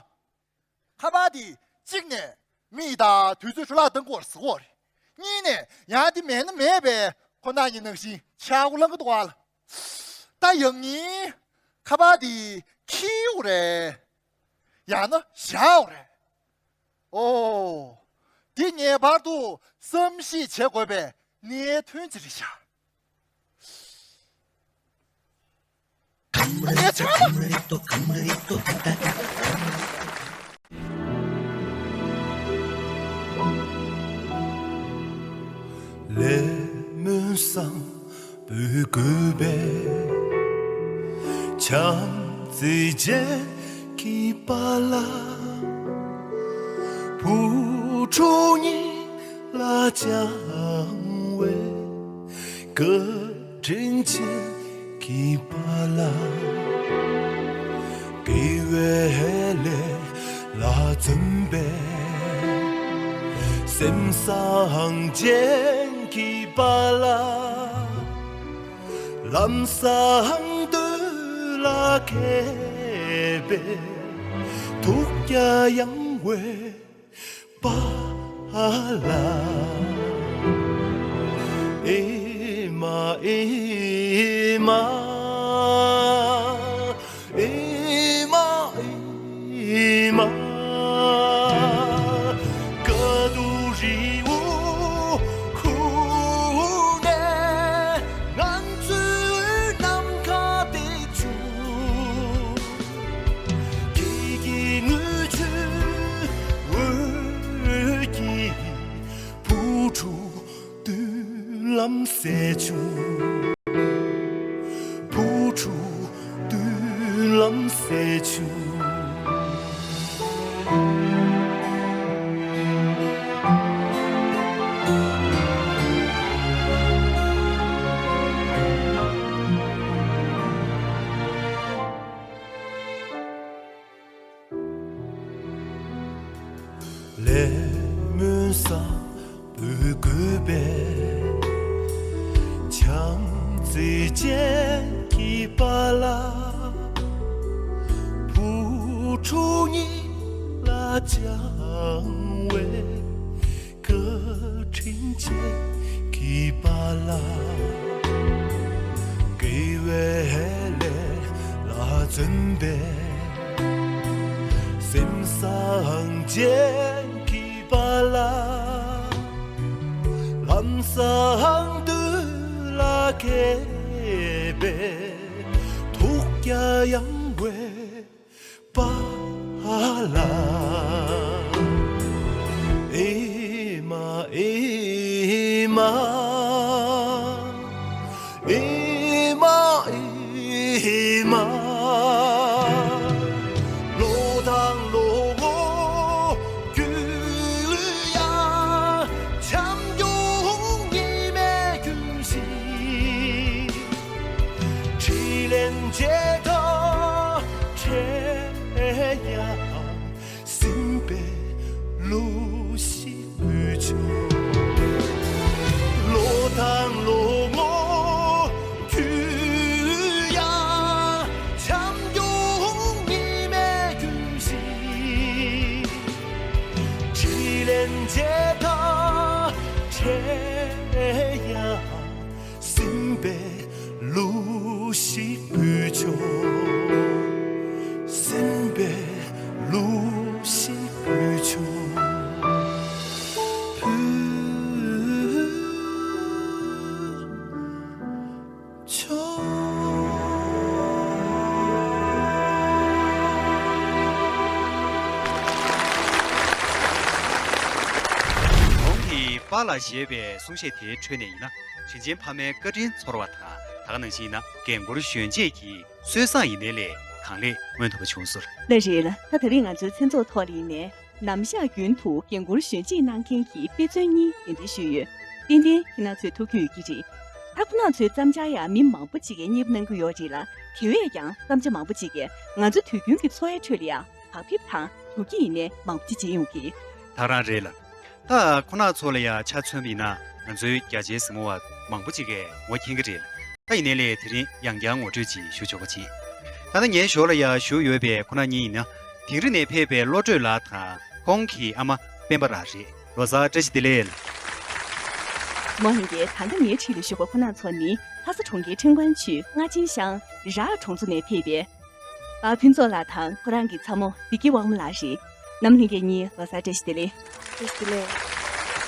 ཁ་པར་དེ་གཅིག་ནས་མི་ཡི་དང་དུས་ཚོད་འཕྲོ་བརླག་གཏང་གི་ཡོད་རེད་ཟེར་གི་ཡོད་རེད། གཉིས་ནས་ཡང་དེ་མེད་ན་མེད་པའི་ཁོ་ན་ཉིད་ནང་བཞིན་ཆག་སྒོ་ལངས་གི་འདུག་ཨ་ལ། ད་ཡང་སྙིང་ཁ་པར་དེ་འཁྱེར་ཡོད་རེད། ཡང་ན་བཞག་ཡོད་རེད། ཨོ། འདི་ངེས་པར་དུ་བསམ་གཞིག་བྱེད་དགོས་པའི་གནད་དོན་ཅིག་རེད་ཤག། ངས་ཆགས་ན། ལས་སྨོན་བསམ་པའི་དགོས་པས། བྱམས་བརྩེ་ཅན་གྱི་པཱ་ལགས། བུ་ཕྲུག་གཉིས་ལ་བཅངས་པའི་བཀའ་དྲིན་ཅན་གྱི་པཱ་ལགས། དགེ་བའི་ལས་ལ་བརྩོན་པའི་སེམས་བཟང་ཅན་གྱི་པཱ་ལགས། ལམ་བཟང་དོན་ལ་མཁས་པའི་ཐུགས་རྒྱ་ཡངས་པའི་པཱ་ལགས། ཨེ་མ་ཨེ་མ། ཨེ་མ་ཨེ་མ། དཀའ་སྡུག་རི་བོ་ཁུག་ནས་ང་ཚོའི་ནམ་མཁའ་དེ་བྱུང་། ཁྱེད་ཀྱི་ངུ་ཆུ་འོད་ཀྱིས་བུ་ཕྲུག་མདུན་ལམ་གསལ་བྱུང་། བུ་ཕྲུག་མདུན་ལམ་གསལ་བྱུང་། ལས་སྨོན་བསམ་པའི་དགོས་པས། བྱམས་བརྩེ་ཅན་གྱི་པཱ་ལགས། བུ་ཕྲུག་གཉིས་ལ་བཅངས་པའི་བཀའ་དྲིན་ཅན་གྱི་པཱ་ལགས། དགེ་བའི་ལས་ལ་བརྩོན་པའི་སེམས་བཟང་ཅན་གྱི་པཱ་ལགས། ལམ་བཟང་དོན་ལ་མཁས་པའི་ཐུགས་རྒྱ་ཡངས་པའི་པཱ་ལགས། ཨེ་མ་ཨེ་མ། ཨེ་མ་ཨེ་མ། ལོ་དང་ལོ་ངོ་རྒྱུན་ཡང་བྱམས་སྐྱོང་ཉི་མའི་རྒྱུན་བཞིན། དྲིན་ལན་འཇལ་ཐབས་འཕྲད་ཡང་། སེམས་པའི་ལུགས་ཤིག་འུད་ཆོག་ལོ་དང་ལོ་ངོ་རྒྱུན་ཡང་བྱམས་སྐྱོང་ཉི་མའི་རྒྱུན་བཞིན། དྲིན་ལན་འཇལ་ཐབས་འཕྲད་ཡང་། སེམས་པའི་ལུགས་ཤིག་འུད་ཆོག་སེམས་པའི་ལུགས་ཤིག་འུད་ཆོག་འུད་ཆོག་གོང་གི་པཱ་ལགས་ཞེས་པའི་གསུང་བཤད་དེའི་ཁྲོད་ནས་ཡིན་ན། དྲིན་ཆེན་ཕ་མའི་བཀའ་དྲིན་ཚོར་བ་དང་། ད་ག་ནང་བཞིན་ཡིན་ན་རྒན་བཀུར་གཞོན་གཅེས་ཀྱི་སྲོལ་བཟང་ཡིན་ནའི་ལས་གང་ལེགས་མངོན་ཐུབ་པ་བྱུང་སོང་། ལགས་རེད་ལ། ད་དེ་རིང་ང་ཚོའི་མཚན་ཚོགས་ཐོག་ལ་ཡིན་ནའི་ནམ་ཞག་རྒྱུན་དུ་རྒན་བཀུར་གཞོན་གཅེས་གནང་མཁན་གྱི་དཔེ་མཚོན་གཉིས་གདན་འདྲེན་ཞུས་ཡོད། ཏན་ཏན་ཁྱེད་རང་ཚོས་ཐུགས་རྒྱུས་ཡོད་ཀྱི་རེད། ད་ཁོ་རང་ཚོའི་བརྩམས་བྱར་ཡང་མི་མང་པོ་ཅིག་གིས་མཉེས་པོ་གནང་གི་ཡོད་རེད་ལ། དེ་བས་ཀྱང་བརྩམས་བྱ་མང་པོ་ཅིག་གིས་ང་ཚོ་དུས་རྒྱུན་གྱི་འཚོ་བའི་ཁྲོད་ལ་ཡང་བག་ཕེབས་དང་དུ་སྐྱིད་ཡིན་ནའི་མང་པོ་ཅིག་བྱེད་ཡོང་གི། ད་རང་རེད་ལ། ད་ཁོ་ན་ཚོ་ལ་ཡང་ཆ་མཚོན་པ་ཡིན་ན་ང་ཚོའི་རྒྱ་ཆེའི་གཟིགས་མོ་བ་མང་པོ་ཅིག་གིས་ངོ་མཁྱེན་གྱི་རེད། ད་ཡིན་ནའི་ལས་དེ་རིང་ཡང་བསྐྱར་ངོ་སྤྲོད་ཅིག་ཞུ་ཆོག་པ་བྱེད། ད་ ད་ལྟ་ངའི་ཞོར་ལ་ཡ་བཞུགས་ཡོད་པའི་ཁོ་རང་གཉིས་ཡིན་ན། དིང་རི་ནས་ཕེབས་པའི་བློ་གྲོས་ལགས་དང་ཁོང་གི་ཨ་མ་སྤེན་པ་ལགས་རེད། ལོ་གསར་བཀྲ་ཤིས་བདེ་ལེགས། མོ་ལྷན་རྒྱས། ད་ལྟ་ངའི་འཁྲིས་ལ་བཞུགས་པ་ཁོ་རང་ཚོ་ནི་ལྷ་ས་གྲོང་ཁྱེར་ཁྲིན་ཀོན་ཆུས་རྔ་ཆེན་ཤང་རག་གྲོང་ཚོ་ནས་ཕེབས་པའི་པ་ཕུན་ཚོགས་ལགས་དང་ཁོ་རང་གི་ཚ་མོ་བདེ་སྐྱིད་དབང་མོ་ལགས་རེད། རྣམ་ལྷན་རྒྱས་གཉིས་ལོ་གསར་བཀྲ་ཤིས་བདེ་ལེགས། བཀྲ་ཤིས་བདེ་ལེགས།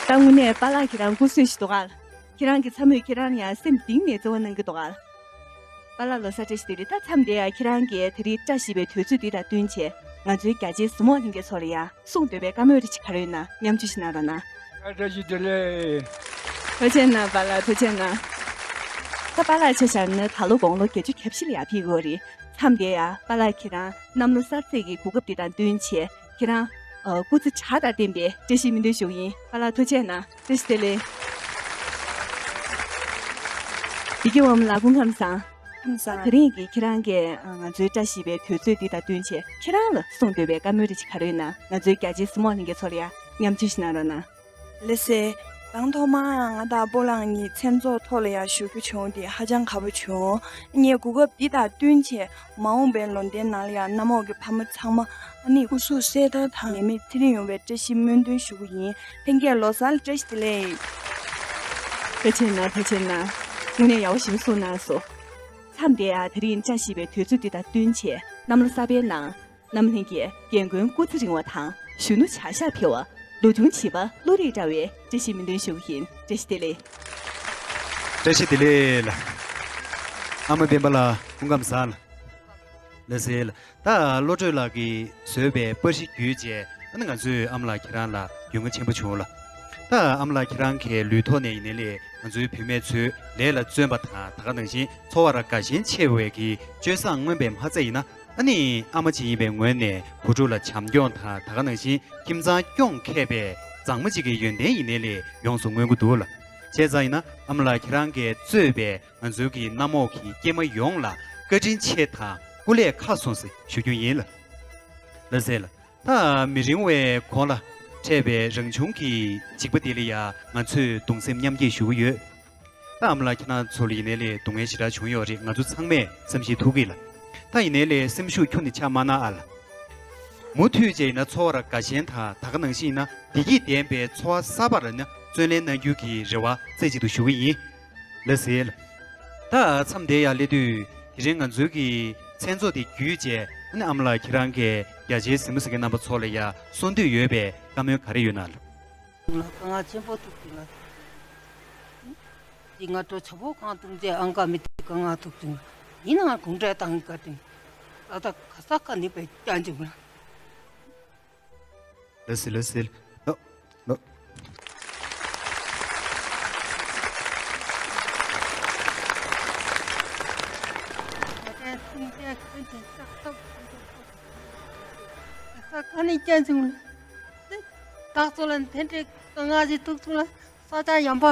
ད་དངོས་གནས་པཱ་ལགས་ཁྱེད་རང་སྐུ་གཟུགས་ཤིག་འདུག་ག། ཁྱེད་རང་གི་ཚ་མོས་ཁྱེད་རང་ལ་ཡང་སེམས་གཏིང་ནས་བརྩེ་བ་གནང་གི་འདུག་ག། པཱ་ལགས་ལོ་གསར་བཀྲ་ཤིས་བདེ་ལེགས། ད་མཚམས་འདིར་ཡ་ཁྱེད་རང་གིས་དེ་རིང་བཀྲ་ཤིས་པའི་དུས་ཚོད་འདི་དང་བསྟུན་བྱས་ང་ཚོའི་རྒྱ་ཆེའི་གཟིགས་མོ་ལྷན་རྒྱས་ཚོ་ལ་ཡ་གསུང་འདོད་པའི་བཀའ་མོལ་རེ་ཅིག་ག་རེ་ཡོད་ན་མཉམ་སྤྱོད་ཞིག་གནང་རོགས་གནང་། བཀྲ་ཤིས་བདེ་ལེགས། ཐུགས་རྗེ་གནང་པཱ་ལགས། ཐུགས་རྗེ་གནང་། ད་པཱ་ལགས་ཆ་བཞག་ན་ད་ལོ་དགུང་ལོ་བརྒྱད་ཅུ་གྱ་བཞི་ལ་ཡ་ཕེབས་ཡོད་རེད། མཚམས་འདིར་ཡ་པཱ་ལགས་ཁྱེད་རང་གནམ་ལོ་གསར་ཚེས་ཀྱི་གོ་སྐབས་འདི་དང་བསྟུན་བྱས་ཁྱེད་རང་ཨ། སྐུ་ཚེ་བཀྲ་ཤིས་ཤིག་ཡིན་པའི་བཀྲ་ཤིས་སྨོན་འདུན་ཞུ་གི་ཡིན། པཱ་ལགས་ཐུགས་རྗེ་གནང་། བཀྲ་ཤིས་བདེ་ལེགས། བདེ་སྐྱིད་དབང་མོ་ལགས་སྐུ་ཁམས་བཟང་། ཁམས་བཟང་། དེ་རིང་གི་ཁྱེད་རང་གིས་ང་ཚོའི་བཀྲ་ཤིས་པའི་དུས་ཚོད་འདི་དང་བསྟུན་བྱས་ཁྱེད་རང་ལ་གསུང་འདོད་པའི་བཀའ་མོལ་རེ་ཞིག་ག་རེ་ཡོད་ན་ང་ཚོའི་རྒྱ་ཆེའི་གཟིགས་མོ་ལྷན་རྒྱས་ཚོ་ལ་ཡང་མཉམ་སྤྱོད་ཞིག་གནང་རོགས་གནང་། ལགས་སེ། དང་ཐོག་མར་ང་དང་སྤོ་ལགས་གཉིས་མཚན་ཚོགས་ཐོག་ལ་ཡང་ཞུགས་རྒྱུ་བྱུང་སྟེ་ཧ་ཅང་དགའ་པོ་བྱུང་། ངས་གོ་སྐབས་འདི་དང་བསྟུན་བྱས་མ་འོངས་པའི་ལོ་ཟླའི་ནང་ལ་ཡང་གནམ་འོག་གི་ཕ་མ་ཚང་མ་ཨ་ནི་སྐུ་གཟུགས་གསལ་ཐང་དང་ནད་མེད་ཚེ་རིང་ཡོང་བའི་བཀྲ་ཤིས་སྨོན་འདུན་ཞུ་གི་ཡིན། ལྷན་རྒྱས་ལོ་གསར་བཀྲ་ཤིས་བདེ་ལེགས། ཐུགས་རྗེ་གནང་། ཐུགས་རྗེ་གནང་། དངོས་གནས་ཡག་པོ་ཞིག་གསུངས་གནང་སོང་། མཚམས་འདིར་ཡང་དེ་རིང་བཀྲ་ཤིས་པའི་དུས་ཚོད་འདི་དང་བསྟུན་བྱས་གནམ་ལོ་གསར་པའི་ནང་། གནམ་ལྷན་རྒྱས་རྒན་རྒོན་སྐུ་ཚེ་རིང་བ་དང་གཞོན་ནུ་བྱ་གཞག་འཕེལ་བ། ལོ་ཆུང་བྱིས་པ་བློ་རིག་བཀྲ་བའི་བཀྲ་ཤིས་སྨོན་འདུན་ཞུ་གི་ཡིན། བཀྲ་ཤིས་བདེ་ལེགས། བཀྲ་ཤིས་བདེ་ལེགས་ལགས། ཨ་མ་སྤེན་པ་ལགས་སྐུ་ཁམས་བཟང་ལགས། ལགས་སེ་ལགས། ད་བློ་གྲོས་ལགས་ཀྱིས་བཟོས་པའི་པར་གཞི་བརྒྱུད་བྱས་ཨ་ནི་ང་ཚོས་ཨ་མ་ལགས་ཁྱེད་རང་ལ་མགྱོགས་མྱུར་ཆེན་པོ་བྱུང་ལགས། ད་ཨ་མ་ལགས་ཁྱེད་རང་གི་ལུས་ཐོག་ནས་ཡིན་ནའི་ལས་ང་ཚོའི་བུད་མེད་ཚོའི་ལས་ལ་བརྩོན་པ་དང་ད་ག་ནང་བཞིན་འཚོ་བར་དགའ་ཞེན་ཆེ་བའི་གི་སྤྱོད་བཟང་མངོན་པའི་མ་རྩ་ཡིན་ན། ཨ་ནི་ཨ་མ་ཅིག་ཡིན་པའི་ངོས་ནས་བུ་ཕྲུག་ལ་བྱམས་སྐྱོང་དང་ད་ག་ནང་བཞིན་ཁྱིམ་ཚང་སྐྱོང་མཁས་པའི་མཛངས་མ་ཅིག་གི་ཡོན་ཏན་ཡིན་ནའི་ལས་ཡོངས་སུ་མངོན་གྱི་འདུག་ལགས། བྱས་ཙང་ཡིན་ན་ཨ་མ་ལགས་ཁྱེད་རང་གིས་གཙོས་པའི་ང་ཚོའི་གི་གནམ་འོག་གི་སྐྱེས་མ་ཡོངས་ལ་བཀའ་དྲིན་ཆེ་དང་སྐུ་ལས་ཁག་སོང་ཟེར་ཞུ་རྒྱུ་ཡིན་ལགས། ལགས་སེ་ལགས། ད་མི་རིང་བའི་གོང་ལ་འཕྲད་པའི་རང་བྱུང་གི་འཇིགས་པ་འདི་ལ་ཡང་ང་ཚོས་གདུང་སེམས་མཉམ་སྐྱེད་ཞུ་གི་ཡོད། ད་ཨ་མ་ལགས་ཁྱེད་རང་ཚོ་ལ་ཡིན་ནའི་ལས་སྡུག་བསྔལ་ཞེ་དྲག་བྱུང་ཡོད་རེད། ང་ཚོ་ཚང་མས་བསམ་ཤེས་ཐུབ་ཀྱི་ལགས། ད་ཡིན་ནའི་ལས་སེམས་ཤུགས་ཁྱོན་ནས་ཆག་མ་གནང་ཨ་ལགས། མུ་མཐུད་བྱས་ཡིན་ན་འཚོ་བར་དགའ་ཞེན་དང་ད་ག་ནང་བཞིན་ཡིན་ན་བདེ་སྐྱིད་ལྡན་པའི་འཚོ་བ་གསར་པར་ཡིན་ན་བརྩོན་ལེན་གནང་རྒྱུ་གི་རེ་བ་རྩེ་གཅིག་ཏུ་ཞུ་གི་ཡིན། ལགས་སེ། ད་མཚམས་འདིར་ཡར་སླེབས་དུས་དེ་རིང་ང་ཚོའི་གི་མཚན་ཚོགས་དེ་བརྒྱུད་བྱས་ཨ་ནི་ཨ་མ་ལགས་ཁྱེད་རང་གིས་རྒྱ་ཆེའི་གཟིགས་མོ་གཟིགས་མཁན་རྣམ་པ་ཚོ་ལ་ཡ་གསུང་འདོད་ཡོད་པའི་བཀའ་མོལ་ག་རེ་ཡོད་ན་ལགས། དཀའ་ངལ་ཆེན་པོ་ཐུག་དུས་ང་། དེ་ང་ཏོ་ཆ་བོ་གང་ཐུག་ཚེ་ཨང་ཀ་མི་དེ་དཀའ་ངལ་ཐུག་དུས་ང་། ཡིན་ནའང་གུང་ཁྲན་ཏང་གི་བཀའ་དྲིན། ད་ལྟ་ག་ས་ག་ནས་པའི་སྐྱབས་འཇུག་ལ། ལགས་སེ་ལགས་སེ། ལོ་ལོ། ས་ག་ནས་སྐྱབས་བཅོལ་ལ། བདག་ཚོ་ལ་དེ་འདྲའི་དཀའ་ངལ་ཞིག་ཐུག་སོང་ལ། ས་ཆ་ཡངས་པ་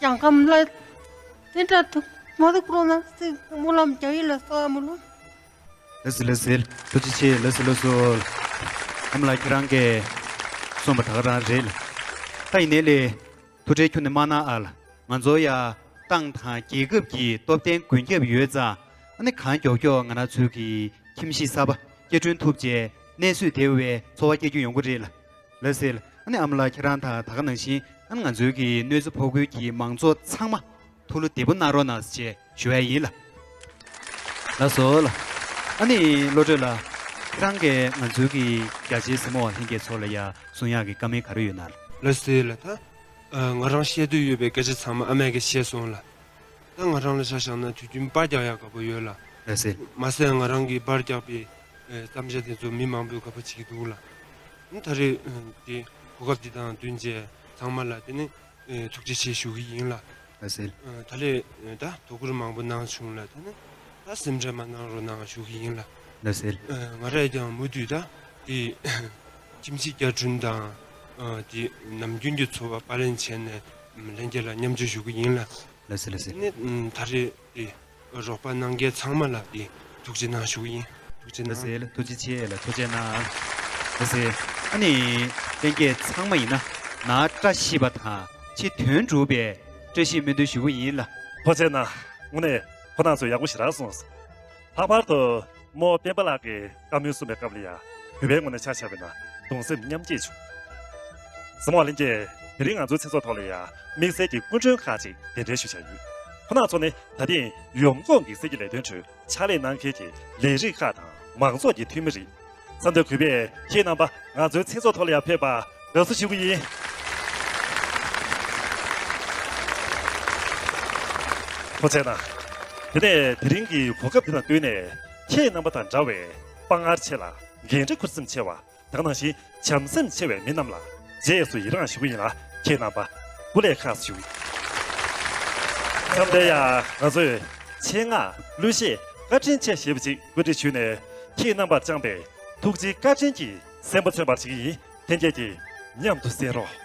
ཞིང་ཁམས་ལ་དེ་འདྲ་ཐུག་མ་ཐུག་རོགས་གནང་ཟེར་སྨོན་ལམ་རྒྱག་ཡིན་ལ་ས་སྨོན་ལམ། ལགས་སེ་ལགས་སེ། ཐུགས་རྗེ་ཆེ། ལགས་སེ་ལགས་སོ། ཨ་མ་ལགས་ཁྱེད་རང་གིས་གསུངས་པ་ད་ག་རང་རེད་ལགས། ད་ཡིན་ནའི་ལས་ཐུགས་ཁྲལ་ཁྱོན་ནས་མ་གནང་ཨ་ལགས། ང་ཚོ་ཡ་ཏང་དང་རྒྱལ་ཁབ་ཀྱི་སྟོབས་ལྡན་མགོན་སྐྱབས་ཡོད་ཙང་ཨ་ནི་གང་མགྱོགས་མགྱོགས་ང་རང་ཚོའི་གི་ཁྱིམ་གཞིས་གསར་པ་སྐྱིད་སྒྲོན་ཐུབ་བྱས་གནས་བཟོད་བདེ་བའི་འཚོ་བ་སྐྱེལ་རྒྱུ་ཡོང་གི་རེད་ལགས། ལགས་སེ། ཨ་ནི་ཨ་མ་ལགས་ཁྱེད་རང་དང་ད་ག་ནང་བཞིན་ཨ་ནི་ང་ཚོའི་གི་གནོད་འཚེ་ཕོག་ཁུལ་གྱི་མང་ཚོགས་ཚང་མ་ཐུགས་བློ་བདེ་པོ་གནང་རོགས་གནང་ཞེས་ཞུ་ཡ་ཡིན་ལགས། ལགས་སོ་ལགས། ཨ་ནི་བློ་གྲོས་ལགས། ཁྱེད་རང་གིས་ང་ཚོའི་གི་རྒྱ་ཆེའི་གཟིགས་མོ་བ་ལྷན་རྒྱས་ཚོ་ལ་ཡ་གསུང་ཡག་གི་བཀའ་མོལ་ག་རེ་ཡོད་ན། ལགས་སེ་ལགས། ད་ང་རང་བཤད་འདོད་ཡོད་པའི་སྐད་ཆ་ཚང་མ་ཨ་མས་ཀྱིས་བཤད་སོང་ལགས། ད་ང་རང་ལ་ཆ་བཞག་ན་དུས་རྒྱུན་པར་རྒྱག་ཡག་དགའ་པོ་ཡོད་ལགས། ལགས་སེ། མ་ཟད་ང་རང་གིས་པར་རྒྱག་པའི་ཨེ་བརྩམས་བྱ་དེ་ཚོ་མི་མང་པོས་དགའ་པོ་བྱེད་ཀྱི་འདུག་ལགས། ཨ་ནི་ད་རེས་ཨེ་དེ་གོ་སྐབས་འདི་དང་བསྟུན་བྱས་ཚང་མ་ལ་དེ་ནི་ཨེ་ཐུགས་རྗེ་ཆེ་ཞུ་གི་ཡིན་ལགས། ལགས་སེ། ཨེ་ད་རེས་ཨེ་ད་དོ་ཁུར་མང་པོ་གནང་བྱུང་ལགས། དེ་ནི་ད་སེམས་ཁྲལ་མ་གནང་རོགས་གནང་ཞུ་གི་ཡིན་ལགས། ལགས་སེ། ཨེ་ང་རས་ཀྱང་མུ་མཐུད་ད་དེ་ཁྱིམ་གཞིས་བསྐྱར་སྐྲུན་དང་ཨེ་དེ་ནམ་རྒྱུན་གྱི་འཚོ་བ་པར་ལེན་བྱས་ནས་ལྷན་རྒྱས་ལ་མཉམ་སྤྱོད་ཞུ་གི་ཡིན་ལགས། ལགས་སེ་ལགས་སེ། ནི་ཨམ་ད་རེས་ཏེ་རོགས་པ་གནང་མཁན་ཚང་མ་ལ་ཏེ་ཐུགས་རྗེ་གནང་ཞུ་གི་ཡིན། ཐུགས་རྗེ་གནང་། ལགས་སེ་ལགས། ཐུགས་རྗེ་ཆེ་ལགས། ཐུགས་རྗེ་གནང་། ལགས་སེ། ཨ་ནི་ལྷན་རྒྱས་ཚང་མ་ཡིན་ན་ནང་བཀྲ་ཤིས་པ་དང་ཕྱི་དོན་འགྲུབ་པའི་བཀྲ་ཤིས་སྨོན་འདུན་ཞུ་གི་ཡིན་ལགས། ཐུགས་རྗེ་གནང་། དངོས་གནས་ཁོ་རང་ཚོས་ཡག་པོ་ཞེ་དྲག་གསུངས་སོང་། ལྷག་པར་དུ་ རྨོ་སྤེན་པ་ལགས་ཀྱིས་བཀའ་མོལ་གསུངས་པའི་སྐབས་ལ་ཡང་བོད་པའི་ངོས་ནས་ཆ་བཞག་པ་ཡིན་ན་གདུང་སེམས་མཉམ་སྐྱེད་བྱུང་། གཟིགས་མོ་བ་ལྷན་རྒྱས། དེ་རིང་ང་ཚོའི་མཚན་ཚོགས་ཐོག་ལ་ཡང་དམིགས་བསལ་གྱི་སྐུ་མགྲོན་ཁག་ཅིག་གདན་འདྲེན་ཞུས་བཞག་ཡོད། ཁོང་རྣམ་ཚོ་ནི་ད་ཐེངས་ཡོམ་འགོག་འགག་སེལ་གྱི་ལས་དོན་ཁྲོད་ཕྱག་ལས་གནང་མཁན་གྱི་ལས་རིགས་ཁག་དང་མང་ཚོགས་ཀྱི་འཐུས་མི་རེད། ས་མཐོའི་གུས་པས་ཁྱེད་རྣམ་པ་ང་ཚོའི་མཚན་ཚོགས་ཐོག་ལ་ཡར་ཕེབས་པར་དགའ་བསུ་ཞུ་གི་ཡིན། ཐུགས་རྗེ་གནང་། དེ་ནས་དེ་རིང་གི་གོ་སྐབས་འདི་དང་བསྟུན་ནས་ཁྱེད་རྣམ་པ་དང་འདྲ་བའི་དཔའ་ངར་ཆེ་ལ་འགན་འཁྲི་འཁུར་སེམས་ཆེ་བ། དེ་ནང་བཞིན་བྱམས་སེམས་ཆེ་བའི་མི་རྣམས་ལ་རྗེས་སུ་ཡི་རངས་ཞུ་གི་ཡིན་ལ། ཁྱེད་རྣམ་པ་སྐུ་ལས་ཁག་ཞུ། མཚམས་འདིར་ཡང་ང་ཚོས་ཆེད་མངགས་གླུ་གཞས་བཀའ་དྲིན་ཆེ་ཞེས་པ་ཅིག་བཀོད་སྒྲིག་ཞུས་ནས། ཁྱེད་རྣམ་པར་བཅངས་པའི་ཐུགས་རྗེའི་བཀའ་དྲིན་གྱི་སེམས་པ་མཚོན་པར་བྱེད་ཀྱི་ཡིན། ལྷན་རྒྱས་ཀྱིས་མཉམ་དུ་གསན་རོགས།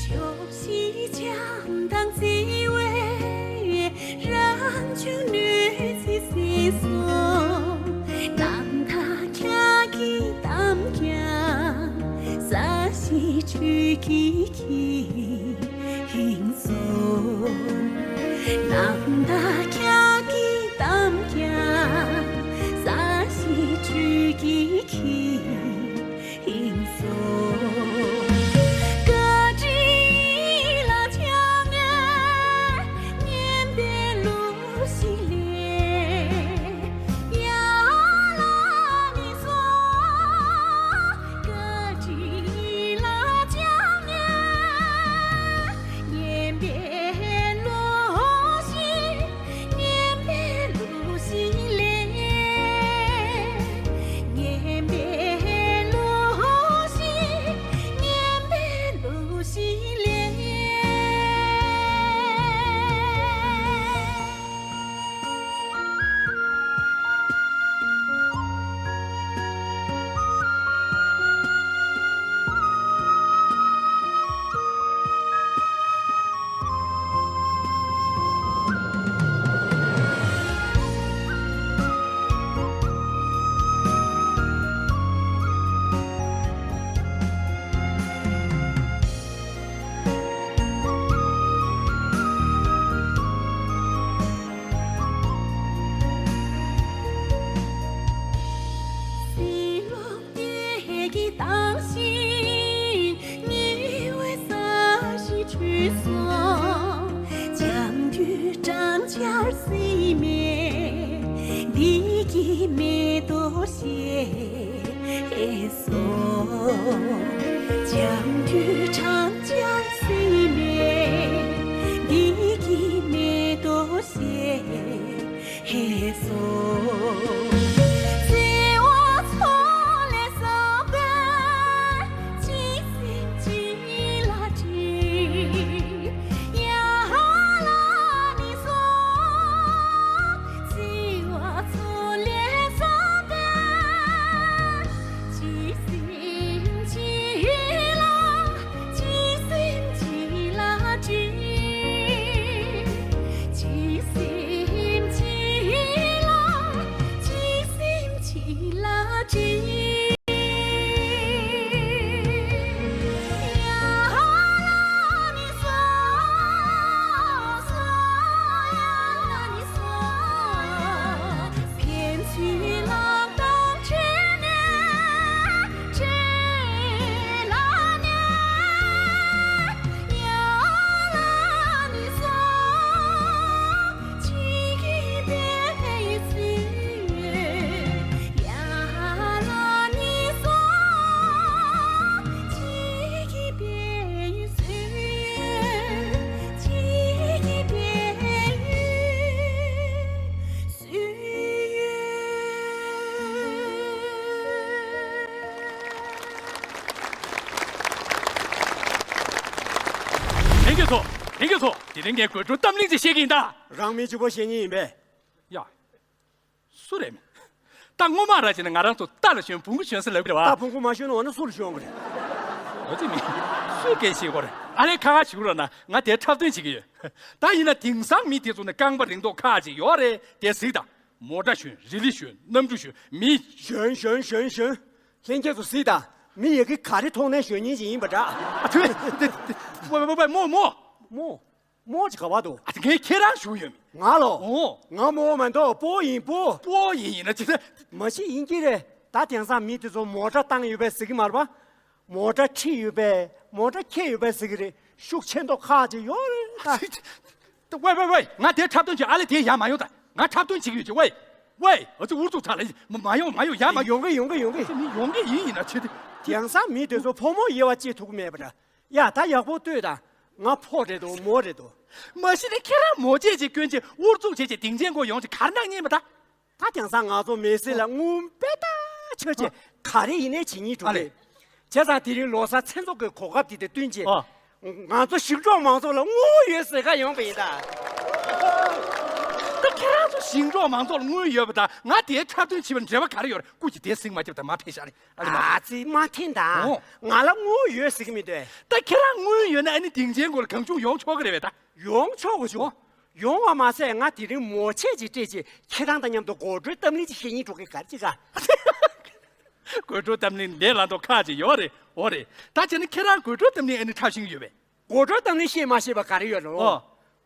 ཕྱོགས་བཞི་བྱམས་དང་བརྩེ་བས་རང་བྱུང་གནོད་འཚེ་སེལ་སོ། རྣམ་དག་ཁྱེད་ཀྱི་གཏམ་རྒྱང་ས་གཞི་ཆོས་ཀྱི་ཁྱིམ་སོ། རྣམ་དག་ཁྱེད་ཀྱི་གཏམ་རྒྱང་ས་གཞི་ཆོས་ཀྱི་ཁྱིམ། ཧིན་སོ། བཀའ་དྲིན་ལ་བཅངས་ནས་སྙན་པའི་གླུ་ཞིག་ལེན། ཡ་ལ་ནི་སོ། བཀའ་དྲིན་ལ་བཅངས་ནས་སྙན་པའི་གླུ་ཞིག་སྙན་པའི་གླུ་ཞིག་ལེན། སྙན་པའི་གླུ་ཞིག་སྙན་པའི་གླུ་ཞིག་ལེན། སྲིད་ལོ་བརྒྱད་ཀྱི་གཏམ་བཞིན་ཉེ་བའི་ས་གཞི་བྱོལ་སོང་། བྱམས་མགོན་སྦྲང་ཆར་བསིལ་མས་བདེ་སྐྱིད་མེ་ཏོག་བཞད་སོང་། བྱམས་མགོན་སྦྲང་ཆར་བསིལ་མས་བདེ་སྐྱིད་མེ་ཏོག་བཞད་ཧེ་སོ། བརྩེ་བ་ཚོགས་ལས་བསགས་པའི་སྤྱི་སེམས་སྤྱི་ལ་དྲིས། ཡ་ཧ་ལ་ནི་སོ། བརྩེ་བ་ཚོགས་ལས་བསགས་པའི་སྤྱི་སེམས་སྤྱི་ལ། སྤྱི་སེམས་སྤྱི་ལ་དྲིས། སྤྱི་སེམས་སྤྱི་ལ། སྤྱི་སེམས་སྤྱི་ལ་དྲིས། ཡ་ཧ་ལ་ནི་སོ། སོ་ཡ་ལ་ནི་སོ། ཕན་ཚུན་ལག་གདང་སྦྲེལ་ནས། སྦྲེལ་ལ་ནས། ཡ་ལ་ནི་སོ། གཅིག་གིས་དཔེ་ཡི་ཚུལ། ཡ་ལ་ནི་སོ། གཅིག་གིས་དཔེ་ཡི་ཚུལ། གཅིག་གིས་དཔེ་ཡི་ཚུལ། ལྷན་རྒྱས་ཚོ། ལྷན་རྒྱས་ཚོ། དེ་རིང་ངས་དགོད་བྲོ་གཏམ་གླེང་ཅིག་བཤད་ཀྱི་ཡིན་ད། རང་མི་གཅིག་པོ་བཤད་ཉེན་ཡིན་པས། ཡ། སུ་རེད་མིན། ད་སྔོན་མ་ར་བྱས་ན་ང་རང་ཚོ་རྟ་ལ་ཞོན་བོང་གུ་ཞོན་ཟེར་ལབ་ཀྱི་རེད་བ། ད་བོང་གུ་མ་ཞོན་ན་འོ་ན་སུ་ལ་ཞོན་དགོས་རེད། འོ་ཙི་མི། སུས་སྐད་ཤེས་གོ་རེད། ཨ་ལས་ཁ་ཁ་ཞུ་རོགས་གནང་། ང་དེ་འཁྲབ་སྟོན་བྱེད་ཀྱི་ཡོད། ད་ཡིན་ན་དེང་སང་མི་དེ་ཚོ་ནི་རྐང་པ་རིང་མདོག་ཁག་ཅིག་ཡོད་རེད། དེ་གཟིགས་དང་། མོ་ཊ་ཞོན། རི་ལི་ཞོན། གནམ་གྲུ་ཞོན། མི་ཞོན་ཞོན་ཞོན་ཞོན། ལྷན་རྒྱས་ཚོ་གཟིགས་དང་། མི་ཡ་གི་ག་རེ་མཐོང་ནས་ཞོན་མཁན་ཅིག་ཡིན་པ་འདྲ། ཨ་ཐུ། དེ་དེ། ཝེ་ཝེ་ཝེ། མོ་མོ། མོ། མོ་ཅིག་ག་བ་འདུག་ཨ་དེ་ངས་ཁྱེད་རང་ཞུ་ཡོད་མི། ང་ལོ། ཨོ། ང་མོ་མ་འདུག་སྤོ་ཡིན་སྤོ། སྤོ་ཡིན་ཡིན་ན་ཅི་ད། མ་གཞི་ཡིན་གྱི་རེད། ད་དེང་སང་མི་དེ་ཚོ་མོ་ཊ་བཏང་ཡོད་པའི་ཟེར་གྱི་མ་རེད་པ། མོ་ཊ་ཁྲིད་ཡོད་པས། མོ་ཊ་ཁྱེར་ཡོད་པས་ཟེར་གྱི་རེད། ཤུགས་ཆེ་མདོག་ཁག་ཅིག་ཡོད་རེད་ད། ཝེ་ཝེ་ཝེ། ང་དེ་འཁྲབ་སྟོན་བྱེད། ཨ་ལེ་དེ་ཡར་མ་ཡོང་ད། ང་འཁྲབ་སྟོན་བྱེད་ཀྱི་ཡོད་ཀྱི། ཝེ་ཝེ། ཨ་ཙི་ཨུ་ཚུགས་ཚ་ལ། མ་མ་ཡོང་མ་ཡོང་། ཡར་མ་ཡོང་གི་ཡོང་གི་ཡོང་གི། ཨ་ཙི་མི་ཡོང་གི་ཡིན་ཡིན་ན་ཆེ་དེ། དེང་སང་མི་དེ་ཚོ་ཕོ་མོ་དབྱེ་བ་བྱེད་ཐུབ་ཀྱི་མེད་པ་འདྲ། ཡ་ད་ཡག་པོ་ལྟོས་དང་། ང་ཕོ་རེད་དོ་མོ་རེད་དོ། མ་གཞི་ནས་ཁྱེད་རང་མོ་ཆས་ཅིག་གྱོན་ཅིག་ཨུ་ཚུགས་བྱེད་ཅིག་སྡིངས་ཆའི་མགོ་ཡོང་ཅིག་གར་ནང་ཉན་པ་ད། ད་དེང་སང་ང་ཚོ་མི་སེར་ལ་དངུལ་དཔེ་ལྟ་ཆོད་ཆེ་ག་རེ་ཡིན་ནའི་བྱེད་སྙིང་འདོད་ཨ་ལེ། རེད། བྱས་ཙང་དེ་རིང་ལོ་གསར་མཚན་ཚོགས་ཀྱི་གོ་སྐབས་དེ་དེ་བསྟུན་བྱས། ཨ། ང་ཚོ་ཞིང་འབྲོག་མང་ཚོགས་ལ་དངུལ་ཡོད་ཟེར་ག་ཡོང་པ་ཡིན་ད། ད་ཁྱེད་རང་ཚོ་ཞིང་འབྲོག་མང་ཚོགས་ལ་དངུལ་ཡོད་པ་དང་ང་དེའི་འཁྲབ་སྟོན་བྱེད་པར་འབྲེལ་བ་ག་རེ་ཡོད་རེད། སྐུ་མཁྱེན་དེ་ཟིང་མ་རྒྱབ་དང་མ་ཕེབས་ཤག་རེད། ཨ་ལེ་མ། ཨ་ཙི་མ་འཐེན་དང་། ཨོ། ང་ལ་དངུལ་ཡོད་ཟེར་གི་མི་འདུག་ད་ཁྱེད་རང་དངུལ་ཡོད་ན་ཨ་ནི་སྡིངས་ཆའི་མགོ་ལ་གང་བྱུང་ཡོང་ཆོག་གི་རེད་པས་ད། ཡོང་ཆོག་གི་བྱུང་། ཨོ། ཡོང་བ་མ་ཟད་ང་དེ་རིང་མོ་ཆས་ཅིག་སྤྲད་ཅིག་ཁྱེད་རང་དང་མཉམ་དུ་དགོད་བྲོའི་གཏམ་གླེང་ཅིག་བཤད་སྙིང་འདོད་གི་ག་རེ་བྱེད་ག་དགོད་བྲོའི་གཏམ་གླེང་ལས་ལ་མདོག་ཁག་ཅིག་ཡོད་རེད། འོ་རེད། ད་བྱས་ན་ཁྱེད་རང་དགོད་བྲོའི་གཏམ་གླེང་ཨ་ནི་འཁྲབ་ཤེས་ཀྱི་ཡོད་པས། དགོད་བྲོའི་གཏམ་གླེང་བཤད་མ་ཤེས་པ་ག་རེ་ཡོད་རེད། ཨོ།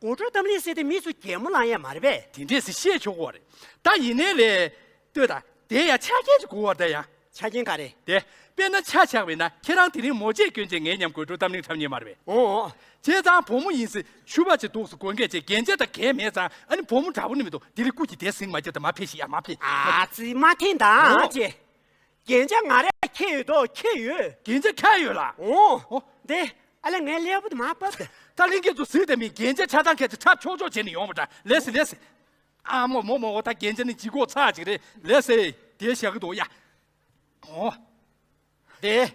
དགོད་བྲོའི་གཏམ་གླེང་ཟེར་དེ་མི་ཚོ་གད་མོ་ལངས་ཡ་མ་རེད་པས། དེ་འདྲས་སེ་བཤད་ཆོག་གི་རེད། ད་ཡིན་ནའི་ལས། ལྟོས་དང་། དེ་ཡང་ཆ་རྐྱེན་ཅིག་དགོས་པ་རེད་ད་ཡ། ཆ་རྐྱེན་ག་རེ། དེ། དཔེར་ན་ཆ་བཞག་པ་ཡིན་ན་ཁྱེད་རང་དེ་རིང་མོ་ཆས་གྱོན་བྱས་ངའི་མཉམ་དགོད་བྲོའི་གཏམ་གླེང་འཁྲབ་མཁན་མ་རེད་པས། ཨོ་ཨོ། བྱས་ཙང་བུ་མོ་ཡིན་སྲིད་ཕྱུ་པ་ཅིག་འདུག་སེ་དགོས་མཁན་བྱས་རྒྱན་ཆ་དང་གད་མེད་ཙང་ཨ་ནི་བུ་མོ་འདྲ་པོ་ནི་མི་འདུག་དེ་རིང་སྐུ་མཁྱེན་དེ་ཟིང་མ་རྒྱབ་དང་མ་ཕེབས་ཤིག་ཡ་མ་ཕེབས། ཨ་ཙི་མ་འཐེན་དང་ཨོ། ཨ་ཅེ། རྒྱན་ཆ་ང་རས་ཁྱེར་ཡོད་དོ་ཁྱེར་ཡོད། རྒྱན་ཆ་ཁྱེར་ཡོད་ལ། ཨོ། ཨོ། དེ། ཨ་ལས་ངའི་ཀླད་པ་དེ་མར་བབས་ཏེ། ད་ལྷན་རྒྱས་ཚོ་གཟིགས་དང་མིན་རྒྱན་ཆ་ཆ་ཚང་ཁྱེར་ཅིག་འཁྲབ་ཆོག་ཆོག་བྱས་ནས་ཡོང་བ་འདྲ། ལེགས་སེ་ལེགས་སེ། ཨ་མོ་མོ་མོ། འོ་ད་རྒྱན་ཆ་ནི་ལྗིད་ཁོག་ཚ་ཅིག་རེད། ལེགས་སེ། དེ་བཞག་གི་འདུག་ཡ། ཨོ། དེ།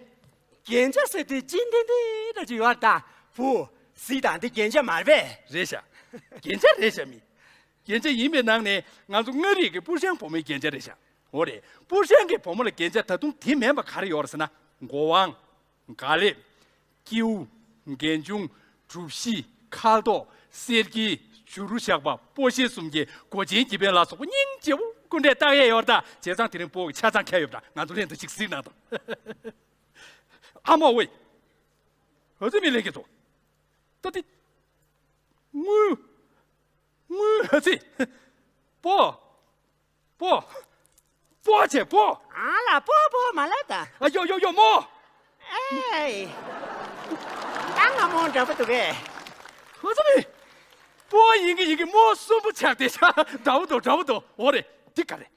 རྒྱན་ཆ་ཟེར་དུས་ཅི་འདི་འདི་འདྲ་ཅིག་ཡོད་ད། བུ། གཟིགས་དང་འདི་རྒྱན་ཆ་མ་རེད་པས། རེད་ཤག་རྒྱན་ཆ་རེད་ཤག་མི། རྒྱན་ཆ་ཡིན་པའི་ནང་ནས་ང་ཚོ་མངའ་རིས་ཀྱི་སྤུ་ཧྲེང་བུ་མོའི་རྒྱན་ཆ་རེད་ཤག་འོ་རེད། སྤུ་ཧྲེང་གི་བུ་མོ་ལ་རྒྱན་ཆ་ད་དུང་དེ་མིན་པ་ག་རེ་ཡོད་རེད་ཟེར་ན། མགོ་དབང་། དགའ་ལེབ། སྐྱེའུ། རྒན་ཆུང་། གྲུ་བཞི། ཁ་དོག་གསེར་གྱི། བྱུ་རུ་ཞགས་པ། སྤོ་ཤེལ་སུམ་བརྒྱད། མགོ་ཆེན་གྱི་འཕེན་ལ་སོགས་པ་སྙིང་རྗེ་པོ་སྐུ་འདྲ་བཏགས་ཡས་ཡོད་ད། བྱས་ཙང་དེ་རིང་སྤོ་གི་ཆ་ཚང་ཁྱེར་ཡོད་ད། ང་ཚོ་ལྷན་དུ་ཅིག་གཟིགས་གནང་དང་། ཨ་མ་ཝེ། ཨ་ཙི་མི་ལྷན་རྒྱས་ཚོ། ད་དེ། དངུལ། དངུལ། ཨ་ཙི། སྤོ། སྤོ། སྤོ་བྱས་སྤོ། ཨ་ལ་སྤོ་སྤོ་མ་ལབ་ད། ཨ་ཡོ་ཡོ་ཡོ་མོ། ཨེ། ད་ང་མོ་འདྲ་པོ་འདུག་གས། ཁོ་ཚོ་ནི། སྤོ་ཡིན་གི་ཡིན་གི་མོ་གསོན་པོ་ཆགས་བསྡད་ཤག་འདྲ་པོ་འདུག་འདྲ་པོ་འདུག་འོ་རེད། འདི་ག་རེད།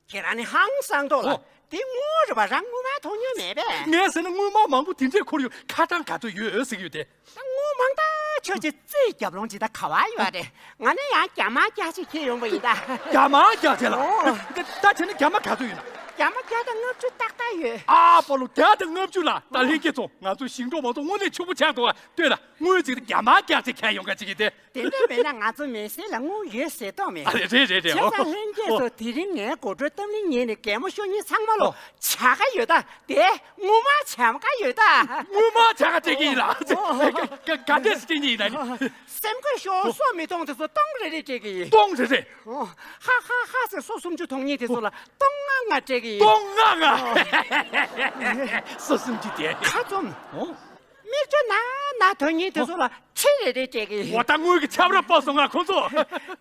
ཁྱེད་རང་ནི་ཧང་སང་མདོག་ལ། ཨོ། འདི་དངུལ་རེད་པ། རང་དངུལ་མ་མཐོང་མྱོང་མེད་པས། ངས་ཟེར་ན་དངུལ་སྨར་མང་པོ་དེ་འདྲས་འཁོར་ཡོད། ཁ་གྲངས་ག་ཚོད་ཡོད་ཟེར་གྱི་ཡོད་དེ། ད་དངུལ་མང་ད་ཆོག་ཅིག་རྩིས་རྒྱབ་ལོང་ཅིག་ད་ག་བ་ཡོད་རེད། ང་ནི་ཡང་རྒྱ་མ་རྒྱག་ཅིག་ཁྱེར་ཡོང་པ་ཡིན་ད། རྒྱ་མ་རྒྱག་ཅིག་ལ། ཨོ། ད་ད་བྱས་ན་རྒྱ་མ་ག་ཚོད་ཡོད་ན། རྒྱ་མ་བརྒྱ་དང་ལྔ་བཅུ་ཏག་ཏག་ཡོད། ཨ་པ་ལོ། བརྒྱ་དང་ལྔ་བཅུ་ལ། ད་ལྷན་རྒྱས་ཚོ། ང་ཚོ་ཞིང་འབྲོག་མང་ཚོགས་དངོས་གནས་ཕྱུག་པོ་ཆགས་འདུག་ཨ། ལྟོས་ད། དངུལ་ཅིག་རྒྱ་མ་རྒྱག་ཅིག་ཁྱེར་ཡོང་ག་ཅིག་གི་དེ། དེ་འདྲ་མེད་ན་ང་ཚོ་མི་སེར་ལ་དངུལ་ཡོད་ཟེར་དོགས་མེད། ཨ་རེད་རེད་རེད་རེད། བྱས་ཙང་ལྷན་རྒྱས་ཚོ། ཨོ། དེ་རིང་ངའི་དགོད་བྲོའི་གཏམ་གླེང་ཉན་ནས་གད་མོ་ཤོར་མཁན་ཚང་མ་ལོ། ཨོ། བྱ་དགའ་ཡོད་ད། དེ་དངུལ་སྨར་བྱ་དགའ་ཡོད་ད། དངུལ་སྨར་བྱ་དགའ་སྤྲད་ཀྱི་ཡིན་ལ། ཨོ། ག་ག་ག་འདྲས་སེ་སྤྲད་ཀྱི་ཡིན་ལ་ནི། སེམས་ཁུར་ཤོར་སོ་མི་གཏོང་དེ་ཚོ་སྟོང་རེ་རེ་སྤྲད་ཀྱི་ཡིན། སྟོང་རེ་རེ། ཨོ། ཧ་ཧ་ཧ་ཟེར་སོ་སུམ་ཅུ་གཏོང་མཁན་དེ་ཚོ་ལ་སྟོང་ལྔ་ལྔ་སྤྲད་ཀྱི་ཡིན། སྟོང་ལྔ་ལྔ། ཨོ། སོ་སུམ་ཅུ་དེ། ཁ་བཙུམ། ཨོ། མིག་ཆུ་ན་ན་ཐོན་མཁན་དེ་ཚོ་ལ་ཁྲི་རེ་རེ་སྤྲད་ཀྱི་ཡིན། འོ་ད་དངུལ་གྱི་ཆབ་ར་སྤོ་སོང་ང་ཁོང་ཚོ།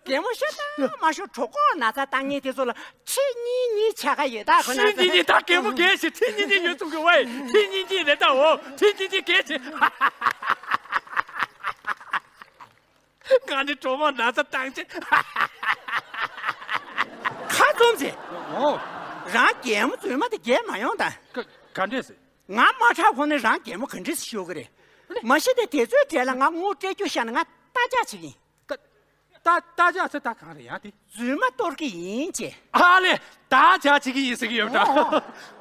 གད་མོ་ཤོར་དང་མ་ཤོར་གྲོད་ཁོག་ན་ཚ་བཏང་མཁན་དེ་ཚོ་ལ་ཁྲི་གཉིས་གཉིས་བྱ་དགའ་ཡོད་ད། ཁོ་ན་ཁྲི་གཉིས་གཉིས། ད་གད་མོ་རྒས་ཤིག་ཁྲི་གཉིས་གཉིས་ཡོད་ཚུགས་ཀྱི་ཝེ། ཁྲི་གཉིས་གཉིས་རེད་ད། འོ་ཁྲི་གཉིས་གཉིས་རྒས་ཤིག་ང་ནི་གྲོད་ཁོག་ན་ཚ་བཏང་ཆེ། ཁ་བཙུམ་ཟེར། འོ། རང་གད་མོ་རྫུན་མ་དེ་རྒྱག་མ་ཡོང་ད། ག་ག་འདྲས་ཟེར། ང་མ་འཁྲབ་གོང་ནས་རང་གད་མོ་ག་འདྲས་ཤོར་གི་རེད། མ་གཞི་དེ་དེ་ཚོའི་གྲས་ལ་ང་དངུལ་སྤྲད་རྒྱུ་བཞག་ན་ང་རྟ་ལྕག་བྱེད་ཀྱི་ཡིན། རྟ་རྟ་ལྕག་ཟེར་ད་གང་རེད་ཡང་དེ། རྫུན་མ་གཏོར་གི་ཡིན་ཅེས། ཨ་ལེ། རྟ་ལྕག་བྱེད་ཀྱི་ཡིན་ཟེར་གྱི་ཡོད་འདྲ།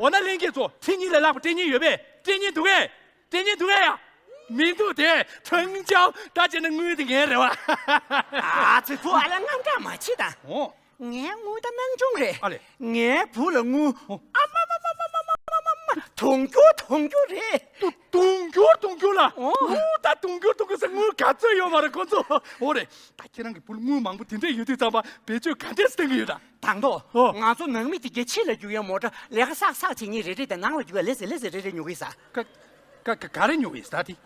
འོ་ན་ལྷན་རྒྱས་ཚོ་ཁྲི་གཉིས་ལས་ལྷག་པ་སྤྲད་མཁན་ཡོད་པས། སྤྲད་མཁན་འདུག་གས། སྤྲད་མཁན་འདུག་གས་ཡ། མི་འདུག་དེ། ཁྲང་ཅའོ། ད་བྱས་ན་དངུལ་དེ་ངའི་རེད་བ། ཨ་ཙི། བུ་ཨ་ལ་དངངས་སྐྲག་མ་བྱེད་ད། འོ། ངའི་དངུལ་ད་སྣང་ཆུང་རེད། ཨ་ལེ། ངའི་བུ་ལ་དངུལ། ཨོ། ཨ་མ་མ་མ། དུང་སྒྱུར་དུང་སྒྱུར་རེད། དུ་དུང་སྒྱུར་དུང་སྒྱུར་ལ། ཨོ། ཨོ་ད་དུང་སྒྱུར་དུང་སྒྱུར་ཟེར་དངུལ་ག་ཚོད་ཡོད་མ་རེད་ཁོ་ཚོ། འོ་རེད། ད་ཁྱེད་རང་གི་བུ་ལ་དངུལ་མང་པོ་དེ་འདྲས་ཡོད་དུས་ཙམ་པ་བེད་སྤྱོད་ག་འདྲས་སེ་གཏོང་གི་ཡོད་ད། དང་ཐོག་ཨོ། ང་ཚོ་ནང་མི་དེ་གའི་ཕྱི་ལ་རྒྱུག་ཡ་མོ་ཊ་ལས་ཀ་སག་སག་བྱེད་མཁན་རེ་རེ་དང་ནང་ལ་རྒྱུག་ཡ་ལེ་སེ་ལེ་སེ་རེ་རེ་ཉོ་གི་ཡིན་ས། ཀ་ཀ་ག་རེ་ཉོ་གི་ཡིན་ས་དེ།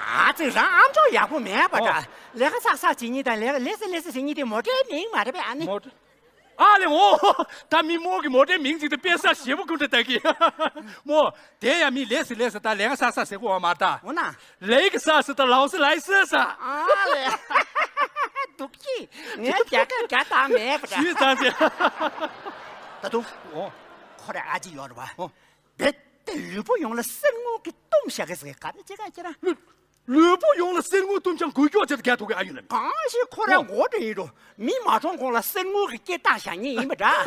ཨ་ཙི་རང་ཨམ་ཅོག་ཡག་པོ་མེད་པ་འདྲ། ཨོ། ལས་ཀ་སག་སག་བྱེད་མཁན་དང་ལས་ཀ་ལེ་སེ་ལེ་སེ་བྱེད་མཁན་དེ་མོ་ཊའི་མིང་མ་རེད་པས་ཨ་ནི། མོ་ཊ། ཨ་ལེ་འོ། ད་མི་མོ་གི་མོ་ཊའི་མིང་ཅིག་དེ་དཔེ་ས་ཞེ་པོ་ཀུན་ཏུ་ལྟ་གི། མོ། དེ་ཡ་མི་ལེ་སི་ལེ་སི་ད་ལས་ཀ་ས་ས་ཟེར་གོ་བ་མ་ད། འོ་ན། ལེ་གི་ས་སི་ད་ལའོ་སི་ལའི་སི་ས། ཨ་ལེ། སྡུག་ཅི། ངས་རྒྱ་སྐད་རྒྱ་དག་མེད་པ་འདྲ། ཞུས་ཙང་ཚེ། ད་དུང་། འོ། ཁོ་རེ་ཨ་ཅི་ཡོད་རེད་བ། འོ། རྦད་དེ་ལུས་པོ་ཡོངས་ལ་གསེར་དངུལ་གྱིས་བཏུམས་བཞག་གི་ཟེར་ག་རེ་བྱེད་ག་ཁྱེད་རང་། ལུས་ལུས་པོ་ཡོངས་ལ་གསེར་དངུལ་བཏུམས་ཀྱང་འགུལ་སྐྱོད་བྱེད་དུ་རྒྱག་ཐུབ་ཀྱི་ཨ་ཡོད་ལ། གང་ཞིག་ཁོ་རང་མགོ་འདྲ་ཡིན་འགྲོ། མི་མ་གྲོངས་གོང་ལ་གསེར་དངུལ་གྱི་སྐེ་བཏགས་བཞག་ཉེན་ཡིན་པ་འདྲ།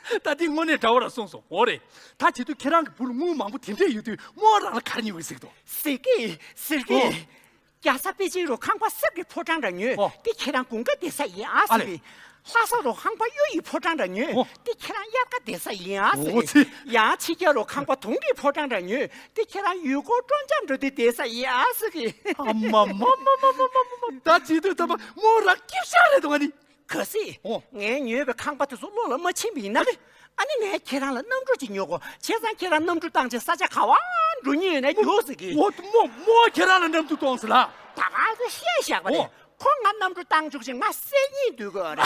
ད་དེ་དངོས་གནས་འདྲ་བོ་ར་གསུངས་སོང་འོ་རེད། ད་བྱེད་དུས་ཁྱེད་རང་གི་བུ་ལ་དངུལ་མང་པོ་དེ་འདྲས་ཡོད་དུས་རྨོ་རང་ལ་ག་རེ་ཉོ་གི་ཟེར་གི་འདུག་ཟེར་གི་ཟེར་གི་ཨོ། རྒྱ་ས་པེ་ཅིང་རུ་ཁང་པ་གསེར་གྱི་ཕོ་བྲང་འདྲ་ཉོས། ཨོ། དེ་ཁྱེད་རང་དགུན་ཁ་བསྡད་ས་ཡིན་ཨ་ཨ་ཟེར་ལེ། གི་ལྷ་ས་རུ་ཁང་པ་གཡུ་ཡི་ཕོ་བྲང་འདྲ་ཉོས། ཨོ། དེ་ཁྱེད་རང་དབྱར་ཁ་བསྡད་ས་ཡིན་ཨ་ཟེར་ཨོ་གི་ཚེ། ཡང་ཕྱི་རྒྱལ་རུ་ཁང་པ་དུང་གི་ཕོ་བྲང་འདྲ་ཉོས། དེ་ཁྱེད་རང་ཡུལ་སྐོར་སྤྲོ་འཆམ་འགྲོ་དུས་བསྡད་ས་ཡིན་ཨ་ཟེར་གི་ཨ་མ་མ་མ་མ་མ་མ་མ་མ། ད་བྱེད་དུས་ད་པ་རྨོ་རང་སྐྱིད་ཤག་རེད་འདུག་ཨ་ནི། གལ་སྲིད། ཨོ། ངས་ཉོས་པའི་ཁང་པ་དེ་ཚོ་བློ་ལ་མ་ཕྱིན་པ་ཡིན་ན། ཨ་ནི། ཨ་ནི་ངས་ཁྱེད་རང་ལ་གནམ་གྲུ་ཅིག་ཉོ་དགོས། བྱས་ཙང་ཁྱེད་རང་གནམ་གྲུ་བཏང་བྱས་ས་ཆ་ག་བ་འགྲོ་མཁན་ཡོད་ན་ཉོ་ཟེར་གི་ཨོ་རྨོ་རྨོ་ཁྱེད་རང་ལ་གནམ་གྲུ་གཏོང་ཟེར་ལ། ད་ག་ཚོད་བཤད་བཞག་པ་རེད། ཨོ། ཁོ་ང་གནམ་གྲུ་བཏང་བཅུག་ཅིང་ང་གསེར་རྙིང་སྡུད་དགོས་རེད།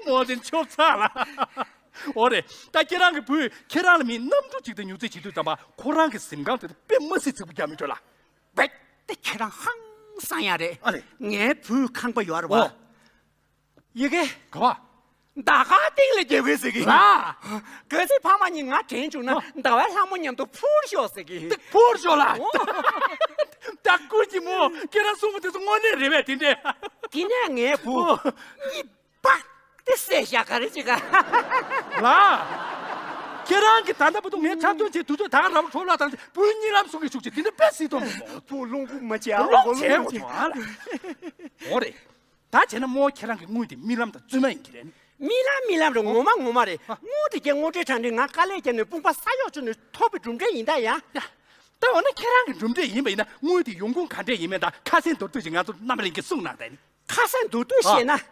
རྨོ་དེ་ཆོབ་ཚ་ལ། ཨོ་རེད། ད་ཁྱེད་རང་གི་བུས་ཁྱེད་རང་ལ་མི་གནམ་གྲུ་ཅིག་དང་ཉོ་རྩིས་བྱེད་དུས་ཙམ་པ་ཁོ་རང་གི་གཟིམ་ཁང་དེ་དཔེ་མ་སྲིད་ཚིག་པོ་རྒྱག་མི་འགྲོ་ལ། བེད་དེ་ཁྱེད་རང་ཧང་སང་ཡ་རེད། ཨ་ལེ། ངའི་བུའི་ཁང་པ་ཡོད་རེད་བ། ཨོ། ཡི་གེ་ག་བ། ཟླ་ག་སྟེང་ལ་རྒྱབ་གི་ཟེར་གི་ལ། གལ་སྲིད་ཕ་མ་གཉིས་ང་དྲན་བྱུང་ན་ཨོ། ཟླ་བའི་ལྷ་མོ་མཉམ་དུ་འཕུར་ཤོག་ཟེར་གི་ཏིག་འཕུར་ཤོག་ལ། ཨོ། ད་ཀུན་གྱི་མོ་ཁྱེད་རང་གསུང་གི་དེ་ཚོ་དངོས་གནས་རེད་པས་དེ་འདྲས། དེ་ནས་ངའི་བུ། ཨོ། གཉིད་པག་དེ་བསད་བཞག་ག་རེ་བྱེད་ག་ལ། ཁྱེད་རང་གི་ད་ལྟ་བུ་དུ་ངའི་འཁྲབ་སྟོན་བྱེད་དུས་ཚོད་ད་ག་རང་འཕྲོ་བརླག་དང་བུའི་གཉིད་ལམ་སྲུང་གི་ཤུགས་ཆེ་དེ་འདྲ་དཔེ་སྲིད་དོ་མོ། བུ་རླུང་བུ་མ་བྱེད་ཨ་རླུང་བྱེད་འོ་ཆུང་ཨ་ལ། འོ་རེད། ད་བྱས་ན་རྨོ་ཁྱེད་རང་གི་དངུལ་དེ་རྨི་ལམ་དང་རྫུན་མ་ཡིན་གྱི་རེད་ནི། རྨི་ལམ་རྨི་ལམ་རེད་ངོ་མ་ངོ་མ་རེད། ཨ། དངུལ་དེ་གའི་དངུལ་ཁྲལ་དྲང་འདི་ང་དཀའ་ལས་བརྒྱབ་ནས་དཔུང་པ་ས་གཡོག་བྱུང་ནས་ཐོབ་པའི་གྲུབ་འབྲས་ཡིན་ད་ཡ། ཡ། ད་འོ་ན་ཁྱེད་རང་གི་གྲུབ་འབྲས་ཡིན་པ་ཡིན་ན་དངུལ་དེ་ཡོང་ཁུངས་ག་འདྲས་ཡིན་མིན་ད་ཁ་སེང་མདོར་བསྡུས་ཤིག་ང་ཚོར་རྣམ་པ་ལྷན་རྒྱས་གསུངས་གནང་ད་ནི། ཁ་སང་མདོར་བསྡུས་བཤད་ན། ཨ།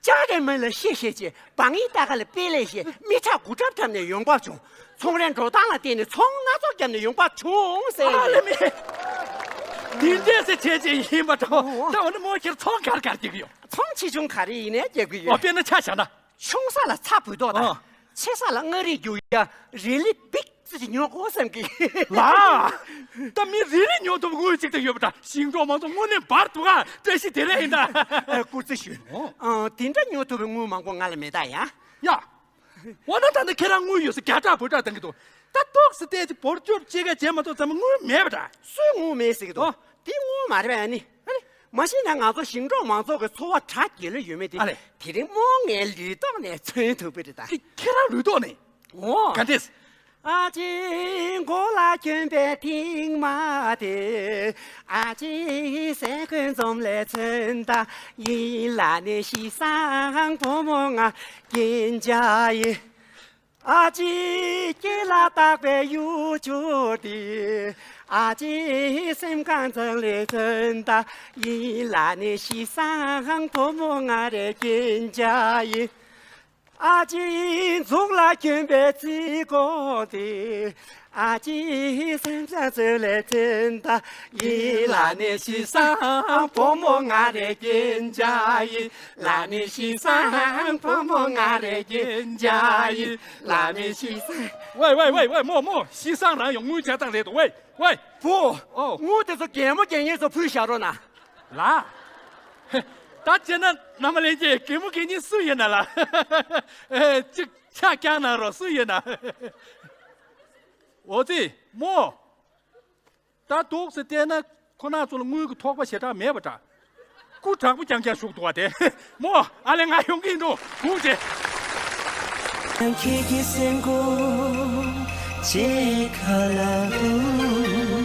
ལྕགས་རི་མི་ལ་གཤེ་གཤེ་བྱས། སྦང་ཡིག་ལྟ་ག་ལ་དཔེ་ལེགས་བཤད། མི་ཁྲག་དགུ་ཁྲབ་ཁྲབ་ནས་ཡོང་འབབ་བྱུང་། ཚོང་རའི་འགྲོ་སྟངས་ལ་བརྟེན་ནས་ཚོང་སྣ་ཚོགས་བརྒྱབ་ནས་ཡོང་འབབ་བྱུང་ཟེར། ཨ་ལེ་མི། འདི་འདྲས་སེ་བྱས་བྱས་ཡིན་པ་འདྲ་བོ། ཨོ། ད་འོ་ན་རྨོ་ཁྱེད་ཚོང་ག་རེ་ག་རེ་རྒྱག་གི་ཡོད། ཚོང་ཆེ་ཆུང་ག་རེ་ཡིན་ནའི་རྒྱག་གི་ཡོད། ཨོ་དཔེར་ན་ཆ་བཞག་ན། ཆུང་ས་ལ་ཚྭ་བུལ་ཏོག་དང་། ཨོ། ཆེ་ས་ལ་མངའ་རིས་རྒྱུག་ཡ་རི་ལི་བིག་ཙི་ཅིག་ཉོ་དགོས་བསམ་གི་ལ། ད་མི་རི་ལི་ཉོ་ཐུབ་དངུལ་གཅིག་ད་ཡོད་པ་ད་ཞིང་འབྲོག་མང་ཚོགས་དངོས་གནས་འབར་འདུག་ག་བཀྲ་ཤིས་བདེ་ལེགས་ཡིན་ད། ཨ། སྐུ་རྩེད་ཞུ། ཨོ། ཨ། དེ་འདྲ་ཉོ་ཐུབ་པའི་དངུལ་མང་པོ་ང་ལ་མེད་ད་ཡ། ཡ། འོ་ན་ད་ནི་ཁྱེད་རང་དངུལ་ཡོད་ས་རྒྱ་སྐྲག་བུ་སྐྲག་བཏང་གི་འདུག་ད་ཏོག་ཙམ་བལྟས་ཚེ་འབོར་སྐྱོར་ཅི་ག་བྱས་མ་གཏོགས་ཚང་མ་དངུལ་མེད་པ་འདྲ། སུས་དངུལ་མེད་ཟེར་གི་འདུག་དེ་དངུལ་མ་རེད་པས་ཨ་ནི། ཨ་ནི། མ་གཞི་ན་ང་ཚོ་ཞིང་འབྲོག་མང་ཚོགས་ཀྱི་འཚོ་བ་དྲ་རྒྱ་ལ་ཡོད་མེད་དེ། ཨ་ལེ། དེ་རིང་རྨོ་ངའི་ལུས་ཐོག་ནས་མཚོན་ཐུབ་པ་རེད་ད། ཁྱེད་ཁྱེད་རང་ལུས་ཐོག་ནས། ཨོ། ག་འདྲས། ཨ་ཅེ་མགོ་ལ་གྱོན་པའི་ཐིག་མ་དེ། ཨ་ཅེ་སེ་གོལ་འཛོམས་ལས་མཚོན་ད། ཡིད་ལ་ནི་ཤི་སང་བུ་མོ་ང་རྒྱན་ཆ་ཡིན། ཨ་ཅེ་སྐེ་ལ་བཏགས་པའི་གཡུ་བྱུར་དེ། ཨ་ཅེ་སེམས་ཁ་མཚོན་ལས་མཚོན་ད། ཡིད་ལ་ནི་ཤི་སང་བུ་མོ་ང་རེ་རྒྱན་ཆ་ཡིན། ཨ་ཅེ་མཛུབ་ལ་གྱོན་པའི་རྩིས་འཁོར་དེ། ཨ་ཅེ་སེམས་ས་ཚོད་ལས་ཚོད་ད། ཡིད་ལ་ནི་ཤི་སང་བུ་མོ་ང་རེ་རྒྱན་ཆ་ཡིན། ལ་ནི་ཤི་སང་བུ་མོ་ང་རེ་རྒྱན་ཆ་ཡིན། ལ་ནི་ཤི་སང་། ཝེ་ཝེ་ཝེ་ཝེ་རྨོ་རྨོ་ཤི་སང་རང་ཡོང་དངུལ་ཆ་ཚང་རེད་དོ་ཝེ་ཝེ། བུ། ཨོ། དངུལ་དེ་ཚོ་རྒན་མོ་རྒན་གཉིས་ཚོ་ཕུལ་བཞག་རོགས་གནང་། ལ། ད་བྱས་ན་རྣམ་པ་ལྷན་རྒྱས་རྒན་མོ་རྒན་གཉིས་སུ་ཡིན་ན་ལ། ཨེ་ཅིག་ཕྱག་བརྐྱངས་གནང་རོགས་སུ་ཡིན་ན། འོ་ཙི་རྨོ། ད་འདུག་སེ་བལྟས་ན་ཁོ་ན་ཚོ་ལ་དངུལ་གྱི་ཐོགས་པ་ཞེ་དྲག་མེད་པ་འདྲ། སྐུ་དྲག་པོ་རྐྱང་རྐྱང་བཞུགས་འདུག་བ་དེ། རྨོ། ཨ་ལེ་ང་ཡོང་གི་ཡིན་འགྲོ་སྒུག་བྱེད། ཁྱེད་ཀྱི་སེམས་ཁོང་ཅེ་ཁ་ལ་ཧུ།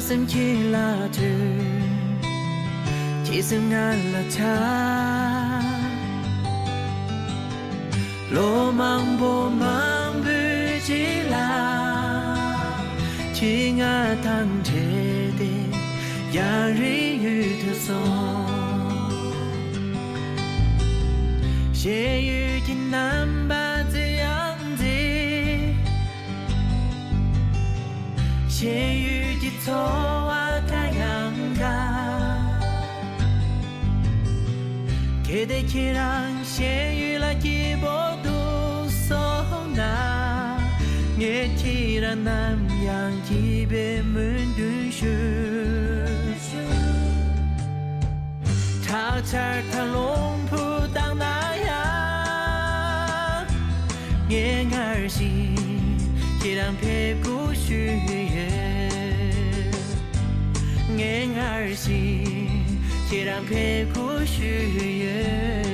སེམས་ཁྱེད་ལ་ཐུག་ཁྱེད་སེམས་ང་ལ་ཆགས། ལོ་མང་པོ་མང་པོའི་རྗེས་ལ། ཁྱེད་ང་དང་འཕྲད་དེ་ཡང་རིང་ཡུལ་དུ་སོང་། ཞེན་ཡུལ་གྱི་རྣམ་པ་འཛིན་ཡང་འཛིན། ཞེན་ཡུལ་གྱི་ཚོར་བ་འགའ་ཡང་འགའ། གལ་ཏེ་ཁྱེད་རང་ཞེན་ཡུལ་ལ་སྐྱིད་པོ་འདུག་སོང་ན། ངས་ཁྱེད་རང་ནམ་ཡང་སྐྱིད་པའི་སྨོན་འདུན་ཞུ། ཁྲག་ཆར་ཐང་རླུང་བུ་བཏང་ན་ཡང་། ངས་སྔར་བཞིན་ཁྱེད་རང་ཕེབས་སྒུག་ཞུས་ཡོད། ངས་སྔར་བཞིན་ཁྱེད་རང་ཕེབས་སྒུག་ཞུས་ཡོད།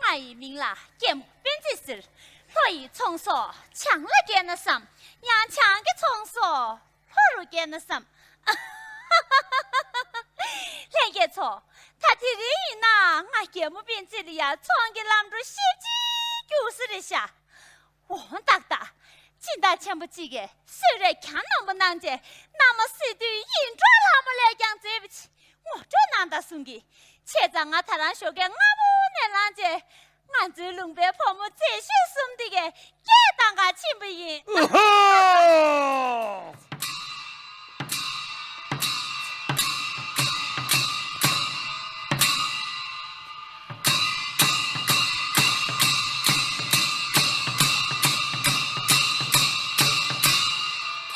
ང་ཡི་མིང་ལ་རྒྱལ་མོ་བེན་ཙི་ཟེར། ལྷོ་ཡི་ཚོང་ཟོག་བྱང་ལ་བསྐྱལ་ན་བསམ། ཡང་བྱང་གི་ཚོང་ཟོག་ལྷོ་རུ་བསྐྱལ་ན་བསམ། ལྷན་རྒྱས་ཚོ། ད་དེ་རིང་ཡིན་ན་ང་རྒྱལ་མོ་བེན་ཙི་ལ་ཡ་ཚོང་གི་ལམ་འགྲོ་ཞེ་གཅིག་རྒྱུགས་ས་རེད་ཤག་འོ་ཏག་ཏག་སྦྱིན་བདག་ཆེན་པོ་གཅིག་གིས་གསོལ་རས་གྱང་རྣོན་པོ་གནང་རྗེས་མནའ་མ་སི་ཏུའི་ཡིད་འཕྲོག་ལྷ་མོ་ལས་ཀྱང་མཛེས་པ་ཅིག་ངོ་སྤྲོད་གནང་དང་གསུང་གི། བྱས་ཙང་ང་ད་རང་ཞོགས་ཀས་སྔ་པོ་ནས་ལངས་རྗེས། ང་ཚོའི་ལུང་པའི་ཕོ་མོ་མཛེས་ཤོས་གསུམ་དེ་གས་སྐད་བཏང་ག་ཕྱིན་པ་ཡིན། ཨུ་ཧོ།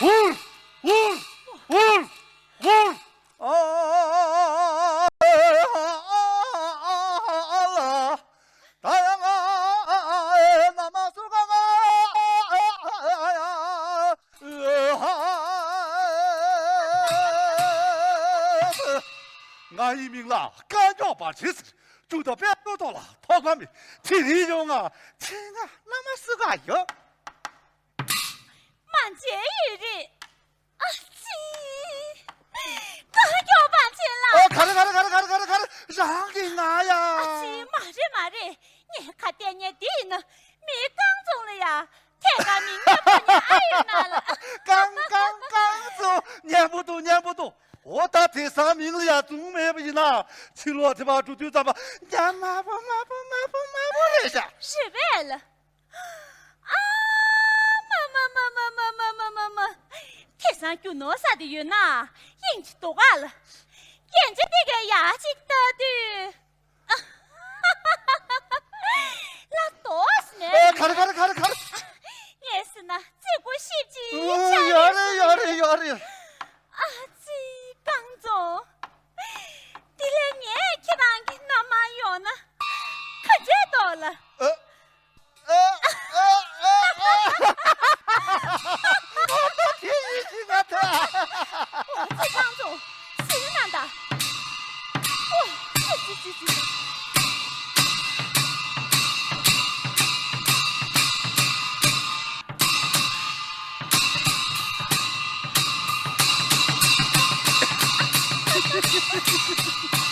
ཧུར། ཧུར། ཧུར། ཧུར། ཨ་ལ། ད་ཡང་ང་ཨ་ཨ་ཨ་ཨེ་ན་མ་སུ་ག་ང་ཨ་ཨ་ཨ་ཨ་ཨ་ཨ། ང་ཡི་མིང་ལ་རྐང་མགྱོགས་པ་ཆེ་ཟེར། ཅུང་ད་པད་མོ་ཐོག་ལ་ཐོགས་པ་མེད། དེ་རིང་ཡོང་ང་ཆེ་ང་ན་མ་སུ་ག་ཡོད། མ་མཇལ་ཡོད་རེད། ཨ་ཙི། རྐང་མགྱོགས་པ་ཆེ་ལ། ཨོ་ག་རེ་ག་རེ་རང་གི་ང་ཡ། ཨ་ཙི་མ་རེད་མ་རེད། ངས་ཁ་གཏད་ཉལ་འདི་ཡིན་ན་མི་རྐང་བཙོང་ལ་ཡ། ཐད་ཀར་མི་ཉན་པོ་ཉན་ཨ་ཡོད་ན་ལ། རྐང་རྐང་རྐང་བཙོང་ཉན་པོ་འདུག་ཉན་པོ་འདུག་འོ་ད་དེང་སང་མིང་ལ་ཡ་བཙོང་མེད་པ་ཡིན་ན་ཕྱི་ལོགས་དེ་བར་འགྲོ་དུས་ཙམ་པ་ཉན་མ་པོ་མ་པོ་མ་པོ་མ་པོ་རེད་ཤག་རེད་པས་ལ། ཨ་མ་མ། དེང་སང་རྒྱུ་ནོར་ས་དེ་ཡོད་ན་དབྱིངས་ཀྱི་རྡོ་ཁ་ལ། རྒྱན་ཆ་དེ་གའི་ཡ་གཅིག་ལྟ་དུས། ལ་དོ་སི་ནས། ཨོ་ག་རེ་ག་རེ་ག་རེ་ག་རེ། ངས་ཟེར་ན་རྩེ་དགུ་ཞིབ་ཅིག་ཨོ་ཡོད་རེད་ཡོད་རེད་ཡོད་རེད། ཨ་ཙི་རྐང་བཙོང་། དེ་ལས་ངས་ཁྱེད་རང་གི་མནའ་མར་ཡོང་ན་ག་འདྲས་འདུག་ལ། ཨ། ཨ། ཨ། ཨ། ཨ། ཨ། དེ་ཡིན་གྱི་ང་ད། ཨོ་ཙི་རྐང་བཙོང་། ཟིན་ན་ད། ཨོ། ཙི་ཙི་ཙི་ཙི།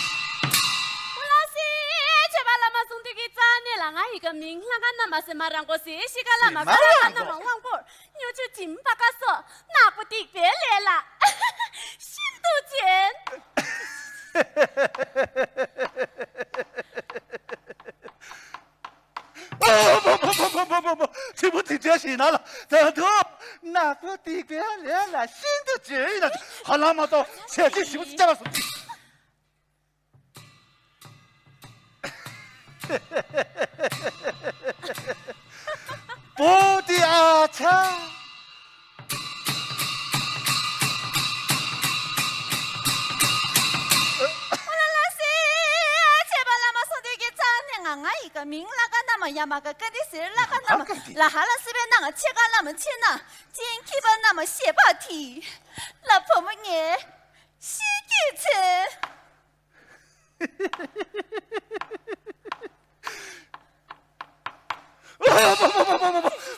ཨོ་ལགས་སེ། ཆོས་པ་བླ་མ་གསུང་འདུས་ཀྱི་རྩ་ནས་ལ། ང་ཡི་ག་མིང་ལྷ་ཁང་བླ་མ་སེ་མ་རང་གོ་སེ་ཤི་ཀ་བླ་མ་སེ་ཀ་ལྷ་ཁང་བླ་མ་དབང་པོར་སྨྱོ་ཆུ་འཇིམ་པ་ཀ་སོགས་ནག་པོ་སྡིག་པའི་ལས་ལ་ཤིན་ཏུ་འཇོན། ཨ་མ་མ། ཆེན་པོ་དེ་འདྲ་ཞིག་ན་ལ་ད་དུང་ནག་པོ་སྡིག་པའི་ལས་ལ་ཤིན་ཏུ་འཇོན་ཡིན་ན་ཧ་ལམ་མ་གཏོགས་བྱས་རྗེས་ཞིབ་ཏུ་བྱས་པ་སོང་། པོ་ཏི་ཨ་ཆ། མ་ཡ་མ་ག་ཀ་ཏི་སེར་ལ་ཀ་ན་མ་ལ་ཧ་ལ་སི་བེ་ན་ང་ཆེ་ཀ་ལ་མ་ཆེ་ན་ཅིན་ཁི་པ་ན་མ་ཤེ་པ་ཐི་ལ་བུ་མོ་ངས་ཤི་ཀི་ཚེ།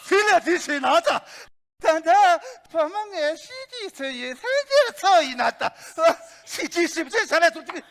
ཕི་ལ་དི་ཤེ་ན་ད། ད་ལྟ་བུ་མོ་ངས་ཤི་ཀི་ཚེ་ཡི་ལྷན་སྐྱེས་ཚོ་ཡིན་ན་ད། ཤི་ཀི་ཞིབ་དཔྱད་བྱ་ལས་ཐུབ་ཀི།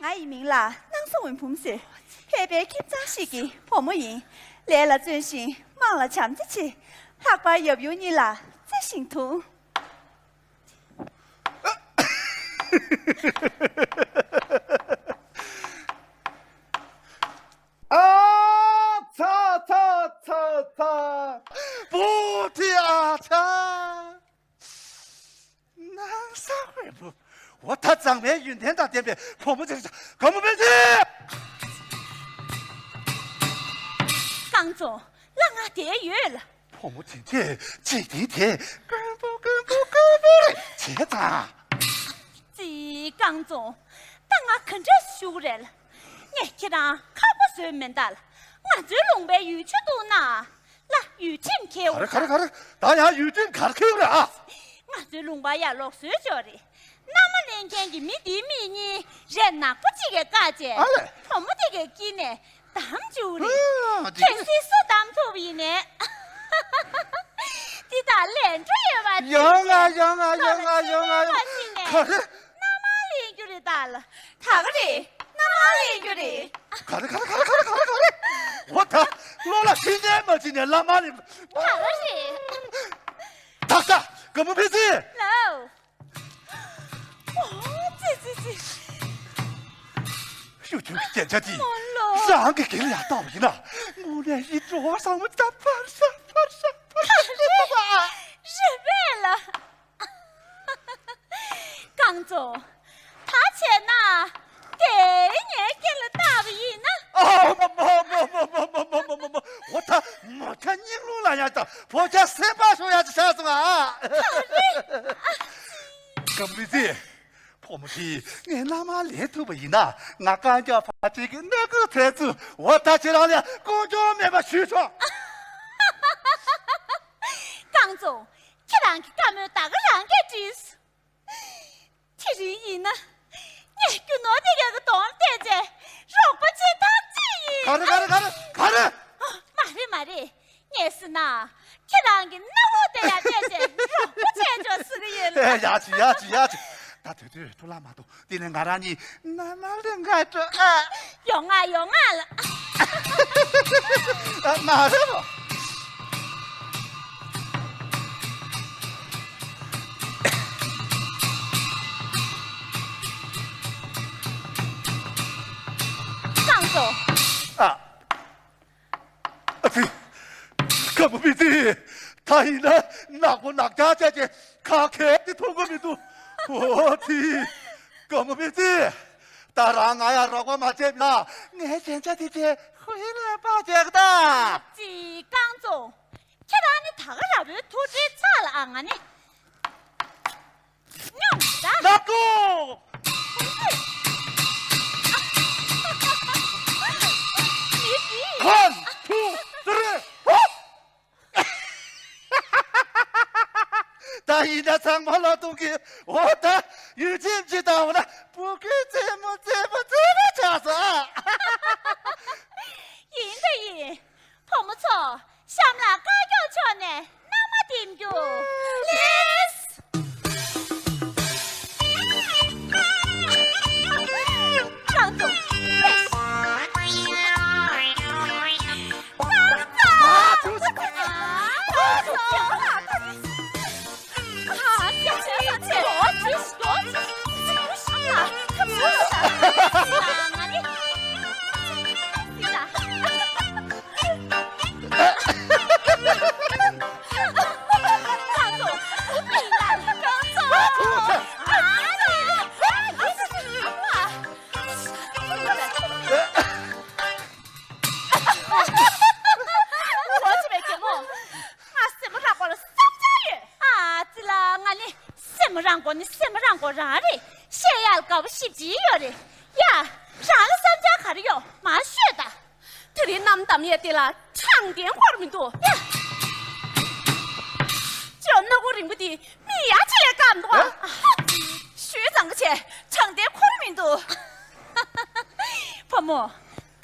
ང་ཡི་མིང་ལ་སྣང་ས་འོད་འབུམ་ཟེར། ཕལ་པའི་ཁྱིམ་ཚང་ཞིག་གི་བུ་མོ་ཡིན། ལས་ལ་བརྩོན་ཞིང་དམངས་ལ་བྱམས་བརྩེ་ཆེ། ལྷག་པར་ཡབ་ཡུམ་གཉིས་ལ་བརྩེ་ཞིང་དུངས། ཨ་ཚ་ཚ་ཚ་ཚ། བུ་ཁྲིད་ཨ་ཚ། སྣང་ས་འོད་འབུམ། འོ་ད་མཛངས་མའི་ཡོན་ཏན་དང་ལྡན་པའི་བུ་མོ་དེ་རེད། དགའ་མོ་དཔེ་ཆེ། རྐང་བཙོང་ལ་ང་དེ་ཡོད་ལ། བུ་མོ་དེ་འདྲས་འཇིག་རྟེན་དེ་དཀོན་པོ་དཀོན་པོ་དཀོན་པོ་རེད་བྱས་ཙང་། ཙི་རྐང་བཙོང་། ད་ང་ག་འདྲས་ཞུ་རེད་ལ། ངས་ཁྱེད་རང་ཁག་པོ་བཟོས་མིན་ད་ལ། ང་ཚོའི་ལུང་པའི་ཡུལ་ཆུ་འདུག་ན། ལ་ཡུལ་ཁྲིམས་ཁེལ་ག་རེ་ག་རེ་ག་རེ། ད་ཡང་ཡུལ་ཁྲིམས་ག་རེ་ཁེལ་རེད་ཨ། ང་ཚོའི་ལུང་པ་ཡར་ལོག་བཟོས་ཆོག་རེད། མནའ་མ་ལེན་མཁན་གྱི་མི་འདིའི་མིག་གཉིས་རས་ནག་པོ་གཅིག་གིས་བཀག་བྱས། ཨ་ལས། བུ་མོ་དེ་གའི་དཀྱིལ་ནས་བསྡམས་བཅུག་རེད། ཨ་འདི་ཁྱེད་སྲིད་སུ་བསྡམས་ཐུབ་ཡིན་ནས། འདི་དག་ལས་འཕྲོ་ཡོད་པ་ཡོང་ང་ཡོང་ང་ཡོང་ང་ཡོང་ང་ཡོང་ང་། ག་རེ། མནའ་མ་ལེན་རྒྱུ་རེད་ད་ལ། ད་ག་རེད། མནའ་མ་ལེན་རྒྱུ་རེད། ག་རེ་ག་རེ་ག་རེ་ག་རེ་ག་རེ། འོ་ད་བློ་ལ་ཕྱིན་ནས་མ་ཕྱིན་ནས་བླ་མ་ལེན། ད་ག་རེད། ད་ས་དགའ་མོ་ཕི་ཙི། ལའོ། ཨོ་ཙི་ཙི་ཙི། ཤུགས་ཆུང་གི་རྒྱན་ཆ་དེ་མོ་ལོ། རང་གི་སྒེར་ལ་ཡར་བཏང་བ་ཡིན་ན་དངོས་གནས་ཡིད་འགྲོ་བ་བཟང་མོ་ད་ཕར་ཤ་ཕར་ཤ་ཕར་ཤ་རེད་པ། རེད་པས་ལ། རྐང་བཙོང་། ད་བྱས་ན། དེ་ངའི་སྐེ་ལ་བཏགས་པ་ཡིན་ན། ཨ་མ་མ་མ། འོ་ད་མོ་ཁ་སྙིང་རླུང་ལ་ཡང་ད་ཕོ་ཁ་སེམས་པ་ཤོར་ཡག་ཅིག་ཆགས་སོང་ཨ། ཨ་ཙི། སྐམ་རི་ཙི། ཕོ་མོ་དེ་ངས་མནའ་མ་ལེན་ཐུབ་པ་ཡིན་ན་ང་རྐང་རྒྱག་ཕ་ཆེ་གི་སྣ་ཁུག་ཚལ་ཚུ་འོ་ད་ཁྱེད་རང་ལ་ཀུན་སྦྱོར་མེད་པ་ཞུས་ཆོག་རྐང་བཙོང་། ཁྱེད་རང་གི་བཀའ་མོལ་ད་ག་རང་གིས་འགྲིག་དེ་རིང་ཡིན་ན། ངས་རྒྱུ་ནོར་དེ་གའི་གདོང་བལྟས་རྗེས་རོགས་པ་བྱེད་སྟངས་ཅི་ཡིན། ག་རེ་ག་རེ་ག་རེ་ག་རེ། ཨ། མ་རེད་མ་རེད། ངས་ཟེར་ན། ཁྱེད་རང་གི་སྣ་བུག་དེ་ཡར་བལྟས་རྗེས་རོགས་པ་བྱས་ཆོག་ཟེར་གི་ཡོད་ལ། ཡ་ཅི་ཡ་ཅི་ཡ་ཅི། ད་དུས་ཚོད་འཕྲོ་བརླག་མ་གཏོང་། དེ་ནས་ང་རང་གཉིས་མནའ་མ་ལེན་ག་འགྲོ་ཨ། ཡོང་ང་ཡོང་ང་ལ། ཨ་མ་རེད་པ། རྐང་བཙོང་། ཨ། ཨ་ཙི། དགའ་མོ་ཕི་ཙི། ད་ཡིན་ན་ནག་པོ་ནག་རྐྱང་བྱས་ཏེ་ཁ་ཁད་དེ་མཐོང་གི་མི་འདུག་འོ་ཙི། དགའ་མོ་ཕི་ཙི། ད་རང་ང་ཡ་རོགས་པ་མ་བྱས་ན་ངའི་རྒྱན་ཆ་དེ་ཚེ་ཧུའི་ལས་པ་བྱེད་གི་ད། ཙི་རྐང་བཙོང་། ཁྱེད་རང་ནི་ད་ག་རང་བོའི་ཐུགས་ཁྲལ་ཚ་ལ་ཨ། ང་ནི་སྙོམས་ད། ནག་པོ། མི་འདི། One, two, three, ཧོ། ད་ཡིན་ན་ཚང་མ་ལ་གཏོང་གི། འོ་ད་ཡུལ་ཁྲིམས་ཅི་ལྟ་བུ་ན་བུ་ཁུའི་རྩེད་མོ་རྩེད་པ་རྩེད་པ་ཆགས་སོང་ཨ། ཡིན་ད་ཡིན། ཕོ་མོ་ཚོ། ལོག་པ་ཞིབ་ཅིག་ཡོད་རེད། ཡ། རང་ལ་བསམ་འཆར་ག་རེ་ཡོད་མར་ཤོད་ད། དེ་རིང་གནམ་འདམ་ཡས་དེ་ལ་དྲང་བདེན་འཁོར་མི་འདུག། ཡ། ཅོ་སྣ་ཁུག་རིང་པོ་དེ་མི་ཡ་ཅི་ལས་སྐམ་འདུག་ཨ། ཨ། ཞུས་ཙང་ག་བྱས་དྲང་བདེན་འཁོར་མི་འདུག། བུ་མོ།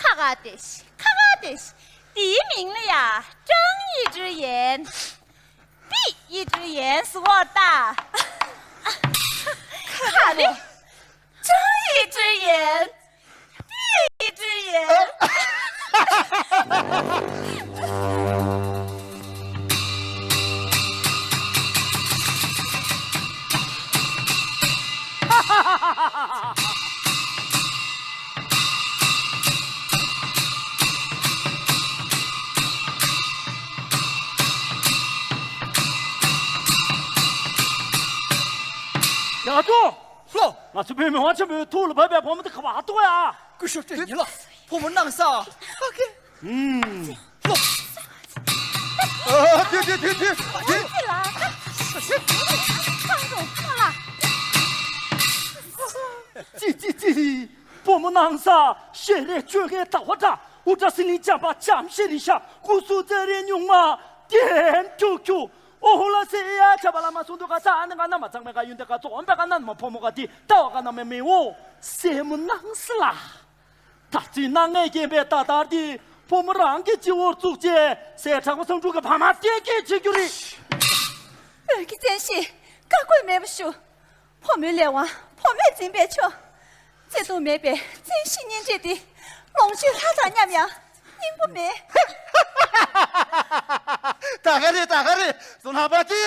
ཁ་ཁ་བདེ་ཤི། ཁ་ཁ་བདེ་ཤི། དེའི་མིང་ལ་ཡ་ཀྲང་ཡི་ཀྲི་ཡན། པི་ཡི་ཀྲི་ཡན་ཟེར་བ་ད། ག་རེ། ཀྲང་ཡི་ཀྲི་ཡན། པི་ཡི་ཀྲི་ཡན། ཡ་ཏོ། ལོ། ང་ཚོ་བོད་མི་དབང་ཆེན་པོའི་ཐུགས་ལ་བབས་པའི་བུ་མོ་དེ་ག་པར་ཐུག་ཡ། སྐུ་ཞབས་དྲིན་ཉེ་ལགས། བུ་མོ་སྣང་ས། ཨ་ཁེ། ཨུམ། ལོ། ཨ། དེ་དེ་དེ་དེ་དེ། ཙི་ཙི་ཙི། བུ་མོ་སྣང་ས། ཞལ་རས་བཅོས་ཁའི་ཟླ་བ་འདྲ། དབུ་སྐྲ་སིང་ལིང་འཇམ་པ་འཇམ་ཞིག་རིང་ཤ། སྐུ་གཟུགས་རྩེ་རིང་སྨྱུག་མ་ལྡེམ་ཁྱུག་ཁྱུག། ཨོ་ཧོ་ལ་སེ་ཡ་ཆ་བ་ལ་མ་སུ་འདུ་ག་ས་ནི་ག་ན་མ་ཚང་མེ་ག་ཡུན་དེ་ག་ཚོ་འོན་པེ་ག་ན་མ་ཕོ་མོ་ག་དི་ལྟ་བ་ག་ན་མ་མི་འོ་སེ་མོ་སྣང་ས་ལ། ད་ཙི་ན་ངས་སྐྱེན་པའི་ད་ལྟར་དི་ཕོ་མོ་རང་གི་སྤྱི་བོར་བཙུགས་རྗེས་སེ་དྲག་པོ་སང་ཕྲུག་གི་བ་མ་སྟེ་སྐད་བྱེད་རྒྱུ་རེད། བོད་ཀྱི་བཙན་ཤེད་བཀའ་བཀོད་མེད་པ་ཞུ། ཕོ་མོའི་ལས་དབང་ཕོ་མོས་འཛིན་པས་ཆོག། བརྩེ་དུང་མེད་པའི་བཙན་ཤེད་གཉེན་འབྲེལ་འདི་ལོངས་སྤྱོད་ལྷ་དང་མཉམ་ཡང་སྙིང་པོ་མེད། ད་ག་རེད་ད་ག་རེད། བཙུན་ལྷ་པ་དེ།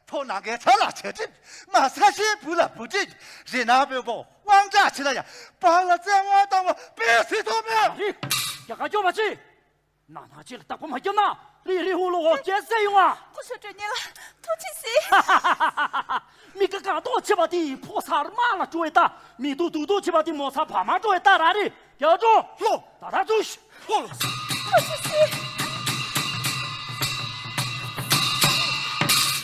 ཕོ་ནང་གི་ཚ་ལ་ཆེ་གྲིབ། མ་ས་ཤེས་བུ་ལ་བུ་གྲིབ། རི་ནག་བོན་པོ་དབང་དྲག་ཆེ་ལ་ཡ། པ་ལ་བཙན་དབང་བཏང་བ་དཔེ་སྲིད་དོ་མེད། རི། རྒྱ་གར་སྐྱོ་བ་ཅི། ན་ན་ཅི་ལ་བདག་པོ་མ་སྐྱོ་ན། རི་རི་ཧུ་ལོ་ཧོ་ཅེ་སེ་ཡོང་ཨ། སྐུ་ཞབས་དྲིན་ཉེ་ལགས་ཐུགས་རྗེ་གཟིགས། མི་ཀ་ཀ་ཏོ་ཆེ་བ་དེ་ཕོ་སར་མ་ལ་སྤྲོ་བའི་ལྟ། མི་དུ་དུ་དུ་ཆེ་བ་དེ་མོ་ས་བ་མ་སྤྲོ་བའི་ལྟ་ར་རི། རྒྱ་ཇོ། ལོ། ད་ད་ཚུ་ཤི། ལོ།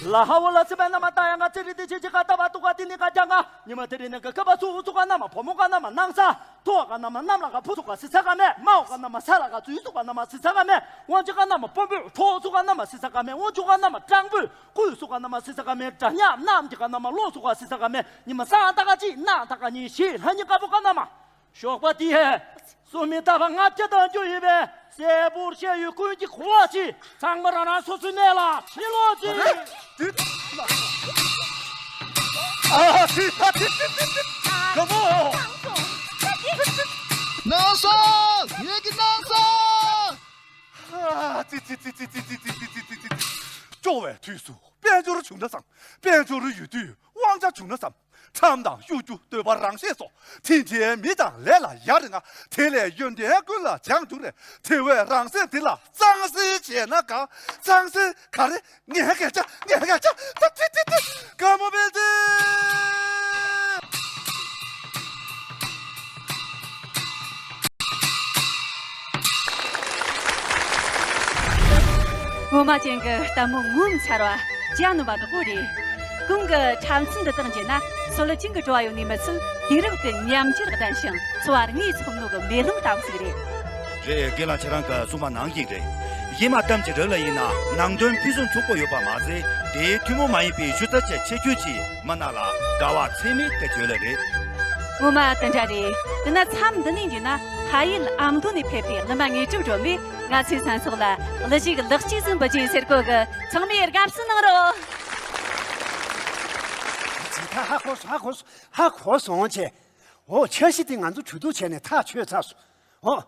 ལ་ཧ་བོ་ལ་སི་པའི་ན་མ་ཏ་ཡ་ང་ཅི་རི་དེ་ཆེ་ཆེ་ཀ་ཏ་བ་ཏུ་ཀ་དི་ནི་ཀ་ཇ་ང་ཉི་མ་དེ་རི་ནི་ཀ་ཀ་བ་སུ་སུ་ཀ་ན་མ་ཕོ་མོ་ཀ་ན་མ་ནང་ས། ཐོག་ཀ་ན་མ་གནམ་ལ་ཀ་ཕུ་སུ་ཀ་སི་ས་ཀ་མེ། མའོ་ཀ་ན་མ་ས་ལ་ཀ་ཙུའི་སུ་ཀ་ན་མ་སི་ས་ཀ་མེ། དབང་ཆེ་ཀ་ན་མ་དཔོན་པོས། གྲོགས་སུ་ཀ་ན་མ་སི་ས་ཀ་མེ། དབང་ཆུ་ཀ་ན་མ་སྤྲང་པོས། ཀུན་སུ་ཀ་ན་མ་སི་ས་ཀ་མེ། འདྲ་མཉམ་རྣམས་ཀྱི་ཀ་ན་མ་ལོ་སུ་ཀ་སི་ས་ཀ་མེ། ཉི་མ་སང་ད་ཀ་གཅིག་ནང་ད་ཀ་གཉིས་ཞེས་ལྷ་ཉི་ཀ་པོ་ཀ་ན་མ། ཞོགས་པ་དེ་སུ་མི་རྟ་པ་ལྔ་བརྒྱ་དང་བཅུ་ཡོད་པའི་གསལ་པོར་བཤད་ཡོད། ཀུན་གྱིས་གོ་བ་ཅི། ཚང་མ་རང་རང་སོ་སོའི་གནས་ལ་ཕྱིན་ལོག་ཅིག། ཨ་ཙི་ཨ་ཙི་ཨ་ཙི། ག་མོ། ནང་སོང་། ངེད་ཀྱི་ནང་སོང་། ཨ་ཙི་ཙི། སྐྱོ་བའི་དུས་སུ་དཔལ་འབྱོར་བྱུང་ན་བཟང་། དཔལ་འབྱོར་ཡོད་དུས་དབང་ཆ་བྱུང་ན་བཟང་། ཁྲམ་དང་གཡོ་སྒྱུ་འདོད་པ་རང་གཞན་སོགས། དེ་འདྲའི་མི་དང་ལས་ལ་ཡ་རེ་ང་། དེ་ལས་ཡོན་ཏན་ཀུན་ལ་སྦྱང་འགྱུར་རེ། དེ་བས་རང་སེམས་འདི་ལ་གཙང་སེལ་བྱས་ན་དགའ། གཙང་སེལ་ག་རེ། ངས་སྐད་ཆ་ངས་སྐད་ཆ་ད་ཏི་ཏི་ཏི། དགའ་མོ་བེལ་ཏི། ངོ་མ་ཅན་གྱི་ལྟད་མོ་ངོ་མཚར་བ་ཅང་ནུས་པ་དག་པོ་རེད། གོང་གི་འཁྲབ་ཚན་འདི་དག་མཇལ་ན་སྲོལ་རྒྱུན་གྱི་བྲོ་བ་ཡོད་ནི་མི་ཚད་དུས་རབས་ཀྱི་ཉམས་འགྱུར་ལྡན་ཞིང་འཚོ་བ་དངོས་ཚོར་ནོ་གི་མེ་ལོང་ལྟ་བུ་ཞིག་རེད། རེད། རྒན་ལགས་ཁྱེད་རང་གིས་གསུངས་པ་ནང་བཞིན་རེད། གཞས་མ་གཏམ་གྱི་རིགས་ལ་ཡིན་ན་ནང་དོན་ཕུན་སུམ་ཚོགས་པོ་ཡོད་པ་མ་ཟད་དེའི་ཐུན་མོང་མ་ཡིན་པའི་ཆུ་རྩལ་གྱི་ཁྱད་ཆོས་ཀྱིས་མི་རྣམས་ལ་དགའ་བ་ཚད་མེད་དུ་བྱོས་ལེ་རེད། ངོ་མ་དེ་འདྲ་རེད། དེ་ན་མཚམས་འདི་ནས་བརྗོད་ན་ཕ་ཡུལ་ཨ་མདོ་ནས་ཕེབས་པའི་གླུ་མ་དངོས་གྲུབ་སྒྲོལ་མས་ང་ཚོའི་མཚན་ཚོགས་ལ་གླུ་གཞས་ལེགས་སྐྱེས་ཟིན་པ་བཅས་ཟེར་གོ་གི། ཚང་མས་དགའ་བསུ་གནང་རོགས། ཇི་ད་ཧ་གོ་སོང་། ཧ་གོ་སོང་། ཧ་གོ་སོང་ཆེ། འོ་འཆར་གཞི་དེ་ང་ཚོ་གྲོས་བསྡུར་བྱས་ནས་ཐག་ཆོད་ཚར་སོང་། འོ།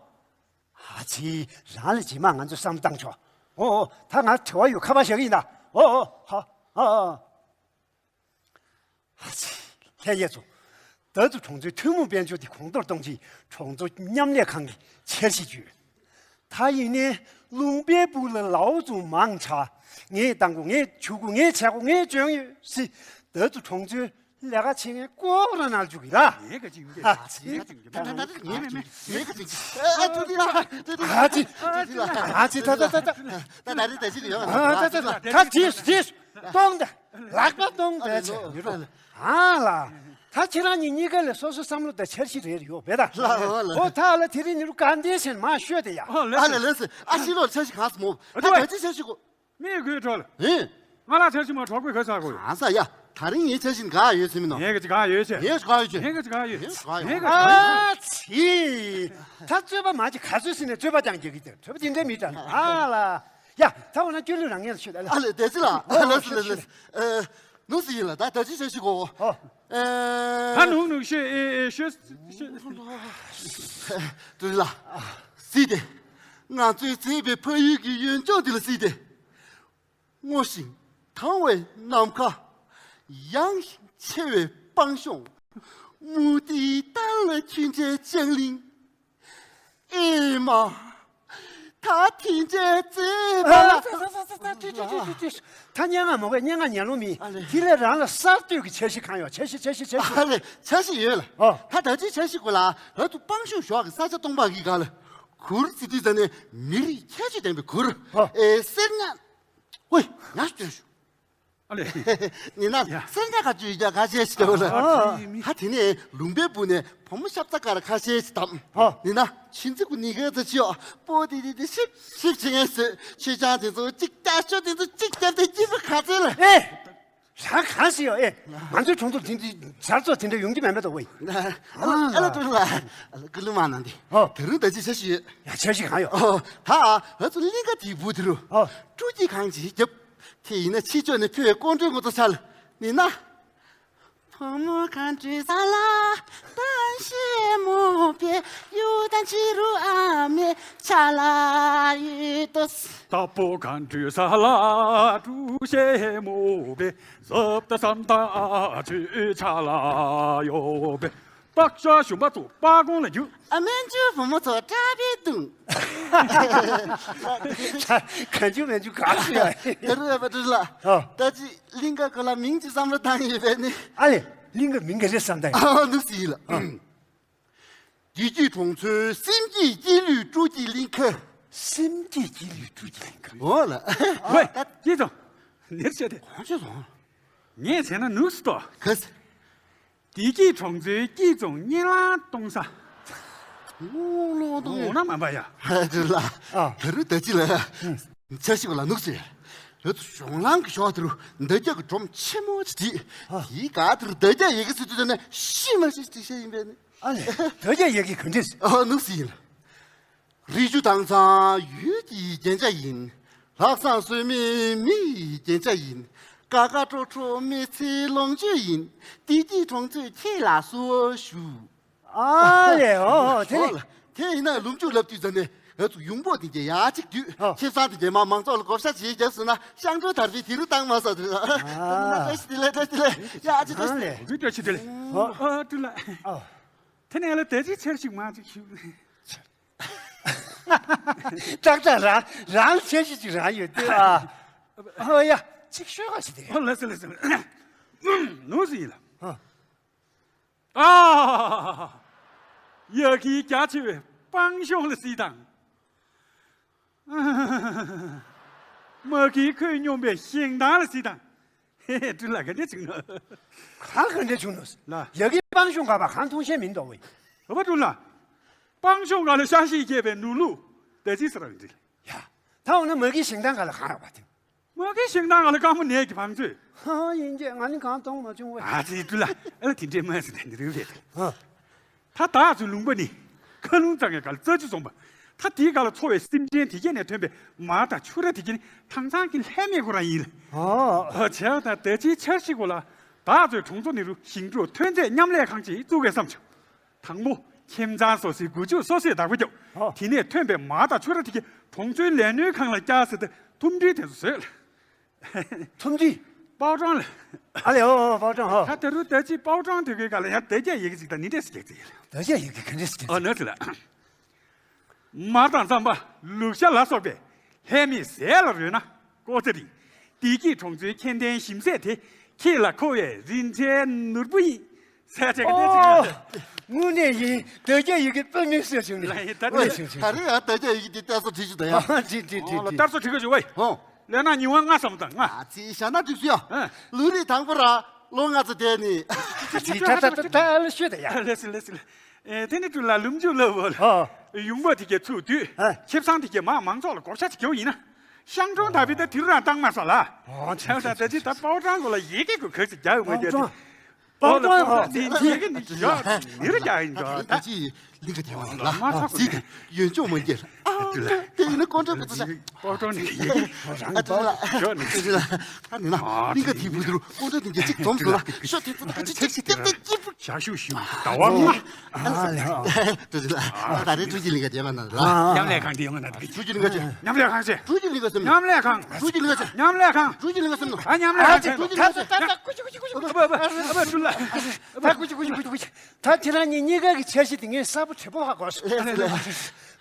ཨ་ཙི། རང་ལ་རྗེས་མ་ང་ཚོས་བསམ་བློ་བཏང་ཆོག། འོ་འོ། ད་ང་དྲི་བ་ཡོད། ཁ་པར་བཞག་གི་ཡིན་ད། འོ་འོ། ཧ། ཨ་ཨ། ཨ་ཙི། ལྷན་རྒྱས་ཚོ། ད་དུང་གྲོང་ཚོའི་ཐུན་མོང་དཔལ་འབྱོར་དེ་གོང་མཐོར་གཏོང་ཆེད་གྲོང་ཚོ་མཉམ་ལས་ཁང་གིས་འཆར་གཞི་བརྒྱུད། ད་ཡིན་ནའི་ལུང་པའི་སྦུག་ལ་ལའོ་ཙུང་མང་དྲགས། ངས་བཏང་དགོས། ངས་བྱུག་དགོས། ངས་བྱས་དགོས། ངས་བྱོན་ཡོད་སྲིད། ད་དུང་གྲོང་ཚོའི་ལས་ཀ་བྱེད་མཁན་ཀོ་ར་ནར་བཅུག་གི་ལ། ངས་ག་ཅིག་ཡིན་གྱི། ཨ་ཙི། ངས་མེད་མེད། ངས་ག་ཅིག་ཡིན། ཨ་ཙི། ཨ་ཙི། ཨ་ཙི། ཨ་ཙི། ད་ད་ད་ད། ད་ད་རེད། ད་ཅི་ཡོད། ཨ་ད་ད་ད། ད་ཅི་ཅི་སྟོང་ད། ལག་པ་སྟོང་ད་ཅི་ཡོད་རོགས། ཨ་ལ། ད་ཁྱེད་རང་གཉིས་གཉིས་ཀ་ལ་སོ་སོ་བསམ་བློ་དང་འཆར་གཞི་རེ་རེ་ཡོད་པས་ད། ལ་ལ་ལ། ཨོ་ད་ཨ་ལ་དེ་རིང་ནི་རུ་ག་འདས་ཟེར་མ་ཤོད་དེ་ཡ། ཨོ་ལ་ཨ་ལ་ལ་ཟེར་ཨ་ཤི་ལོར་འཆར་གཞི་གང་སོང་མོ། ཨ་ད་ད་ཅི་འཆར་གཞི་གོ། མི་དགོས་གྲོལ། ཨེ། ང་ལ་འཆར་གཞི་མ་གྲོགས་པོས་ག་ས་གོ་ཡོད། གང་ས་ཡ། ད་རིང་ངའི་འཆར་གཞི་ག་ཡོད་ཟེར་མི་ནོ། ངས་ག་ཅི་ག་ཡོད་ཆེ། ངས་ག་ཡོད་ཆེ། ངས་ག་ཅི་ག་ཡོད་ཆེ། ངས་ག་ཡོད། ངས་ག་ཡོད། ཨ་ཚི། ད་རྩོད་པ་མ་ཅི་ག་ཚོད་ཟིན་ནས་རྩོད་པ་ཀྱང་རྒྱག་གི་དེ་རྩོད་པ་དེ་འདྲ་མི་དྲན་ཨ་ལ། ཡ། ད་འོ་ན་སྐྱོན་ལུས་རང་ངས་ཤོད་ཨ་ལ། ཨ་ལེ་དེ་ཅི་ལ་ཨ་ལ་སི་ལ་ལ། ཨེ། ནུ་སི་ཡིན་ལ་ད་ད་ཅི་འཆར་གཞི་གོ། ཨོ། ཨེ། ད་ནུག་ནུག་ཤོད་ཨེ་ཨེ་ཤོད་ཤོད། ཏུ་ལ། སི་དེ། ང་ཚོའི་བརྩེགས་པའི་ཕ་ཡུལ་གྱི་ཡུལ་ལྗོངས་འདི་ལ་སི་དེ། སྔོ་ཞིང་དྭངས་བའི་ནམ་མཁའ། ཡངས་ཤིང་ཆེ་བའི་སྤང་གཤོང་། མུ་ཏིག་ཏར་ལ་འཁྱིལ་འདྲའི་ལྕང་གླིང་། ཨེ་མ། ད་དེ་འདྲའི་བརྩེགས་པ་ལ། ད་སྙན་ངག་མོ་གས་སྙན་ངག་ཉན་ལོང་མིན། ཨ་ལེ། དེ་ལས་རང་ལ་གསར་གཏོད་ཀྱི་འཆར་གཞི་གང་ཡོད། འཆར་གཞི་འཆར་གཞི་འཆར་གཞི། ཨ་ལེ་འཆར་གཞི་ཡོད་ལ། ཨོ། ད་ད་ཅི་འཆར་གཞི་གོ་ལ་ང་ཚོ་སྤང་གཤོང་ཞོགས་ཀྱི་ས་ཆ་སྟོང་པ་གི་སྒང་ལ། གུར་རྩི་དུས་ཙ་ནས་མི་རིགས་ཁྱད་ཆོས་ལྡན་པའི་གུར། ཨོ། ཨེ་གསེར་ཉ། ཝེ། ཉ་སྐྱོན་ཞུ། ཨ་ལེ། ནི་ན་ཡ། སེམས་ཅན་ཁ་ཅུ་ཡི་ཀ་ཁ་ཤས་ཤིག་ཨ་ལ། ཨ་ཨ་ཧ་དེ་ནས་ལུང་པའི་སྦུག་ནས་བུ་མོ་ཤ་ཚ་ཀ་ར་ཁ་ཤས་ཤིག་བདམས། ཨ། ནི་ན་ཆུ་འཛིན་གུ་ནི་ག་ཚ་ཆི་ཨ་པོ་དེ་དེ་དེ་ཤིབ་ཤིབ་བྱེད་ངེས་སོད་ཆུ་ཆང་དེ་ཚོ་གཅིག་བཀྱག་ཆོ་དེ་ཚོ་གཅིག་བརྒྱབ་དེ་སྐྱིད་པོ་ག་ཚོད་ལ། ཨེ། རང་གང་ཞིག་ཡོད་ཨེ། ང་ཚོའི་གྲོང་ཚོར་དེ་འདྲའི་ཟར་ཚོགས་དེ་འདྲ་ཡོང་གི་མེད་མེད་དོ་ཝེ། ཨ་ལ་ཏུ་ལ་ཀུ་ལུ་མ་ནང་དེ། ཨོ། དེ་རུ་ད་ཅི་ཆ་ཞིག་ཡོད། ཡ་ཆ་ཞིག་གང་ཡོད། ཨོ། ད་ང་ཚོ་གླིང་ག་དེའི་སྦུག་དེ་རུ། ཨོ། སྤྲུལ་སྐྱིད་གང་ཅིག་བརྒྱབ། དེ་ཡིན་ན་ཕྱི་ཕྱོགས་ནས་ཕེབས་པའི་ཀོང་སྤྲུལ་ངོ་ཚོ་ཆ་ལ་ནི་ན། ཕོ་མོ་གང་འདྲ་ས་ལ་ད་ཤེས་མོ་པེ་ཡུ་དང་ཕྱི་རུ་ཨ་མེ་ཆ་ལ་ཡུ་ཏོ། ད་པོ་གང་འདྲ་ས་ལ་གྲུ་ཤེས་མོ་པེ་སབ་ད་སམ་ད་ཨ་ཆུ་ཆ་ལ་ཡོ་པེ། པག་ཤ་ཞུམ་པ་ཚོ་པག་གོང་ལ་རྒྱུག་ཨ་མན་ཇུ་བུ་མོ་ཚོ་ཁྲ་བི་དུང་། གང་ཅུ་མན་ཇུ་ག་ཤི་ཡ། ཡ་རུ་ཡ་པ་ཏུ་ལ། ཨ། ད་ཅི་གླིང་ག་གོ་ལ་མིང་ཅི་བསམ་བློ་བཏང་ཡོད་པས་ནི། ཨ་ལེ། གླིང་ག་མིང་ག་རེ་བསམ་བཏང་ཡོད། ཨ་ནུ་སི་ལ། བདེ་སྐྱིད་གྲོང་ཚོའི་སེམས་སྐྱིད་སྐྱིད་ལུས་སྤྲོ་སྐྱིད་གླིང་ག་སེམས་སྐྱིད་སྐྱིད་ལུས་སྤྲོ་སྐྱིད་གླིང་ག་ཨོ་ལ། ཝེ། ད་སྐྱིད་ཚོ། ནེར་བཤད་དེ། གང་བྱས་སོང་། ངས་བྱས་ན་ནུག་སི་ཏོ། ག་སི། བདེ་སྐྱིད་གྲོང་ཚོའི་སྐྱིད་རྫོང་གཉན་ལ་གཏོང་ས། ལོ་ལོ་གཏོང་ཡོད། འོ་ན་མ་པ་ཡ། ཧ་ཅི་ལ། ཨ། ད་རུ་ད་ཅི་ལ། འཆར་གཞི་གོ་ལ་ནུག་ཟེར། རེད་དུ་གཞུང་ལམ་གྱི་ཞོགས་དེ་རུ་འདབ་བརྒྱ་གི་སྒྲོམ་ཆེན་མོ་ཅིག་བྲིས། ཨ། དེའི་སྒང་དེ་རུ་འདབ་བརྒྱ་ཡི་གེ་ཟེར་དུས་ཙ་ནས་ཤི་མ་ཤི་ཅིག་བཤད་ཡིན་པས་ནི། ཨ་ལས། འདབ་བརྒྱ་ཡི་གེ་ག་འདྲས། ཨ་ནུག་ཟེར་ཡིན་ལ། རི་ཆུ་དྭངས་གཙང་ཡུལ་གྱི་རྒྱན་ཆ་ཡིན། ལྷག་བསམ་ཟོལ་མེད་མི་ཡི་རྒྱན་ཆ་ཡིན། དགའ་དགའ་སྤྲོ་སྤྲོ་མི་ཚེའི་ལོངས་སྤྱོད་ཡིན། བདེ་སྐྱིད་གྲོང་ཚོས་ཁྱེད་ལ་གསོལ་བ་ཞུ། ཨ་ལས་ཨོ་དེ་ཨོ་ལས། ལ། དེ་ཡིན་ན་ལུང་ཕྱུག་ལབ་དུས་ཙ་ནས་ང་ཚོ་ཡོང་འབོག་དེ་གྱད་ཡག་ཅིག་བསྡུས། ཨོ། ཁེ་བཟང་དེ་གྱད་མ་མང་ཚོགས་ལ་བགོ་བཤའ་བྱེད་རྒྱབ་སོང་ན་ཤང་ཀྲོའི་དར་སྤེལ་དེ་རུ་བཏང་མ་སོང་དེ། ཨ། བཀྲ་ཤིས་བདེ་ལེགས་བཀྲ་ཤིས་བདེ་ལེགས་ཡག་ཅིག་བཀྲ་ཤིས་བདེ་ལེགས། ཨོ། ཨ་ཀྲུ་ལ། ཨོ། ཨ་ཀྲུ་ལ། ཨོ། དེ་ནས་ལ་དེ་ཅིག་འཆར་ཞིག་མ་ཅིག་ཞུ། ཏག་ཏག་རང་རང་ཆེ་ཤོས་ཅིག་རང་ཡོད་དེ་ཨ། ཨ་ཡ་ཅིག་ཤོད་ག་ཞིག་དེ། ཨོ་ལ་སི་ལ་སི་ལ། ནོར་སི་ཡིན་ལ། ཨ། ཨ། ཡ་གི་རྒྱ་ཆེ་བའི་སྤང་གཤོང་ལ་སི་དང་། མ་གི་ཁོད་སྙོམས་པའི་ཞིང་ཐང་ལ་སི་དང་། ཧེ་ཧེ་ཀྲུ་ལ་ག་འདྲ་བྱུང་ནོ། གང་ག་འདྲ་བྱུང་ནོ། ལ། ཡ་གི་སྤང་གཤོང་ག་པ་གང་མཐོང་ཤེས་མིན་འདུག་ཝེ། ཨ་བ་ཀྲུ་ལ། སྤང་གཤོང་ག་ལ་ཤ་ཤེད་སྐྱེས་པའི་ནོར་ལུག་ད་ཅི་ས་ར་ཡིན་ཀྲི་ལ། ཡ། ད་འོ་ན་མ་གི་ཞིང་ཐང་ག་ལ་གང་ཡོད་པ་དེ། མ་གི་ཞིང་ཐང་ག་ལ་དཀར་མོ་ནས་ཀྱི་བང་མཛོད། ཧ་ཡིན་གྱི་ང་ནི་གང་མཐོང་མ་བྱུང་ཝེ། ཨ་ཙི་ཀྲུ་ལ། ཨ་ལ་དེ་འདྲའི་མ་ཟིན་ནི་རེད་པས། ཧ། ད་བདག་ཚོའི་ལུང་པ་ནི་མཁའ་རླུང་གཙང་བའི་སྒང་ལ་རྩྭ་ཆུ་འཛོམས་པ། ད་དེའི་སྒང་ལ་འཚོ་བའི་སེམས་ཅན་དེ་གྱད་ནས་ཐོན་པའི་མར་དང་ཕྱུར་ར་དེ་གྱད་ནི་དྭངས་གཙང་གི་ལྷད་མེད་ཁོ་རང་ཡིན་ལ། ཨོ། ཨོ་བྱས་པ་དང་ད་ཅིའི་འཆར་གཞི་གོ་ལ། བདག་ཚོའི་གྲོང་ཚོ་ནི་རུ་ཞིང་འབྲོག་ཐོན་རྫས་མཉམ་ལས་ཁང་ཅིག་བཙུགས་དགོས་བསམ་བྱུང་། དང་པོ། ཁྱིམ་ཚང་སོ་སོའི་སྒོ་ཕྱུགས་སོ་སོས་བདག་པོ་རྒྱབ། ཨོ། དེ་ནས་ཐོན་པའི་མར་དང་ཕྱུར་ར་དེ་གྱད་གྲོང་ཚོའི་ལས་སྣོན་ཁང་ལ་བཀྱག་ཟེར་ཏེ་ཐུམ་སྒྲིལ་དེ་ཚོ་བཟོས། ཐུམ་སྒྲིལ། པའོ་ཀྲང་ལ། ཨ་ལས་ཨོ་ཨོ་པའོ་ཀྲང་ཧོ། ད་ད་རུང་ད་ཅི་པའོ་ཀྲང་དེ་གའི་སྒང་ལ་ཡང་འདབ་བརྒྱ་ཡི་གེ་ཅིག་དང་ནི་འདྲས་སུ་རྒྱག་ཚེ་ཡིན། འདབ་བརྒྱ་ཡི་གེ་ག་འདྲས་སུ་རྒྱག་ཨོ་ཚེ། ནོར་སི་ལ། མར་དང་རྩམ་པ་ལུག་ཤ་ལ་སོགས་པའི་ལྷད་མེད་ཟས་ལ་རོལ་ན་ཀོ་ཚ་རིང་། བདེ་སྐྱིད་གྲོང་ཚོའི་ཁྱད་ལྡན་ཞིམ་ཟས་དེ་ཁྱེད་ལ་མཁོ་བའི་རིན་ཆེན་ནོར་བུ་ཡིན། ཟས་བཅད་ཀྱི་ཨོ། དངོས་གནས་ཡིན། འདབ་བརྒྱ་ཡི་གེ་དཔེ་མི་སྲིད་བྱུང་ནས། ལ་ཡིན་ད་ཨོ་ནི་བྱུང་བྱུང་། ད་རེས་ཡང་འདབ་བརྒྱ་ཡི་གེ་དེ་ལྟ་ས་བྲིས་ཞུ་ད་ཡ། ཨ་བྲིས་བྲིས་བྲིས་ཨོ་ལ་བྲིས། ལྟར་ས་བྲིས་ག་ཞུ་བའི། ཨོ། ལས་ན་ཉི་བ་ལྔ་ཙམ་དང་ལྔ། ཨ་ཙི་ཞྭ་ན་བྲིས་སུ་ཡ། ཨ། ལུས་རིགས་དང་པོ་ར། ལོ་ལྔ་ཙམ་བསྡད་ནས། ཅི་ཅི་ད་ད་ད་ད་ལ་ཤོད་ད་ཡ། ལགས་སོ་ལགས་སོ་ལགས། ཨེ་དེ་ནི་སྤྲུལ་ལགས་ལུམ་ཅུ་ལབ་བོ་ལ། ཨ། ཡུང་པ་དེ་གས་ཚུགས་དུས། ཨ། ཁེ་བཟང་དེ་གས་མ་མང་ཚོགས་ལ་བགོ་བཤའ་ཅིག་རྒྱབ་ཡིན་ན། ཤང་ཀྲོང་ད་བི་ད་དེ་རུ་རང་བཏང་མ་སོང་ལ། ཨོ་ཆ་ད་ད་ཅི་ད་པའོ་ཀྲང་གོ་ལ་ཡི་གེ་གོ་ག་ཅིག་རྒྱག་ཡོང་མ་རྒྱག་དུས། པའོ་ཀྲང་ཨོ་ནི་ཡི་གེ་ནི་ཡོད་ནི་རུ་རྒྱག་ཡིན་འགྲོ་ད། ལིང་ག་དེ་བ་ལ་མ་ཚ་ཟིག་ཡོན་ཅོག་མ་རྒྱལ། ཨ་དེ་ཡིན་ན་ཀོང་ཀྲོའི་བུ་ཚོ་ཤ། པའོ་ཀྲང་ནི་ཡི་གེ་ཨ་དེ་ལ་ཡོད་ནི་དེ་ལ་ད་ནི་ན་ལིང་ག་དེ་བུ་ཚོ་ཀོང་ཀྲོའི་དེ་ག་ཅིག་འཛོམས་སོང་ལ་ཤོ་དེ་ཚོ་ད་ཅི་ཆེ་ཆེ་ཏེ་ཏེ་ཅི་བུ། ཞག་ཤུག་ཤུག་ཟླ་བ་ལྔ། ཨ་ལ་ད་རེ་ཀྲུའུ་ཅི་ལིང་ག་དེ་བ་ན་ལ། མཉམ་ལས་ཁང་དེ་ཡོང་ན་ད་ཀྲུའུ་ཅི་ལིང་ག་ཅེ། མཉམ་ལས་ཁང་ཅེ། ཀྲུའུ་ཅི་ལིང་ག་ཅེ། མཉམ་ལས་ཁང་། ཀྲུའུ་ཅི་ལིང་ག་ཅེ། མཉམ་ལས་ཁང་། ཀྲུའུ་ཅི་ལིང་ག་ཅེ། ཨ་མཉམ་ལས་ཁང་ཅེ། ཀྲུའུ་ཅི་ལིང་ག་ཅེ། ད་ད་ཀུ་ཅི་ཀུ་ཅི་ཀུ་ཅི་ཀུ་ཅི། ཨ་ད་ཀུ་ཅི་ཀུ་ཅི་ཀུ་ཅི་ཀུ་ཅི། ད་ཁྱེད་རང་གཉིས་གཉིས་ཀ་གི་འཆར་གཞི་དེ་ངས་གསལ་པོ་དྲོན་པོ་ཧ་གོ་སོང་།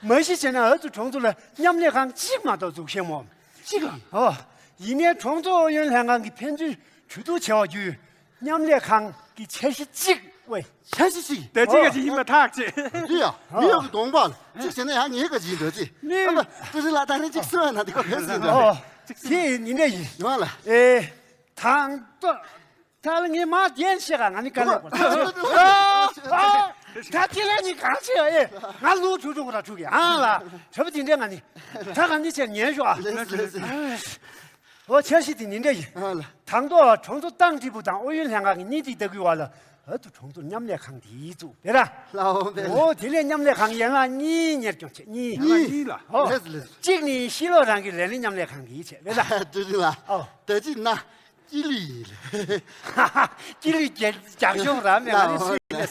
མ་གཞི་བྱས་ན་ཨ་ཙུ་གྲོང་ཚོ་ལ་མཉམ་ལས་ཁང་གཅིག་མ་གཏོགས་འཛུགས་ཤེས་མོ། གཅིག་ལ། ཨོ། ཡིན་ནའི་གྲོང་ཚོ་ཨུ་ཡོན་ལྷན་ཁང་གི་ཕན་ཚུན་གྲོས་བསྡུར་བྱས་པ་བརྒྱུད། མཉམ་ལས་ཁང་གི་འཆར་གཞི་གཅིག་ཝེ། འཆར་གཞི་གཅིག་ད་གཅིག་ག་གཅིག་ཡིན་པ་ཐག་བཅད། དུ་ཡ། མི་ཡོག་གི་གདོང་པ་ལ་གཅིག་བྱས་ན་ཡང་ངེད་ག་གཅིག་ཡིན་འགྲོ་ཅི། ཨ་མ་ཀྲུའུ་ཞི་ལགས་ད་རེས་གཅིག་གསོལ་བ་ན་འདི་ག་ག་ཟིན་འགྲོ། ཨོ། དེ་ཡིན་ནི་འདྲ་ཡིན། ཡོང་ལ། ཨེ། དང་ཏོ། ད་ལ་ངས་མ་བརྒྱན་ཤེས་ག་ང་ནི་དཀའ་ལས་པོ། ཨ་ཨ། ད་ཁྱེད་རང་གཉིས་གང་བྱེད་ཨེ། ང་ལུ་ཁྲུ་ཁྲུ་ག་ར་ཁྲུ་གི་ཨང་ལ། གྲྭ་པ་དེ་འདྲས་ང་ནི། ད་ག་ནི་བྱས་ཉན་ཤོག་ཨ། ལགས་སོ་ལགས་སོ། ཨོ་འཆར་གཞི་དེ་ནི་འདྲ་ཡིན། ཨ་ལ། དང་ཐོག་གྲོང་ཚོ་ཏང་ཀྲི་པུའུ་དང་ཨུ་ཡོན་ལྷན་ཁང་གི་སྣེ་ཁྲིད་ལྟ་སྐུལ་བ་ལ་ཨ་ཏུ་གྲོང་ཚོར་མཉམ་ལས་ཁང་དེ་བཙུགས་པས་ར། ལའོ་པས། ཨོ་དེ་ལས་མཉམ་ལས་ཁང་ཡན་ལག་གཉིས་གཉེར་སྐྱོང་བྱེད་གཉིས། ཡན་ལག་གཉིས་ལ། ཨོ། ལགས་སོ་ལགས་སོ། གཅིག་ནི་ཤི་ལོ་རང་གི་ལས་སྣེ་མཉམ་ལས་ཁང་གི་བྱས་པས་ར། ཏུ་ཏུ་ལ། ཨོ། ད་ཅི་ན། ཀི་ལི་ཡིན། ཀི་ལི་རྒྱ་རྒྱ་གཞུང་རང་མེད་ལ་ནི་སུ་ཡིན་ལ།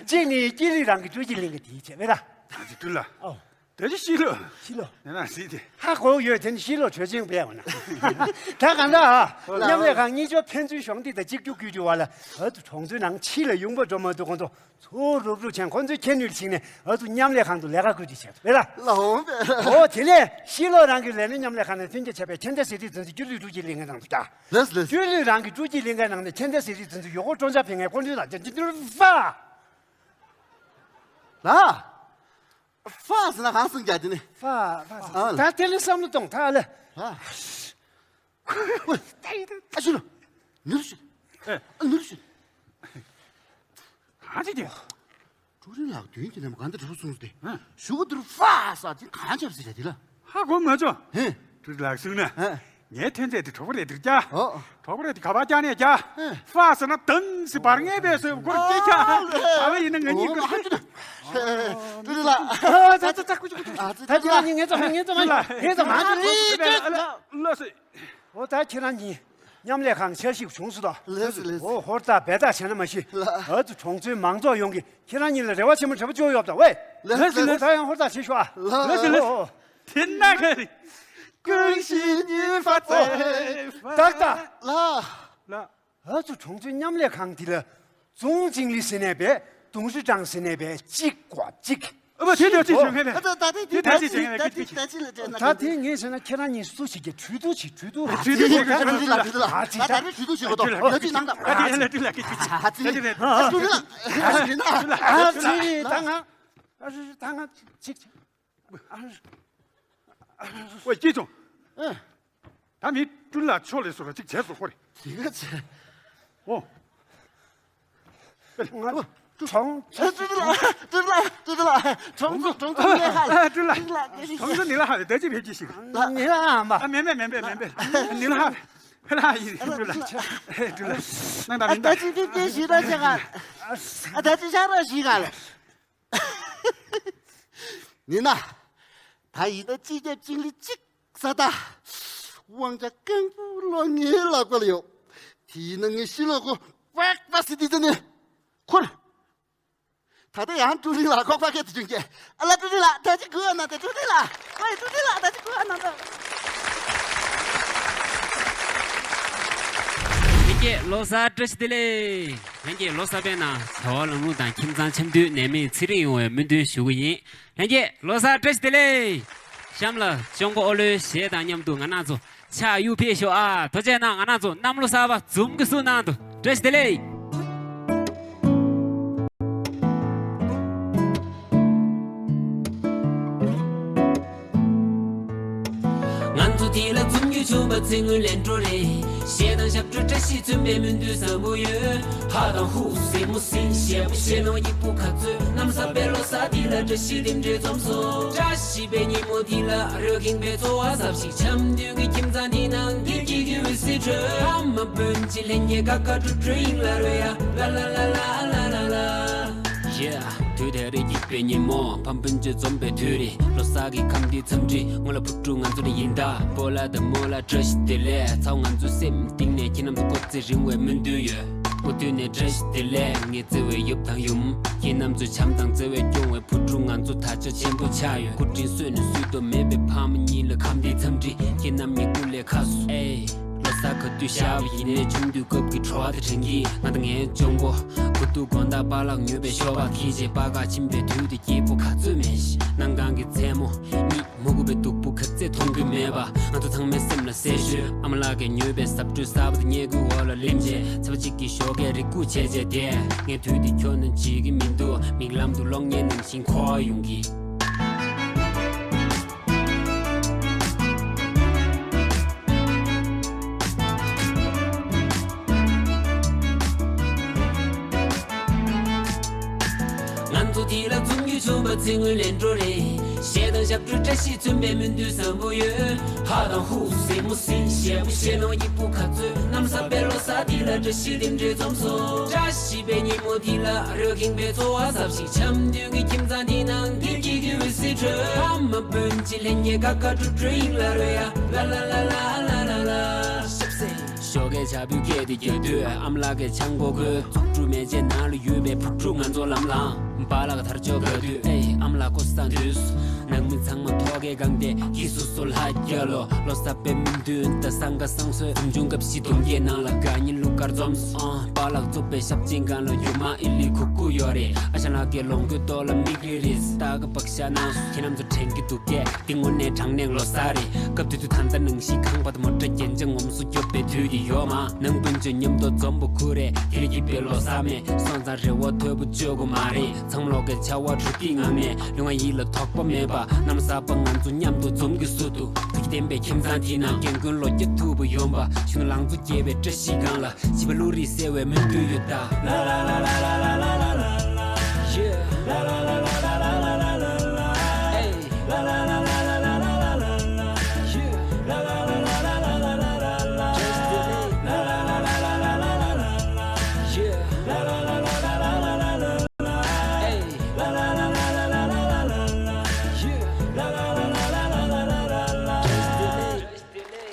གཅིག་ནི་ཀི་ལི་རང་གི་ཀྲུའུ་ཅི་ལིང་ག་དེའི་བྱས་པས་ར། ད་ཅི་ཏུ་ལ། ཨོ། ད་ཅི་ཤི་ལོ། ཤི་ལོ། ཡང་ན་སྲིད་དེ། ཧ་གོ་ཡོད་དེ་ནི་ཤི་ལོ་གྲོས་ཆེན་པས་འོ་ན། ད་གང་ལྟར་ཨ། མཉམ་ལས་ཁང་གཉིས་ཆོ་ཕན་ཚུན་གཞོགས་འདེགས་དང་གཅིག་གྱུར་བསྐུལ་རྒྱུ་བ་ལ་ཨ་ཏུ་གྲོང་ཚོའི་ནང་ཕྱི་ལ་ཡོང་པ་འགྲོ་མ་ཐུབ་ཁོང་ཚོ་ཚུར་རུབ་རུབ་ཆེན་ཁོང་ཚོའི་ཁྱད་ནུས་ལ་གཞིགས་ནས་ཨ་ཏུ་མཉམ་ལས་ཁང་དུ་ལས་ཀ་བསྐུལ་རྒྱུ་བྱས་པས་ར། ལའོ་པས། ཨོ་དེ་ནས་ཤི་ལོ་རང་གི་ལས་སྣེ་མཉམ་ལས་ཁང་ནས་ཐོན་སྐྱེད་བྱས་པའི་ཁྱད་ལྡན་ཟས་རིགས་འཛིན་ཚུལ་སྐྱུར་ལུས་ཀྲུའུ་ཅི་ལིང་ག་ནང་དུ་བསྐྱལ། ལགས་སོ་ལགས་སོ། སྐྱུར་ལུས་རང་གི་ཀྲུའུ་ཅི་ལིང་ག་ནང་ནས་ཁྱད་ལྡན་ཟས་རིགས་འཛིན་ཚུལ་ཡོ་གོ་ཀྲོང་ཆ་ཕིང་ངའི་ཀོན་ཀྲུའུ་དང་ཅན་ཅན་ཏུ་ཧྥ། ལ། ཧྥ་ཟེར་ན་གང་སུན་རྒྱ་དེ་ནི། ཧྥ་ཧྥ་ཟེར། ཨ་ལ། ད་དེ་ལ་བསམ་བློ་གཏོང་ད་ལ། ཧ། ཨ་ཤི་ལོ། ནུ་རུ་ཤི། ཨེ། ཨ་ནུ་རུ་ཤི། གང་ཅི་དེ། ཀྲུའུ་རིན་ལགས་དུས་དེ་ནས་མ་གང་དེ་གྲུབ་སོང་སྟེ། ཧ། ཞུ་གུ་དུ་རུ་ཧྥ་ཟེར་དེ་གང་ཆབ་ཟེར་དེ་ལ། ཧ་གོ་མ་ཆོ། ཧེ། ཀྲུའུ་རིན་ལགས་གསུངས་ན། ཧ། ངའི་ཐོན་རྫས་དེ་གྲོགས་པོ་རེད་འདིར་རྒྱ། ཨོ། གྲོགས་པོ་རེད་དེ་ག་པར་རྒྱ་ནས་རྒྱ། ཧེ། ཧྥ་ཟེར་ན་དང་སི་བར་ངེས་པས་སོ་སྐོར་སྐྱེ་ཁྱ། ཨ་ལེ། ད་བ་ཡིན་ན་ང་གཉིས་ཀྱི་ཧ་ཅི་ད། ཀྲུའུ་རིན་ལགས། ཨ་ཙ་ཙ་ཙ་ཀུ་ཅི་ཀུ་ཅི། ཨ་ཙ་ད་ཁྱེད་རང་གཉིས་ངའི་ཙམ་ངའི་ཙམ་ངའི་ཙམ་ཨ་ལེ། ལགས་སོ། ཨོ་ད་ཁྱེད་རང་གཉིས་མཉམ་ལས་ཁང་འཆར་གཞི་བྱུང་སོང་ད། ལགས་སོ་ལགས་སོ། ཨོ་ཧོར་ཐག་བལ་ཐག་བྱས་ན་མ་ཤི། ལགས། ཨ་ཙི་གྲོང་ཚོའི་མང་ཚོགས་ཡོངས་ཀྱིས་ཁྱེད་རང་གཉིས་ལ་རེ་བ་ཆེན་པོ་དྲན་པོ་བཅོལ་ཡོད་ད་ཝེ། ལགས་སོ་ལགས་སོ། ད་ཡང་ཧོར་ཐག་བྱེད་ཤོག་ཨ། ལགས་སོ་ལགས་སོ། ཨོ། དེ་ན་ག་རེ། ཀུན་གཞི་གཉིས་ཕ་ཙེ། ཏག་ཏག་ལ། ལ། ཨ་ཙུ་གྲོང་ཚོའི་མཉམ་ལས་ཁང་འདི་ལ་ཙུང་ཅིང་ལི་ཟེར་ནས་པས་ཏུང་ཧྲི་ཀྲང་ཟེར་ནས་པས་གཅིག་གོ་གཅིག་ཨ་མ་དེ་དེ་ཅི་བྱུང་ཧེ་ད་ད་ད་དེ་དེ་དེ་ཅི་བྱུང་ཧེ་ད་དེ་ད་དེ་ད་དེ་ལ་དྲན་ད་དེ་ངས་བྱས་ན་ཁྱེད་རང་གཉིས་སུ་ཞིག་གིས་གྲོས་བསྡུར་བྱེད་གྲོས་བསྡུར། གྲོས་བསྡུར་བྱེད་གྲོས་བསྡུར་ལ་གྲོས་བསྡུར་ལ་ད་ད་རེ་གྲོས་བསྡུར་བྱེད་དགོས་ད་ལ་ཅི་ནང་ད་ད་དེ་ལ་གྲོས་ལ་གྲོས་བསྡུར་ལ་ད་ང་ཨ་ཅེ་ད་ང་ཅིག་ཅིག་ཨོ་སྐྱིད་ཆུང་། ཨེ། ད་མི་ཀྲུན་ལ་ཕྱོགས་ལས་སུ་ར་གཅིག་བྱས་སོ་ཁོ་རེ། དེ་ག་ཚེ། ཨོ། ང་ཀྲུང་ཀྲུན་ལ་ཀྲུན་ལ་ཀྲུན་ལ་གྲོང་ཚོ་གྲོང་ཚོ་ནི་ལ་ཧ་ལ་ཀྲུན་ལ་གྲོང་ཚོ་ནི་ལ་ཧ་ལ་ད་ཅི་བེད་ཀྱི་ཞིག་ནི་ལ་ཧ་མ་ཨ་མེ་མེ་མེ་མེ་མེ་མེ་ནི་ལ་ཧ་ཧ་ལ་ཡི་ཀྲུན་ལ་ཀྲུན་ལ་ནང་ད་མི་ད་ད་ཅི་བེད་ཀྱི་ཞིག་ར་ཅི་ག་ད་ཅི་ཤ་ར་ཞིག་ག་ལ། ནི་ན། ད་ཡིན་ན་སྤྱི་ཁྱབ་ཅིང་ལི་གཅིག་ས་ད། དབང་ཆ་རྐང་བུ་ལོ་ངའི་ལག་པ་ལ་ཡོད། དེ་ཡིན་ན་ངའི་ཤི་ལོ་ཁོ་པག་པ་སི་དི་ཙ་ནས་ཁོར། ད་ལྟ་ཡང་ཀྲུའུ་རིན་ལ་ཁོག་པ་ཁད་དུ་བྱུང་གི། ཨ་ལ་ཀྲུའུ་རིན་ལ་ད་ཅི་དགོས་ཨ་ན་ད་ཀྲུའུ་རིན་ལ་ཨོ་ཡ་ཀྲུའུ་རིན་ལ་ད་ཅི་དགོས་ཨ་ན་ད། ལྷན་རྒྱས་ལོ་གསར་བཀྲ་ཤིས་བདེ་ལེགས། ལྷན་རྒྱས་ལོ་གསར་པའི་ནང་བྱ་བ་ལམ་ལྷོང་དང་ཁྱིམ་ཚང་འཆམ་མཐུན་ནད་མེད་ཚེ་རིང་ཡོང་བའི་སྨོན་འདུན་ཞུ་གི་ཡིན། ལྷན་རྒྱས་ལོ་གསར་བཀྲ་ཤིས་བདེ་ལེགས། གཤམ་ལ་ཅོང་གོ་ཨོ་ལོའི་གཞས་དང་མཉམ་དུ་ང་རང་ཚོ་ཕྱག་གཡུག་ཕེབས་ཤོག་ཨ། ཐུགས་རྗེ་གནང་། ང་རང་ཚོ་གནམ་ལོ་གསར་པ་འཛོམས་ཀྱི་བསུ་གནང་དུ་བཀྲ་ཤིས་བདེ་ལེགས། ང་ཚོ་དེ་ལ་འཛོམས་རྒྱུ་བྱུང་བ་ ཚེ་སྔོན་ལས་འགྲོ་རེད། གཞས་དང་ཞབས་བྲོ་བཀྲ་ཤིས་མཚོན་པའི་སྨོན་འདུན་བཟང་པོ་ཡོད། ཧ་དང་ཧུ་སི་མུ་སི་ཞེ་པོ་ཞེ་ནོ་ཡིག་པོ་ཁ་ཚོད་གནམ་ས་པའི་ལོ་གསར་འདི་ལ་བཀྲ་ཤིས་རྟེན་འབྲེལ་འཛོམས་སོ། བཀྲ་ཤིས་པའི་ཉིན་མོ་འདི་ལ་རོལ་ཁེངས་པའི་ཚོར་བ་ཟབ་ཞིག་འཆམ་མཐུན་གྱི་ཁྱིམ་ཚང་འདི་ནང་འདིར་སྐྱིད་ཀྱི་འོད་ཟེར་འཕྲོས། ཨ་མ་སྤུན་མཆེད་ལྷན་རྒྱས་ཀ་ཀ་ཀྲུ་ཀྲུ་ཡིན་ལ་རོལ་ཡ་ལ་ལ་ལ་ལ་ལ་ལ་ལ། Yeah དུས་དེ་རིང་སྐྱིད་པའི་ཉིན་མོ། ཕ་སྤུན་མཆེད་འཛོམས་པའི་དུས་རེད། ལོ་གསར་གྱི་ཁམས་འདིའི་འཚམས་འདྲི་སྔོན་ལ་བུ་ཕྲུག་ང་ཚོ་ནི་ཡིན་ད། སྤོ་ལགས་དང་རྨོ་ལགས་བཀྲ་ཤིས་བདེ་ལེགས། ཚའོ་ང་ཚོའི་སེམས་གཏིང་ནས་ཁྱེད་རྣམ་ཚོ་སྐུ་ཚེ་རིང་བའི་སྨོན་འདུན་ཡོད། འོ་དུས་ནས་བཀྲ་ཤིས་བདེ་ལེགས། ངའི་བརྩེ་བའི་ཡབ་དང་ཡུམ། ཁྱེད་རྣམ་ཚོས་བྱམས་དང་བརྩེ་བས་སྐྱོང་བའི་བུ་ཕྲུག་ང་ཚོ་དར་ཆ་ཆེན་པོ་ཆགས་ཡོད། སྐུ་དྲིན་གསོས་ནས་བསུ་ཐོ་མེད་པའི་ཕ་མ་གཉིས་ལ་ཁམས་འདིའི་འཚམས་འདྲི། ཁྱེད་རྣམ་གཉིས་སྐུ་ལས་ཁ་གསོ། ཨེ། ལོ་གསར་ག་དུས་ཤར་བ་ཡིན་ནའི་ཆུང་དུས་སྐབས་ཀྱི་བྲོ་བ་དེ་དྲན་གྱིས། ང་དང་ངའི་གཅུང་པོ། དགུ་ཐུག་དགོང་དག་པཱ་ལགས་ཉོས་པའི་ཤོ་སྦག་གིས་བྱས། པར་ཁ་ཕྱིན་པའི་དུས་དེ་སྐྱིད་པོ་ག་ཚོད་མེད་ཤི། གནམ་གང་གི་མཚན་མོ་གཉིད་མ་ཁུག་པའི་སྡུག་པོ་ག་ཚད་མཐོང་གི་མེད་པ། ང་ཚོ་ཚང་མའི་སེམས་ལ་གསལ་ཤོས། ཨ་མ་ལགས་ཀྱིས་ཉོས་པའི་ཟབ་སྤྲོས་གསར་པ་དེ་སྙེ་ཁུའི་འོག་ལ་ལིམ་བྱས། ཚེས་པ་གཅིག་གི་ཞོགས་ཀས་རེ་སྒུག་བྱས་བྱས་བསྡད། ངས་དུས་དེ་ཁྱོན་ནས་བརྗེད་ཀྱི་མི་འདུག་མིག་ལམ་དུ་གློག་བརྙན་ནང་བཞིན་འཁོར་བ་ཡོང་གི། ང་ཚོ་འདི་ལ་འཛོམས་རྒྱུ་བྱུང་བ་ཚེ་སྔོན་ལས་འགྲོ་རེད། གཞས་དང་ཞབས་བྲོ་བཀྲ་ཤིས་མཚོན་པའི་སྨོན་འདུན་བཟང་པོ་ཡོད། ཧ་དང་ཧུ་སི་མུ་སི་ཞེ་པོ་ཞེ་ནོ་ཡིག་པོ་ཁ་ཚོད་གནམ་ས་པའི་ལོ་གསར་འདི་ལ་བཀྲ་ཤིས་རྟེན་འབྲེལ་འཛོམས་སོ། བཀྲ་ཤིས་པའི་ཉིན་མོ་འདི་ལ་རོལ་ཁེངས་པའི་ཚོར་བ་ཟབ་ཞིག་འཆམ་མཐུན་གྱི་ཁྱིམ་ཚང་འདི་ནང་འདིར་སྐྱིད་ཀྱི་འོད་ཟེར་འཕྲོས། ཨ་མ་སྤུན་མཆེད་ལྷན་རྒྱས་ཀ་ཀ་ཀྲུ་ཀྲུ་ཡིན་ལ་རོལ་ཡ་ལ་ལ་ལ་ལ་ལ་ལ་ལ། ཞོགས་ཀས་བྱ་ཕོའི་སྐད་དེ་རྒྱག་དུས། ཨ་མ་ལགས་ཀྱིས་ཆང་སྒོ་ཁོལ། ཚོགས་དྲུག་མན་ཆད་ནང་ལ་ཡོད་པའི་བུ་ཕྲུག་ང་ཚོ་ལམ་ལངས། པཱ་ལགས་དར་ལྕོག་ག་དུས། ཨེ་ཨ་མ་ལགས་སྐུ་གསུང་ཐུགས། ནང་མི་ཚང་མ་ཐོག་ཁའི་སྒང་དེ་གིས་སོ་སོ་ལྷ་རྒྱལ་ལོ། ལོ་གསར་པའི་སྨོན་འདུན་དང་སང་ག་སང་སོའི་འཛོམས་བྱུང་སྐབས་ཤིག་གདོང་སྐྱེས་ནང་ལ་དགའ་ཉིན་གླུ་གར་འཛོམས་སོང་། པཱ་ལགས་བཙུགས་པའི་ཞབས་ཆེན་སྒང་ལ་ཡུ་མ་ཨི་ལི་ཁུ་ཁུ་ཡོད་རེད། ཨ་ཞང་ལགས་ཀྱིས་ལོངས་སྐུའི་ཏོག་ལ་མིག་རིལ་རིལ་སྟག་ག་བག་ཤ་གནང་སོང་། ཁྱེད་རྣམ་ཚོ་དྲན་གྱི་འདུག་གས། འདི་དངོས་གནས་དྲང་གནས་ལོ་གསར་རེད། སྐབས་དེ་དུས་ད་ལྟ་ནང་བཞིན་ཁང་པ་དང་མོ་ཊ་རྒྱན་ཆ་ངོམ་སོ་རྒྱོབ་པའི་དུས་ཀྱི་ཡོད་མ། ནང་སྤུན་མཆེད་མཉམ་དུ་འཛོམས་པ་ཁུ་རེ། དེ་ལ་སྐྱིད་པའི་ལོ་གསར་མེད། སོང་ཙང་རེ་བ་མཐོ་པོ་བཅོལ་དགོས་མ་རེད། ཚང་མ་ལོག་གི་བྱ་བ་འགྲོ་སྟེགས་ངང་ནས་ལུས་ངག་ཡིད་ལ་དོགས་པ་མེད་པ། གནམ་ས་པ་ང་ཚོ་མཉམ་དུ་འཛོམས་ཀྱི་སུ་འདུག་ཐུགས་རྗེ་ལྡན་པའི་ཁྱིམ་ཚང་དེའི་ནང་རྒན་རྒོན་ལོ་བརྒྱ་ཐུབ་པ་ཡོང་བ། གཞོན་ནུ་ལང་ཚོ་རྒྱས་པའི་བཀྲ་ཤིས་སྒང་ལ། བྱིས་པ་བློ་རིག་གསལ་བའི་སྨོན་འདུན་ཡོད་ད། ལ་ལ་ལ་ལ་ལ་ལ་ལ་ལ་ལ་ལ། Yeah ལ་ལ་ལ་ལ་ལ་ལ་ལ་ལ་ལ། Hey ལ་ལ་ལ་ལ་ལ་ལ་ལ་ལ། Yeah ལ་ལ་ལ་ལ་ལ་ལ་ལ་ལ། Just delay ལ་ལ་ལ་ལ་ལ་ལ་ལ་ལ། Yeah ལ་ལ་ལ་ལ་ལ་ལ་ལ་ལ་ལ། Hey ལ་ལ་ལ་ལ་ལ་ལ་ལ་ལ་ལ། Yeah ལ་ལ་ལ་ལ་ལ་ལ་ལ་ལ། Just delay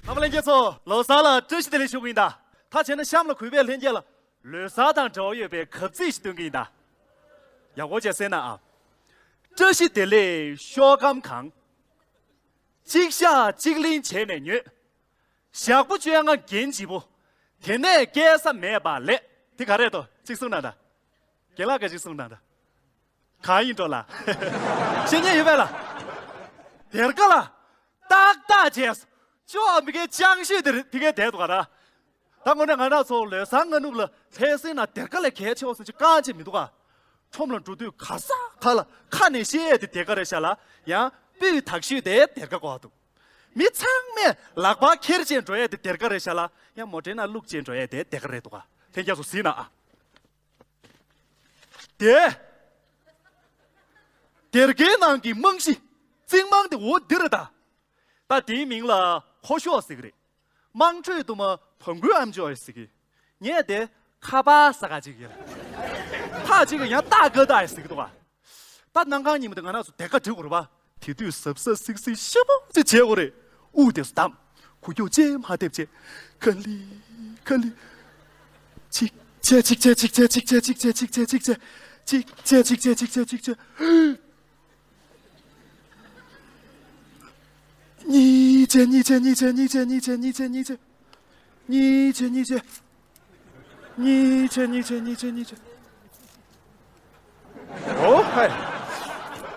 ཨ་མ་ལྷན་རྒྱས་ཚོ། ལོ་གསར་ལ་བཀྲ་ཤིས་བདེ་ལེགས་ཞུ་གི་ཡིན་ད། ད་བྱས་ན་གཤམ་ལ་གུས་པས་ལྷན་རྒྱས་ལ་ལོ་གསར་དང་འབྲེལ་བ་ཡོད་པའི་གབ་ཚིག་ཞིག་སྟོན་གི་ཡིན་ད། ཡག་པོ་བྱས་གསན་ན་ཨ། བཀྲ་ཤིས་བདེ་ལེགས་ཤོག་སྒམ་གང་། གཅིག་ཤ་གཅིག་ལིང་བྱས་ནས་ཉོས། ཞག་པོ་བཅོ་ལྔ་རྒྱན་བརྗིད་པོ། དེ་ནས་སྐྱེལ་ས་མེད་པ་ལས། དེ་ག་རེད་དོ། གཅིག་གསུངས་ན་ད། རྒན་ལགས་ཀྱིས་གཅིག་གསུངས་ན་ད། གང་ཡིན་འགྲོ་ལ། ཤེས་མཁན་ཡོད་པས་ལ། སྡེར་ཁ་ལ། ཏག་ཏག་བྱས། ཅོ་ཨ་མི་ཀའི་ཅང་ཤོས་དེ་རེད། དེ་གའི་བསྡད་འདུག་ག་ར། ད་དངོས་གནས་ང་རང་ཚོ་ལོ་གསར་སྔ་ནུབ་ལ་ལྷ་སའི་ནང་སྡེར་ཁ་ལས་གལ་ཆེ་བ་སུ་ཅིག་རྐང་ཅིག་མི་འདུག་ག་ཁྲོམ་ལ་འགྲོ་དུས་ག་ས་ག་ལ་ཁ་ནས་བཤད་ཡས་དེ་སྡེར་ཁ་རེད་ཤག་ལ། ཡང་སྤུས་དག་ཤོས་དེ་སྡེར་ཁ་གོ་བ་འདུག་མི་ཚང་མས་ལག་པ་འཁྱེར་བྱས་འགྲོ་ཡས་དེ་སྡེར་ཁ་རེད་ཤག་ལ། ཡང་མོ་ཊའི་ནང་བླུགས་བྱས་འགྲོ་ཡས་དེ་སྡེར་ཁ་རེད་འདུག་ག་ལྷན་རྒྱས་ཚོ་གཟིགས་ན་ཨ། དེ། སྡེར་ཁའི་ནང་གི་རྨང་གཞི། རྩིག་རྨང་དེ་འོ་འདི་རེད་ད། ད་དེའི་མིང་ལ་ཁོ་ཤོག་ཟེར་གི་རེད། དམངས་ཁྲོད་དུ་མ་བོང་གུའི་ཨམ་ཅོག་ཟེར་གི། ངས་དེ་ཁ་པར་ཟ་ག་ཅིག་ཡིན། ཁ་ཅིག་གི་ཡང་ཏག་ཀ་ཏག་ཟེར་གི་འདུག་ག་ད་གནམ་གང་ཉིན་མོ་དེ་ང་རང་ཚོ་སྡེར་ཁ་སྒྲིག་དགོས་རེད་པ། དེ་དུས་གཟབ་གཟབ་གཟིགས་གཟིགས་ཞེ་པོ་ཅིག་བྱེད་དགོས་རེད། དབུགས་དེ་ཚོ་བསྡམས། འགུལ་སྐྱོད་ཅིག་མ་ཐེབས་བྱས། ཁ་ལི། ཁ་ལི། གཅིག་བྱས། གཅིག་བྱས། གཅིག་བྱས། གཉིས་བྱས། གཉིས་བྱས། གཉིས་བྱས། གཉིས་བྱས། གཉིས་བྱས། གཉིས་བྱས། གཉིས་བྱས། གཉིས་བྱས། གཉིས་བྱས། གཉིས་བྱས། གཉིས་བྱས། གཉིས་བྱས། གཉིས་བྱས། ཨོ་ཧའི།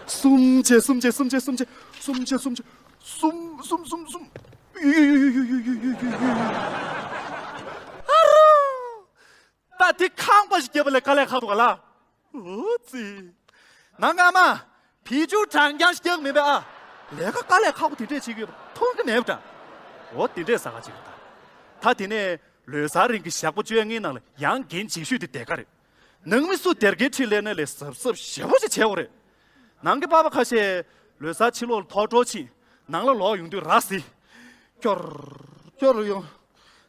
གསུམ་བྱས། གསུམ་བྱས། གསུམ་བྱས། གསུམ་བྱས། གསུམ་བྱས། གསུམ། གསུམ། གསུམ། གསུམ། ཨ་རོ། ད་དེ་ཁང་པ་ཞིག་བརྒྱབ་པ་ལས་དཀའ་ལས་ཁག་འདུག་ག་ལ། འོ་ཙི། ནང་ང་མ། བི་ཅུ་གྲང་རྐྱང་ཞིག་རྒྱག་མིན་པས་ཨ། ལས་ཀ་དཀའ་ལས་ཁག་པོ་དེ་འདྲས་བྱེད་ཀྱི་ཡོད་པ་མཐོང་གི་མེད་པ་འདྲ། འོ་དེ་འདྲས་ཟ་ག་ཅིག་རེད་ད། ད་དེ་ནས་ལོ་གསར་རིང་གི་ཞག་པོ་བཅོ་ལྔའི་ནང་ལ་ཡང་འགན་ལྗིད་ཤོས་དེ་སྡེར་ཁ་རེད། ནང་མི་སུ་སྡེར་ཁའི་འཁྲིས་སླེབས་ན་ལས་གཟབ་གཟབ་ཞེ་པོ་ཅིག་བྱེད་དགོས་རེད། ནང་གི་པ་ཕ་ཁ་ཤས་ལོ་གསར་ཕྱི་ལོགས་ལ་ཐོག་འགྲོ་ཕྱིན་ནང་ལ་ལོག་ཡོང་དུས་ར་བཟི། ཀྱོར་ཀྱོར་ཡོང་།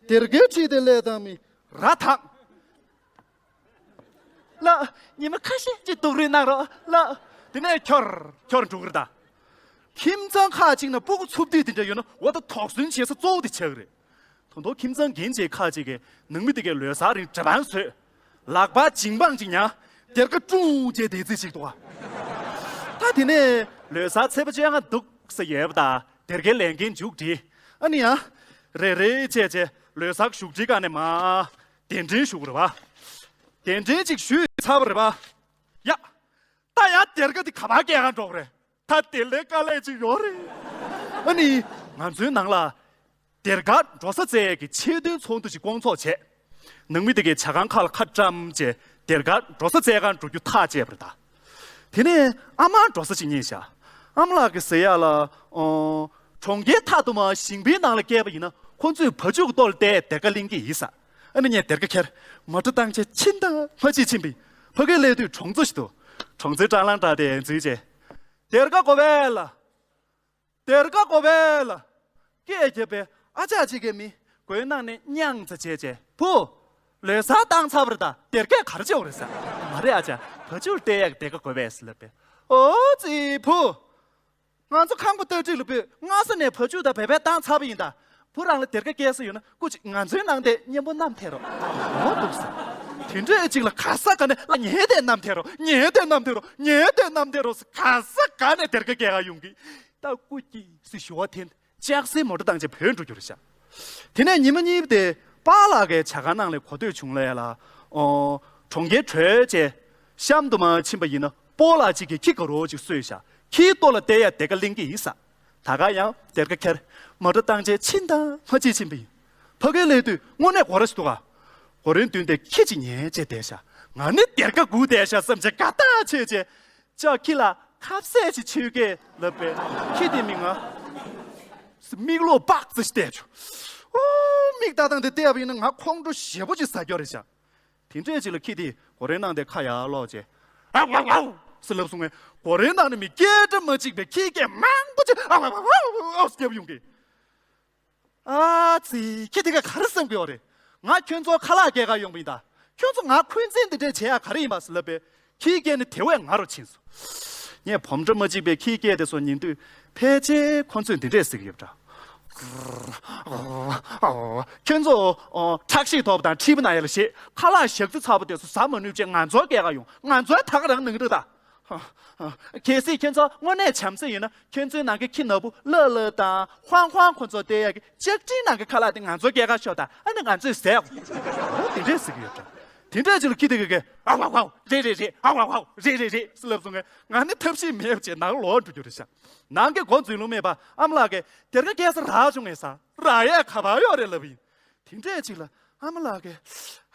སྡེར་ཁའི་འཁྲིས་དེ་སླེབས་དང་མི་ར་དང་། ལགས། ཉི་མ་ཁ་ཤས་ཅིག་སྡུག་རུས་གནང་རོགས་ལགས། དེ་ནས་ཁྱོར་ཁྱོར་འགྲོ་གི་རེད་ད། ཁྱིམ་ཚང་ཁག་ཅིག་ན་སྤུ་གུ་འཚུབ་དུས་དེ་འདྲ་ཡོད་ན་འོ་ད་དོགས་ཟོན་བྱེད་ས་གཙོ་བོ་དེ་ཆགས་ཀྱི་རེད། ད་དུང་ཁྱིམ་ཚང་རྒན་བྱས་ཁག་ཅིག་གིས་ནང་མི་དེ་གའི་ལོ་གསར་རིང་འདྲ་པང་བཟོས། ལག་པ་འཇིང་པང་ཅིག་ཉར། སྡེར་ཁ་ཀྲུང་བྱས་བསྡད་རྩིས་ཅིག་འདུག་ག་ད་དེ་ནས་ལོ་གསར་ཚེས་པ་བཅོ་ལྔ་འདུག་ས་ཡོད་པ་ད་སྡེར་ཁའི་ལས་འགན་མཇུག་སྒྲིལ། ཨ་ནི་ཡང་། རེ་རེ་བྱས་བྱས་ལོ་གསར་བཞུགས་ཁྲིའི་སྒང་ནས་མར། གདན་འདྲེན་ཞུ་དགོས་རེད་པ། གདན་འདྲེན་ཅིག་ཞུས་ཚར་བ་རེད་པ། ཡ། ད་ཡང་སྡེར་ཁ་འདི་ག་པར་སྐྱེལ་ག་འགྲོ་གི་རེད། ད་དེ་ལས་དཀའ་ལས་ཅིག་ཡོད་རེད། ཨ་ནི། ང་ཚོའི་ནང་ལ། སྡེར་ཁ་འགྲོ་ས་བཙལ་ཡས་ཀྱི་ཆེད་དོན་ཚོགས་འདུ་ཅིག་བསྐོང་ཚོགས་བྱས། ནང་མི་དེ་གའི་ཇ་ཁང་ཁག་ལ་ཁ་བཀྲམ་བྱས་སྡེར་ཁ་འགྲོ་ས་བཙལ་ག་འགྲོ་རྒྱུ་ཐག་བཅད་པ་རེད་ད། དེ་ནས་ཨ་མ་འགྲོ་ས་ཅིག་རྙེད་ཤག་ཨ་མ་ལགས་ཀྱིས་ཟེར་ཡག་ལ། ཨོ། གྲོང་ཁྱེར་མཐའ་དུ་མ་ཞིང་པའི་ནང་ལ་སྐྱེས་པ་ཡིན་ན་ཁོ་ཚོས་བ་ཕྱུགས་ལྟོ་ལ་བལྟས་སྡེར་ཁ་ལེན་གྱི་ཡིན་ས། ཨ་ནི་ངས་སྡེར་ཁ་ཁྱེར། མོ་ཊ་བཏང་བྱས་ཕྱིན་དང་མ་ཕྱིན་ཕྱིན་པ་ཡིན། ཕ་གིར་སླེབས་དུས་གྲོང་ཚོ་ཞིག་འདུག་གྲོང་ཚོའི་སྲང་ལམ་བྲག་དེ་འཛུལ་བྱས། སྡེར་ཁ་དགོས་པས་ལགས། སྡེར་ཁ་དགོས་པས་ལགས། སྐད་རྒྱབ་པས་ཨ་ཅག་ཅིག་གིས་མི་སྒོའི་ནང་ནས་མྱངས་ཙམ་བྱས་བྱས། བུ། ལོ་གསར་བཏང་ཚར་བ་རེད་ད། སྡེར་ཁས་ག་རེ་བྱེད་དགོས་རེད་ཟེར། མ་རེད་ཨ་ཅག་བ་ཕྱུགས་ལ་བལྟས་ཡག་གི་སྡེར་ཁ་དགོས་པས་ཟེར་ལབ་པས། ཨོ་ཙི་བུ། ང་ཚོ་ཁང་པ་སྟར་ཁྲིད་ལ་སྤོས་སྔ་ས་ནས་བ་ཕྱུགས་དང་བོད་པས་བཏང་ཚར་བ་ཡིན་ད། བུ་རང་ལ་སྡེར་ཁ་སྐྱེལ་ས་ཡོད་ན་སྐུ་མཁྱེན་ང་ཚོའི་ནང་དེ་མཉམ་པོ་བསྣམས་ཐལ་རོགས། འོ་འདུག་ཟེར། དེ་འདྲས་ཅིག་ལ་ག་ས་ག་ནས་ལ་ངའི་དེ་བསྣམས་ཐལ་རོགས། ངའི་དེ་བསྣམས་ཐལ་རོགས། ངའི་དེ་བསྣམས་ཐལ་རོགས་ཟེར། ག་ས་ག་ནས་སྡེར་ཁ་སྐྱེལ་ག་ཡོང་གི། ད་སྐུ་མཁྱེན་ཟེར་ཞུ་བ་འཐེན། ལྕགས་སྲེག་མོ་ཊ་བཏང་བྱས་བུད་འགྲོ་རྒྱུ་རེད་ཤག་དེ་ནས་ཉི་མ་གཉིས་པ་དེ་པཱ་ལགས་ཀྱི་ཇ་ཁང་ནང་ལ་གོ་ཐོས་བྱུང་ལ་ཡ་ལ། ཨོ། གྲོང་ཁྱེར་བྲོས་བྱས། གཤམ་དུ་མར་ཕྱིན་པ་ཡིན་ན་སྤོ་ལགས་གཅིག་གིས་ཁྱི་དགའ་རོགས་ཅིག་གསོས་ཤག་ཁྱིའི་ལྟོ་ལ་བལྟས་ཡ་སྡེར་ཁ་ལེན་གྱི་ཡིན་ས། ད་ག་ཡང་སྡེར་ཁ་ཁྱེར། མོ་ཊ་བཏང་བྱས་ཕྱིན་དང་མ་ཕྱིན་ཕྱིན་པ་ཡིན། ཕ་གིར་སླེབས་དུས་དངོས་གནས་སྒོ་ར་ཞིག་འདུག་ག་སྒོ་རའི་མདུན་དེར་ཁྱི་ཅིག་ཉལ་བྱས་བསྡད་ཤག་ང་ནི་སྡེར་ཁ་སྒུག་བསྡད་ཤག་བསམ་བྱས་དགའ་ཐག་ཆོད་བྱས། ཅག་ཁྱི་ལ་ཁ་ཟས་ཤིག་མཆོད་གེ་ལབ་པས། ཁྱི་དེ་མིག་ང་། མིག་ལོག་པག་ཙི་ཞིག་བལྟས་བྱུང་། ཨོ། མིག་ལྟ་སྟངས་དེ་བལྟས་པ་ཡིན་ན་ང་ཁོང་ཁྲོ་ཞེ་པོ་ཅིག་ཟ་རྒྱུ་རེད་ཤག་དེ་འདྲས་ཅིག་ལ་ཁྱི་དེས་སྒོ་རའི་ནང་དེ་ཁ་ཡར་སློག་བྱས། ཨའུ་ཨའུ་ཨའུ་ཟེར་ལབ་སོང་ངས། སྒོ་རའི་ནང་ནས་མི་སྐད་གྲགས་མ་གཅིག་པའི་ཁྱིའི་སྐད་མང་པོ་ཅིག་ཨའུ་ཨའུ་ཨའུ་ཨའུ་ཟེར་རྒྱབ་ཡོང་གི། ཨ་ཙི། ཁྱི་དེ་ག་ག་རེ་བསམ་གི་ཡོད་རེད། ང་ཁྱོད་ཚོ་ཁ་ལག་སྐྱེལ་ག་ཡོང་པ་ཡིན་ད། ཁྱོད་ཚོ་ང་འཁོན་འཛིན་འདི་འདྲས་བྱེད་ཡ་ག་རེ་ཡིན་པ་ཟེར་ལབ་པས། ཁྱིའི་སྐད་ནི་དེ་བས་ང་རུ་ཕྱིན་སོང་། ངས་བོམ་ཁྲ་མ་གཅིག་པའི་ཁྱིའི་སྐད་དེ་ཚོ་ཉན་དུས་ཕལ་ཆེར་ཁོ་ཚོས་འདི་འདྲས་ཟེར་གི་ཡོད་པ་འདྲ། ཁྱོད་ཚོ་ཁྲག་ཤེད་མཐོ་པོ་དང་མཁྲིས་པ་ན་ཡ་ལ་ཞེད། ཁ་ལག་ཞག་རྩི་ཚ་པོ་དེ་ཚོ་ཟ་མ་ནུས་བྱས་ང་ཚོར་སྐྱེལ་ག་ཡོང་། ང་ཚོའི་ད་ག་རང་ནང་རེད་ད། གལ་སྲིད་ཁྱོད་ཚོ་དངོས་གནས་བྱམས་བརྩེ་ཡོད་ན་ཁྱོད་ཚོའི་ནང་གི་ཁྱི་ནག་པོ་ལ་ལ་དང་ཧོང་ཧོང་ཁོ་ཚོ་བསྡད་ཡག་གི་ལྕགས་ཀྲིན་ནང་གི་ཁ་ལག་དེ་ང་ཚོར་སྐྱེལ་ག་ཤོག་ད། ཨ་ནི་ང་ཚོས་ཟས། འོ་དེ་འདྲས་ཟེར་གི་ཡོད་འདྲ། དེ་འདྲས་ཅིག་ལ་ཁྱི་དེ་གི་གི་ཨའུ་ཨའུ་ཨའུ་རེད་རེད་རེད། ཨའུ་ཨའུ་ཨའུ་རེད་རེད་རེད་ཟེར་ལབ་སོང་ངས། ང་ནི་ཐབས་ཤེས་མེད་པ་བྱས་ནང་ལོག་འགྲོ་རྒྱུ་རེད་ཤག་ནང་གི་སྒོ་འཛུལ་ལོང་མེད་པ་ཨ་མ་ལགས་ཀྱིས་སྡེར་ཁ་སྐྱེལ་ས་རག་བྱུང་ངས་ཟ་རག་ཡས་ག་པར་ཡོད་རེད་ལབ་ཡིན། དེ་འདྲས་ཅིག་ལ་ཨ་མ་ལགས་ཀྱིས།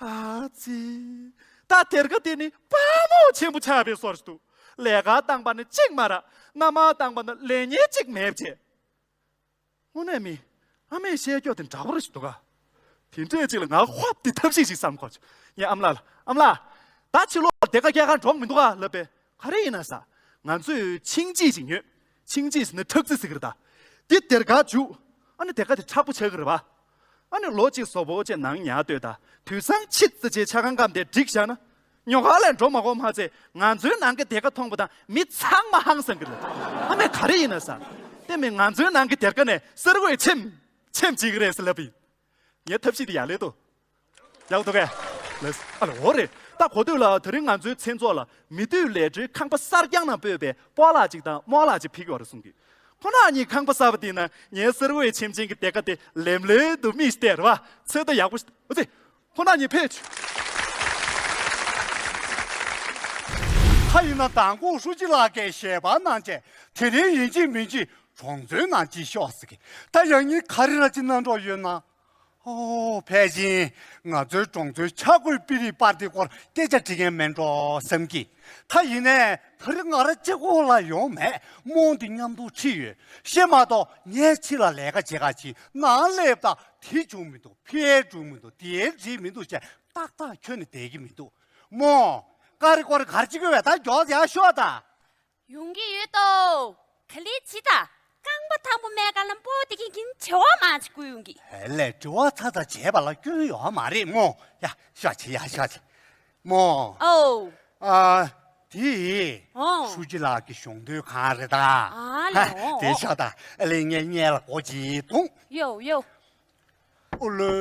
ཨ་ཙི། ད་སྡེར་ཁ་དེ་ནི་དཔའ་མོ་ཆེན་པོ་ཆགས་པའི་སོར་ཞིག་འདུག་ལས་ཀ་བཏང་པ་ནི་གཅིག་མ་རག་མནའ་མ་བཏང་པ་ན་ལས་ཉེས་གཅིག་མེད་བྱས། དངོས་གནས་མི་ཨ་མས་བཤད་རྒྱུ་དེ་འདྲ་པོ་རེ་ཞིག་འདུག་ག་དེ་འདྲས་ཅིག་ལ་ང་ཧོབ་སྟེ་ཐབས་ཤེས་ཤིག་བསམ་གོ་བྱུང་། ངས་ཨ་མ་ལགས་ལ། ཨ་མ་ལགས། ད་ཕྱི་ལོགས་སྡེར་ཁ་སྐྱེལ་ག་འགྲོ་མི་འདུག་ག་ལབ་པས། ག་རེ་ཡིན་ན་ཟེར། ང་ཚོས་ཆིང་ཅི་ཅིག་ཉོས། ཆིང་ཅི་ཟེར་ན་ཁྲག་རྩི་ཟེར་གི་རེད་ད། འདི་སྡེར་ཁར་བཅུག་ཨ་ནི་སྡེར་ཁ་དེ་མཁྲེགས་པོ་ཆགས་གི་རེད་པ། ཨ་ནི་ལོ་གཅིག་བཟོ་པོ་བྱས་ནང་ཉར་སྡོད་ད། དུས་སང་ཕྱི་ཙམ་བྱས་ཆ་ཚང་སྒམ་དེ་བསྒྲིགས་བཞག་ན། ཉོ་ག་ལས་འགྲོ་མ་དགོས་མ་ཚད་ང་ཚོའི་ནང་གི་སྡེར་ཁ་མཐོང་པ་དང་མི་ཚང་མ་ཧང་སང་གི་རེད། ཨ་མས་ག་རེ་ཡིན་ན་ཟེར། དེ་མིན་ང་ཚོའི་ནང་གི་སྡེར་ཁ་ནས་གསེར་འོད་ཆེམ་ཆེམ་བྱེད་ཀྱི་རེད་ཟེར་ལབ་པ་ཡིན། ངའི་ཐབས་ཤེས་དེ་ཡག་ལེ་འདུག་ཡག་འདུག་གས། ལགས། ཨ་ལ་འོ་རེད། ད་གོ་ཐོས་ལ་དེ་རིང་ང་ཚོའི་མཚན་ཚོགས་ལ་མི་འདུས་ལས་སྒྲོལ་ཁང་པ་གསར་རྐྱང་ནང་སྤོས་པའི་སྤོ་ལགས་ཅིག་དང་རྨོ་ལགས་ཅིག་ཕེབས་ཀྱི་ཡོད་རེད་གསུང་གི། ཁོ་རང་གཉིས་ཁང་པ་གསར་པ་དེའི་ནང་ངའི་གསེར་འོད་ཆེམ་ཆེམ་གྱི་སྡེར་ཁ་དེ་ལེམ་ལེམ་དུ་རྨིས་ཏེ་རེད་པ། ཚོད་ལྟ་ཡག་པོ་ཞིག་འོ་ཙི། ཁོ་རང་གཉིས་ཕེབས་བྱུང་། ད་ཡིན་ན་མདང་དགོང་ཧྲུའུ་ཅི་ལགས་ཀྱིས་ཞལ་པར་གནང་བྱས་དེ་རིང་ཡིན་གཅིག་མིན་གཅིག་གྲོང་ཚོའི་ནང་ཅིག་ཤོག་ཟེར་གི། ད་ཡང་སྙིང་ག་རེ་ར་ཅིག་གནང་འགྲོ་ཡོད་ན། ཨོ་ཕལ་ཆེར་ང་ཚོའི་གྲོང་ཚོའི་ཆ་བགོས་པི་རི་པར་དེ་སྐོར་སྐད་ཆ་དྲི་མཁན་མེད་འགྲོ་བསམ་གི། ད་ཡིན་ནའི་ད་རེས་ང་རང་གཅིག་པོ་ལ་ཡོང་མེད། རྨོ་འདི་མཉམ་དུ་ཁྲིད་ཡོད། ཤེས་མ་གཏོགས་ངས་ཕྱི་ལ་ལས་ཀ་བྱེད་ག་ཕྱིན་ནང་སླེབས་ད་དེ་བྱུང་མི་འདུག་ཕེ་བྱུང་མི་འདུག་དེ་བྱེད་མི་འདུག་ཅེས་ཏག་ཏག་ཁྱོན་ནས་བསྡད་ཀྱི་མི་འདུག་རྨོ། ཀ་རི་ཀོ་རི་གར་ཅིག་གི་བས་ད་མགྱོགས་ཡར་ཤོག་ད། ཡོང་གི་ཡོད་དོ། ག་ལེ་ཅི་ད། རྐང་པ་ཐང་པོ་མེད་ག་ལ་སྤོ་དེ་གིན་གིན་བྱེ་བ་མ་ཅིག་བསྐུར་ཡོང་གི། ཧེ་ལས་དྲི་བ་ཚ་ཚ་བྱས་པ་ལ་སྐྱོན་ཡོད་མ་རེད་རྨོ། ཡ་ཤོག་ཅིག་ཡ་ཤོག་ཅིག་རྨོ། ཨོ། ཨ། དེ་ཨོ། ཧྲུའུ་ཅི་ལགས་ཀྱི་གཞུང་དོན་ཁང་རེད་ད། ཨ་ལེ་ཨོ། དེ་ཤོག་ད། ཨ་ལེ་ངས་སྔོན་ལ་སྒོ་ཅིག་རྡུང་། ཡོ་ཡོ། ཨུ་ལོ།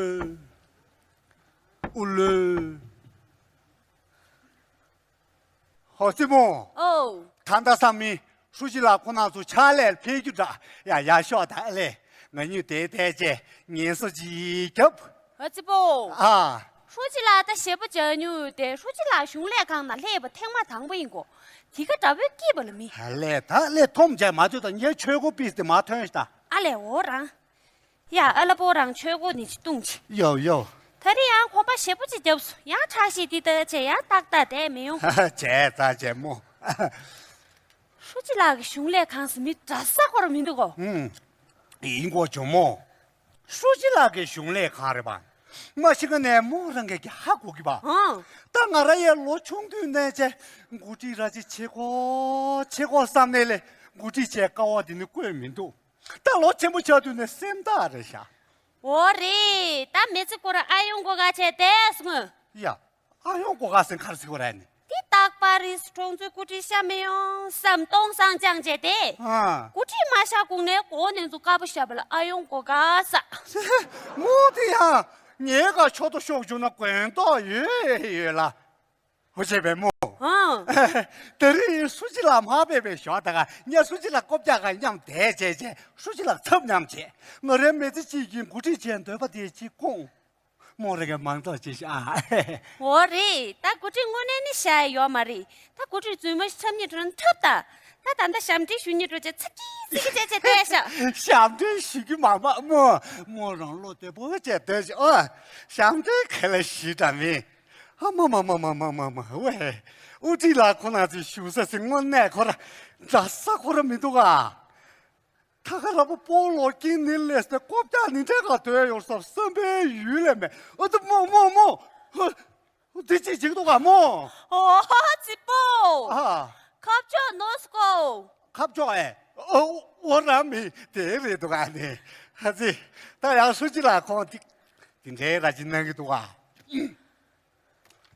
ཨུ་ལོ། ཧོ་ཙི་མོ། ཨོ། ད་ལྟ་བསམ་མི་ཧྲུའུ་ཅི་ལགས་ཁོ་ན་ཚོ་ཕྱག་ལས་ཕེབས་རྒྱུ་འདྲ། ཡ་ཡ་ཤོག་ད་ཨ་ལེ། ང་གཉིས་དེ་བལྟས་བྱས་ངལ་གསོ་ཅིག་རྒྱབ། ཨ་ཙི་པོ། ཨ། ཧྲུའུ་ཅི་ལགས་ད་ཞེ་པོ་བྱ་མྱོང་ཡོད་དེ། ཧྲུའུ་ཅི་ལགས་གཞུང་ལས་ཁང་ནང་སླེབས་པ་ཐེངས་མ་དང་པོ་ཡིན་གོ། དེ་ག་འདྲ་བོའི་སྐྱིད་པ་ལ་མི། ཨ་ལེ་ད་ཨ་ལེ་འཐོམ་བྱས་མ་སྡོད་ད། ངས་ཆོས་གོས་ཕུད་དེ་མར་ཐོན་ཤག་ད། ཨ་ལེ་འོ་རང་། ཡ་ཨ་ལ་པོ་རང་ཆོས་གོས་ནི་ཅི་བཏུང་ཅི། ཡོ་ཡོ། ད་རེས་ཡང་གོམ་པ་ཞེ་པོ་ཅིག་བརྒྱབ་སོང་། ཡང་ཁྲག་ཤེད་འདི་ལྟ་བྱས་ཡང་ཏག་ཏག་བསྡད་མི་ཡོང་། བྱས་ཙང་བྱས་མོ། ཧྲུའུ་ཅི་ལགས་ཀྱི་གཞུང་ལས་ཁང་ཟེར་མི་འདྲ་ས་ཁོ་ར་མི་འདུག་གོ། ཧུམ། ཡིན་གོ་ཇོ་མོ། ཧྲུའུ་ཅི་ལགས་ཀྱི་གཞུང་ལས་ཁང་རེད་པ། མ་གཞི་ག་ནས་མོ་རང་གིས་ཀྱི་ཧ་གོ་གི་པ། ཨང་། ད་ང་ར་ཡས་ལོ་ཆུང་དུས་ནས་བྱས་འགོ་ཁྲིད་ར་ཅིག་བྱེད་གོ་བྱེད་གོ་བསམ་ནས་ལས་འགོ་ཁྲིད་བྱས་དཀའ་བ་འདི་ནི་བཀོད་མི་འདུག་ད་ལོ་ཆེན་པོ་ཆགས་དུས་ནས་སེམས་ཐག་རེད་ཤག་འོ་རེད། ད་མི་ཚེ་ཁོ་ར་ཨ་ཡོང་གོ་ག་བྱས་བསྡད་སོང་། ཡ། ཨ་ཡོང་གོ་ག་ཟེར་ཁར་ཟེར་གོ་ར་ནི། དེ་རྟག་པར་རིས་གྲོང་ཚོའི་འགོ་ཁྲིད་ཤ་མི་ཡོང་བསམ་སྟོང་སང་ཅང་བྱས་ཏེ། ཨ། འགོ་ཁྲིད་མ་ཤ་གུང་ནས་གོ་ནས་ཚོ་དཀར་པོ་ཤ་བ་ལ་ཨ་ཡོང་གོ་ག་ས། མོ་དེ་ཡང་ངའི་ག་ཆོ་ཏོ་ཤོག་བྱུང་ན་དགོན་ཏོ་ཡོད་ཡོད་ལ། ཧོ་བྱས་པའི་མོ། ཨང་། དེ་རིང་ཧྲུའུ་ཅི་ལགས་མ་ཕེབས་པའི་ཞོ་ད་ག་ངས་ཧྲུའུ་ཅི་ལགས་ཀོབ་ཀྱག་ག་མཉམ་དེ་བྱས་བྱས་ཧྲུའུ་ཅི་ལགས་ཚབ་མཉམ་བྱས་ང་རའི་མི་ཚེ་གཅིག་གི་འགོ་ཁྲིད་བྱས་འདོད་པ་དེ་གཅིག་སྐོང་། མོ་རེ་ག་མང་ཚོགས་ཅི་ཤ་ཨ། འོ་རེད། ད་འགོ་ཁྲིད་དངོས་གནས་ནི་བྱ་ཡ་ཡོད་མ་རེད། ད་འགོ་ཁྲིད་རྫུན་མ་འཁྲབ་ཉེ་འགྲོ་ན་འཁྲབ་ད། ད་ད་ད་ཞབས་འདྲེན་ཞུ་ཉེ་འགྲོ་བྱས་ཚ་ཀི་ཚི་ཀི་བྱས་བྱས་བསྡད་ཤག་ཞབས་འདྲེན་ཞུ་གི་མ་མ་མོ། མོ་རང་བློ་བདེ་པོ་བྱས་སྡོད་ཤག་ཨོ། ཞབས་འདྲེན་ག་ལ་ཞུ་འདྲ་མིན། ཨ་མ་མ་མ་ཝེ། དབུ་ཁྲིད་ལགས་ཁོ་ན་ཚོའི་བཞུགས་ས་ཟིན་དངོས་གནས་ཁོ་ར་འདྲ་ས་ཁོ་ར་མི་འདུག་ག་ཐ་ཁ་ར་པོ་སྤོ་ལོ་ཀིན་ནི་ལས་ཏེ་ཀོབ་ཀྱག་ནི་འདྲ་ག་དོད་ཡོད་ས་བསམ་པའི་ཡུལ་ལས་མེད། ཨ་ཏི་མོ་མོ་མོ། ཧུ། དེ་ཅི་ཅིག་འདུག་ག་མོ། ཨོ་ཙི་པོ། ཨ། ཁ་ཕྱོགས་ནོ་སྐོ། ཁ་ཕྱོགས་ཨེ། ཨོ་ཨོ་ར་མི་དེ་རེད་འདུག་ག་ནི། ཧ་ཙི། ད་ཡང་ཧྲུའུ་ཅི་ལགས་ཁོང་དེ་དེ་འདྲའི་ར་ཅི་གནང་གི་འདུག་ག་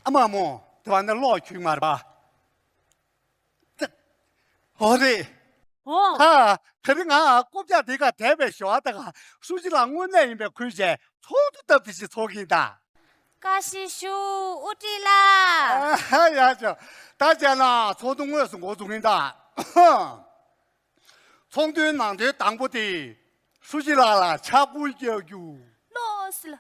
ཨ་མ་མོ་དེ་བ་ནི་ལོག་ཁྱུག་མར་པ། ཧོ་རེད། ཨོ། ཧ། དེ་རིང་ང་ཀོབ་ཀྱག་དེ་ག་དད་པའི་ཞོ་ཨ་ད་ག་ཧྲུའུ་ཅི་ལགས་དངོས་གནས་ཡིན་པའི་ཁུལ་བྱས་ཚོགས་འདུ་སྟབས་བདེ་ཞིག་ཚོགས་ཀྱིན་ད། བཀའ་བཞིན་ཞུ་དབུ་ཁྲིད་ལགས། ཨ་ཡ་ཅོ། ད་བྱས་ན་ཚོགས་འདུ་དངོས་སུ་འགོ་འཛུགས་ཀྱིན་ད། ཚོགས་འདུའི་ནང་དོན་དང་པོ་དེ་ཧྲུའུ་ཅི་ལགས་ལ་ཕྱག་སྐུལ་རྒྱག་རྒྱུ། ལོས་ལ།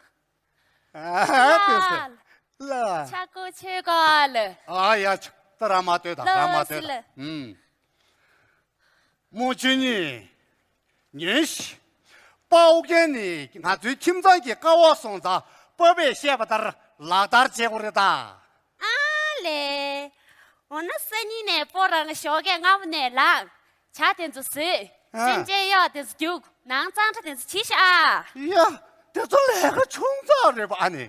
ཨ་ལྟོས་སེ། ལ། ཆ་ཀོ་ཆེ་ག་ལ། ཨ་ཡ་ཆ། ད་ར་མ་ལྟོས་ད་ར་མ་ལྟོས་ད། ལོས་ལ། ཨུམ། མོ་ཆོས་ཉིད། ཉོན་ཞིག་དཔའ་བོ་རྒན་ནི་ང་ཚོའི་ཁྱིམ་ཚང་གི་ཀ་བ་སོང་ཙང་སྤོབས་པས་བཤད་པ་ལྟར་ལག་བསྟར་བྱེད་དགོས་རེད་ད། ཨ་ལེ། འོ་ན་སང་ཉིན་ནས་སྤོ་རང་ཞོགས་ཀས་སྔ་མོ་ནས་ལངས། ཇ་དེ་ཚོ་བཟོས། ཨ། སེམས་ཅན་གཡོག་དེ་ཚོ་རྒྱུགས། ནང་གཙང་སྦྲ་དེ་ཚོ་བྱེད་ཤག་ཨ། ཡ། དེ་ཚོ་ལས་ཀ་ཆུང་ཙག་རེད་པ་ཨ་ནི།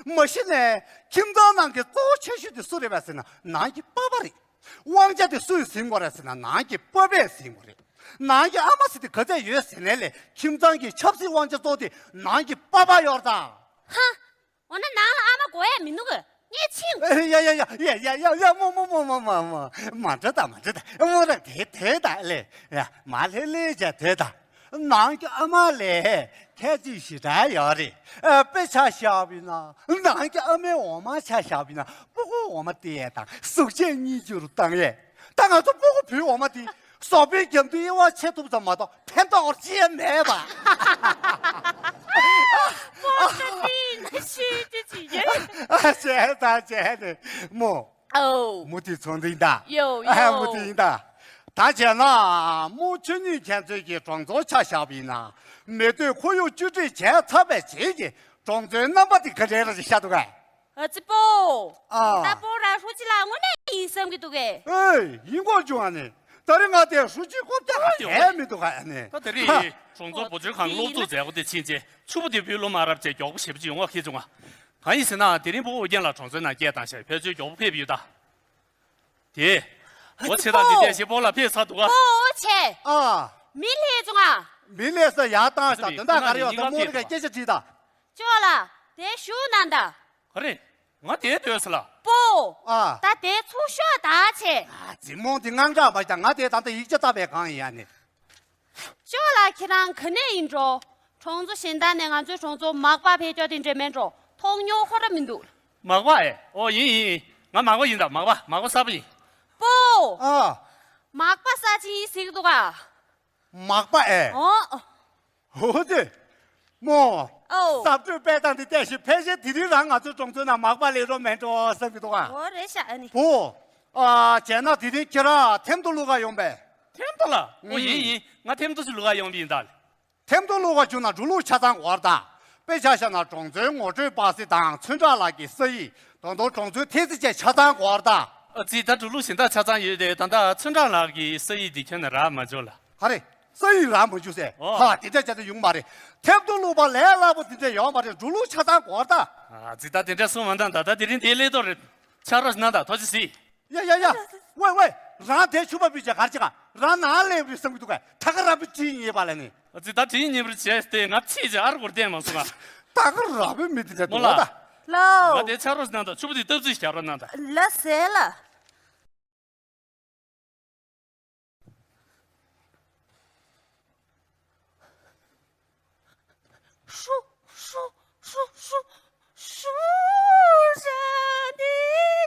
མ་གཞི་ནས་ཁྱིམ་ཚང་ནང་གི་གཙོ་བོ་ཆེ་ཤོས་དེ་སུ་རེད་པས་ཟེར་ན་ནང་གི་པ་ཕ་རེད། དབང་ཆ་དེ་སུས་ཟིན་དགོས་རེད་ཟེར་ན་ནང་གི་པ་ཕས་ཟིན་དགོས་རེད། ནང་གི་ཨ་མ་ཟེར་དེ་ག་ཚད་ཡོད་ཟེར་ནའི་ལས་ཁྱིམ་ཚང་གི་ཆབ་སྲིད་དབང་ཆ་གཙོ་བོ་དེ་ནང་གི་པ་ཕ་ཡོད་རེད་ད། ཧ། འོ་ན་ནང་ལ་ཨ་མ་དགོས་ཡ་མི་འདུག་ངས་ཕྱིན། ཡ་ཡ་ཡ་ཡ་ཡ་ཡ་མོ་མོ་མོ་མོ་མོ་མོ། མ་འདྲ་ད་མ་འདྲ་ད། མོ་ར་དེ་དེ་ད་ལེ། ཡ་མ་ལྷེ་ལྷེ་བྱ་དེ་ད། ནང་གི་ཨ་མ་ལས་ཁྱད་ཆོས་ཞེ་དྲག་ཡོད་རེད། ཨ་དཔེ་ཆ་བཞག་པ་ཡིན་ན་ནང་གི་ཨ་མའི་འོ་མ་ཆ་བཞག་པ་ཡིན་ན་སྤུ་གུ་འོ་མ་སྟེར་ཡས་དང་གཟུགས་བྱད་སྙིང་རྗེ་རུ་བཏང་ཡས། ད་ང་ཚོ་སྤུ་གུ་བུའི་འོ་མ་དེ་ཟོག་པོའི་རྒྱབ་མདུན་དབྱེ་བ་ཕྱེ་ཐུབ་ཙམ་མ་གཏོགས་ཕན་ཐོགས་ཅི་ཡང་མེད་པ། པོ་ཏི་ན་ཤི་ཏི་ཅི་ཡེ། ཨ་བྱས་ད་བྱས་ནས་མོ། ཨོ། མུ་ཏིག་ཚོང་འདུ་ཡིན་ད། ཡོ་ཨ་ཡོ། མུ་ཏིག་ཡིན་ད། ད་བྱས་ན་མོ་ཆོས་ཉིད་མཁྱེན་བརྩེ་གི་གྲོང་ཚོ་ཆ་བཞག་པ་ཡིན་ན་མི་སྡོད་ཁོར་ཡུག་བཅོས་སྒྲིག་བྱས་ཚར་བའི་རྗེས་ཀྱི་ གྲོང་ཚོའི་རྣམ་པ་དེ་ག་འདྲའི་ར་ཞིག་ཤར་འདུག་གས། ཨ་ཙི་པོ། ཨ། ད་པོ་ར་ཧྲུའུ་ཅི་ལགས་དངོས་གནས་ཡིན་བསམ་གྱི་འདུག་གས། ཨེ། ཡིན་དགོས་བྱུང་ཨ་ནི། ད་རེས་ང་དེ་ཧྲུའུ་ཅི་སྐོར་ཏག་ཨ་ཡོད་མི་འདུག་གས་ཨ་ནི། ད་དེ་རིང་ཧ། གྲོང་ཚོ་བུ་བཅོལ་ཁང་སློབ་གཙོ་མཛད་སྒོ་དེ་ཕྱིན་རྗེས་ཕྱུག་པོ་དེ་བུའི་ལོ་མ་རབས་བཅས་མགྱོགས་པོ་ཞེ་པོ་ཅིག་ཡོང་བ་ཁེལ་བྱུང་ང་། གང་ཡིན་ཟེར་ན་དེ་རིང་ཕྲུ་གུ་ཨོ་རྒྱན་ལགས་གྲོང་ཚོའི་ནང་སྐད་བཏང་ཤག་ཕལ་ཆེར་མགྱོགས་པོ་ཕེབས་ཡོད་ད། དེ། འོ་ཆེ་དང་འདི་ལྟས་ཤིག་པོ་ལ་ཕེབས་ཚར་འདུག་ག། པོ་ཆེ། ཨ། མི་ལྷས་བྱུང་ང་། མི་ལྷས་ས་ཡར་བཏང་ཤག་དོན་དག་ག་རེ་ཡོད་ས་མོ་རི་ག་སྐད་ཆ་དྲིས་ད། ཅོག་ལ། དེ་ཞུ་ན་ད། ག་རེ། ང་དེ་ལྟོས་ས་ལ། པོ། ཨ། ད་དེ་ཚུགས་ཤོག་ད་ཆེ། ཨ་ཙི་མོ་འདི་དངངས་སྐྲག་མ་བྱེད་ད། ང་དེ་ད་ལྟ་ཡིག་ཆ་ལྟ་བའི་གང་ཡིན་ཡ་ནི། ཅོག་ལ་ཁྱེད་རང་ག་ནས་ཡིན་འགྲོ། གྲོང་ཚོ་གཞན་དག་ནས་ང་ཚོའི་གྲོང་ཚོ་མག་པ་ཕེབས་ཀྱོག་དེ་འདྲ་མེད་འགྲོ། མཐོང་མྱོང་ཁོ་ར་མི་འདུག་མག་པ་ཨེ། ཨོ་ཡིན་ཡིན་ཡིན། ང་མག་པ་ཡིན་ད། མག་པ་མག་པ་གསར་པ་ཡིན། པོ། ཨ། མག་པ་གསར་ཅིག་ཡིན་ཟེར་གྱི་འདུག་ག། མག་པ་ཨེ། ཨོ། ཧོ་དེ། མོ། ཨོ། གསར་གཏོད་སྤེལ་སྟངས་དེ་བལྟས་ཤིག་ཕལ་ཆེར་དེ་རིང་རང་ང་ཚོའི་གྲོང་ཚོའི་ནང་མག་པ་སླེབས་རོགས་མེད་འགྲོ་བསམ་གྱི་འདུག་ག། ཨོ་རེད་ཤག་ཨ་ནི། བུ། ཨ། བྱས་ན་དེ་རིང་ཁྱེད་རང་ཐེམ་ཐོ་བླུག་ག་ཡོང་པས། ཐེམ་ཐོ་ལ། ཨོ་ཡིན་ཡིན། ང་ཐེམ་ཐོ་ཞིག་བླུག་ག་ཡོང་པ་ཡིན་ད། ཐེམ་ཐོ་བླུག་ག་བཅུག་ན་འགྲོ་ལུགས་ཆ་ཚང་དགོས་རེད་ད། དཔེ་ཆ་བཞག་ན་གྲོང་ཚོའི་ངོ་སྤྲོད་པ་སེ་དང་ཚོན་ཁྲ་ལགས་ཀྱི་ས་ཡིག་ད་དུང་གྲོང་ཚོའི་ཐེལ་ཙེ་བཅས་ཆ་ཚང་དགོས་རེད་ད། ཨ་ཙི་ད་འགྲོ་ལུགས་གཞན་དག་ཆ་ཚང་ཡོད་དེ། ད་ལྟ་ཚོན་ཁྲ་ལགས་ཀྱི་ས་ཡིག་འདི་ཁྱོན་ནས་རག་མ་བྱུང་ལ། ག་རེ། ས་ཡིག་རག་མ་བྱུང་ཟེར། ཨོ། ཧ། དེ་འདྲ་བྱས་ཏེ་ཡོང་མ་རེད། ཐེམ་ཐོ་བླུག་པ་ལས་སླ་པོ་དེ་འདྲ་ཡོད་མ་རེད། འགྲོ་ལུགས་ཆ་ཚང་དགོས་རེད་ད། ཨ་ཙི་ད་དེ་འདྲ་གསུང་མ་གཏོང་ད། ད་དེ་རིང་དེ་སླེབས་དོ་རེད། ཕྱག་རོགས་གནང་དང་ཐུགས་རྗེ་གཟིགས། ཡ་ཡ་ཡ། ཝེ་ཝེ། རང་དེ་ཕྱུ་པ་པི་ཅེ་གར་ཅི་ག་རང་ནང་སླེབས་རེད་བསམ་གྱི་འདུག་ག། ད་ག་རང་པི་ཅི་ཡིན་པ་ལ་ནི། ཨ་ཙི་ད་དྲིན་ཉེ་བར་བྱས་ཏེ་ང་ཕྱིས་ཀྱི་ཨར་གོར་བསྟན་མ་སོང་ང་། ད་ག་རང་པི་མི་དེ་འདྲ་མོ་འདུག་ལ། ད། ལོ། ང་དེ་ཕྱག་རོགས་གནང་དང་ཕྱུ་པ་དེ་སྟབས་རྩིས་བྱ་རོགས་གནང་དང་། ལ་ཟེར་ལ། ཧྲུ་ཧྲུ་ཧྲུ་ཧྲུ་ཧྲུ་ཧྲ་ནི་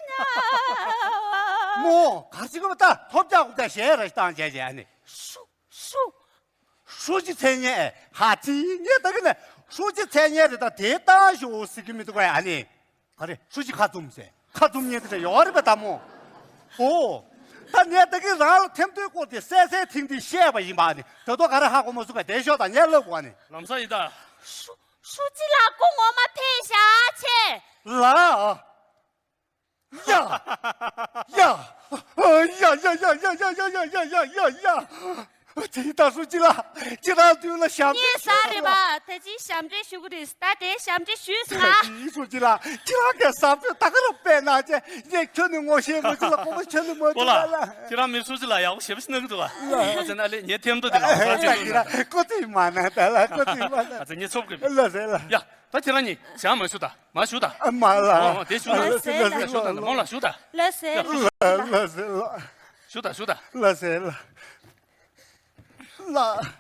ན། མོ་གར་ཅི་གོ་ད་ཐོབ་རྒྱག་གོ་ད་ཞེ་ར་ཞིག་བཏང་བྱས་བྱས་ཨ་ནི། ཧྲུ་ཧྲུ། ཧྲུ་ཅི་མཚན་སྙན་ཨེ། ཧ་ཙི་ངས་ད་གི་ནས་ཧྲུ་ཅི་མཚན་སྙན་རེད་ད་དེ་བཏང་ཞོག་ཟེར་གི་མི་འདུག་གས་ཨ་ནི། ག་རེ། ཧྲུའུ་ཅི་ཁ་བཙུམ་ཟེར། ཁ་བཙུམ་ཉན་དེ་འདྲ་ཡོད་རེད་པས་ད་མོ། ཨོ། ད་ངས་ད་གིན་རང་ལ་ཐེམ་ཐོའི་སྐོར་དེ་གསལ་གསལ་ཐིང་ཐིང་བཤད་པ་ཡིན་པ་ནི། ད་དུང་ག་རེ་ཧ་གོ་མ་སོང་བས་དེ་ཤོག་དང་ངས་ལབ་དགོས་ནི། ལམ་སང་ཡིན་ད། ཧྲུ་ཧྲུའུ་ཅི་ལགས་སྐུ་ངོ་མ་ཕེབས་ཤག་ཆེ། ལ། ཡ། ཡ། ཡ་ཡ་ཡ། དེ་ད་ཧྲུའུ་ཅི་ལགས། ཁྱེད་རང་དུས་ལ་ཞབས་ངས་ཟ་རེད་པ། ད་ཅི་ཞབས་འདྲེན་ཞུ་གི་རེད། ད་དེ་ཞབས་འདྲེན་ཞུས་སོང་ང་། ཧྲུའུ་ཅི་ལགས། ཁྱེད་རང་གི་ཟ་ཕོད་ད་ག་རང་དཔེ་གནང་བྱས། ངས་ཁྱོད་ནི་ངོ་ཤེས། ངོ་ཅི་ལ་ཁོ་མོ་ཁྱོད་ནི་མ་པོ་ལགས། ཁྱེད་རང་མི་ཧྲུའུ་ཅི་ལགས་ཡག་པོ་ཞེ་པོ་ཞིག་གནང་གི་འདུག་ལགས། ཨ་ཙི་ན་ལེ་ངས་ཐེམ་ཐོ་དེ་ལགས་ཟ་ཅིག་ལགས། ཁོ་ཚོས་མ་གནང་ད་ལགས། ཁོ་ཚོས་མ་གནང་། ཨ་ཙི་ངས་ཚོབ་གི་མེད། ལགས་སེ་ལགས། ཡ། ད་ཁྱེད་རང་གཉིས་བཞག་མ་ཞུ་ད། མ་ཞུ་ད། ཨ་མ་ལགས། ཨོ་དེ་ཞུ་ན། ལགས་སེ་ལགས། ཞུ་ད་མོ་ལགས་ཞུ་ད། ལགས་སེ་ལགས། ལགས་སེ་ལགས། ཞུ་ད་ཞུ་ད། ལགས་སེ་ལགས། ལགས།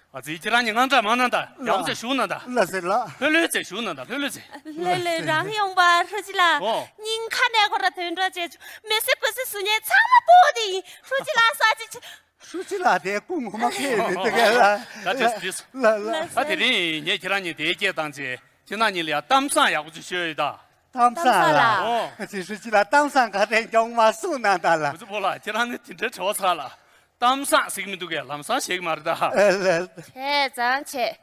ཨ་ཙི་ཁྱེད་རང་གཉིས་དངངས་སྐྲག་མ་གནང་ད། ཡག་པོ་བྱས་ཞུ་གནང་ད། ལགས་སེ་ལགས། ལྷོད་ལྷོད་བྱས་ཞུ་གནང་ད། ལྷོད་ལྷོད་བྱས། ལེ་ལེ་རང་ཡོང་པ་ཧྲུའུ་ཅི་ལགས། ཨོ། སྙིང་ཁ་ནས་ཁོ་ར་དོན་གྲོགས་བྱས་བྱུང་། མི་སེར་ཀུ་སི་སུ་ཉེ་ཚང་མ་པོ་དེ་ཡིན། ཧྲུའུ་ཅི་ལགས་ས་ཅི་ཆེ། ཧྲུའུ་ཅི་ལགས་དེ་སྐུ་ངོ་མ་ཁེལ་མི་འདུག་གས་ལགས། ད་དེ་དེ་ལགས་ལགས། ད་དེ་རིང་ངས་ཁྱེད་རང་གཉིས་དེའི་སྐད་བཏང་བྱས་ཁྱེད་རང་གཉིས་ལ་ཡང་གཏམ་བཟང་ཡག་པོ་ཅིག་ཤོད་ཡོད་ད། གཏམ་བཟང་ལགས། ཨོ། ཨ་ཙི་ཧྲུའུ་ཅི་ལགས་གཏམ་བཟང་ག་རེ་མགྱོགས་མ་གསུང་གནང་ད་ལགས། ཨ་ཙི་པོ་ལགས་ཁྱེད་རང་ནི་དེ་འདྲའི་བྲེལ་བ་ཚ་ལགས། གཏམ་བཟང་ཟེར་གི་མི་འདུག་གས། ལམ་སང་བཤད་གི་མ་རེད་ད། ཨ་ལས། བྱས་ཙང་བྱས།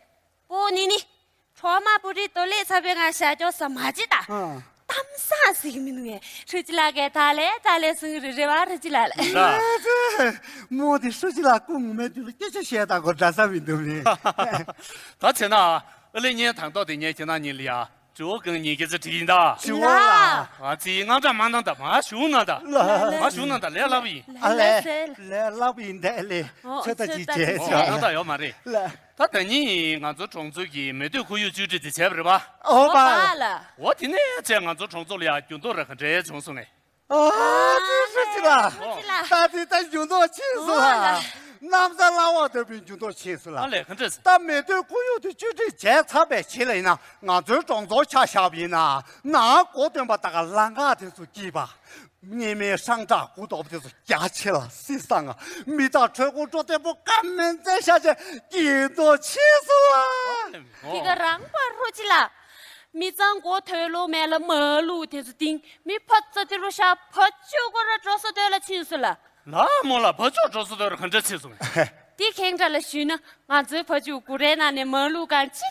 པོ་ནི་ནི། གྲོག་མ་པོ་རི་དོ་ལེ་ཚ་བའི་ང་ཞྭ་ཀྱོག་ས་མ་ཅི་ད། ཨ། གཏམ་བཟང་ཟེར་གི་མི་འདུག་གས། ཧྲུའུ་ཅི་ལགས་ཀྱིས་ད་ལས་ད་ལས་གསུང་གི་རེད་རེད་བ་ཧྲུའུ་ཅི་ལགས་ལ། ད། མོ་དེ་ཧྲུའུ་ཅི་ལགས་སྐུ་ངོ་མའི་དུས་ལ་སྐད་ཆ་བཤད་ད་གོ་འདྲ་ས་མི་འདུག་ནི། ད་བྱས་ན་ཨ་ལེ་ངས་དང་ཐོག་དེ་ངས་ཁྱེད་རང་གཉིས་ལ་ཡ། ཇོ་བོ་གང་ཉིད་སྐད་ཆ་དྲིས་ཡིན་ད། ཇོ་བོ་ལགས། ང་ཚོས་དངངས་སྐྲག་མ་གནང་ད། མ་ཞུ་གནང་ད། ལགས། མ་ཞུ་གནང་ད། ལས་སླ་པོ་ཡིན། ཨ་ལས། ལས་སླ་པོ་ཡིན་ད་ཨ་ལས། ཨོ་ཚོད་ལྟ་ཅིག་བྱས་ཨོ་ཆོག་གནང་ད་ཡོད་མ་རེད། ལགས། ད་ད་ནི་ང་ཚོ་གྲོང་ཚོ་གི་མེ་སྟོད་ཁོར་ཡུག་བཅོས་སྒྲིག་དེ་བྱས་པ་རེད་པ། ཨོ་པ། ཨོ་པ་ལགས། འོ་དེ་ནས་བྱས་ང་ཚོ་གྲོང་ཚོ་ལ་ཡ་འགྱུར་ལྡོག་ར་ག་འདྲས་བྱུང་སོང་ངས། ཨ་ཙི་ཧྲུའུ་ཅི་ལགས། ཧྲུའུ་ཅི་ལགས། ད་དེ་ད་འགྱུར་ལྡོག་ཕྱིན་སོང་ཨ། ཨོ་ལགས། གནམ་ས་བླ་འོག་ལྟ་བུའི་འགྱུར་ལྡོག་ཕྱིན་སོང་ལགས། ཨ་ལས་ག་འདྲས། ད་མེ་སྟོད་ཁོར་ཡུག་དེ་བཅོས་སྒྲིག་བྱས་ཚར་བའི་རྗེས་ལ་ཡིན་ན་ང་ཚོའི་གྲོང་ཚོར་ཆ་བཞག་པ་ཡིན་ན་ནང་སྒོ་སྟོན་པ་དག་ག་ལམ་ཁ་དེ་ཚོ་སྐྱིད་པ། སྔོན་མའི་ཧྲང་ཀྲག་གུ་དོག་དེ་ཚོ་རྒྱ་ཆེ་ལ་བསིལ་སང་ང་། མི་དང་འཕྲུལ་འཁོར་འགྲོ་བདེ་པོ་ཀ་མེད་མཛད་ཤག་བྱས་སྐྱིད་མདོག་ཕྱིན་སོང་ཨ། དེ་ག་རང་པ་ཧྲུའུ་ཅི་ལགས། མི་ཚང་མགོ་ཐོན་ལོ་མེད་ལ་མ་ལུག་དེ་ཚོ་སྟེང་མི་ཕ་ཙ་དེ་རུ་ཤ་ཕ་ཅོ་གོ་ར་འགྲོ་ས་དོད་ལ་ཕྱིན་སོང་ལ། ལ་མོ་ལ་ཕ་ཅོ་འགྲོ་ས་དོད་ར་ག་འདྲ་ཕྱིན་སོང་ངས། དེ་ཁེངས་དྲ་ལ་ཞུས་ན་ང་ཚོའི་ཕ་ཅོ་གུ་རའི་ནང་ནས་མ་ལུག་གང་ཅི་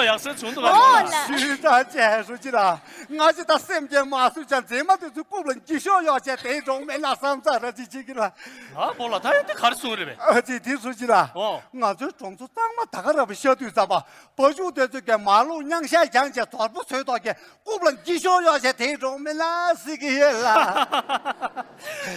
ཚོགས་ཡག་སར་བྱུང་འདུག་ག་ཨོ་ལ། ཞུས་དང་བཅས་སུ་ཅི་ལ། ང་ཅི་ད་སེམས་ཅན་མ་སུ་ཅང་མཛེས་མ་དེ་ཚོའི་རྐུབ་ལ་འགྱིག་ཤོག་གཡོག་བྱས་དེའི་གྲོང་མེད་ན་བསམ་ཚར་ར་ཅི་བྱེད་ཀྱི་ལ། ཨ་བོ་ལ་ད་ཡོད་དེ་ག་རེ་གསུང་རེད་པས། ཨ་ཅི་དེ་སུ་ཅི་ལ། ཨོ། ང་ཚོའི་གྲོང་ཚོ་གཙང་མ་ད་ག་ར་བ་ཤ་དུས་ཙམ་པ་བ་ཕྱུགས་དེ་ཚོས་ཀྱང་མ་ལུག་མཉམ་བཞག་རྒྱང་བྱས་དོར་པོ་བཟོས་ཐོག་གི་རྐུབ་ལ་འགྱིག་ཤོག་གཡོག་བྱས་དེའི་གྲོང་མེད་ན་ཟེར་གྱི་ཡོད་ལ།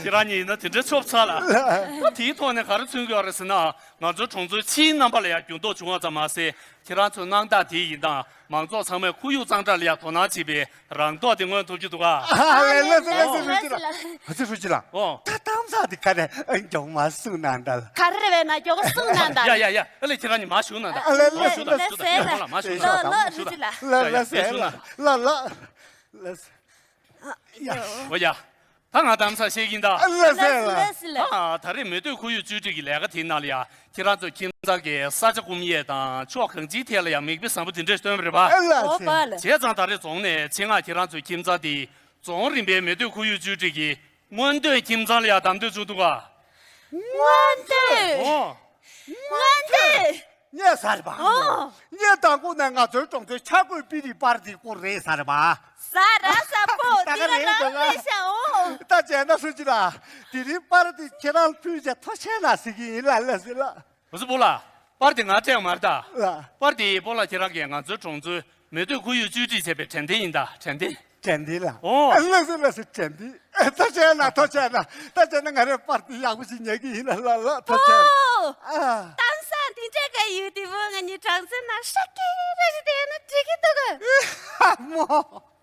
ཁྱེད་རང་གཉིས་ཡིན་ན་དེ་འདྲའི་ཆོབ་ཚ་ལ། ད་དེའི་ཐོག་ནས་ག་རེ་མཚོན་གྱི་ཡོད་རེད་ཟེར་ན། ང་ཚོའི་གྲོང་ཚོའི་ཕྱིའི་རྣམ་པ་ལ་ཡང་འགྱུར་ལྡོག་བྱུང་བ་ཙམ་མ་ཟད། ཁྱེད་རང་ཚོའི་སྣང་དག་དེ་ཡིན་དང་མང་ཚོགས་ཚང་མས་ཁོར་ཡུག་གཙང་སྦྲ་ལ་ཡང་དོ་སྣང་བྱེད་པའི་རང་རྟོགས་དེ་མངོན་ཐུབ་ཀྱི་འདུག་ག་ཨ་ལས་ལས་སི་ལས་སི་ཧྲུའུ་ཅི་ལགས། ཨ་ཙི་ཧྲུའུ་ཅི་ལགས། ཨོ། ད་གཏམ་བཟང་དེ་ག་རེ་མགྱོགས་མ་གསུང་གནང་ད་ལ། ག་རེ་རེད་ན་མགྱོགས་གསུང་གནང་ད། ཡ་ཡ་ཡ། ཨ་ལས་ཁྱེད་རང་གཉིས་མ་ཞུགས་གནང་ད། ཨ་ལས་ལས་མ་ཞུགས་ད་ཞུགས་ད་ཞུགས་ད་མ་ཞུགས་ད་ཞུགས་ད་ལ་ལ་ཧྲུའུ་ཅི་ལགས། ལ་ལ་ལ་ལ་ལ་ལ། ཨོ་ཡ། ད་ང་གཏམ་བཟང་བཤད་ཀྱིན་གདའ། ལགས་སེ་ལགས། ལགས་སེ་ལགས། ད་ད་རེས་མི་སྡོད་ཁོར་ཡུག་བཅོས་སྒྲིག་གི་ལས་ཀ་དེའི་ནང་ལ་ཡ་ཁྱེད་རང་ཚོ་ཁྱིམ་ཚང་གི་ས་ཆ་སྐུམ་ཡས་དང་ཕྱོགས་གང་ཅིའི་ཐད་ལ་ཡ་མིག་དཔེ་བཟང་པོ་དེ་འདྲས་སྟོན་པ་རེད་པ། ལགས་སེ། ཨོ་པ་ལགས། བྱས་ཙང་ད་རེས་རྫོང་ནས་ཆེད་མངགས་ཁྱེད་རང་ཚོའི་ཁྱིམ་ཚང་དེ་རྫོང་རིམ་པའི་མི་སྡོད་ཁོར་ཡུག་བཅོས་སྒྲིག་གི་སྔོན་སྡོད་ཁྱིམ་ཚང་ལ་ཡ་བདམས་ཐོན་བྱུང་འདུག་ག་སྔོན་སྡོད། ཨོ། སྔོན་སྡོད། རྙེད་ཚར་བ། ཨོ། རྙེད་དང་པོ་ནས་ང་ཚོའི་གྲོང་ཚོའི་ཆ་བགོས་པི་རི་པར་དེ་སྐོར་རེད་ཚར་བ། ས་ར་ས་པོ་ད་དེ་ག་ལ་རེད་རང་ལ། ལས་ཤ་འོ། ད་བྱས་ན་སུ་ཅི་ལ། དེ་རིང་པར་དེ་ཁྱེད་རང་ཕུལ་བྱས་ཐོ་ཆེན་ལ་ཟེར་གྱི་ཡིན་ལ་ལ་ཟེར་ལ། འོ་ཙི་པོ་ལ། པར་དེ་ང་སྤྲད་མ་རེད་ད། ལ། པར་དེ་པོ་ལ་ཁྱེད་རང་གིས་ང་ཚོའི་གྲོང་ཚོའི་མི་སྡོད་ཁོར་ཡུག་བཅོས་སྒྲིག་བྱས་པའི་དྲན་རྟེན་ཡིན་ད་དྲན་རྟེན། དྲན་རྟེན་ལ། ཨོ། ལགས་སོ་ལགས་སོ་དྲན་རྟེན། ཐོ་ཆེན་ལ་ཐོ་ཆེན་ལ། ད་བྱས་ན་ང་རའི་པར་དེ་ཡག་པོ་ཞིག་ཉར་གྱི་ཡིན་ལ་ལ་ལ་ཐོ་ཆེན། ཨོ། ཨ། གཏམ་བཟང་དེ་འདྲ་ག་ཡོད་དེ་བོ་ང་གཉིས་གྲོང་ཚོའི་ནང་ཧྲ་ཀི་ར་ཞིག་བསྡད་ན་འགྲིག་གི་འདུག་ག་ཨ་མོ།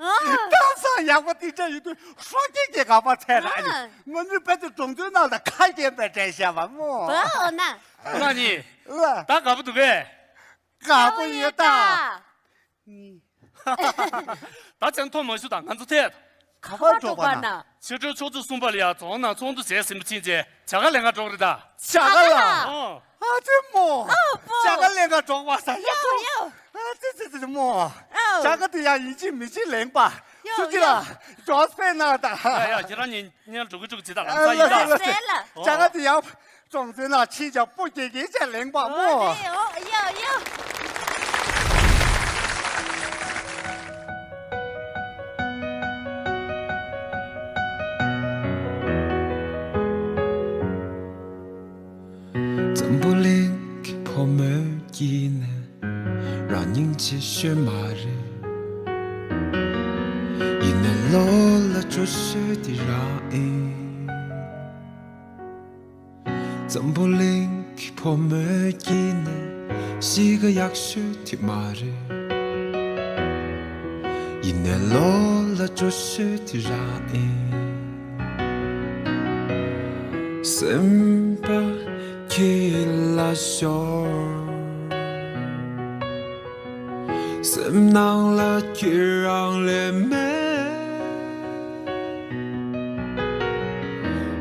ཨོ། གཏམ་བཟང་ཡག་པོ་དེ་འདྲ་ཡོད་དུས་ཧྲ་ཀི་གི་ག་པར་ཚད་ར་ཨ་ནི། ཨ། ང་གཉིས་བོད་དུ་གྲོང་ཚོའི་ནང་ལ་ཁ་རྒྱན་པའི་དྲན་ཤེས་པ་མོ། ཨོ་ན། ང་གཉིས། ལ། ད་དགའ་པོ་འདུག་གས། དགའ་པོ་ཡོད་ད། ད་ཚན་ཐོ་མ་ཞུ་དང་ང་ཚོ་ཐད། ག་པར་འགྲོ་བ་ན། ཕྱི་དྲོའི་ཆུ་ཚོད་གསུམ་པ་ལ་ཡ་རྫོང་ནང་ཚོགས་འདུ་བྱས་ཟིན་པ་ཕྱིན་རྗེས་བྱ་དགའ་ལེན་ག་འགྲོ་གི་རེད་ད། བྱ་དགའ་ལ། ཨོ། ཨ་ཙི་མོ། ཨོ་པོ། བྱ་དགའ་ལེན་ག་འགྲོ་བ་ས་ཡ་ཡོ་ཚོ། ཡོ། ཨ་ཙི་ཙི་ཙི་མོ། ཨོ། བྱ་དགའ་དེ་ཡང་ཡིན་གཅིག་མིན་གཅིག་ལེན་པ། ཡོ་སུ་ཅི་ལ། ཡོ། ཇོས་པེ་ན་ད། ཡ་ཡ་ཁྱེད་རང་གཉིས་གཉེར་འགྲོ་གི་འགྲོ་གི་ཇི་ལྟར་ལམ་སང་ཡིན་ད། ལ་ལ་ལ། བྱ་དགའ་དེ་ཡང་གྲོང་ཚོའི་ནང་ཕྱིན་ཀྱང་སྤུ་རྒྱལ་རྒྱལ་བྱས་ལེན་པ་མོ། ཨོ་རེད་ཨོ་ཡ་ཡ། འཛམ་བུ་གླིང་གི་བུ་མོའི་དཀྱིལ་ནས་རང་སྙིང་རྗེ་ཤོས་མ་རེད། ཡིན་ནའི་བློ་ལ་སྐྱོ་ཤོས་དེ་རང་ཡིན། འཛམ་བུ་གླིང་གི་བུ་མོའི་དཀྱིལ་ནས་གཤིས་ཀ་ཡག་ཤོས་དེ་མ་རེད། ཡིན་ནའི་བློ་ལ་སྐྱོ་ཤོས་དེ་རང་ཡིན། སེམས་པ་ཁྱེད་ལ་ཤོར། སེམས་ནང་ལ་ཁྱེད་རང་ལས་མེད།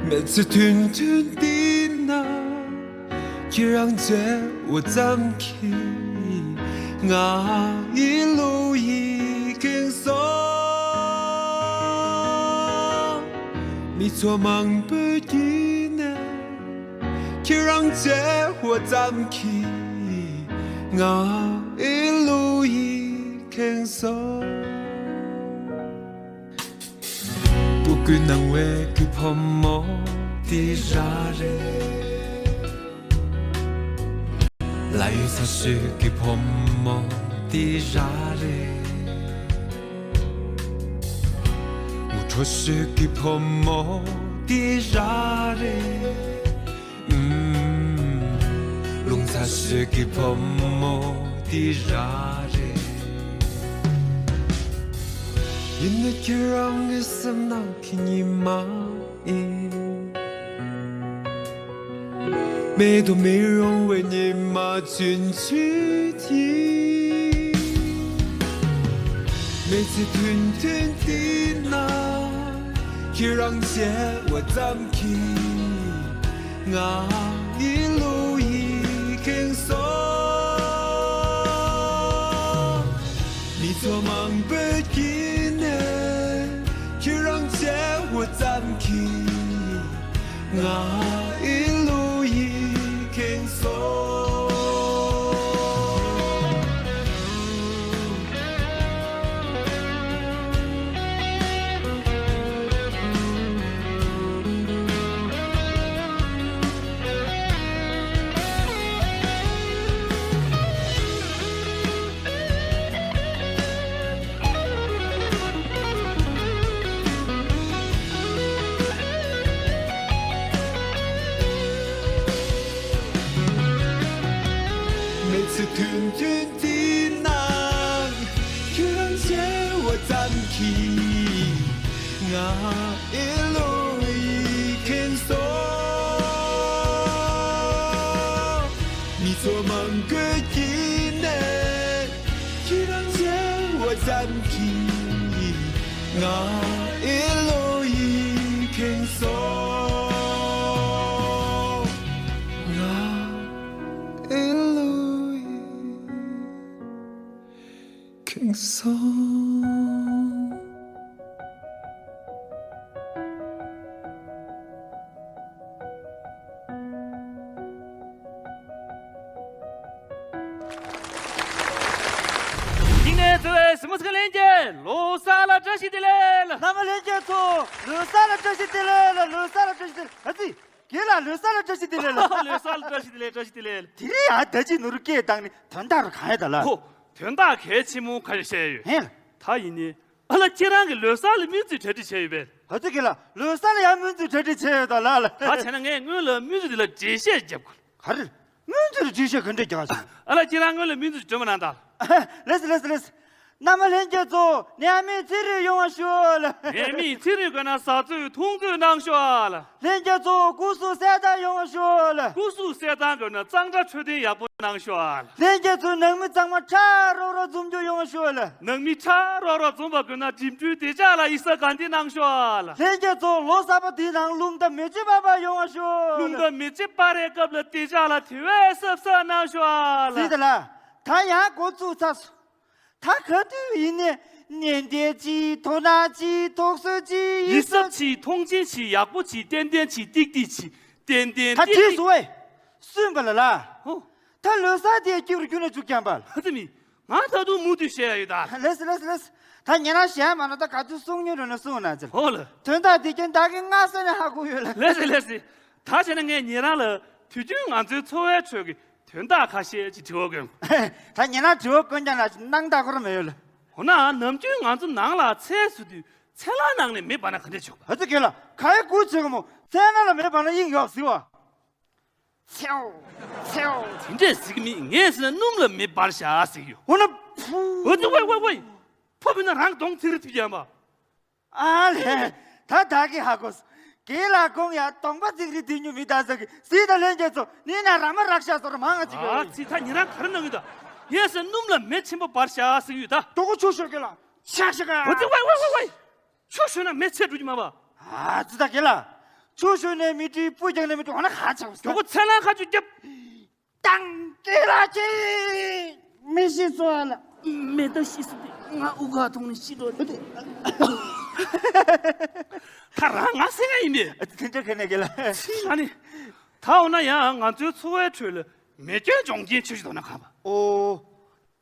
མི་ཚེ་ཐུང་ཐུང་འདི་ན་ཁྱེད་རང་བརྗེ་བོ་ཙམ་གྱིས་ང་ཡི་བློ་ཡིས་ཁེངས་སོང་། མི་ཚོགས་མང་པོའི་དཀྱིལ་ནས་ཁྱེད་རང་བརྗེ་བོ་ཙམ་གྱིས་ང་ཡི་བློ་ཡིས་ཁེངས་སོང་། སྤུ་གུའི་སྣང་བའི་གི་བུ་མོ་དེ་རང་རེད། ལྷ་ཡུལ་ཚ་ཤོས་ཀྱི་བུ་མོ་དེ་རང་རེད། དངུལ་ཁྲོ་ཤོས་ཀྱི་བུ་མོ་དེ་རང་རེད། ཨུམ། རླུང་ཚ་ཤོས་ཀྱི་བུ་མོ་དེ་རང་རེད། ཡིན་ནའི་ཁྱེད་རང་གི་སེམས་ནང་གི་ཉི་མ་ཡིན། མེད་དུ་མི་རུང་བའི་ཉི་མ་ཆུང་ཆུང་དེ། མི་ཚེ་ཐུང་ཐུང་འདི་ན་ཁྱེད་རང་བརྗེ་བོ་ཙམ་གྱིས་ང་ཡི་བློ་ཡིས་ཁེངས་སོང་། མི་ཚོགས་མང་པོའི་དཀྱིལ་ནས་ཁྱེད་རང་བརྗེ་ ཨེ་ལོ་ཡི་ཁེངས་སོ། མི་ཚེ་དུས་རྒྱུན་འདི་ན་ཁྱོད་རང་མཇལ་བ་ཙམ་གྱིས། ང་ཨེ་ལོ་ཡི་ཁེངས་སོ། མི་ཚོགས་མང་པོའི་དཀྱིལ་ནས་ཁྱེད་རང་མཇལ་བ་ཙམ་གྱིས། ང་ཨེ་ལོ་ཡི་ཁེངས་སོ། ང་ཨེ་ལོ་ཡི་ཁེངས་སོ། ཉིན་ནས་འཚོ་བའི་གཟིགས་མོ་ཚོ་ལྷན་རྒྱས་ལོ་གསར་ལ་བཀྲ་ཤིས་བདེ་ལེགས་ལ། རྣམ་པ་ལྷན་རྒྱས་ཚོ་ལོ་གསར་ལ་བཀྲ་ཤིས་བདེ་ལེགས་ལ། ལོ་གསར་ལ་བཀྲ་ཤིས་བདེ་ལེགས། ཨ་ཙི། རྒན་ལགས་ལོ་གསར་ལ་བཀྲ་ཤིས་བདེ་ལེགས་ལ། ལོ་གསར་ལ་བཀྲ་ཤིས་བདེ་ལེགས། བཀྲ་ཤིས་བདེ་ལེགས། དེ་རིང་ཡང་ད་ཅི་ནོར་སྐད་བཏང་ནས་དོན་དག་རུ་གང་ཡོད་ད་ལ། ཧོ། དོན་དག་གལ་ཆེན་མོ་ཁ་ཤས་བཤད་ཡོད། ཧེ་ལ། ད་ཡིན་ནི། ཨ་ལ་ཁྱེད་རང་གིས་ལོ་གསར་ལ་སྨོན་ཚིག་གྲ་སྒྲིག་བྱས་ཡོད་པས། ཨ་ཙི་རྒན་ལགས་ལོ་གསར་ལ་ཡང་སྨོན་ཚིག་གྲ་སྒྲིག་བྱས་ཡོད་ད་ལ་ལ། ད་བྱས་ན་ངས་སྔོན་ལ་སྨོན་ཚིག་དེ་ལ་འགྲེལ་བཤད་རྒྱབ་དགོས། ག་རེ། སྨོན་ཚིག་ལ་འགྲེལ་བཤད་ག་འདྲས་རྒྱག་བྱུང་། ཨ་ལ་ཁྱེད་རང་སྔོན་ལ་སྨོན་ཚིག་སྒྲོལ་མ་གནང་དང་། ལེས་ལེས་ལེས། རྣམ་པ་ལྷན་རྒྱས་ཚོ་ནད་མེད་ཚེ་རིང་ཡོང་བ་ཤོག་ལ། ནད་མེད་ཚེ་རིང་དགོས་ན་བཟའ་ཚོས་འཐུང་ཚོས་གནང་ཤོག་ལ། ལྷན་རྒྱས་ཚོ་སྐུ་གཟུགས་གསལ་ཐང་ཡོང་བ་ཤོག་ལ། སྐུ་གཟུགས་གསལ་ཐང་དགོས་ན་གཙང་སྦྲ་འཕྲོད་བསྟེན་ཡག་པོ་གནང་ཤོག་ལ། ལྷན་རྒྱས་ཚོ་ནང་མི་ཚང་མ་ཁྲ་རོག་རོག་འཛོམས་རྒྱུ་ཡོང་བ་ཤོག་ལ། ནང་མི་ཁྲ་རོག་རོག་འཛོམས་པ་དགོས་ན་འགྲིམ་འགྲུལ་བདེ་འཇགས་ལ་ཡིག་ཚང་དགའ་ལྡན་གནང་ཤོག་ལ། ལྷན་རྒྱས་ཚོ་ལོ་གསར་པ་འདིའི་ནང་རླུང་རྟ་མེ་ལྕེ་འབར་འབར་ཡོང་བ་ཤོག་ལ། རླུང་རྟ་མེ་ལྕེ་འབར་བའི་སྐབས་ལ་བདེ་འཇགས་ལ་དེ་བས་གཟབ་གཟབ་གནང་ཤོག་ལ། ཟེར་ད་ལ། ད་ཡང་འགོ་བཙུགས་ཚར་སོང་། ད་ག་དུས་ཡིན་ནའི་ནན་ཏན་གྱིས། དོ་སྣང་གྱིས། དོགས་ཟོན་གྱིས། ཡིད་གཟབ་གྱིས། མཐོང་ཆེན་གྱིས། ཡག་པོ་གྱིས། ཏན་ཏན་གྱིས། ཏིག་ཏིག་གྱིས། ཏན་ཏན་ད་ཏིག་བྲིས་ཏིག་སོང་བས། སུན་པ་ལ་ལ། ཧོ། ད་ལོ་གསར་དེ་སྐྱིད་རུ་རྒྱུ་ན་བཅུག་ཀྱང་པ་ལ། ཧ་ཙི་མི། ང་ད་དུང་མུ་མཐུད་བཤད་ཡ་ཡོད་ད། ལེས་ལེས་ལེས། ད་ཉེ་རང་གཞན་མ་ན་ད་ག་དུས་གསུང་མྱོང་རུང་ན་གསུང་ན་ཅིག་ཧོ་ལ། དོན་དག་འདི་རྐྱེན་བདག་གིས་སྔ་ས་ནས་ཧ་གོ་ཡོད་ལ། ལེས་ལེས་ལེས། ད་བྱས་ན་ངས་ཉེ་རང་ལ་དུས་རྒྱུན་ང་ཚོའི་འཚོ་བའི་ཁྲོད་ཀྱི་དོན་དག་ཁ་ཤས་ཅིག་དྲི་བ་བཀོད། ད་ཉེ་རང་དྲི་བ་བཀོད་ཀྱང་ན་སྣང་དག་ཁོ་ར་མེད་ཡོད་ལ། འོ་ན་ནམ་རྒྱུན་ང་ཚོ་ནང་ལ་ཚལ་བཟོ་དུས་ཚལ་སླང་ནང་ནས་མེ་འབར་ན་ག་འདྲས་བྱུང་བ། ཨ་ཙི་རྒན་ལགས་ག་ཡེ་གུ་བྱེད་གོ་མོ། ཚལ་སླང་ལ་མེ་འབར་ན་དབྱིངས་ཡོག་ཟིག་བ། ཚེའོ། ཚེའོ། དེ་འདྲས་ཟིག་མི་ངས་ཟེར་ན་སྣུམ་ལ་མེ་འབར་བཞག་ཟིག་ཡོད། འོ་ན་ཕུ། འོ་ཙི་ཝེ་ཝེ་ཝེ། ཕོ་བུ་ན་རང་གདོང་ཚིག་རི་ཐིག་ཡན་པ། ཨ་ལས། ད་བདག་གིས་ཧ་གོ་སོང་། རྒན་ལགས་དགོང་ཡ་གདོང་པ་ཚིག་རི་དེ་ཉུ་མི་ད་ཟ་གི་སྲིད་ད་ལྷན་རྒྱས་ཚོ་ནི་ན་ར་མ་རག་ཤ་སོར་མང་ང་ཅིག་ཨ་ཡོད། ཚིག་ད་ཉེ་རང་ག་རེ་གནང་གི་འདུག་ངས་ཟེར་སྣུམ་ལ་མེ་ཆེན་པོ་འབར་ཤག་ཟིག་ཡོད་ད། དོ་གོ་ཆུ་ཤོར་གི་ལ་ཤག་ཤག་ག་འོ་ཙི་ཝེ་ཝེ་ཝེ་ཝེ། ཆུ་ཤོར་ན་མེ་ཚེ་འགྲོ་གི་མ་པ། ཨ་ཙི་ད་རྒན་ལགས། ཆུ་ཤོར་ནས་མི་འགྲིག་སྤུ་རྒྱག་ནས་མི་འགྲིག་འོ་ན་ཧ་ཆག་སོང་། དོ་གོ་ཚལ་སླང་ཁ་ཆུ་རྒྱབ། དང་། རྒན་ལགས་ཀྱིས་མི་ཤི་སོང་ལ། མེ་ད་ཤི་སོང་སྟེ་ང་དབུགས་ཁ་ཐོང་ནས་ཤི་འགྲོ་ནི། ད་རང་ང་སེང་ང་ཡིན་པས། དེ་འདྲ་ག་ནས་རྒན་ལགས། ཕྱི་ང་ནི། ད་འོ་ན་ཡང་ང་ཚོའི་འཚོ་བའི་ཁྲོད་ལ་མེ་སྐྱོན་འབྱུང་རྐྱེན་ཆེ་ཤོས་དོ་ན་གང་པ། ཨོ།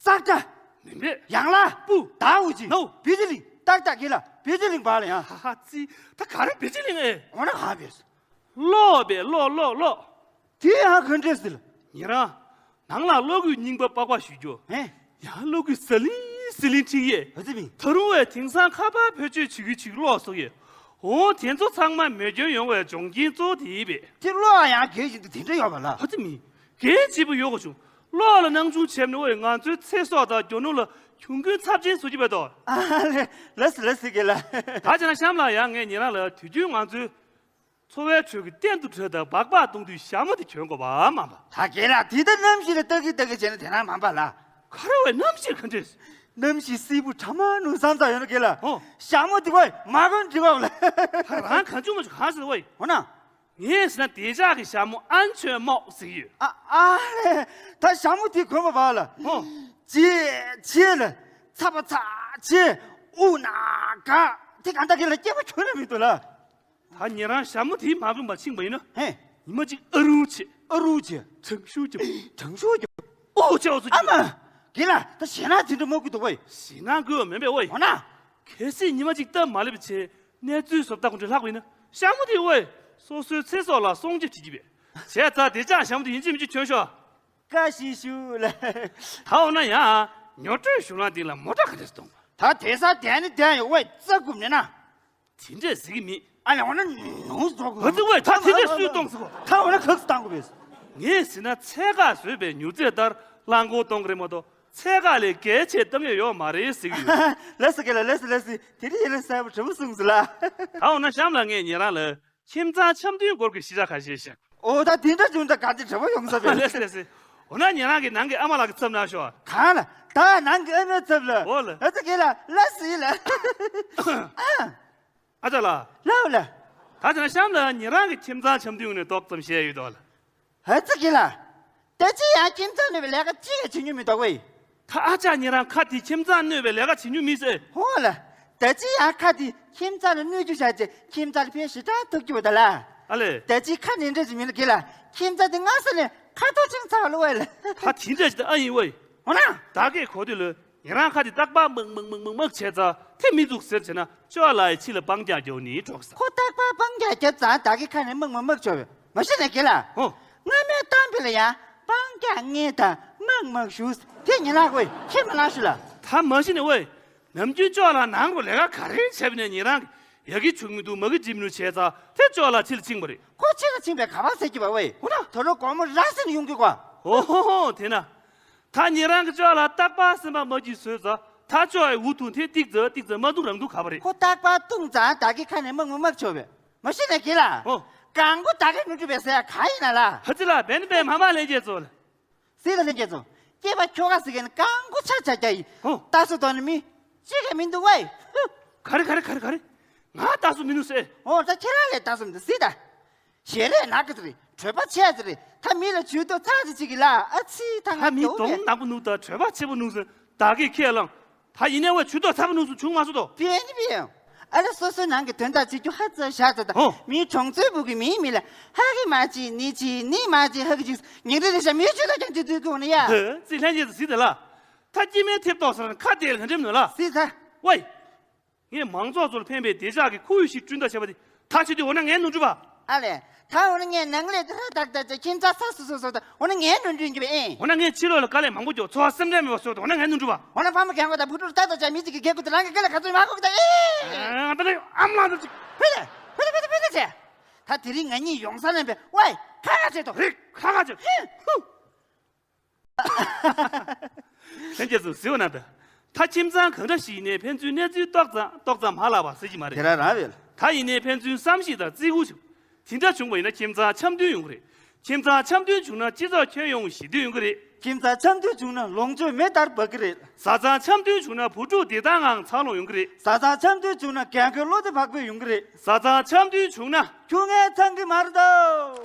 ཙག་སྒྲ། མེ་འབེབས། ཡང་ལ། སྤུ། ཟླ་འོ་ཅི། ནོ། བེ་ཅི་ལིང་། ཏག་ཏག་རྒན་ལགས་བེ་ཅི་ལིང་བ་ལ་ཡང་། ཧ་ཧ་ཙི། ད་ག་རེ་བེ་ཅི་ལིང་ཨེ། འོ་ན་གང་བེས། གློག་པས་གློག་གློག་གློག་དེ་ཡང་ག་འདྲས་ཟེར། ཉེ་རང་། ནང་ལ་གློག་སྐུད་རྙིང་པ་པགས་པ་བཞུས་རྒྱུ། ཧེ། ཡང་གློག་སྐུད་ཟ་ལིང་ཟི་ལིང་འཁྲིག་ཡས། ཨ་ཙི་མི། ད་རུང་བས་དེང་སང་ཁ་པར་བེད་སྤྱོད་བྱེད་ཀྱི་བྱེད་ཀྱི་གློག་གསོག་ཡས། འོ་དེ་ཚོ་ཚང་མ་མེ་སྐྱོན་ཡོང་བའི་འབྱུང་རྐྱེན་གཙོ་བོ་དེ་ཡིན་པས། དེ་གློག་ཡང་གལ་ཆེན་དུ་དེ་འདྲ་ཡོད་པ་ལ། ཨ་ཙི་མི། གལ་ཆེ་པོ་ཡོད་གོ་བྱུང་། གློག་ལ་སྣང་ཆུང་བྱས་ནོ་ང་ཚོའི་ཚེ་སྲོག་དང་རྒྱུ་ནོར་ལ་གྱོང་གུན་ཚབས་ཆེན་བཟོ་གི་བས་དོ། ཨ་ལེ། ལགས་སོ་ལགས་སོ་རྒན་ལགས། ད་བྱས་ན་གཤམ་ལ་ཡང་ངས་ཉེ་རང་ལ་དུས་རྒྱུན་ང་ཚོའི་འཚོ་བའི་ཁྲོད་ཀྱི་གཏན་དུ་བྲལ་དང་སྦག་སྦག་གཏོང་དུས་ཞྭ་མོ་དེ་གྱོན་དགོས་པ་མ་པ། ད་རྒན་ལགས་དེ་ལྟར་གནམ་གཤིས་ལ་ལྟ་གི་ལྟ་གི་བྱས་ན་དེ་རང་མ་པ་ལ། ག་རེ་བས་གནམ་གཤིས་ག་འདྲས། གནམ་གཤིས་བསིལ་པོ་གྲང་མོ་ནུ་སང་ཙང་ཡོད་ན་རྒན་ལགས། ཨོ། ཞྭ་མོ་དེ་བས་མ་གོན་འགྲིག་པ་ལ། ད་རང་གང་བྱུང་མ་བྱུང་གང་ཟེར་བས། འོ་ན། ངས་ཟེར་ན་བདེ་འཇགས་ཀྱི་ཞྭ་མོ་ཨན་ཆོན་མོག་ཟེར་གྱི་ཡོད། ཨ་ཨ་ལེ། ད་ཞྭ་མོ་དེ་གོན་པ་བ་ལ། ཨོ། ཅེ་ཅེ་ལ། ཚ་པ་ཚ་ཅེ། ཨུ་ན་ག་དེ་གང་ལྟར་གྱི་ལ་སྐྱེ་བ་ཁྱོན་ནས་མི་འདུག་ལ། ད་ཉེ་རང་ཞྭ་མོ་དེའི་མ་དགོན་པར་ཕྱིན་པ་ཡིན་ན། ཧེ། ཉི་མ་གཅིག་ཨ་རུ་བྱེད། ཨ་རུ་བྱེད། དྲང་ཤུར་རྒྱབ། དྲང་ཤུར་རྒྱབ། ཨོ་ཅེ་ཨོ་ཚོ། ཨ་མ། རྒན་ལགས། ད་ཞེད་སྣང་དེ་འདྲ་མ་དགོས་འདུག་བས། ཞེད་སྣང་དགོས་པ་མིན་པས་ཨོ། འོ་ན། གལ་སྲིད་ཉི་མ་གཅིག་སྟབས་མ་ལེགས་པ་བྱས་གནས་ཚུལ་བཟོ་ལྟ་ཁོ་འདྲ་ལྷག་པ་ཡིན་ན། ཞྭ་མོ་དེ་ཨོ། སོ་སོའི་ཚེ་སྲོག་ལ་སྲུང་སྐྱོབ་བྱེད་ཀྱི་པས། བྱས་ཙང་དེ་ཅང་ཞྭ་མོ་དེ་ཡིན་གཅིག་མིན་གཅིག་གྱོན་ཤོག། བཀའ་བཞིན་ཞུ་ལ། ད་འོ་ན་ཡང་ཉོ་སྤྲོད་གཞུང་ལམ་སྟེང་ལ་མོ་ཊ་ག་འདྲས་གཏོང་བ། ད་དེ་ས་དེ་ནི་དེ་ཡོད་བས་རྩ་དགུ་མེད་ན། དེ་འདྲས་ཟེར་གི་མེད། ཨ་ལས་འོ་ན་ནུ་ཟོག་གི། ཨ་ཙི་ཝེ། ད་དེ་འདྲས་སུས་གཏོང་ཟེར་གོ། ད་འོ་ན་ཁག་སུ་བཏང་དགོས་པས། ངས་ཟེར་ན་ཚད་བཀག་བཟོས་པའི་མྱུར་ཚད་ལྟར་རླངས་འཁོར་གཏོང་གི་རེད་མ་གཏོགས་ཚད་བཀག་ལས་བརྒལ་བྱས་གཏོང་ཡས་ཡོད་མ་རེད་ཟེར་གི་ཡོད། ལགས་སོ་རྒན་ལགས། ལགས་སོ་ལགས་སོ། དེ་རིང་ཡིན་ན་གསལ་པོ་དྲི་བ་གསུངས་སོང་ལ། ད་འོ་ན་གཤམ་ལ་ངས་ཉེ་རང་ལ་ཁྱིམ་ཚང་འཆམ་མཐུན་སྐོར་གྱི་ཤེས་བྱ་ཁ་ཤས་བཤད། ཨོ་ད་དེ་འདྲ་བྱུང་ད་ག་ཚོད་དྲི་བ་ཡོང་ས་རེད། ལགས་སོ་ལགས་སོ། འོ་ན་ཉེ་རང་གིས་ནང་གི་ཨ་མ་ལགས་ཀྱི་ཚབ་གནང་ཤོག། གང་ལ། ད་ནང་གི་ཨ་མའི་ཚབ་ལ། འོ་ལ། ཨ་ཙི་རྒན་ལགས། ལགས་སོ་ཡིན་ལ། ཨ། ཨ་ཅག་ལགས། ལགས་ལ། ད་དེ་ན་གཤམ་ལ་ཉེ་རང་གི་ཁྱིམ་ཚང་འཆམ་མཐུན་ངོས་ནས་ཏོག་ཙམ་བཤད་ཡོད་དོ་ལ། ཨ་ཙི་རྒན་ལགས། ད་ཅི་ཡང་ཁྱིམ་ཚང་གནོད་པའི་ལས་ཀ་ཅི་ཡང་བྱེད་མྱོང་མི་འདུག་བས། ད་ཨ་ཅག་ཉེ་རང་ཁ་དེ་ཁྱིམ་ཚང་གནོད་པའི་ལས་ཀ་བྱེད་མྱོང་མི་ཟེར། ཧོ་ལ། ད་ཅི་ཡང་ཁ་དེ་ཁྱིམ་ཚང་ལ་གནོད་རྒྱུ་བཞག་རྗེས་ཁྱིམ་ཚང་ལ་ཕན་ཞེ་དྲག་ཐོགས་རྒྱུ་བ་ད་ལ། ཨ་ལས། ད་ཅི་ཁ་ནས་འདྲ་ཞིག་མིན་ལ་རྒན་ལགས། ཁྱིམ་ཚང་དེ་སྔ་ས་ནས་ཁ་ཐོར་ཅིག་ཚ་བ་ལ་བས་ལ། ད་དེ་འདྲ་ཞིག་ད་ཨ་ཡིན་བས། འོ་ན། ད་གས་གོ་དུས་ལ། ཉེ་རང་ཁ་དེ་རྟག་པར་མག་མག་མག་མག་མག་བྱས་ཙང་དེ་མི་འདུག་ཟེར་བྱས་ན་ཅོ་ལགས་ཡི་ཕྱི་ལ་སྤང་རྒྱག་རྒྱག་ནི་གྲོགས་ས། ཁོ་རྟག་པར་སྤང་རྒྱག་རྒྱབ་ཙང་ད་གི་ཁ་ནས་མག་མག་མག་ཆོག་པས། མ་གཞི་ནས་རྒན་ལགས། ཧོ། སྔ་མོའི་གཏམ་དཔེ་ལ་ཡང་སྤང་རྒྱག་ངེས་དང་མག་མག་ཞུ། དེ་ཉེ་རང་ཁོས་ཁྱེད་མ་ལང་ཞུ་ལ། ད་མ་གཞི་ནས་ཝེ། ནམ་རྒྱུན་ཅོ་ལགས་ནང་རུ་ལས་ཀ་ག་རེ་བྱས་པ་ནས་ཉེ་རང་གི་ཡ་གི་བྱུང་མི་འདུག་མ་གི་འཇིབ་མི་འདུག་བྱས་ཙང་དེ་ཅོ་ལགས་ཕྱི་ལ་ཕྱིན་པ་རེད། ཁོ་ཕྱི་ལ་ཕྱིན་པའི་ག་བ་ཟེར་གྱི་བ་ཝེ། འོ་ན། དོ་རུ་དགོང་མོ་ར་སེ་ནས་ཡོང་གི་གོ། ཨོ་ཧོ་ཧོ། དེ་ན། ད་ཉེ་རང་གི་ཅོ་ལགས་རྟག་པར་སེམས་པ་མ་སྐྱིད་བཟོས་ཙང་ད་ཅོ་ཡི་འུ་ཐུང་དེ་ཏིག་ཙ་ཏིག་ཙ་མ་འདུག་རང་འདུག་ག་བ་རེད། ཁོ་རྟག་པར་བཏུང་ཙང་ད་གི་ཁ་ནས་མག་མག་མག་ཆོག་པས། མ་གཞི་ནས་རྒན་ལགས། ཨོ། གང་གོ་ད་གི་ནུ་གྲུ་བས་ཟེར་ཡ་ག་ཡིན་ན་ལ། ཧ་ཙི་ལགས། བན་བན་མ་མ་ལྷན་རྒྱས་ཚོ་ལ། སྲིད་ལ་ལྷན་རྒྱས་ཚོ། སྐྱེས་པ་ཁྱོ་ག་ཟེར་མཁན་ནི་གང་གོ་ཆ་ཆ་རྒྱ་ཡིན། ཨོ། ད་སོ་དོ་ནི་མི་གཅིག་གི་མི་འདུག་ཝེ། ག་རེ་ག་རེ་ག་རེ་ག་རེ། ང་ད་སོ་མི་འདུག་ཟེར། ཨོ་ད་ཁྱེད་རང་ལས་ད་སོ་མི་འདུག་སྲིད་ད། ཞལ་རས་ནག་གི་ཟེར་རེད། གྲོད་པ་ཆེ་ཟེར་རེད། ད་མི་ལ་ཇུས་གཏོགས་ཚ་ཟེར་ཅིག་གི་ལ་ཨ་ཚི་ད་ང་ད་མི་གདོང་ནག་པོ་ནུག་ད་གྲོད་པ་ཆེ་པོ་ནུག་ཟེར་ད་གི་ཁས་བླངས། ད་ཡིན་ནའི་ཝེ་ཇུས་གཏོགས་ཚ་པོ་ནུག་ཟེར་བྱུང་མ་སོང་དོ། བེ་ནི་བེ། ཨ་ལ་སོ་སོའི་ནང་གི་དོན་དག་བྱེད་རྒྱུ་ཧ་ཙ་ཞག་ཙ་ད། ཨོ། མི་གྲོང་ཚོའི་བུ་གི་མིའི་མི་ལ་ཧ་གི་མ་ཅི་ནི་ཅི་ནི་མ་ཅི་ཧ་གི་ཅི་ཉིན་རེ་རེ་ཞག་མི་ཇུས་གཏོགས་ཀྱང་ཅི་དུས་གི་འོ་ན་ཡ། ཧེ་ཙི་ལྷན་རྒྱས་ཟི་ད་ལ། ད་སྐྱེ་དམན་ཐེབས་ཏོག་ཟེར་ཁ་དེ་ལ་ག་འགྲེམ་ནོ་ལ། སྲིད་ད། ཝེ། ངས་མང་ཚོགས་ཚོར་ཕན་པའི་བདེ་འཇགས་ཀྱི་ཁོར་ཡུག་ཞིག་བསྐྲུན་ཐབས་བྱས་པ་དེ་ད་བྱེད་དུས་འོ་ན་ངའི་ནོར་འཁྲུལ་པ། ཨ་ལས། ད་འོ་ན་ངས་ནང་ལས་དེ་ཧ་ཏག་ཏག་ཅིག་ཁྱིམ་ཚང་ས་སུ་སོ་སོ་ད་འོ་ན་ངའི་ནོར་འཁྲུལ་ཡིན་གྱི་བས་ཨེ། འོ་ན་ངས་ཕྱི་ལོགས་ལ་དཀའ་ལས་མང་པོ་རྒྱོབ་འཚོ་བ་སེམས་ཁྲལ་མེད་པ་བཟོས་ད་འོ་ན་ངའི་ནོར་འཁྲུལ་པ། འོ་ན་ཕ་མ་རྒན་གོག་དང་བུ་ཕྲུག་ལ་ལྟ་ད་ཅག་མི་གཅིག་གི་སྒེར་ཁུ་དེ་རང་གི་སྐེ་ལ་ག་ཚོད་མ་གོ་གི་ད་ཨེ། ཨ་ད་ནི་ཨམ་ལང་ད་ཅིག་ཕེ་ད་ཕེ་ད་ཕེ་ད་ཕེ་ད་ཅེ། ད་དེ་རིང་ང་གཉིས་ཡོང་ས་ལེན་པས་ཝེ་ཁ་ཁ་བྱེད་དོ། རེད་ཁ་ཁ་བྱེད། ཧུ། ལྷན་རྒྱས་ཚོ་གཟིགས་པ་ན་ད། ད་ཁྱིམ་ཚང་གང་འདྲ་ཞིག་ཡིན་ནའི་ཕན་ཚུན་གནས་ཚུལ་ཏོག་ཙམ་ཏོག་ཙམ་མ་ལབ་པ་ཟེར་གྱི་མ་རེད། དེ་རང་རང་རེད། ད་ཡིན་ནའི་ཕན་ཚུན་བསམ་ཤེས་དང་བརྩི་བཀུར་བྱེད། དེ་འདྲ་བྱུང་བ་ཡིན་ན་ཁྱིམ་ཚང་འཆམ་མཐུན་ཡོང་གི་རེད། ཁྱིམ་ཚང་འཆམ་མཐུན་བྱུང་ན་སྤྱི་ཚོགས་ཁྱོན་ཡོངས་ཞི་བདེ་ཡོང་གི་རེད། ཁྱིམ་ཚང་འཆམ་མཐུན་བྱུང་ན་ལོངས་སྤྱོད་མེ་ལྟར་འབབ་ཀྱི་རེད། བཟའ་ཚང་འཆམ་མཐུན་བྱུང་ན་བུ་ཕྲུག་བདེ་ཐང་ངང་འཚར་ལོངས་ཡོང་གི་རེད། བཟའ་ཚང་འཆམ་མཐུན་བྱུང་ན་རྒན་རྒོན་བློ་བདེ་བག་ཕེབས་ཡོང་གི་རེད། བཟའ་ཚང་འཆམ་མཐུན་བྱུང་ན། ཁྱུ་ངན་ཚང་གི་མར་འདུག་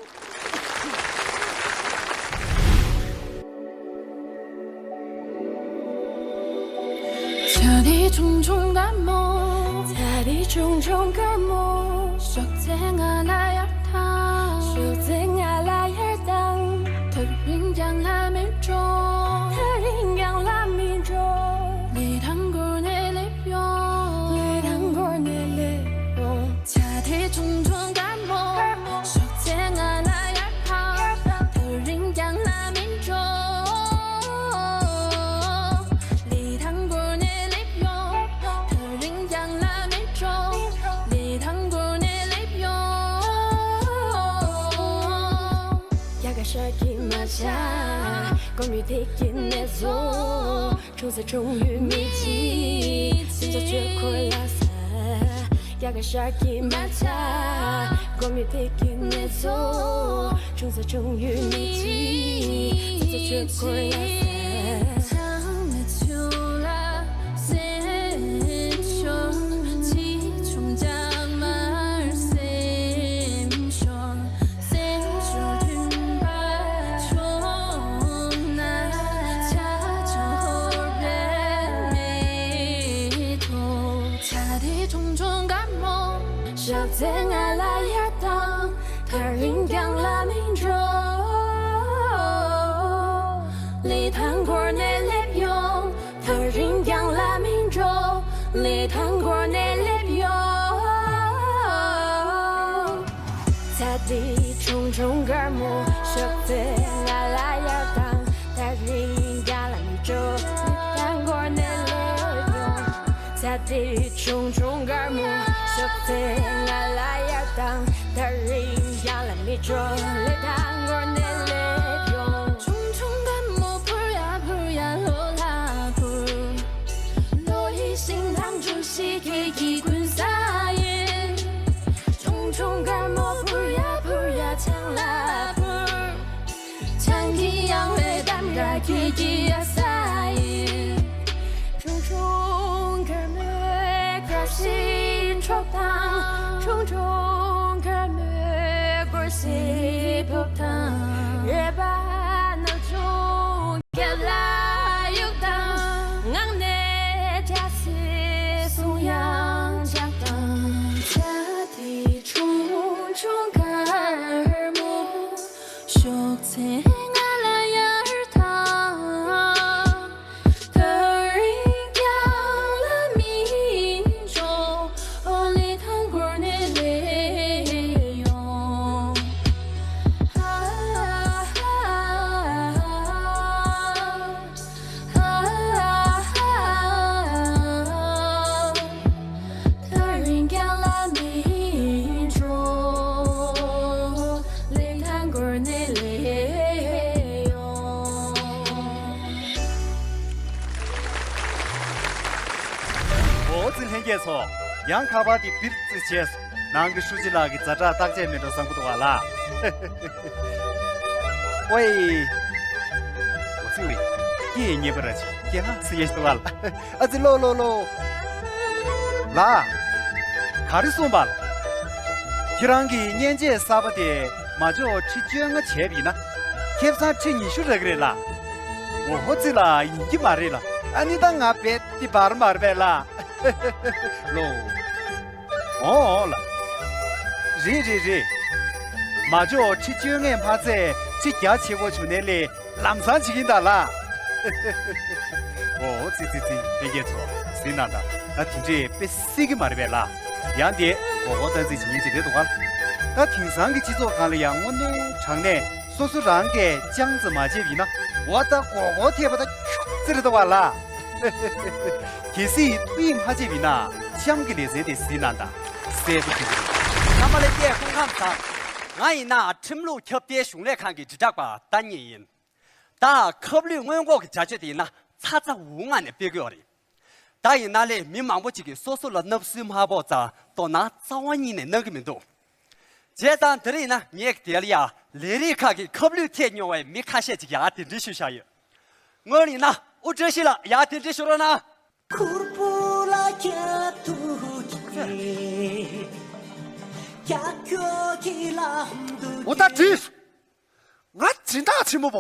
ཆ་རི་ཆུང་ཆུང་དཀར་མོ། ཆ་རི་ཆུང་ཆུང་དཀར་མོ། ཞོགས་ཚེ་ང་ལ་ཡར་དང་། ཞོགས་ཚེ་ང་ལ་ཡར་དང་། དེ་རིང་ཡང་ལ་མི་འགྲོ། དེ་རིང་ཡང་ལ་མི་འགྲོ། ལི་ཐང་སྐོར་ནས་སླེབས་ཡོང་། ལི་ཐང་སྐོར་ནས་སླེབས་ཡོང་། ཆ་རི་ཆུང་ཆུང་དཀར་མོ། ཞོགས་ཚེ་ང་ལ་ཡར་འཕར། དེ་རིང་ཡང་ལ་མི་འགྲོ། ལི་ཐང་སྐོར་ནས་སླེབས་ཡོང་། དེ་རིང་ཡང་ལ་མི་འགྲོ། ལི་ཐང་སྐོར་ནས་སླེབས་ཡོང་། ཡ་ག་ཤར་གྱི་མ་ཆ། གོམ་ཡུ་ཐིག་གི་ནས་བཟོ། ཆུང་ས་ཆུང་ཡུལ་མི་གཅིག་སེམས་ཚོར་ཆོས་འཁོར་ལ་ས། ཡ་ག་ཤར་གྱི་མ་ཆ། གོམ་ཡུ་ཐིག་གི་ནས་བཟོ། ཆུང་ས་ཆུང་ཡུལ་མི་གཅིག་སེམས་ཚོར་ཆོས་འཁོར་ལ་ས། ཆང་མ་ཆུ་ལ་སེམས་ཤོར། ཆེ་ཆུང་ལྗང་དམར་སེམས་ཤོར། སེམས་ཤོར་མཐུན་པ་བྱུང་ན། ཆ་ཆང་ཧོར་བའི་མེ་ཏོག་ཆ་རི་ཆུང་ཆུང་དཀར་མོ། ཚེ་ང་ལ་ཡར་བཏང་། ད་རིང་རྒྱང་ལ་མི་འགྲོ། ལི་ཐང་སྐོར་ནས་སླེབས་ཡོང་། ད་རིང་རྒྱང་ལ་མི་འགྲོ། ལི་ཐང་སྐོར་ནས་སླེབས་ཡོང་། ཚ་དྲོད་ཆུང་ཆུང་དཀར་མོ། ཞོགས་ཚེ་ང་ལ་ཡར་བཏང་། ད་རིང་རྒྱང་ལ་མི་འགྲོ། ལི་ཐང་སྐོར་ནས་སླེབས་ཡོང་། ཚ་དྲོད་ཆུང་ཆུང་དཀར་མོ། ཞོགས་ཚེ་ང་ལ་ཡར་བཏང་། ད་རིང་རྒྱང་ལ་མི་འགྲོ། ལི་ཐང་སྐོར་ནས་སླེབས་ཡོང་། ཆུང་ཆུང་དཀར་མོ། འཕུར་ཡ་འཕུར་ཡ་ལྷོ་ལ་འཕུར། ལྷོ་ཡི་ཤིང་དང་འབྲུ་ཞིག་གི་ཀུན་ས་ཡིན། ཆུང་ཆུང་དཀར་མོ། འཕུར་ཡ་འཕུར་ཡ་བྱང་ལ་འཕུར། བྱང་གི་ཡང་བའི་འདམ་ར་ཁྱེད་ཀྱི་ཡ་ས་ཡིན། ཆུང་ཆུང་དཀར་མོའི་བཀྲ་ཤིས་འཕྲོག་དང་། ཆུང་ཆུང་དཀར་མོའི་སྒོར་སི་ཕུབ་དང་། རེ་བ་ནོར་ཆུང་རྒྱབ་ལ་གཡུག་དང་། ངང་ནས་འཇའ་ཟེར་གསུང་དབྱངས་འཇགས་དང་། ཆ་དེ་ཆུང་ཆུང་དཀར་མོ། ཞོགས་ཚེ་ང་ལ་ཡར་ཐང་། ད་རིང་རྒྱང་ལ་མི་འགྲོ། ཨོ་ལི་ཐང་སྐོར་ནས་སླེབས་ཡོང་། ཧ་ཧ་ཧ། ད་རིང་རྒྱང་ལ་མི་འགྲོ། ལི་ཐང་སྐོར་ནས་སླེབས་ཡོང་། འོ་ཙི་ལྷན་རྒྱས་ཚོ། ཡང་ཁ་པར་དེ་པིར་ཙི་བྱས་སོང་། ནང་གི་ཧྲུའུ་ཅི་ལགས་ཀྱི་ཛ་དྲག་བརྟག་དཔྱད་མེད་འགྲོ་བསམ་གྱི་འདུག་བ་ལ། ཝེ། འོ་ཙི་ཝེ། སྐད་ཉན་པ་ར་ཅིག་སྐད་ཧ་སི་ཡེ་ཤི་བ་ལ། ཨ་ཙི་ལོ་ལོ་ལོ། ལ། ག་རེ་གསུངས་པ་ལ། ཁྱེད་རང་གིས་མཉེན་ཆས་གསར་པ་དེ་མ་འཇོག་ཁྲི་བཅོ་ལྔ་བྱས་པ་ཡིན་ན། ཁེ་བཟང་ཁྲི་ཉི་ཤུ་རག་གི་རེད་ལ། འོ་ཧོ་ཙི་ལ་ཡིན་གྱི་མ་རེད་ལ། ཨ་ནི་ད་ང་རྦད་དེ་བར་མ་རེད་པས་ལ། ལོ། འོ་འོ་ལ། རེད་རེད་རེད། མ་འཇོག་ཁྲི་བཅོ་ལྔས་མ་ཚད་ཁྲི་རྒྱ་ཆེ་བོ་བྱུང་ནའི་ལས་ལམ་སང་བྱེད་ཀྱིན་གདའ་ལ། འོ་ཙི་ཙི་ཙི་ལྷན་རྒྱས་ཚོ་གཟིགས་གནང་དང་། ད་དེ་འདྲས་དཔེ་སྲིད་ཀྱི་མ་རེད་པས་ལ། ཡང་དེ་མགོ་སྐོར་བཏང་རྩིས་བྱེད་མཁན་ཅིག་རེད་འདུག་ག། ད་དེང་སང་གི་སྤྱི་ཚོགས་སྒང་ལ་ཡང་དངོས་གནས་དྲང་གནས་སོ་སོ་རང་གིས་ཅང་ཙམ་མ་བྱས་པ་ཡིན་ན། འོ་ད་མགོ་སྐོར་ཐེབས་པ་ད་ཁྱུག་ཙི་རེད་འདུག་བ་ལ། གལ་སྲིད་ཐུགས་ཡིད་མ་ཆེས་པ་ཡིན་ན་གཤམ་གྱི་ལེ་ཚན་དེ་གཟིགས་གནང་དང་། གསལ་པོ་ཞིག་རེད། རྣམ་པ་ལྷན་རྒྱས་སྐུ་ཁམས་བཟང་། ང་ཡིན་ན་ཁྲིམས་ལུགས་ཁྱབ་གདལ་གཞུང་ལས་ཁང་གི་དྲིལ་བསྒྲགས་པ་ཏ་ཉི་ཡིན། ད་ཁབ་ལུད་སྔོན་འགོག་གི་བྱ་སྤྱོད་དེ་ཡིན་ན་ཚ་ཚ་འུར་འུར་ངང་ནས་སྤེལ་གྱི་ཡོད་རེད། ད་ཡིན་ན་ལས་མི་མང་པོ་ཅིག་གིས་སོ་སོ་ལ་བརྣབ་སེམས་མ་ཕོག་ཙང་དོ་སྣང་རྩ་བ་ཉིད་ནས་གནང་གི་མི་འདུག་བྱས་ཙང་དེ་རིང་ན་ངས་དེ་ལ་ཡ་ལས་རིགས་ཁག་གི་ཁབ་ལུད་ཐེབས་མྱོང་བའི་མི་ཁ་ཤས་ཅིག་ཡ་གདན་འདྲེན་ཞུས་བཞག་ཡོད། སྔོན་ཡིན་ན་དབུ་བཀྲ་ཤིས་ལགས་ཡ་གདན་འདྲེན་ཞུ་རོགས་གནང་། ཁུར་པོ་ལ་རྒྱབ་ཏུ་འཁྱེར། རྒྱབ་སྐྱོར་གྱི་ལམ་དུ་འོ་ད་བྲིས། ང་སྦྱིན་བདག་ཆེན་མོ་བ།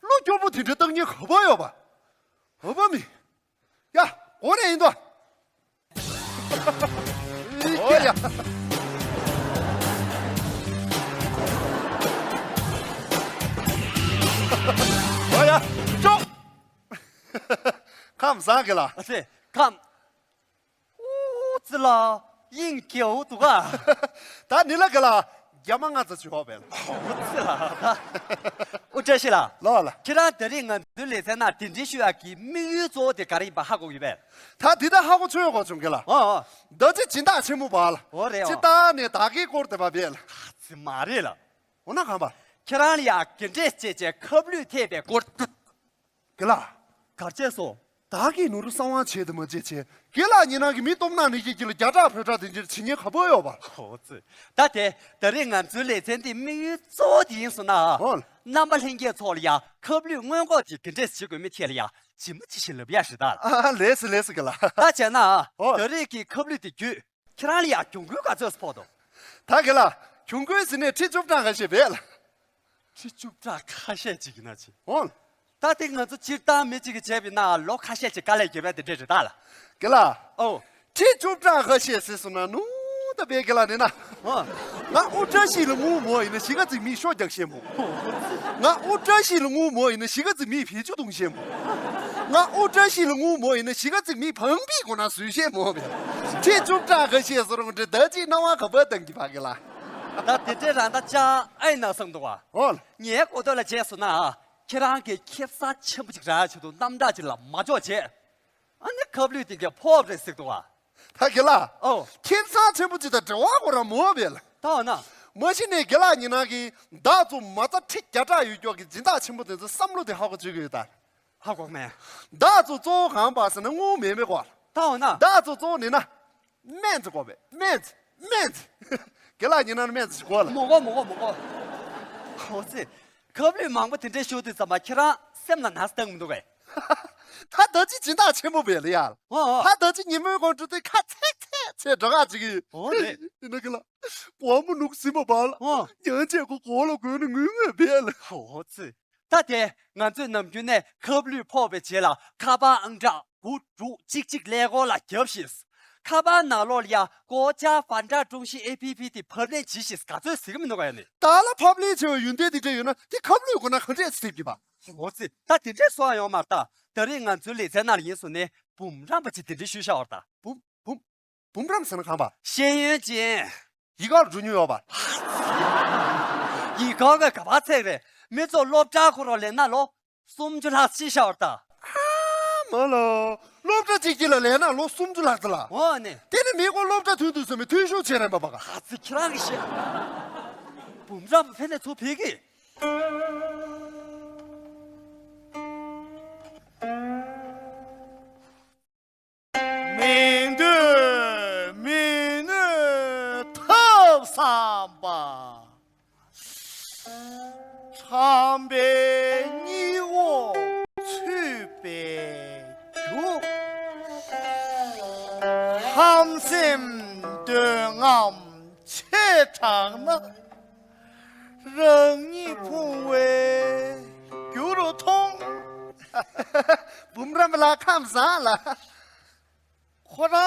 བློ་སྐྱོ་པོ་དེ་འདྲའི་སྟག་ཉིན་ག་པར་ཡོད་པ། འོ་པ་མི། ཡ། འོ་རེ་ཡིན་དོ། འོ་ཡ། འོ་ཡ། ཅོག་ཁམས་བཟང་གི་ལ། ཨ་ཙི། ཁམས། ཨོ་ཙི་ལ། དབྱིངས་སྐྱོ་བོ་འདུག་ག་ད་ནི་ལ་གི་ལ། རྒྱ་མ་ང་ཚོ་ཆུ་བ་བེལ། ཨོ་ཙི་ལ། ཨོ་བཀྲ་ཤིས་ལགས། ལོ་ལ། ཁྱེད་རང་ད་རེས་ང་ཚོའི་ལེ་ཚན་ནང་གདན་འདྲེན་ཞུ་ཡག་གི་དམིགས་ཡུལ་གཙོ་བོ་དེ་ག་རེ་ཡིན་པ་ཧ་གོ་གི་བས། ད་འདི་ད་ཧ་གོ་ཆོད་གོ་བྱུང་གི་ལ། ཨོ་ཨོ། ད་ཅི་སྦྱིན་བདག་ཆེན་མོ་བ་ལ། ཨོ་རེད། ཅི་ཨོ། ད་ནི་ད་གི་སྐོར་དེ་བ་བེལ། ཨ་ཙི་མ་རེད་ལ། འོ་ན་གང་བ། ཁྱེད་རང་ལ་ཡ་གདན་འདྲེན་བྱས་བྱས་ཁབ་ལུད་ཐེབས་པའི་སྐོར། དགེ་ལགས། གར་བྱས་སོ། བདག་གིས་ནོར་བུ་གསང་བ་བྱས་དུ་མ་བྱས་བྱས། དགེ་ལགས་ཉིན་ནང་གི་མི་སྟོབས་ནག་ནི་ཀྱི་ཀྱི་ལ་རྒྱ་གྲགས་བོད་གྲགས་དེ་འདྲ་བྱེད་ཉེན་ཁ་པོ་ཡོད་པ། ཧོ་ཙི། ད་དེ་ད་རེས་ང་ཚོའི་ལེ་ཚན་འདི་དམིགས་ཡུལ་གཙོ་བོ་དེ་ཡིན་སོང་ན། ཧོ། རྣམ་པ་ལྷན་རྒྱས་ཚོ་ལ་ཡ་ཁབ་ལུད་སྔོན་འགོག་གི་གི་འདྲེས་བྱེད་དགོས་མི་ཐད་ལ་ཡ་ཇི་མ་ཇི་བཞིན་ལབ་ཡ་ཞིག་ད། ཨ་ལེ་སི་ལེ་སི་གི་ལ། ད་བྱས་ན། ཧོ། ད་རེས་ཀྱི་ཁབ་ལུད་དེ་བརྒྱུད། ཁྱེད་རང་ལ་ཡ་གྱོང་གུན་ག་ཚོད་ཕོག་འདུག་ད་གི་ལ། གྱོང་གུན་ཟེར་ནས་ཁྲི་བཅུ་ཕྲག་ཁ་ཤས་བས་ལ། ཁྲི་བཅུ་ཕྲག་ཁ་ཤས་ཅིག་ཡིན་ན་ཅི། འོང་། ད་དེ་ང་ཚོ་སྤྱིར་བཏང་མི་གཅིག་གིས་བྱས་པ་ཡིན་ན་ལོ་ཁ་ཤས་ཅིག་དཀའ་ལས་རྒྱབ་ཡ་དེ་འདྲས་རེད་ད་ལ། གི་ལ། ཨོ། ཁྲི་བཅུ་ཕྲག་ཁ་ཤས་ཟེར་སོང་ན་ནུ། ད་བས་དགེ་ལགས་ནི་ན། ཨ། ང་ཨུ་བཀྲ་ཤིས་ལ་ངུ་མོ་ཡིན་ན་གཞིས་ཀ་རྩེ་མིས་ཤོ་རྒྱག་ཤེས་མོ། ང་ཨུ་བཀྲ་ཤིས་ལ་ངུ་མོ་ཡིན་ན་གཞིས་ཀ་རྩེ་མིས་བེད་སྤྱོད་གཏོང་ཤེས་མོ། ང་ཨུ་བཀྲ་ཤིས་ལ་ངུ་མོ་ཡིན་ན་གཞིས་ཀ་རྩེ་མིས་བང་པི་གོ་ན་བཟོས་ཤེས་མོ་བས། ཁྱེད་ཅུང་དྲག་ག་ཤེས་སོ་རུང་འདྲེ་ད་ཅིག་སྣང་བ་ག་པ་བཏང་གི་བ་དགེ་ལགས། ད་དེ་འདྲས་རང་ད་ཅག་ཨེ་ན་བསམ་འདུག་བ། ཨོ་ལ། ངའི་གོ་ཐོས་ལ་བྱས་སོང་ན། ཁྱེད་རང་གིས་ཁེ་བཟང་ཆེན་པོ་ཅིག་རག་ཆེད་དུ་རྣམ་དག་ཅིག་ལ་མ་འཇོག་བྱས། ཨ་ནི་ཁབ་ལུད་དེ་གས་ཕོབ་རེད་ཟེར་འདུག་བ། ད་དགེ་ལགས། ཨོ། ཁེ་བཟང་ཆེན་པོ་ཅིག་དང་འབྲེལ་བ་ཁོ་རང་མོ་བས་ལ། ད་འོ་ན། མ་གཞི་ནས་དགེ་ལགས་ཉི་ན་གིས་བདག་ཚོ་མ་རྩ་ཁྲི་བརྒྱ་ཕྲག་ཡོད་ཀྱོག་གི་སྦྱིན་བདག་ཆེན་པོ་དེ་ཚོའི་བསམ་བློ་དེ་ཧ་གོ་བཅུག་གི་ཡོད་ད། ཧ་གོ་མེད། བདག་ཚོ་གཙོ་བོ་གང་པ་ཟེར་ན་དངུལ་མེད་མེད་གོ། ད་འོ་ན། བདག་ཚོ་གཙོ་བོ་ནི་ན། སྨན་རྩིས་དགོས་པས་སྨན་རྩིས་སྨན་རྩིས། དགེ་ལགས་ཉི་ན་ནི་སྨན་རྩིས་ཞིག་དགོས་ལ། མོ་གོ་མོ་གོ་མོ་གོ། ཧོ་ཙི། ཁབ་ལུད་མང་པོ་དེ་འདྲས་ཤོར་དུས་ཙམ་པ་ཁྱེད་རང་སེམས་ལ་ན་ཚ་བཏང་མི་འདུག་གས། ད་ད་ཅི་སྦྱིན་བདག་ཆེན་པོ་བས་ལ་ཡ། ཨོ་ཨོ། ད་ད་ཅི་ཉིན་མོའི་དགོང་དྲོ་དེ་ཁ་ཚེག་ཚེག་བྱས་འགྲོ་ག་ཅིག་གི། ཨོ་རེད། ཡིན་ན་དགེ་ལགས། གོང་མོ་ནུག་ཟིན་པ་བ་ལ། ཨོ། ཉང་ཆས་ཁོ་གོ་ལ་གོན་ནས་ངུས་ངུས་བས་ལ། ཧོ་ཙི། ད་དེ་ང་ཚོས་ནམ་རྒྱུན་ནས་ཁབ་ལུད་ཕོག་པའི་རྗེས་ལ་ཁ་པར་ཨང་གྲངས་དགུ་དྲུག་གཅིག་གཅིག་ཀླད་ཀོར་ལ་བརྒྱབ་ཤིག་ཁ་པར་ནང་ལོགས་ལ་ཡ་ཀོ་ཅཱ་ཧྥན་ཏྲ་ཀྲུང་ཞི་ཨེ་ཕི་ཕི་དེ་ཕབ་ལེན་གྱིས་ཤིག་ག་ཚོད་ཟེར་གི་མི་འདུག་ག་ཡ་ནི། ད་ལ་ཕབ་ལེན་བྱས་པའི་ཡོན་ཏན་དེ་འདྲ་ཡོད་ན་དེ་ཁབ་ལུད་དགོས་ན་ག་འདྲས་སེ་ཐེབས་ཀྱི་པ། འོ་ཙི། ད་དེ་འདྲས་སོང་ཡོང་མ་རེད་ད། ད་རེས་ང་ཚོའི་ལེ་ཚན་ནང་ལ་ཡིན་སོང་ནས་འབུམ་རམས་པ་ཅིག་དེ་འདྲས་ཞུས་བཞག་པ་རེད་ད། འབུམ་འབུམ། འབུམ་རམས་ཟེར་ན་གང་པ། ཤེས་ཡོན་ཅན། ཡིག་ག་ལ་འགྲོ་མྱོང་ཡོད་པ། ཡིག་ག་ག་ག་པ་ཚད་རེད། མི་ཚོ་སློབ་གྲྭ་ཁོ་རང་ལེན་ན་ལོ་སུམ་ཅུ་ལྷག་ཕྱིན་ཤག་ད། ཨ་མ་ལོ། སློབ་གྲྭ་གཅིག་གཅིག་ལ་ལེན་ན་ལོ་སུམ་ཅུ་ལྷག་ཙམ་ལ། འོ་ནི། དེ་ནི་མི་ཁོ་སློབ་གྲྭ་ཐོན་དུས་ཙམ་པའི་ཐོན་ཤུགས་ཆེ་རན་པ་པ་ག་ཧ་ཙི་ཁྱེད་རང་གི་ཤེས། འབུམ་རམས་ཕན་ནས་ཚུར་ཕེབས་ཀྱི། མི་འདོད་མི་ནུས་ཐབས་བསམ་པ། ཁྲམ་པའི་སྙིང་བོ་ཚུད་པའི་རྒྱུ། ཧམ་སེམས་འདོད་རྔམ་ཆེ་དྲགས་ན། རང་ཉིད་ཕུང་བའི་རྒྱུ་རུ་མཐོང་། འབུམ་རམས་པ་ལགས་ཁམས་བཟང་ལགས། ཁོ་རང་།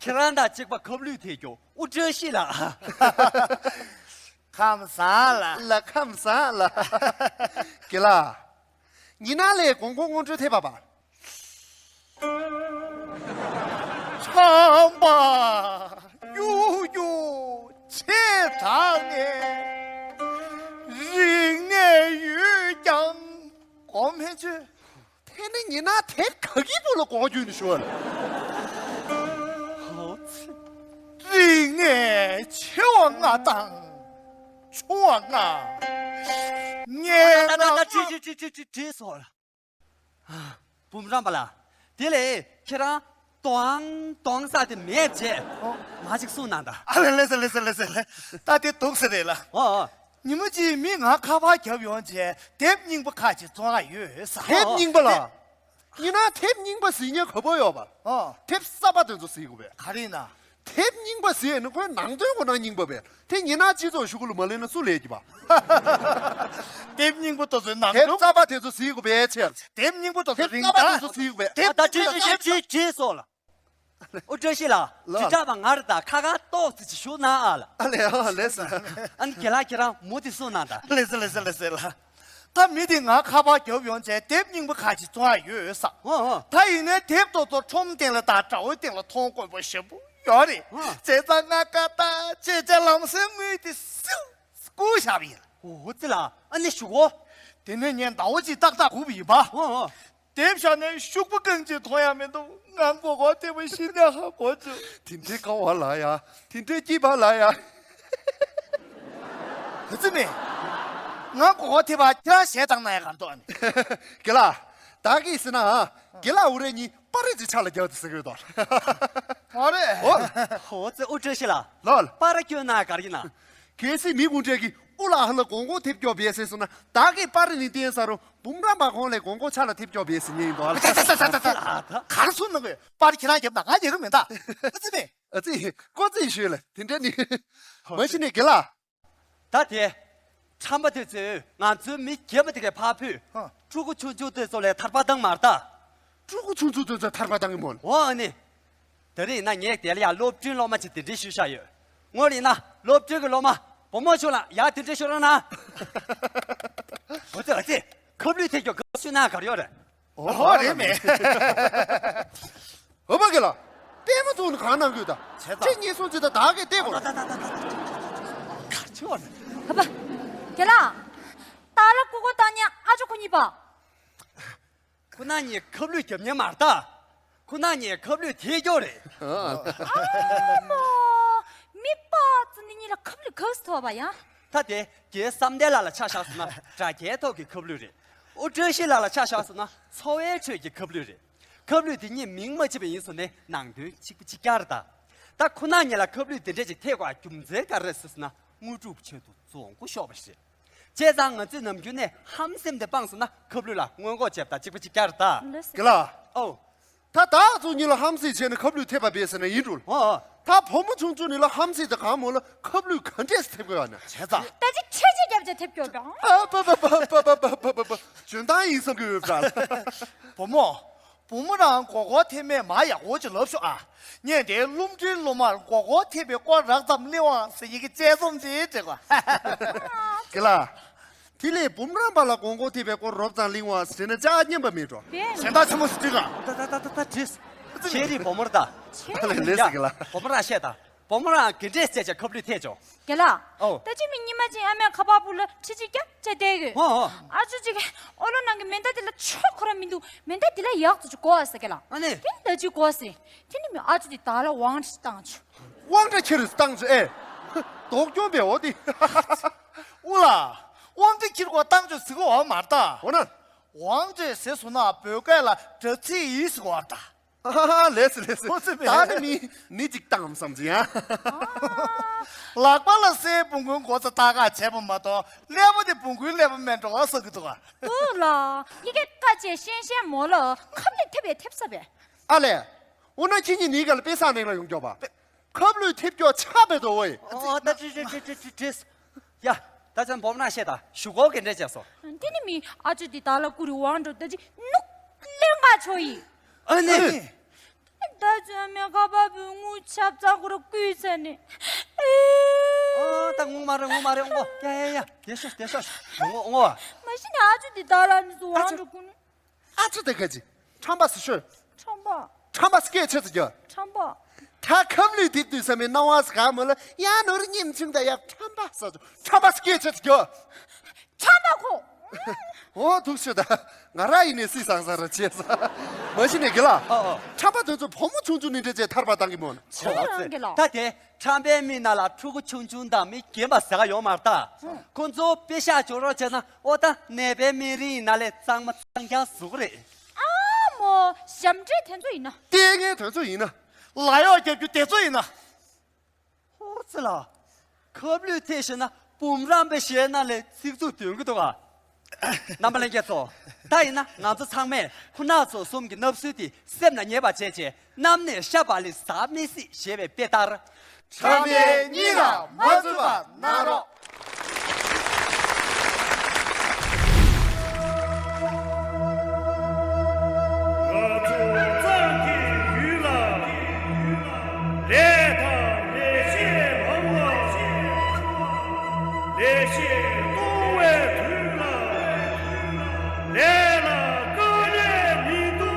ཁྱེད་རང་དང་གཅིག་པ་ཁབ་ལུད་ཐེབས་རྒྱུ་ཨུ་ཀྲ་ཤི་ལགས། ཁམས་བཟང་ལགས། ལགས་ཁམས་བཟང་ལགས། དགེ་ལགས། ཉི་ན་ལས་དགོང་དགོང་སྔོན་འགྲོའི་ཐེབས་པ་པ། ཁྲམ་པ་གཡུག་གཡུག་ཆེ་དྲགས་ནས། རིག་གནས་ཡོད་ཀྱང་གོ་མེད་ཆོས། དེ་ནི་ཉི་ན་དེབ་ག་གི་བུ་ལ་གོ་རྒྱུ་ནི་ཞུ་བ་ལ། ཧོ་ཚི། རིག་གནས་ཆེ་བ་ལྔ་དང་ཆུང་བ་ལྔ། ངས་ད་ད་ད་ད་ཁྲིད་ཁྲིད་ཁྲིད་ཁྲིད་ཁྲིད་སོང་ལ། འབུམ་རམས་པ་ལགས། དེ་ལས་ཁྱེད་རང་དོང་དོང་ས་དེ་མེད་བྱས། ཨོ། མ་ཅིག་གསུངས་གནང་ད། ཨ་ལེ་ལེ་ཟེར་ལེ་ཟེར་ལེ་ཟེར་ལེ། ད་དེ་འདུག་ཟེར་རེད་ལ། ཨོ་ཨོ། ཉི་མ་གཅིག་མི་ང་ཁ་པར་རྒྱབ་ཡོང་བྱས་དེབ་རྙིང་པ་ཁ་ཅིག་བཙོང་ཡ་ཡོད་ས། དེབ་རྙིང་པ་ལ། ཡིན་ན་དེབ་རྙིང་པ་ཟེར་མཁན་ག་པར་ཡོད་པ། ཨོ། དེབ་གསར་པ་དེ་ཚོ་ཟེར་དགོས་པས། ག་རེ་ཡིན་ན། དེབ་རྙིང་པ་ཟེར་ནི་ཁོའི་ནང་དོན་ཁོ་ན་རྙིང་པ་པས། དེ་ཉིན་ནག་སྤྱི་ཚོགས་ཤོག་གུ་ལ་མ་ལེན་ན་སུ་ལས་ཀྱི་པ། དེབ་རྙིང་པ་དེ་ཚོའི་ནང་དེབ་དོན། གསར་པ་དེ་ཚོ་ཟེར་དགོས་པས་ཆེ། དེབ་རྙིང་པ་དེ་ཚོ་དེབ་རིན་གསར་པ་ཐང་། དེ་ཚོ་ཟེར་དགོས་པས། དེབ་ཨ་ད་བྲིས་བྲིས་བྲིས་བྲིས་བྲིས་སོང་ལ། ཨོ་བཀྲ་ཤིས་ལགས། ལགས། དྲི་བཀྲ་བ་ང་རེད་ད་ཁ་ཁ་ཏོག་ཙི་ཅིག་ཞུ་ན་ཨ་ལ། ཨ་ལེ་ཨ་ལེ་ས། ཨ་ནི་རྒན་ལགས་ཁྱེད་རང་མུ་མཐུད་གསུངས་གནང་དང་། ལེ་ས་ལེ་ས་ལེ་ས་ལ། ད་མི་དེ་ང་ཁ་པར་རྒྱབ་ཡོང་བྱས་དེབ་རྙིང་པ་ཁ་ཅིག་བཙོང་ཡ་ཡོད་ས། ཨོ་ཨོ། ད་ཡིན་ནའི་དེབ་དེ་ཚོ་ཁྲོམ་སྟེང་ལ་དང་དྲ་བའི་སྟེང་ལ་མཐོང་དགོས་པ་ཞེ་པོ་ཡོད་རེད། ཨོ། བྱས་ཙང་ང་ཀ་ད་ཅེ་ཅེ་ལམ་སེང་དངུལ་དེ་སིའུ་བསྐུར་བཞག་པ་ཡིན། ཨོ་ཙི་ལ་ཨ་ནི་ཞུ་གོ། དེ་ནས་ངས་ཟླ་བ་གཅིག་ཏག་ཏག་སྒུག་པ་ཡིན་པ། ཨོ་ཨོ། དེབ་བཞག་ནས་ཤུག་པ་རྐང་གཅིག་མཐོང་ཡ་མི་འདུག་ང་མགོ་སྐོར་ཐེབས་པ་ཤི་ནས་ཧ་གོ་བྱུང་། དེ་འདྲའི་དཀའ་བ་ལ་ཡ། དེ་འདྲའི་སྐྱིད་པ་ལ་ཡ། ཨ་ཙི་མེ། ང་མགོ་སྐོར་ཐེབས་པ་ཁྱེད་རང་ཞལ་གདངས་ན་ཡ་ག་འདུག་ཨ་ནི། དགེ་ལགས། བདག་གིས་ཟེར་ན་ཨ། དགེ་ལགས་འུ་རེ་གཉིས་པར་རིས་ཀྱི་ཆ་ལ་རྒྱག་ཏུ་ཟེར་གི་ཡོད་དོ། ཨོ་རེད། ཨོ། ཨོ་ཙི་ཨུ་ཀྲ་ཤི་ལ། ལོ་ལ། པར་སྐྱོན་ན་ག་རེ་ཡིན་ན། གལ་སྲིད་མི་དགུ་འདྲས་ཀྱིས་ཨུ་ལ་ཧ་ལ་གོང་གོང་ཐེབས་སྐྱོ་བས་ཟེར་སོང་ན་བདག་གིས་པར་རིས་ནི་བསྟན་ས་རུ། འབུམ་རམས་པ་ཁོང་ལས་གོང་གོང་ཆ་ལ་ཐེབས་སྐྱོ་བས་ཟེར་ཉན་ཡིན་དོ། ད་ད་ད་ད་ད། གར་སོང་ན་གོ་པར་ཁྱེད་རང་རྒྱབ་ན་ང་རྒྱབ་གི་མེད་ད། ཨ་ཙི་མེ། ཨ་ཙི། ཀོ་ཙི་ཞུས་ལ་དེ་འདྲ་ནི། མ་གཞི་ནས་དགེ་ལགས། ད་དེ། ཁྲམ་པ་དེ་ཚོས་ང་ཚོའི་མི་རྒན་པ་དེ་གའི་ཕར་ཕུད། ཧ། ཕྲུ་གུ་ཆུང་ཆུང་དེ་ཚོ་ལ་ཐར་པ་བཏང་མ་རེད་ད། ཕྲུ་གུ་ཆུང་ཆུང་དེ་ཚོ་ཐར་པ་བཏང་གི་མོ། འོ་ཨ་ནི། ད་རེས་ཡིན་ན་ངས་དེ་ལ་ཡང་སློབ་གྲྭའི་སློབ་མ་ཅིག་གདན་འདྲེན་ཞུས་བཞག་ཡོད། སྔོན་ཡིན་ན་སློབ་གྲྭའི་གི་སློབ་མ་བུ་མོ་ཆུང་ལགས་ཡར་གདན་འདྲེན་ཞུ་རོགས་གནང་། འོ་ཙི་ལགས་ཙི། ཁབ་ལུད་ཐེབས་རྒྱུ་ག་སུན་ན་གར་ཡོད་རེད། ཨོ་རེད་མེད། ཨོ་པ་གི་ལ། ལྟད་མོ་བཙུགས་ནས་གང་གནང་གི་ཡོད་ད། བྱས་ཙང་ཁྱེད་གཉིས་སོང་ཅི་ད་བདག་གིས་བལྟས་དགོས། ག་ཆོག་ནས། ཧ་པ། རྒན་ལགས། ད་ལ་ཀུ་ཀུ་བཏང་ཉན་ཨ་ཅོ་ཁོ་གཉིས་པ། ཁོ་ན་གཉིས་ཁབ་ལུད་རྒྱབ་ཉན་མ་རེད་ད། ཁོ་ན་གཉིས་ཁབ་ལུད་ཐེབས་རྒྱུ་རེད། ཨ་མོ། མི་པ་ཙི་འདི་གཉིས་ལ་ཁབ་ལུད་ག་སུ་ཐོབ་པ་ཡ། ད་དེ་རྒན་བསམ་གཏན་ལགས་ལ་ཆ་བཞག་སོང་ན་དྲ་རྒྱའི་ཐོག་གི་ཁབ་ལུད་རེད། ཨོ་བཀྲ་ཤིས་ལགས་ལ་ཆ་བཞག་སོང་ན་འཚོ་བའི་ཁྲོད་ཀྱི་ཁབ་ལུད་རེད། ཁབ་ལུད་དེ་གཉིས་མིང་མ་ཕྱེ་བ་ཡིན་སོང་ནའི་ནང་དོན་གཅིག་པ་གཅིག་རྐྱང་རེད་ད། ད་ཁོ་ན་གཉིས་ལ་ཁབ་ལུད་དེ་འདྲས་ཅིག་ཐེབས་དགོས་རྒྱུ་མཚན་ག་རེ་རེད་ཟེར་སོང་ན་དངོས་གྲུབ་ཆེད་དུ་བཙོང་གོ་ཤོག་པ་རེད། བྱས་ཙང་ང་ཚོས་ནམ་རྒྱུན་ནས་ཧམ་སེམས་དེ་སྤངས་སོང་ན་ཁབ་ལུད་ལ་སྔོན་འགོག་བྱེད་པ་དང་གཅིག་པ་གཅིག་རྐྱང་རེད་ད། ལགས་སོ། དགེ་ལགས། ཨོ། ད་བདག་ཚོ་གཉིས་ལ་ཧམ་སེམས་བྱས་ནས་ཁབ་ལུད་ཐེབས་པ་བས་ཟེར་ན་ཡིན་འགྲོ། ཨོ་ཨོ། ད་བུ་མོ་ཆུང་ཆུང་གཉིས་ལ་ཧམ་སེམས་དེ་གང་མོ་ལ་ཁབ་ལུད་ག་འདྲས་སེ་ཐེབས་དགོས་ཡོད་ན། བྱས་ཙང་། ད་ཅི་ཆེ་ཆེ་རྒྱབ་ཆ་ཐེབས་སྐྱོ་དང་། ཨ་པ་པ། འཇོན་ཐང་ཡིན་བསམ་གི་ཡོད་པ་འདྲ། བུ་མོ། བུ་མོ་རང་མགོ་སྐོར་ཐེབས་མེད་མ་ཡག་པོ་ཅིག་ལབ་ཤོག་ཨ། ངས་དེའི་སློབ་གྲྭའི་སློབ་མར་མགོ་སྐོར་ཐེབས་པའི་སྐོར་རགས་ཙམ་གླེང་བ་ཟེར་ཡི་གེ་དཔྱད་རྩོམ་ཅིག་བྲིས་གོ། དགེ་ལགས། དེ་ལས་འབུམ་རམས་པ་ལ་མགོ་སྐོར་ཐེབས་པའི་སྐོར་རོབ་ཙམ་གླེང་བ་ཟེར་ན་ཅག་སྙན་པ་མེད་འགྲོ། དེ་གཞན་དག་ཆེན་མོ་ཟེར་དུས་ག་ད་ད་ད་ད་ད་བྲིས། ཁྱེད་རིགས་བུ་མོར་ད། ལས་ལས་ཟེར་གི་ལ། བུ་མོ་རང་བཤད་ད། བུ་མོ་རང་གི་འདྲེས་བྱས་བྱས་ཁབ་ལུད་ཐེབས་བྱུང་། རྒན་ལགས། ཨོ། ད་ཅི་མི་ཉི་མ་ཅིག་ཨ་མས་ཁ་པར་བུ་ལ་ཁྲི་གཅིག་བརྒྱབ་བྱས་བསྡད་ཡོད། ཨོ་ཨོ། ཨ་ཅོ་ཅིག་ཨོ་ལོ་ནང་གི་མེ་མདའ་དེ་ལ་ཆོག་ཁོ་རང་མི་འདུག་མེ་མདའ་དེ་ལ་ཡག་ཙམ་ཅིག་གོ་ཨ་ཟེར་རྒན་ལགས། ཨ་ནི། དེ་ལ་ཅིག་གོ་ཟེར། དེ་ནི་མི་ཨ་ཅོ་དེ་བདག་ལ་དབང་ཁྲིད་བཏང་བྱུང་། དབང་ཁྲིད་ཁྱེར་བཏང་བྱུང་ཨེ། དོགས་སྐྱོན་པས་འོ་དེ། ཨུ་ལ། དབང་ཁྲིད་ཁྱེར་གོ་བཏང་བྱུང་ཟེར་གོ་འོ་མ་རེད་ད། འོ་ན། དབང་ཁྲིད་ཟེར་སོང་ན་བོད་སྐད་ལ་དྲག་ཚིག་ཡིན་ཟེར་གོ་བ་རེད་ད། ལས་སུ་ལས་སུ། ཁོ་ཚོས་མེད། ད་ནི་མི་ནི་ཅིག་བཏང་བསམ་ཟིན་ཡ། ལག་པ་ལ་སའི་བོང་གུའི་མགོ་རྩ་ལྟ་ག་བྱས་པ་མ་གཏོགས་ཀླད་པ་དེ་བོང་གུའི་ཀླད་པ་མེད་འགྲོ་བ་ཟེར་གི་འདུག་ག་འདུག་ལ། ཡི་གེ་ཀ་བཅས་ཤན་ཤན་མོ་ལ་ཁབ་ལུད་ཐེབས་པའི་ཐེབས་ས་བས། ཨ་ལས། འོ་ན་ཁྱེད་གཉིས་ནི་ག་ལ་དཔེ་བསགས་ནས་ལ་ཡོང་མགྱོགས་པ། ཁབ་ལུད་ཐེབས་སྐྱོ་ཆགས་པའི་དོ་བོ་ཡི། ཨོ་ད་ཏྲི་ཏྲི་ཏྲི་ཏྲི་ཏྲི། ཡ། ད་ཚན་བོམ་ནང་བཤད་ད་ཞུ་གོ་གི་འདྲེ་བྱས་སོ། དེ་ནི་མི་ཨ་ཅོ་དེ་ད་ལ་ཀུ་རི་དབང་འགྲོ་ད་ཅི་ནུག་ལེན་ག་ཆོ་ཡི། ཨ་ནི། ད་ཚོད་མེ་ཁ་བ་བུ་ངུ་ཆབ་ཚ་ཁོ་ར་ཀུས་ཚ་ནི། ཨ་ད་ངུ་མ་རེད་ངུ་མ་རེད་ངོ་། ཡ་ཡ་ཡ་དེ་ཤོ་དེ་ཤོ་ངོ་ངོ། མ་གཞི་ནི་ཨ་ཅོ་དེ་ད་ལ་ནི་སུ་དབང་འགྲོ་ཀུ་ནི། ཨ་ཅོ་དེ་ག་ཅི། ཁྲམ་པ་སུ་ཤོད། ཁྲམ་པ། ཁྲམ་པ་སུ་སྐད་ཆེ་ཙི་རྒྱོ། ཁྲམ་པ། ད་ཁབ་ལུད་དེབ་དུས་ས་མེད་སྣང་བ་སུ་ག་མོ་ལ་ཡ་ནོར་ཉིམ་ཆུང་ད་ཡ་ཁྲམ་པ་ས་ཅོ་ཁྲམ་པ་སུ་སྐད་ཆེ་ཙི་རྒྱོ། ཁྲམ་པ་ཁོ། ཨོ་ཐུག་ཤོད་ད། ང་ར་ཡིན་ནས་སི་སང་སང་ར་ཆེ་ས། མ་གཞི་ནས་གི་ལ། ཨ་ཨ། ཁྲམ་པ་དེ་ཚོ་བུ་མོ་ཆུང་ཆུང་ནས་འདྲེ་བྱས་ཐར་པ་བཏང་གི་མོ། ཁོ་རང་གི་ལ། ད་དེ། ཁྲམ་པའི་མི་ནང་ལ་ཕྲུ་གུ་ཆུང་ཆུང་དང་མི་རྒན་པ་ཟེར་ག་ཡོད་མ་རེད་ད། ཁོ་ཚོ་དཔེ་ཤག་འཇོག་རོགས་བྱས་ན་ཨོ་ད་ནད་པའི་མི་རིགས་ཡིན་ན་ལས་གཙང་མ་གཙང་རྐྱང་བཟོ་གི་རེད། ཨ་མོ་ཞབས་འདྲེན་དེ་ཚོ་ཡིན་ན། ལྟས་ངན་དེ་ཚོ་ཡིན་ན། ལ་གཡོག་རྒྱབ་རྒྱུ་དེ་ཚོ་ཡིན་ན། ཧོ་ཙི་ལ། ཁབ་ལུད་ཐེབས་ཤེ་ན་བུམ་རམས་པའི་ཞལ་ནང་ལས་ཚིག་རྩུབ་འདོན་གི་འདུག་ག་རྣམ་པ་ལྷན་རྒྱས་ཚོ། ད་ཡིན་ན་ང་ཚོ་ཚང་མས་ཁུ་ནག་ཚོ་གསུམ་གྱི་བརྣབ་སྲོལ་དེ་སེམས་ལ་ངེས་པ་བྱས་བྱས་གནམ་ནས་ཤ་བག་ལེབ་ཟ་མི་སྲིད་ཞེས་པའི་དཔེ་ལྟར། ཁྲམ་པའི་གཉིད་ལ་མ་འཛུལ་བ་གནང་རོགས། ང་ཚོ་གཙང་གི་ཡུལ་ལ། ལས་དང་ལས་བྱེད་མང་བ། ལས་བྱེད་གཏོང་བའི་དུས་ལ། ལས་ལ་དཀའ་ལས་མི་འདུག་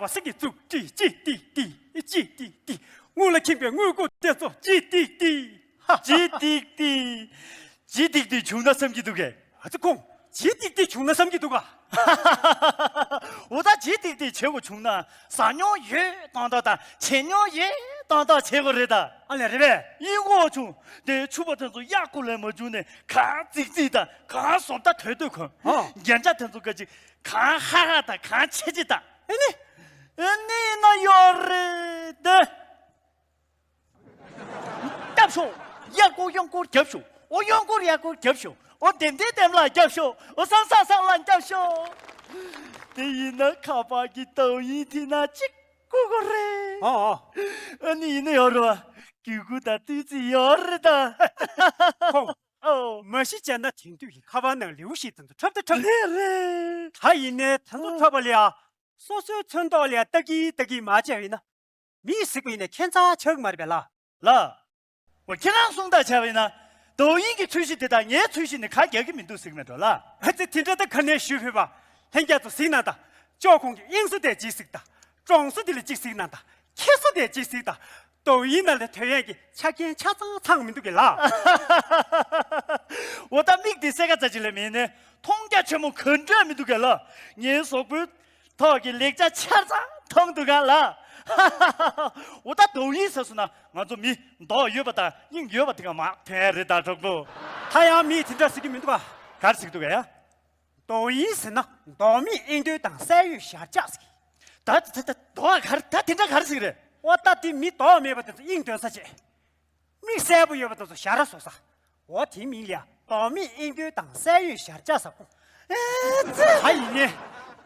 བ་སེ་གི་ཙུག་ཀྲི་ཅི་ཏི་ཏི་ཅི་ཏི་ཏི། དངུལ་ལ་ཁེངས་པའི་དངུལ་སྒོར་དེ་ཚོ་ཅི་ཏི་ཏི། ཧ་ཧ། ཅི་ཏི་ཏི། ཅི་ཏི་ཏི་བྱུང་ན་བསམ་གྱི་འདུག་གས། ཨ་ཙི་ཁོང་། ཇི་ཏིག་ཏིག་བྱུང་ན་བསམ་གྱི་འདུག་ག། འོ་ད་ཇི་ཏིག་ཏིག་བྱེད་དགོས་བྱུང་ན་ཟ་མྱོང་ཡོད་ཏང་ཏང་དང་བྱེད་མྱོང་ཡོད་ཏང་ཏང་བྱེད་དགོས་རེད་ད། ཨ་ལས་རེད་པས། ཡིན་དགོས་བྱུང་། དེ་ཕྱུ་པ་དེ་ཚོ་གཡག་ཀུ་ལས་མ་བྱུང་ནས་གང་ཙིག་ཙིག་དང་གང་བཟོ་ལྟ་དོད་དོད་གོ། ཨ། རྒྱན་ཆ་དེ་ཚོ་ག་ཅིག་གང་ཧ་ཧ་དང་གང་ཆེ་ཆེ་དང་། ཨེ་ནི། ཨེ་ནི་ཡིན་ན་ཡོད་རེད་དེ། རྒྱབ་ཤོག་གཡག་སྐོར་གཡོན་སྐོར་རྒྱབ་ཤོག་ཨོ་གཡོན་སྐོར་གཡག་སྐོར་རྒྱབ་ཤོག་ཨོ་ལྡེམ་ལྡེམ་ལྡེམ་ལ་རྒྱབ་ཤོག་ཨོ་སང་སང་སང་ལ་རྒྱབ་ཤོག་དེ་ཡིན་ན་ཁ་པར་གྱི་དོ་ཡིན་དེ་ན་གཅིག་ཁུག་གོ་རེད། ཨོ་ཨོ། ཨ་ནི་ཡིན་ན་ཡོད་རེད་བ། གུས་བཀུར་དང་བསྟུན་རྩིས་ཡོད་རེད་ད། ཁོང་། ཨོ། མ་གཞི་བྱས་ན་དེང་དུས་ཀྱི་ཁ་པར་ནང་ལེའུ་ཞིག་དེ་ཚོ་འཁྲབ་ད་འཁྲབ། རེད་རེད། ད་ཡིན་ནའི་དེ་ཚོ་འཁྲབ་པ་ལ་ཡ། སོ་སོའི་ཚོན་མདོག་ལ་ཡ་ལྟ་གི་ལྟ་གི་མ་བྱས་པ་ཡིན་ན། མིས་གཟིགས་པ་ཡིན་ན་ཁྱད་མཚར་ཆགས་ཀྱི་མ་རེད་པས་ལགས། ལགས། འོ་ཁྱེད་རང་གསུང་སྟངས་བྱས་པ་ཡིན་ན། དོ་དབྱིངས་ཀྱི་ཚོས་གཞི་དེ་དང་ངའི་ཚོས་གཞི་ནི་ཁ་རྒྱག་གི་མི་འདུག་ཟེར་གི་མེད་འགྲོ་ལགས། ཨ་ཙི་དེ་འདྲ་ད་ག་ནས་ཞུས་ཕོད་པ། ལྷན་རྒྱས་ཚོ་གཟིགས་གནང་དང་། ཅོག་ཁོང་གི་དབྱིངས་སུ་དེ་ཅིག་གཟིགས་དང་། གྲོང་སུ་དེ་ལ་ཅིག་གཟིགས་གནང་དང་། ཁྱི་སུ་དེ་ཅིག་གཟིགས་དང་། དོ་དབྱིངས་ནང་ལ་དོན་ཡས་ཀྱི་ཆ་རྐྱེན་ཆ་ཚང་ཚང་མི་འདུག་གས་ལགས། འོ་ད་མིག་དེ་སེ་ག་ཙ་ཅིག་ལས་མིན་ནས་མཐོང་རྒྱ་ཆེན་མོ་ག་འདྲ་མི་འདུག་གས་ལགས། ངའི་གཟུགས་པོའི་ཐོག་གི་ལེགས་ཆ་ཆ་ཚང་མཐོང་འདུག་ག་ལགས། འོ་ད་དོ་དབྱིངས་ཟེར་སོང་ན་ང་ཚོ་མི་མདོག་ཡོད་པ་དང་དབྱིངས་ཡོད་པ་དེ་ག་མ་ཕན་རེད་ད་གྲོགས་པོ། ད་ཡང་མིས་དེ་འདྲ་ཟེར་གྱི་མི་འདུག་ག། ག་རེ་ཟེར་གྱི་འདུག་གས་ཡ། དོ་དབྱིངས་ཟེར་ན་མདོག་མེད་དབྱིངས་ཐོན་དང་གསལ་ཡོད་ཞར་བཅག་ཟེར་གྱི། ད་ད་ད་མདོག་ག་རེ་ད་དེ་འདྲ་ག་རེ་ཟེར་གྱི་རེད། འོ་ད་དེ་མི་མདོག་མེད་པ་དེ་ཚོ་དབྱིངས་ཐོན་ས་བྱེད། མིག་གསལ་པོ་ཡོད་པ་དེ་ཚོ་ཞར་བཟོ་ས། འོ་དེའི་མིང་ལ་ཡ་མདོག་མེད་དབྱིངས་ཐོན་དང་གསལ་ཡོད་ཞར་བཅག་ཟེར་གོ། ཨེ་ཙི། ད་ཡིན་ནའི།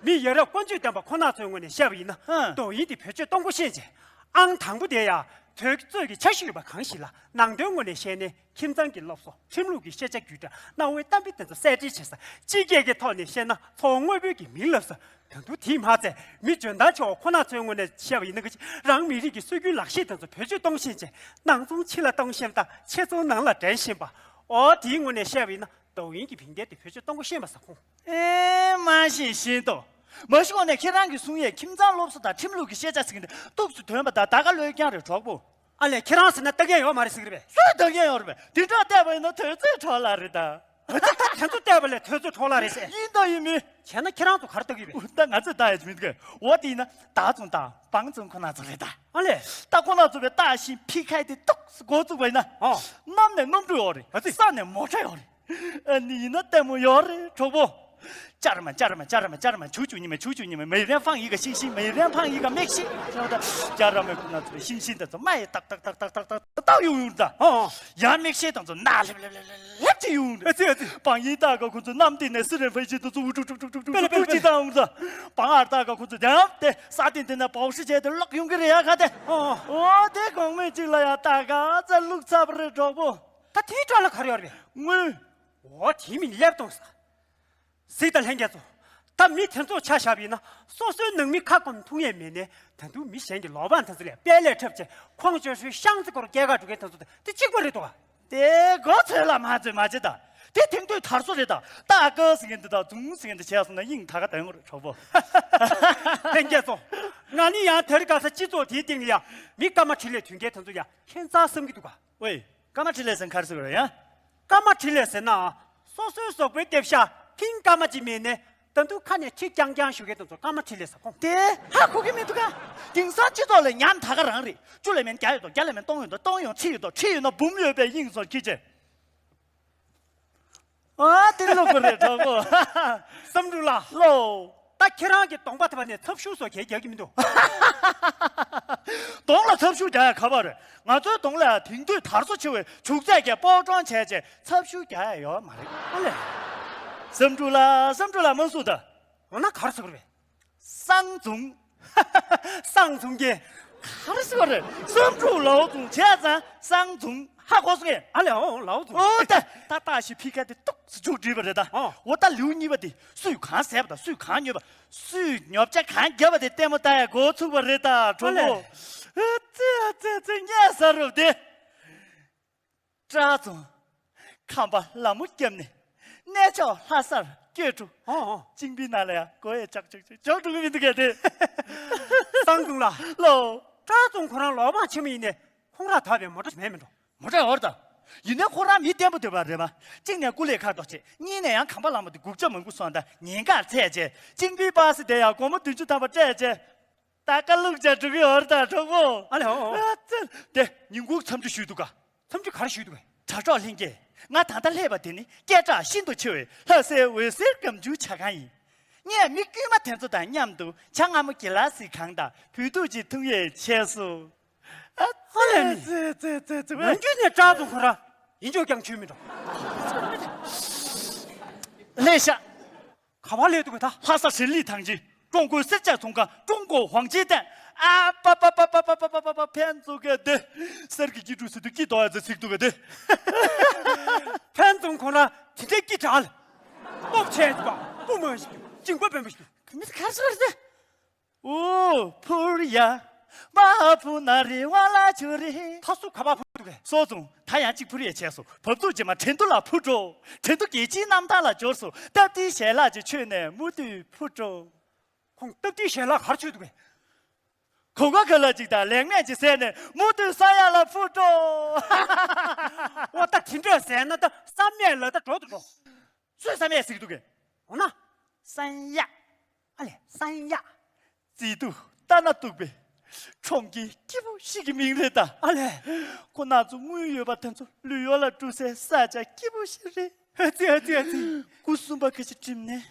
མི་ཡ་རབས་ཀུན་སྤྱོད་ལྡན་པ་ཁོ་ན་ཚོའི་ངོས་ནས་བཤད་པ་ཡིན་ན། ཧ། དོ་དབྱིངས་དེ་བེད་སྤྱོད་གཏོང་སྒོ་ཤེས་བྱས། ཨང་དང་པོ་དེ་ཡ། དུས་ཚོད་ཀྱི་འཆར་གཞི་ཡོད་པ་གང་ཞིག་ལ་ནང་དོན་ངོས་ནས་བཤད་ནས་ཁྱིམ་ཚང་གི་སློབ་གསོ་ཁྲིམས་ལུགས་ཀྱི་ཤེས་བྱ་བརྒྱུད་བསྒྲགས་གནའ་བོའི་གཏམ་དཔེ་དེ་ཚོ་གསལ་འགྲེལ་བྱེད་ས། སྤྱི་སྐད་ཀྱི་ཐོག་ནས་བཤད་ན་མཚོ་སྔོན་པོའི་གི་མིང་ལབ་ས། ད་དུང་དེས་མ་ཚད་མི་འཇོན་ཐང་ཆེ་བ་ཁོ་ན་ཚོའི་ངོས་ནས་བཤད་པ་ཡིན་ན་གི་རང་མི་རིགས་ཀྱི་སྲོལ་རྒྱུན་ལག་ཤེས་དེ་ཚོ་བེད་སྤྱོད་གཏོང་ཤེས་བྱས་ནང་ཚོང་ཕྱི་ལ་གཏོང་ཤེས་པ་དང་ཕྱི་ཚོང་ནང་ལ་འདྲེན་ཤེས་པ། འོ་དེའི་ངོས་ནས་བཤད་པ་ཡིན་ན་དོ་དབྱིངས་ཀྱི་བེང་ཀན་དེ་བེད་སྤྱོད་གཏོང་གོ་ཤེས་པ་ཟེར་ཁོང་། ཨེ་མ་ཤེས་ཤེས་ཏོ། མ་གཞི་འོ་ནས་ཁྱེད་རང་གིས་གསུང་ཡས་ཁྱིམ་ཚང་སློབ་གསོ་དང་ཁྲིམས་ལུགས་ཀྱི་ཤེས་བྱ་ཟེར་མཁན་དེ་ཏོག་ཙམ་ཐོན་པ་དང་ད་ག་བློས་རྐྱང་རེད་གྲོགས་པོ། ཨ་ལས་ཁྱེད་རང་ཟེར་ན་ལྟ་མཁན་ཡོད་མ་རེད་ཟེར་གི་རེད་པས། སུས་ལྟ་མཁན་ཡོད་རེད་པས། དེ་འདྲ་བལྟས་པ་ཡིན་ན་དུས་ཚོད་འཕྲོ་བརླག་རེད་ད། ཨ་ཙི་ད་དེ་ཚོ་བལྟས་པ་ལས་དུས་ཚོད་འཕྲོ་བརླག་རེད་ཟེར། ཡིན་དང་ཡིན་མིན། བྱས་ན་ཁྱེད་རང་ཚོ་ག་རེ་ལྟ་གི་རེད། ད་ང་ཚོས་ལྟ་ཡ་ཅིག་མི་འདུག་གས། འོ་དེ་ཡིན་ན་ད་ཙུང་དང་བང་ཙུང་ཁོ་ན་ཚོ་རེད་ད། ཨ་ལས། ད་ཁོ་ན་ཚོ་བས་ལྟ་ཞིང་ཕི་ཁའི་དེ་ཏོག་ཙམ་འགོ་བཙུགས་པ་ཡིན་ན། ཨོ། གནམ་ནས་གནམ་གྲུ་ཡོད་རེད། ཨ་ཙི། ས་ནས་མོ་ཊ་ཡོད་རེད། ཨ་ནི་ཡིན་ན་ལྟད་མོ་ཡོད་རེད་གྲོགས་པོ། ཅར་མ་ཅར་མ་ཅར་མ་ཅར་མ་ཆུ་ཆུ་ཉི་མ་ཆུ་ཆུ་ཉི་མ་每人放一个星星每人放一个明星 ཅར་མ་ཁོ་ན་ཚོ་ཤིང་ཤིང་དང་ཚོ་མ་ཡི་ཏག་ཏག་ཏག་ཏག་ཏག་ཏག་ཏག་ཡོང་ཡོང་ད། ཨོ། ཡང་མིག་ཤེལ་དང་ཚོ་ན་ལེབ་ལེབ་ལེབ་ལེབ་ཅི་ཡོང་ད། ཨ་ཙི་ཨ་ཙི། བང་ཡིན་ཏག་ག་ཁོ་ཚོ་གནམ་དེ་ནས་སི་རེན་ཕེ་ཤི་དང་ཚོ་འུ་ཀྲུག་ཀྲུག་ཀྲུག་ཀྲུག་པེ་ལེ་པེ་ལེ་ཅི་ཏང་ཡོང་ད། བང་ཨར་ཏག་ག་ཁོ་ཚོ་དེ་ཡང་དེ་ས་སྟེང་དེ་ནས་བའོ་ཧྲི་བྱས་དེ་ལོག་ཡོང་གི་རེད་ཡ་ཁ་དེ། ཨོ། ཨོ་དེ་གོང་མའི་གཅིག་ལ་ཡ་ཏག་ག་ཙ་བླུགས་ཚར་བ་རེད་གྲོགས་པོ། ད་དེའི་སྐྲ་ལ་ག་རེ་ཡོད་རེད། དངུལ། འོ་དེའི་མིང་ལེབ་གཏོང་ས། གཟིགས་དང་ལྷན་རྒྱས་ཚོ། ད་མི་དེ་ཚོ་ཆ་བཞག་པ་ཡིན་ན་སོ་སོའི་ནང་མི་ཁ་སྐོམ་འཐུང་ཡས་མེད་ནས་ད་དུང་མི་གཞན་གྱི་ལོ་པང་དེ་ཚོ་ལ་དཔལ་ལས་འཁྲབ་བྱས་ཁོང་ཆོས་ཧྲུའི་ཤང་ཙི་སྐོར་སྐྱེལ་ག་འགྲོ་མཁན་དེ་ཚོ་དེ་གཅིག་པ་རེད་དོ། དེ་མགོ་ཚོས་ལ་མ་ཚོས་མ་བྱེད་ད། དེ་དེང་དུས་དར་སྲོལ་རེད་ད། ཏ་ཀ་ཟེར་མཁན་དེ་དང་ཛུང་ཟེར་མཁན་དེ་བྱས་སོང་ན་དབྱིངས་ད་ག་དོན་ངོ་རེད་གྲོགས་པོ། ལྷན་རྒྱས་ཚོ། ང་ནི་ཡང་དེར་དགའ་ས་སྤྱི་ཚོགས་དེའི་སྟེང་ལ་ཡ་མི་སྐར་མ་ཁྲི་ལས་དུས་འགའི་དེ་ཚོ་ཡ་ཁྱད་མཚར་བསམ་གྱི་འདུག་ག། ཝེ། སྐར་མ་ཁྲི་ལས་ཟེར་ན་ག་རེ་ཟེར་དགོས་རེད་ཡ། སྐར་མ་ཁྲི་ལས་ཟེར་ན། སོ་སོའི་གཟུགས་པོའི་ལྟེབ་ཤ་ཐིང་སྐར་མ་གཅིག་མིན་ནས་ད་དུང་ཁ་ནས་ཁྲི་རྐྱང་རྐྱང་ཞུ་མཁན་དེ་ཚོ་སྐར་མ་ཁྲི་ལས་ཟེར་ཁོང་། དེ་ཧ་གོ་གི་མི་འདུག་ག། དེང་སང་སྤྱི་ཚོགས་ལ་ཉམ་ད་ག་རང་རེད། བཅུ་ལས་མིན་བརྒྱ་ཡོད་དོ། བརྒྱ་ལས་མིན་སྟོང་ཡོད་དོ། སྟོང་ཡོད་ཁྲི་ཡོད་དོ། ཁྲི་ཡོད་ན་འབུམ་ཡོད་པའི་དབྱིངས་སུ་ཁྱེད་ཅེ། ཨ་དེ་ལོ་གོ་རེད་གྲོགས་པོ། བསམ་འགྲུབ་ལགས། ལོ། ད་ཁྱེད་རང་གི་གདོང་པ་དེ་བ་ནས་ཚབ་ཤུགས་སོགས་གས་རྒྱག་གི་མི་འདུག། གདོང་ལ་ཚབ་ཤུགས་རྒྱག་ཡ་ག་པར་རེད། ང་ཚོའི་གདོང་ལ་ཡ་དེང་དུས་དར་སོ་ཆེ་བའི་བྱུག་རྫས་ཀྱིས་སྤོག་གྲོང་བྱས་བྱས་ཚབ་ཤུགས་རྒྱག་ཡ་ཡོད་མ་རེད། ཨ་ལས། བསམ་འགྲུབ་ལགས། བསམ་འགྲུབ་ལགས་མ་གསུངས་ད། འོ་ན་ག་རེ་ཟེར་དགོས་རེད། སང་བྱུང་། སང་བྱུང་གི། ག་རེ་ཟེར་བ་རེད། བསམ་འགྲུབ་ལའོ་བྱུང་བྱས་ཙང་སང་བྱུང་ཧ་གོ་སོང་ངས། ཨ་ལས་འོ་ལའོ་བྱུང་། ཨོ་ད་ད་ལྟ་ཞིག་ཕི་ཁ་དེ་ཏོག་ཙི་མཇུག་བསྒྲིལ་བ་རེད་ད། ཨོ། འོ་ད་ལེའུ་གཉིས་པ་དེ་སུས་གང་ཟས་པ་དང་སུས་གང་ཉོས་པ། སུས་ཉོ་ཆ་གང་བརྒྱབ་པ་དེ་ལྟད་མོ་ལྟ་ཡ་འགོ་ཚུགས་པ་རེད་ད་གྲོགས་པོ། ཨ་ལས། ཨ་ཙི་ཨ་ཙི་ཨ་ཙི་ངས་ཟ་རུབ་དེ། སྐྲག་བྱུང་། ཁམས་པ་ལ་མོ་བརྒྱབ་ནས་གནས་མཆོག་ལྷ་སར་བསྐྱོད་འགྲོ། ཨོ་ཨོ། གཅིན་པའི་ནང་ལ་ཡང་སྒོ་ཡས་ཅག་ཅག་ཅག་ཅག་འགྲོ་གི་མི་འདུག་གས་དེ། སང་ཙུང་ལགས། ལོ། ཀྲང་ཙུང་ཁོ་རང་ལོག་པ་ཆེན་མོ་ཡིན་ནས་ཁོང་རང་ད་བའི་མོ་ཊ་མེད་མི་འགྲོ། མོ་ཊ་ཡོད་རེད་ད། ཡིན་ནའི་ཁོ་རང་མི་བརྟན་པོ་འདུག་པ་རེད་པ། གཅིག་ནས་སྐུ་ལས་ཁག་ཏོག་ཆེ། གཉིས་ནས་ཡང་གམ་པ་ལ་མ་དེ་དགུ་བརྒྱ་མང་པོ་སོང་ད་ཉེན་ཁར་ཚད་བྱས། ཅིང་པི་པ་སི་དེ་ཡང་སྒོར་མོ་བདུན་ཅུ་ཐམ་པ་སྤྲད་བྱས། ད་ཀ་བླུགས་བྱས་འགྲོ་གི་ཡོད་རེད་ད་གྲོགས་པོ། ཨ་ལེ་ཨོ་ཨོ། ཨ་ཙི། དེ་ཉིན་གུང་འཚམས་འདྲི་ཞུས་འདུག་ག་འཚམས་འདྲི་ག་རེ་ཞུས་འདུག་གས། དྲ་གྲོགས་ལྷན་རྒྱས། ང་ད་ལྟ་སླེབས་པ་དེ་ནི་སྐད་གྲགས་ཤིན་ཏུ་ཆེ་བའི་ལྷ་སའི་འོད་ཟེར་སྒམ་ཆུང་ཇ་ཁང་ཡིན། ངས་མི་དཀྱུས་མ་དེ་ཚོ་དང་མཉམ་དུ་ཇ་མངར་མོ་གི་ལ་སི་གང་དང་བོད་ཐུག་ཅིག་འཐུང་ཡས་བྱས་སོང་། ཨ་ཙི། ཨ་ལེ་ནི། ཙི་ཙི་ཙི་ཙི། ནམ་རྒྱུན་ནས་ཀྲང་ཙུང་ཁོ་རང་ཡིན་ཆོག་ཀྱང་ཆོས་མི་འགྲོ། ལེ་ཤ། ག་པར་སླེབས་འདུག་གས་ད། 哈萨神力堂 ཀྲུང་གོའི་གསེར་ཇ་ཚོང་ཁང་ཀྲུང་གོ་ཝང་ཅེ་ཏན། ཨ་པ་པ། ཕན་ཚུན་གྱི་དེ་གསེར་གྱི་སྐྱིད་སྡུག་ཟེར་དུས་སྐྱིད་དོ་ཡ་ཟེར་ཚིག་འདུག་གས་དེ། ཕན་ཙུང་ཁོ་རང་དེ་འདྲའི་སྐྱིད་དྲགས་ལ། སྟོབས་ཆེ་ཟིག་པ་སྤུ་མ་ཞིག་འདུག་སྦྱིན་པ་དཔོན་པོ་ཞིག་འདུག་ག་ནི་གར་སོང་རེད། ཨོ་ཕུར་ཡ། བ་ཕུ་ན་རི་བ་ལ་ཆུ་རི། ད་སུ་ག་པར་ཕུར་འདུག་གས། སོ་བཙུན་ད་ཡང་གཅིག་ཕུར་ཡས་བྱས་སོ། བབ་ཚུགས་རྗེས་མ་ཁྲེང་ཏུ་ལ་ཕུར་འགྲོ། ཁྲེང་ཏུ་རྒྱལ་སྤྱིའི་གནམ་ཐང་ལ་འབྱོར་སོ། སྟབས་བདེའི་ཞལ་ལག་ཅིག་མཆོད་ནས་མུ་མཐུད་ཕུར་འགྲོ། ཁོང་སྟབས་བདེའི་ཞལ་ལག་ག་རེ་མཆོད་འདུག་གས། གོ་ཀ་ཁོ་ལ་ཅིག་དང་ལེགས་མས་ཅིག་ཟས་ནས་མུ་མཐུད་ས་ཡ་ལ་ཕུར་འགྲོ། ཨོ་ད་དེ་འདྲས་ཟས་ན་ད་བསམ་ཡས་ལ་ད་འགྲོ་དུ་འགྲོ། སུས་བསམ་ཡས་ཟེར་གྱི་འདུག་གས། འོ་ན། བསམ་ཡས། ཨ་ལེ་བསམ་ཡས། བརྩེ་དུས་ལྟ་ན་སྡུག་པའི་ཁྲོམ་གྱི་སྐྱིད་པོ་ཞིག་གི་མིང་རེད་ད། ཨ་ལེ། ཁོ་རྣམ་ཚོ་དངུལ་ཡོད་པ་དེ་ཚོ་ལུས་ཡོད་ལ་འགྲོ་སའི་ས་ཆ་སྐྱིད་པོ་ཞིག་རེད། ཨ་ཙི་ཨ་ཙི་ཨ་ཙི། སྐུ་གསུམ་པ་ཁ་ཅིག་བསྒྲིམས་ནས་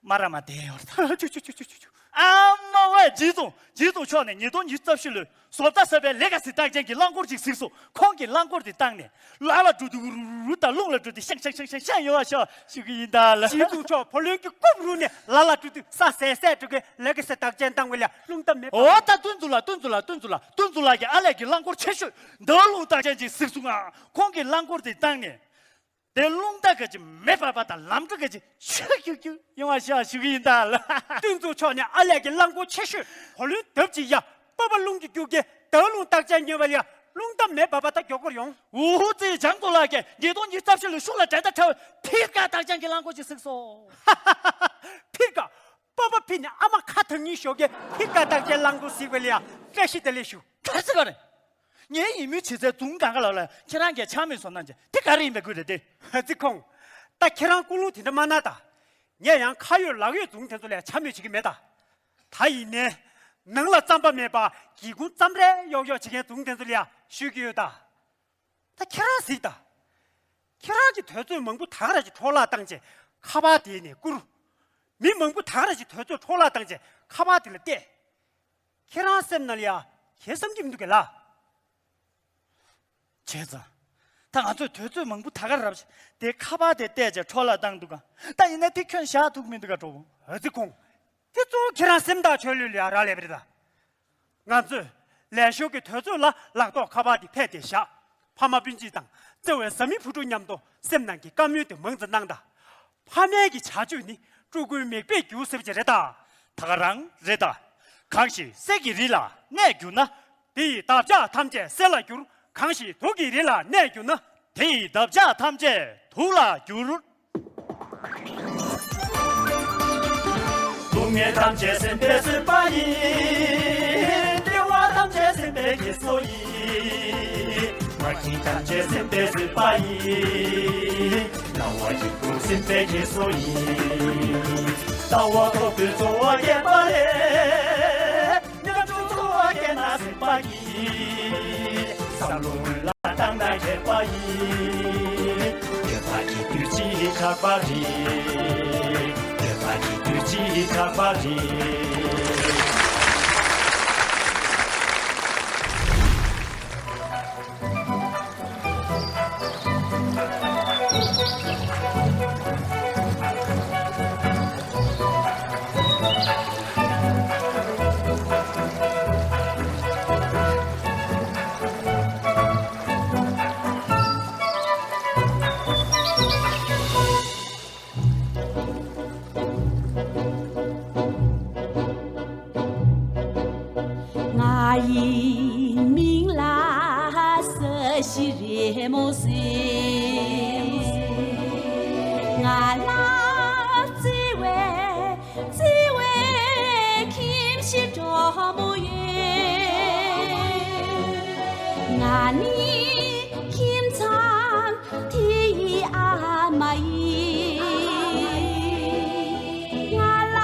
མ་ར་མ་བསྡད་ཡོད་རེད་ད། ཆུ་ཆུ། ཨ་མ་ཝེ། རྗེ་བཙུན། རྗེ་བཙུན་མཆོག་ནས་ཉིས་སྟོང་ཉི་ཤུ་རྩ་བཞི་ལོའི་བཟོ་ལྟ་གསར་པའི་ལེ་ག་སི་རྟགས་ཅན་གྱི་རླངས་འཁོར་ཅིག་གཟིགས་སོང་། ཁོང་གིས་རླངས་འཁོར་དེ་བཏང་ནས་ལ་ལ་འགྲོ་དུས་རུ་རུ་རུ་དང་རླུང་ལ་འགྲོ་དུས་ཤང་ཤང་ཤང་ཤང་ཤང་ཡོང་བ་ཤོག་ཞུ་གི་ཡིན་ད་ལ། རྗེ་བཙུན་མཆོག་བུ་ལོན་གྱི་རྐུབ་རུ་ནས་ལ་ལ་འགྲོ་དུས་ས་ཟད་ཟད་འགྲོ་གི་ལེ་ག་སི་རྟགས་ཅན་བཏང་བས་ལ་རླུང་རྟ་མེད་པ། འོ་ད་སྟོན་ཚུལ་ལ་སྟོན་ཚུལ་ལ་སྟོན་ཚུལ་ལ་སྟོན་ཚུལ་ལགས་ཀྱིས་ཨ་ལས་ཀྱི་རླངས་འཁོར་ཆེ་ཤོས་འདར་རླུང་རྟགས་ཅན་ཅིག་གཟིགས་སོང་ང་། ཁོང་གིས་རླངས་འཁོར་དེ་བཏང་ནས། དེ་རླུང་རྟ་ག་ཅིག་མེ་འབར་བ་དང་ལམ་འགྲོ་ག་ཅིག་ཆུ་ཁྱུག་ཁྱུག་ཡོང་བ་ཤག་ཞུ་གི་ཡིན་ད་ལ། སྟོན་ཚུལ་མཆོག་ནས་ཨ་ལས་ཀྱི་རླངས་འཁོར་ཆེ་ཤོས་བུ་ལོན་ལྡབ་ཅིག་ཡ་པ་པ་རླུང་གི་རྒྱུག་གི་འདར་རླུང་རྟགས་ཅན་ཉོས་པ་ལ་ཡ་རླུང་རྟ་མེ་འབར་བ་དང་མགྱོགས་པོར་ཡོང་། འུ་ཧུ་ཙི། ལྗང་མདོག་ལགས་ཀྱིས་ཉིས་སྟོང་ཉི་ཤུ་རྩ་བཞི་ལོའི་ཤུགས་ལ་འགྲན་ཟླ་བྲལ་བའི་ཕིར་ཀ་རྟགས་ཅན་གྱི་རླངས་འཁོར་ཅིག་གཟིགས་སོང་། ཕིར་ཀ། པ་པ་ཕི་ནས་ཨ་མ་ཁ་ཐང་ཉིན་ཞོགས་ཀས་ཕིར་ཀ་རྟགས་ཅན་རླངས་འཁོར་གཟིགས་པ་ལ་ཡ་བཀྲ་ཤིས་བདེ་ལེགས་ཞུ། ག་རེ་ཟེར་ག་རེ། ངའི་ཡིད་སྨོན་བྱེད་སའི་རྫོང་སྒང་ག་ལ་ལ་ཁྱེད་རང་གིས་ཆང་མེད་བཟོ་གནང་བྱས་དེ་ག་རེ་ཡིན་པའི་དགོས་རེད་དེ། ཨ་ཙི་ཁོང་། ད་ཁྱེད་རང་ཀུན་སློང་དེ་འདྲ་མ་གནང་ད། ངས་ཡང་ཁ་ཡོད་ལག་ཡོད་རྫོང་དེ་ཚོ་ལ་ཡ་ཆ་མེད་བྱེད་ཀྱི་མེད་ད། ད་ཡིན་ནའི། ནང་ལ་རྩམ་པ་མེད་པ་སྒེའུ་ཁུང་རྩམ་རལ་གཡོག་གཡོག་བྱེད་མཁན་རྫོང་དེ་ཚོ་ལ་ཡ་ཞུ་གི་ཡོད་ད། ད་ཁྱེད་རང་གཟིགས་དང་། ཁྱེད་རང་གིས་དུས་ཚོད་མང་པོ་ད་ག་རང་ཅིག་འཕྲོ་བརླག་བཏང་བྱས་ཁ་པར་དེ་ནས་བསྐུར། མི་མང་པོ་ད་ག་རང་ཅིག་དུས་ཚོད་འཕྲོ་བརླག་བཏང་བྱས་ཁ་པར་དེ་ལ་བལྟས། ཁྱེད་རང་སེམས་ནང་ལ་ཡ་གང་བསམ་གྱི་མི་འདུག་གས་ལགས། བྱས་ཙང་། ད་ང་ཚོས་དུས་ཚོད་མང་པོ་ད་ག་རང་བྱས་དེ་ཁ་པར་དེ་བལྟས་བྱས་འཕྲོ་བརླག་བཏང་འདུག་ག་ད་ཡིན་ན་དེ་ཁྱོན་བཞག་ཐུབ་མི་འདུག་ག་གྲོགས་པོ། ཨ་ཙི་ཁོང་། དེ་གཙོ་བོ་ཁྱེད་རང་སེམས་ཐག་ཆོད་ལོས་ལ་ཡ་རག་ལས་པ་རེད་ད། ང་ཚོས་ལས་ཞོར་གྱི་དུས་ཚོད་ལ་ལག་ཐོག་ཁ་པར་དེ་ཕད་དེ་བཞག་ཕ་མ་སྤུན་མཆེད་དང་བརྩེ་བའི་བཟའ་མི་བུ་ཕྲུག་མཉམ་དུ་སེམས་ནང་གི་བཀའ་མོལ་དེ་མང་ཙམ་གནང་དང་། ཕ་མའི་གི་བྱ་སྤྱོད་ནི་ཕྲུ་གུའི་མིག་དཔེ་འགྱུར་ཟེར་བ་ཅིག་རེད་ད། ད་ག་རང་རེད་ད། གང་ཞིག་གསེར་གྱི་རི་ལ་གནས་གྱུར་ན། དེ་ཡི་འདབ་ཆགས་ཐམས་ཅད་གསེར་ལ་འགྱུར། གང་ཞིག་དུག་གི་རི་ལ་གནས་གྱུར་ན། དེ་ཡི་འདབ་ཆགས་ཐམས་ཅད་དུག་ལ་འགྱུར། སྡུག་བསྔལ་ཐམས་ཅད་སེམས་དཔས་བཟོས་པ་ཡིན། བདེ་བ་ཐམས་ཅད་སེམས་དཔས་སྐྱེད་སྲོལ་ཡིན། མ་སྐྱིད་ཐམས་ཅད་སེམས་དཔས་བཟོས་པ་ཡིན། སྣང་བ་སྐྱིད་པོ་སེམས་དཔས་སྐྱེད་སྲོལ་ཡིན། ལྟ་བ་རྟོག་པའི་ཚོར་བ་སྐྱེད་པ་ལས། ཉམ་ཆུང་ཚོར་བ་སྐྱེས་ན་སྲིད་པ་ཡིན། བསམ་བློ་སྔོན་ལ་བཏང་ན་མཁས་པ་ཡིན། སྐྱོན་བྲལ་གྱི་དུས་ཚིགས་ཆགས་པ་རེད། སྐྱོན་བྲལ་གྱི་དུས་ཚིགས་ཆགས་པ་རེད། ང་ཡི་མིང་ལ་ས་གཞི་རི་མོ་ཟེར། ང་ལ་བརྩེ་བའི་བརྩེ་བའི་ཁྱིམ་ གྲོགས་མོ་ཡོད། ང་ནི་ཁྱིམ་ཚང་དེ་ཡི་ཨ་མ་ཡིན། ང་ལ་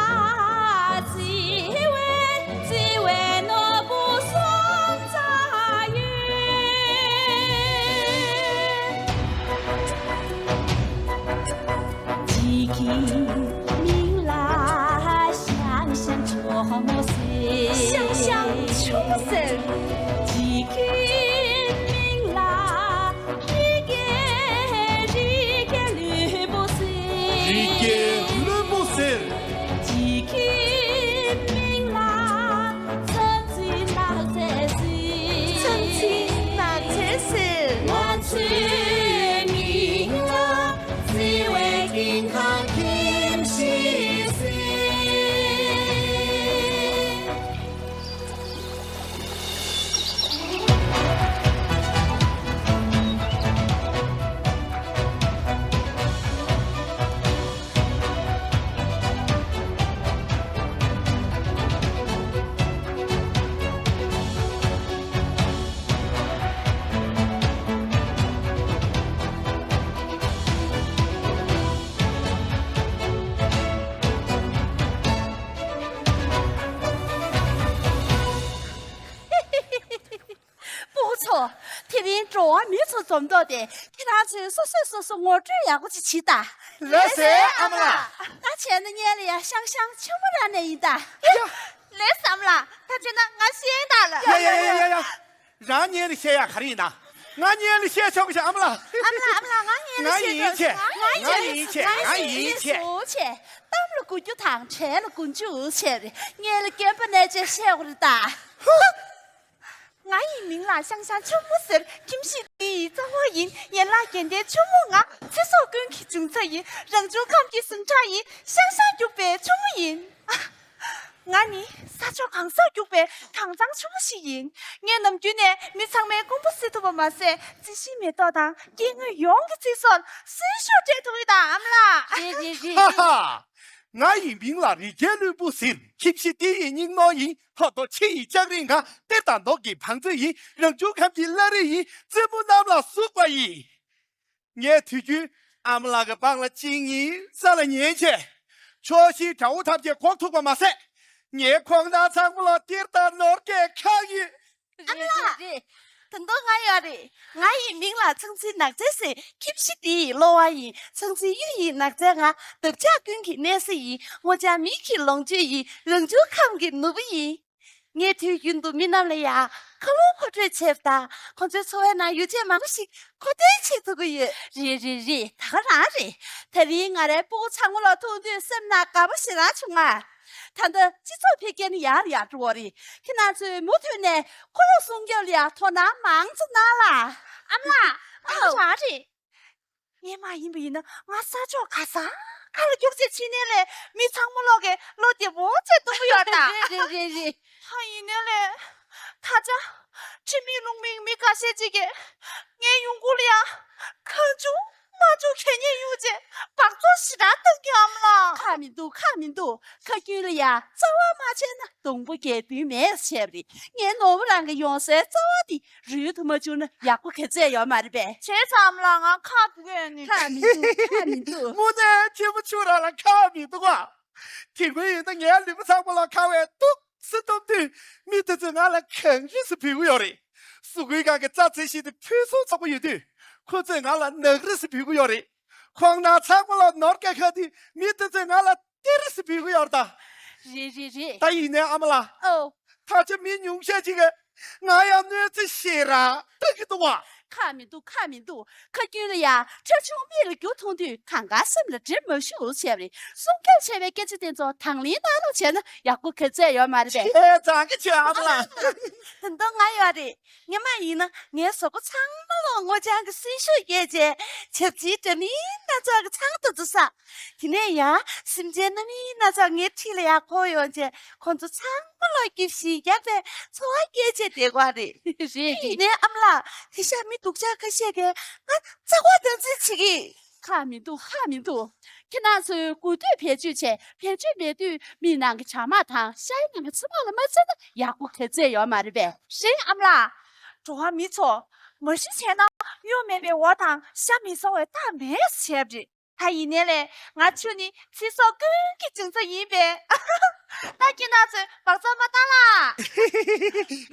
བརྩེ་བའི་བརྩེ་བའི་ནོར་བུ་སུམ་ཅུ་ཡོད། གཅིག་གི་མིང་ལ་ཤང་ཤང་ཆུ་མོ་ཟེར། ཤང་ཤང་ཆུ་མོ་ཟེར། གཅིག་གི་མིང་ལ་རི་རྒྱལ་རི་རྒྱལ་ལུས་པོ་ཟེར། རི་རྒྱལ་ལུས་པོ་ཟེར། གཅིག་གི་མིང་ལ་ཚོན་རྩི་ནགས་ཚལ་ཟེར། ཚོན་རྩི་ནགས་ཚལ་ཟེར། ང་ཚོའི་མིང་ལ་བརྩེ་བའི་ཀིང་ཁང་ཁྱིམ་གཞིས་ཟེར། སྤུ་གུ་ཚོ། དེ་རིང་འགྲོ་བ་མི་ཚོ་འཛོམས་ཐོག་དེ་ཁྱེད་རང་ཚོས་སོ་སོས་སོ་སོ་ངོ་སྤྲོད་ཡག་པོ་ཅིག་བྱེད་དང་། ལགས་སེ་ཨ་མ་ལགས། ད་བྱས་ན་སྔོན་ལ་ཡ་ཤང་ཤང་ཆུ་མོ་རང་ནས་ཡིན་ད། ཡ། ལགས་སེ་ཨ་མ་ལགས། ད་བྱས་ན་ང་ཤེས་ད་ལ། ཡ་ཡ་ཡ་ཡ་ཡ། རང་སྔོན་ལ་བཤད་ཡ་ག་རེ་ཡིན་ན། ང་སྔོན་ལ་བཤད་ཆོག་གི་ཤག་ཨ་མ་ལགས། ཨ་མ་ལགས་ཨ་མ་ལགས། ང་སྔོན་ལ་བཤད་ཆོག་ང་ཡིན་ཆེ། ང་ཡིན་ཆེ། ང་ཡིན་ཆེ། ང་ཡིན་ཆེ། གཏམ་ལ་མགོ་རྒྱུ་དང་བྲེལ་ལ་མགོ་མཇུག་བྱས་རེད། སྔོན་ལ་རྒན་པ་ནས་ཅེས་བཤད་དགོས་རེད་ད། ཧུ། ང་ཡི་མིང་ལ་ཤང་ཤང་ཆུ་མོ་ཟེར། ཁྱིམ་གཞིས་འདི་ཡི་རྩ་བ་ཡིན། ཡན་ལག་རྒན་ལྡན་ཆུ་མོ་ང་། ཚེ་སྲོག་ཀུན་གྱི་འབྱུང་རྩ་ཡིན། རང་བྱུང་ཁམས་ཀྱི་ཟུངས་ཁྲག་ཡིན། ཤང་ཤང་རྒྱུག་པའི་ཆུ་མོ་ཡིན། ང་ནི་ས་ཕྱོགས་གང་སར་རྒྱུག་པའི་གངས་གཙང་ཆུ་མོ་ཞིག་ཡིན། ངས་ནམ་རྒྱུན་ནས་མི་ཚང་མའི་དགོངས་པ་གསལ་ཐུབ་པ་མ་ཟད། རྩི་ཤིང་མེ་ཏོག་དང་སྐྱེ་དངོས་ཡོངས་ཀྱི་ཚེ་སྲོག་ལ་གསོན་ཤུགས་སྤྲད་ཐུབ་ཡོད་ད་ཨ་མ་ལགས། རེད་རེད་རེད། ཧ་ཧ། ང་ཡི་མིང་ལ་རི་རྒྱལ་ལུས་པོ་ཟེར། ཁྱིམ་གཞིས་འདི་ཡི་སྙིང་ནོར་ཡིན། ལྷོ་ཏོ་ཆུ་ཡི་ལྕགས་རི་ང་། གཏེར་དང་ནོར་གྱི་བང་མཛོད་ཡིན། རང་བྱུང་ཁམས་ཀྱི་བླ་རི་ཡིན། བཙུན་མོ་རྣམས་ལ་ཟུག་པ་ཡིན། ངས་དུས་རྒྱུན་ཨ་མ་ལགས་ཀྱི་པང་ལ་གཅིག་གཉིས་ས་ལ་ཉལ་བྱས། ཕྱོགས་བཞིའི་དགྲ་བོ་ཐམས་ཅད་བཀོག་ཐུབ་པ་མ་ཟད། ངའི་ཁོང་ནང་ཚང་མ་ལ་གཏེར་དང་ནོར་གྱིས་ཁེངས་ཡོད། ཨ་མ་ལགས། རེད་རེད་རེད། ད་དུང་ང་ཡོད་རེད། ང་ཡི་མིང་ལ་ཚང་ཚིང་ནགས་ཚལ་ཟེར། ཁྱིམ་གཞིས་འདི་ཡི་གློ་བ་ཡིན། ཚང་ཚིང་གཡུ་ཡི་ནགས་ཚལ་ང་། འདབ་ཆགས་ཀུན་གྱི་གནས་ས་ཡིན། སྔོ་ལྗང་མིག་གི་ལོངས་སྤྱོད་ཡིན། རང་བྱུང་ཁམས་ཀྱི་ནོར་བུ་ཡིན། ངས་དུས་རྒྱུན་དུ་མི་རྣམས་ལ་ཡང་ཁ་ལོ་མཁོ་སྤྲོད་བྱེད་པ་དང་། ཁོང་ཚོའི་འཚོ་བའི་ནང་ཡོ་བྱད་མང་པོ་ཞིག་མཁོ་འདོན་བྱེད་ཐུབ་ཀྱི་ཡོད། རེད་རེད་རེད། ད་ག་རང་རེད། དེ་རིང་ང་རའི་སྤུ་གུ་ཚང་མ་ལ་མཐོང་དུས་སེམས་ནང་དགའ་པོ་ཞེ་དྲག་བྱུང་ང་། ད་ལྟ་སྤྱི་ཚོགས་འཕེལ་རྒྱས་ནི་ཡར་ཡར་འགྲོ་བ་རེད། ཁྱེད་རང་ཚོས་མུ་མཐུད་ནས་ཁོར་ཡུག་སྲུང་སྐྱོབ་ལ་ཡང་དོ་སྣང་མང་ཙམ་གནང་ལ། ཨ་མ་ལགས། ཨ་ཨོ། ཅག་རེད། ངས་མ་ཡིན་པ་ཡིན་ན་ང་ས་ཕྱོགས་ག་ས་ག་ལ་རྒྱུགས་བྱས་ཕྱིན་ནའི་ལས་མི་ཚང་མ་ལོག་གི་བློ་བདེ་པོ་བྱས་གཏོང་གི་ཡོད་ད། རེད་རེད་རེད་རེད། ཧ་ཡིན་ནའི་ལས་ད་ཆ་ཁྲིམས་མེད་ལུགས་མེད་མི་ཁ་ཤས་ཅིག་གིས་ངའི་ཡོང་ཁུངས་ལ་ཡ་གང་བྱུང་མ་བྱུང་གད་སྙིགས་གཡུགས་བྱས་འབག་བཙོག་ཞེ་དྲག་བཏང་གི་ཨ་མ་ལགས། ཁག་མི་འདུག་ཁག་མི་འདུག་ཁ་རྒྱུན་ལ་ཡ་རྩ་བ་མ་བྱས་ན་སྡོང་པོ་རྒྱས་དུས་མེད་ཟེར་བ་རེད། ངའི་ནོར་བུ་རང་གི་ཡོང་སའི་རྩ་བ་དེ་རུལ་དུ་མ་བཅུག་ན་ཡག་པོ་ག་ཚད་ཡོད་མ་རེད་པས། བྱས་ཙང་ཨ་མ་ལགས་ང་ཁག་འདུག་གས་ནི། ཁག་མི་འདུག་ཁག་མི་འདུག་དངོས་གནས་ཁྱེད་མོ་ཆུང་རང་ལ་ཁག་མི་འདུག་ག་དེ་འདྲ་ཡིན་ན་ངའི་ལུས་པོ་ཚང་མ་ལ་ཁ་བའི་དུག་སེ་གཏོང་དུས་མི་དེ་ཚོས་ང་ལ་གངས་རི་ཟེར་འབོད་ཀྱི་ཡོད་རེད། གཟུགས་པོའི་སྒང་གི་རྩ་ཚད་བཞི་དེ་ཕུན་སུམ་ཚོགས་པོ་ཡོད་དུས་ཁོ་ཚོས་ང་ལ་ནགས་རི་ཟེར་འབོད་ཀྱི་ཡོད་རེད། ཁོང་རྣམ་ཚང་མ་ལ་ནོར་སྐལ་ཁ་དུས་མི་དེ་ཚོས་ང་ལ་གཏེར་ཟེར་འབོད་ཀྱི་ཡོད་རེད་ད། རེད་རེད་རེད། ད་ཡིན་ནའི་ཨ་མ་ལགས། ཨོ། ད་ཆ་མི་ཉུང་ཤས་ཅིག་གིས་ང་ཡང་གནོད་འཚེ་ཞེ་དྲག་བཏང་གི་འདུག་བ། ཁག་མི་འདུག་ཁག་མི་འདུག་ཁ་རྒྱུན་ལ་ཡ་ཁྲ་ཆུང་མིག་ལ་རྒྱུ་མཐོང་དུས་གང་ག་སེམས་ལ་འདྲེ་མ་ཞུགས་བྱས་པ་རེད། སྲུང་སྐྱོབ་བྱས་པའི་སྐད་ཆ་དེ་ཚོ་དང་ལེན་གནང་རོགས་བྱས་ན་ཡག་པོ་ག་ཚད་ཡོད་མ་རེད་པས། ཁྱེད་ཚང་གི་ཆོས་ཨ་མ་ལགས། ད་དུང་ང་ཡོད་རེད། ངས་མ་ཡིན་ན་ངའི་གཟུགས་པོ་ཚང་མ་ལ་སྔོ་ལྗང་གི་སེར་ཤུགས་རྒྱས་བྱས་ཆབ་ཆེན་འདྲ་མིན་སྣ་ཚོགས་ཀྱི་ཚང་དུ་འཛུལ་ས། དེ་ནས་ཡང་སེམས་ཅན་སྣ་མིན་སྣ་ཚོགས་ངའི་འཁྲིས་ལ་ཡར་འཁོར་ཡོང་བྱས་ཁོང་ཚོ་ཚང་མ་ལ་སྐྱིད་ཤིང་རྒྱག་པའི་འཚོ་བ་སྐྱེལ་བྱས་བསྡད་ཀྱི་ཡོད་རེད། རེད་རེད། དེ་ནས་ཨ་མ་ལགས་དེང་སང་མི་སྡུག་ཅག་ཁ་ཤས་ཀྱིས་ང་རྩ་བ་དམ་འཛིན་བྱེད་ཀྱི། ཁག་མི་འདུག་ཁག་མི་འདུག་ཁྱེད་རང་ཚོས་དགུ་དུས་བེད་སྤྱོད་བྱས། བེད་སྤྱོད་མེད་དུས་མིག་ནང་གི་བྱ་དམར་དང་ཤའི་ནང་གི་ཚོད་མ་ལ་མ་བརྩིས་ན་ཡག་པོ་ག་ཚོད་ཡོད་མ་རེད་པས། རེད་ཨ་མ་ལགས། འགྲོ་བ་མི་ཚོ། མ་གཞི་བྱས་ན་གཡོ་མེད་པའི་འོ་དང་ཤ་མི་ཟ་བའི་རྟགས་མེད་ཟེར་བ་རེད། ད་ཡིན་ནའི་ལས་ང་ཆུ་ནི་ཚེ་སྲོག་ཀུན་གྱི་འབྱུང་རྩ་ཡིན་པས། ད་ཁྱེད་རང་ཚོས་འབག་བཙོག་མ་བཏང་ལ།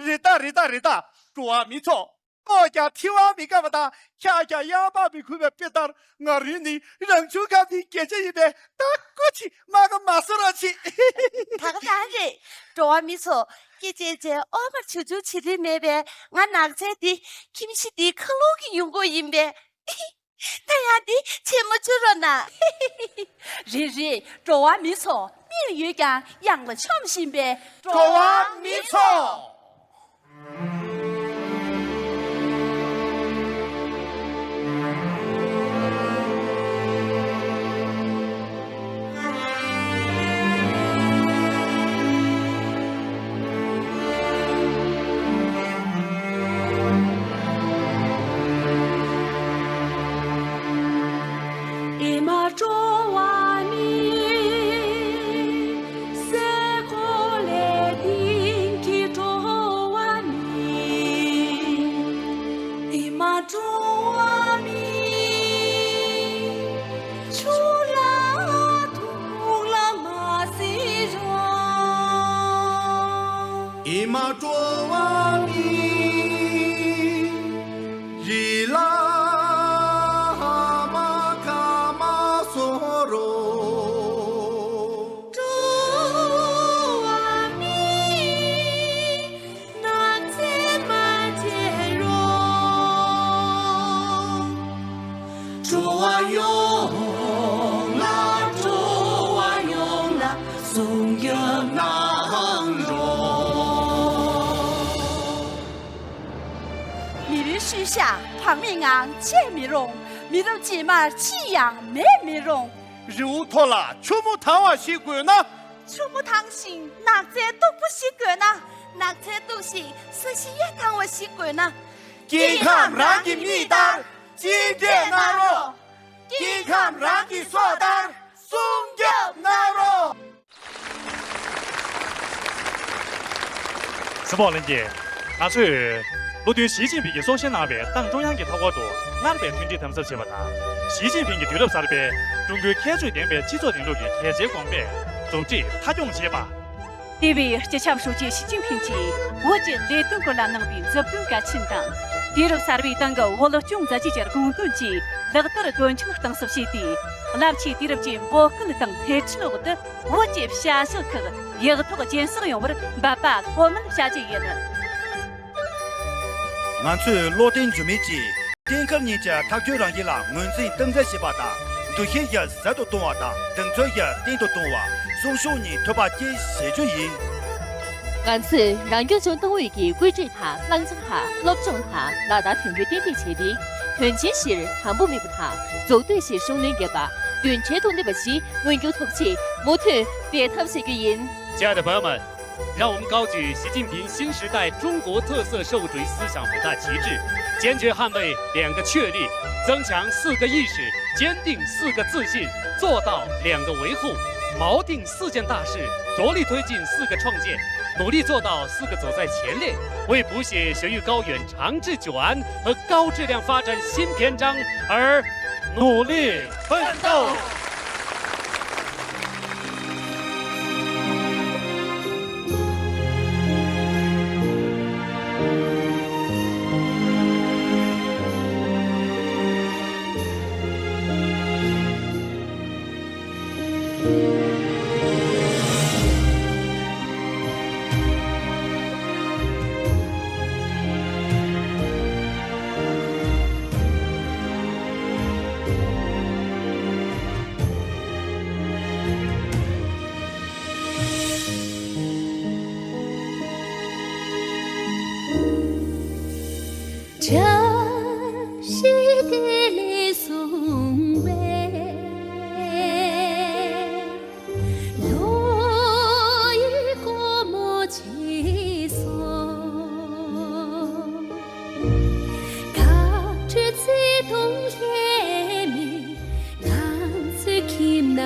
རེད་ད་རེད་ད་རེད་ད། འགྲོ་བ་མི་ཚོ། ལྐོག་ཀྱང་ཐི་བ་མི་དགའ་བ་དང་འཁྱག་ཀྱང་གཡང་བ་མི་ཁུག་པའི་དཔེ་ལྟར། ང་རང་ནི་རང་བྱུང་ཁམས་ཀྱི་སྐད་ཆ་ཡིན་པས། ད་སྐུ་མཁྱེན་མ་ག་མ་བཟོ་རོགས་གྱིས། ད་ག་ད་རེད། འགྲོ་བ་མི་ཚོ། སྐྱེ་ཅན་ཅན་ཨོ་མར་ཆུ་ཆུ་བྱེད་རིན་མེད་པས། ང་ནགས་ཚལ་འདི་ཁྱིམ་གཞི་འདིའི་ཁ་ལོག་གི་ཡོང་སྒོ་ཡིན་པས། ད་ཡང་འདི་ཆེན་མོ་བཅུ་རོ་ན། རེད་རེད། འགྲོ་བ་མི་ཚོ། མིག་ཡོད་ཀྱང་གཡང་ལ་འཆོམ་བཞིན་པའི་འགྲོ་བ་མི་ཚོ། ཨེ་མ་འགྲོ་བ་མི། སའི་གོ་ལའི་སྟེང་གི་འགྲོ་བ་མི། ཨེ་མ་འགྲོ་བ་མི། ཆུ་ལ་འཐུང་ལ་མ་ཟེར་རོ། ཨེ་མ་འགྲོ་བ་མི། རི་ལ་ཧ་མ་ག་མ་སོ་རོ། འགྲོ་བ་མི། ནགས་ཚལ་མ་བྱེད་རོགས། འགྲོ་བ་ཡོངས་ལ། འགྲོ་བ་ཡོངས་ལ་སྲུང་སྐྱོབ་གནང་རོགས། མི་རུས་ཤུལ་བཞག་བག་མེད་ངང་བཅད་མི་རུང་། མི་རབས་རྗེས་མར་ཅི་ཡང་མེད་མི་རུང་། རི་བོ་མཐོ་ལ་ཆུ་མོ་དྭངས་བ་ཞིག་དགོས་ན། ཆུ་མོ་དྭངས་ཤིང་ནགས་ཚལ་སྟུག་པོ་ཞིག་དགོས་ན། ནགས་ཚལ་སྟུག་ཞིང་ས་གཞི་གཡའ་དྭངས་བ་ཞིག་དགོས་ན། སྐྱེ་ཁམས་རང་གི་མིག་ལྟར་གཅེས་སྤྲས་གནང་རོགས། སྐྱེ་ཁམས་རང་གི་སྲོག་ལྟར་སྲུང་སྐྱོབ་གནང་རོགས། གཟིགས་མོ་ལྷན་རྒྱས། ང་ཚོས་བློ་མཐུན་ཞི་ཅིན་ཕིང་གིས་སྲོག་ཤིང་གནང་བའི་ཏང་ཀྲུང་དབྱང་གི་མཐའ་འཁོར་དུ་སྔར་བས་མཐུན་སྒྲིལ་དམ་ཟབ་བྱེད་པ་དང་། ཞི་ཅིན་ཕིང་གིས་དུས་རབས་གསར་པའི་ཀྲུང་གོའི་ཁྱད་ཆོས་ལྡན་པའི་སྤྱི་ཚོགས་རིང་ལུགས་ཀྱི་གལ་ཆེའི་དགོངས་པས་མཛུབ་ཁྲིད་མཐའ་འཁྱོངས་བྱེད་པ། དེ་བས་སྤྱི་ཁྱབ་ཧྲུའུ་ཅི་ཞི་ཅིན་ཕིང་གིས་བོད་ཀྱི་ལས་དོན་སྐོར་ལ་གནང་བའི་མཛུབ་སྟོན་གལ་ཆེན་དང་། དུས་རབས་གསར་པའི་ཏང་གི་བོད་སྐྱོང་མཛད་རྗེས་ཀྱི་དགོངས་དོན་བཅས་ལག་བསྟར་དོན་འཁྱོལ་གཏིང་ཟབ་བྱས་ཏེ། རླབས་ཆེའི་དུས་རབས་ཀྱི་འབོད་སྐུལ་དང་སྣེ་ཁྲིད་འོག་ཏུ། བོད་ཀྱི་བྱ་གཞག་ཁག་ཡག་ཐོག་ཇེ་གསར་ཡོང་བར་འབད་པ་ལྷོད་མེད་བྱ་རྒྱུ་ཡིན། ང་ཚོས་བློ་བརྟན་འགྱུར་མེད་ཀྱིས་གཏན་འཁེལ་གཉིས་ཀྱི་ཐག་གཅོད་རང་བཞིན་ལ་ངོས་འཛིན་གཏིང་ཟབ་བྱེད་པ་དང་། འདུ་ཤེས་བཞི་ཟབ་ཏུ་གཏོང་བ་དང་། གདེང་ཚོད་བཞི་བརྟན་དུ་གཏོང་བ། སྲུང་སྐྱོབ་གཉིས་ཐོད་པ་བཅས་བྱེད་རྒྱུ་ཡིན། ང་ཚོས་རང་སྐྱོང་ལྗོངས་ཏང་ཨུད་ཀྱི་བཀོད་སྒྲིག་དང་བླང་བྱ་ལྟར་སློབ་སྦྱོང་དང་ལག་བསྟར་དོན་འཁྱོལ་ཏན་ཏིག་བྱས་ཏེ། དོན་ཆེན་བཞིར་དང་པོ་དམིགས་པ་དང་། འཛུགས་གཏོད་བཞིར་ཤུགས་སྣོན་བརྒྱབ་པ། མདུན་གྲལ་དུ་སླེབས་པ་བཞི་མངོན་འགྱུར་ཐོབ་ཆེད་མུ་མཐུད་འབད་འཐབ་བྱེད་རྒྱུ་ཡིན། 亲爱的朋友们，让我们高举习近平新时代中国特色社会主义思想伟大旗帜，坚决捍卫两个确立，增强四个意识，坚定四个自信，做到两个维护，锚定四件大事，着力推进四个创建，努力做到四个走在前列，为谱写学育高远、长治久安和高质量发展新篇章而努力奋斗。 བཀྲ་ཤིས་བདེ་ལེགས་གསུངས་པས། ལོ་ཡི་སྒོ་མོ་ཕྱེས་སོང་། དགའ་སྤྲོའི་བརྩེ་དུང་ལྷད་མེད་ང་ཚོའི་ཁྱིམ་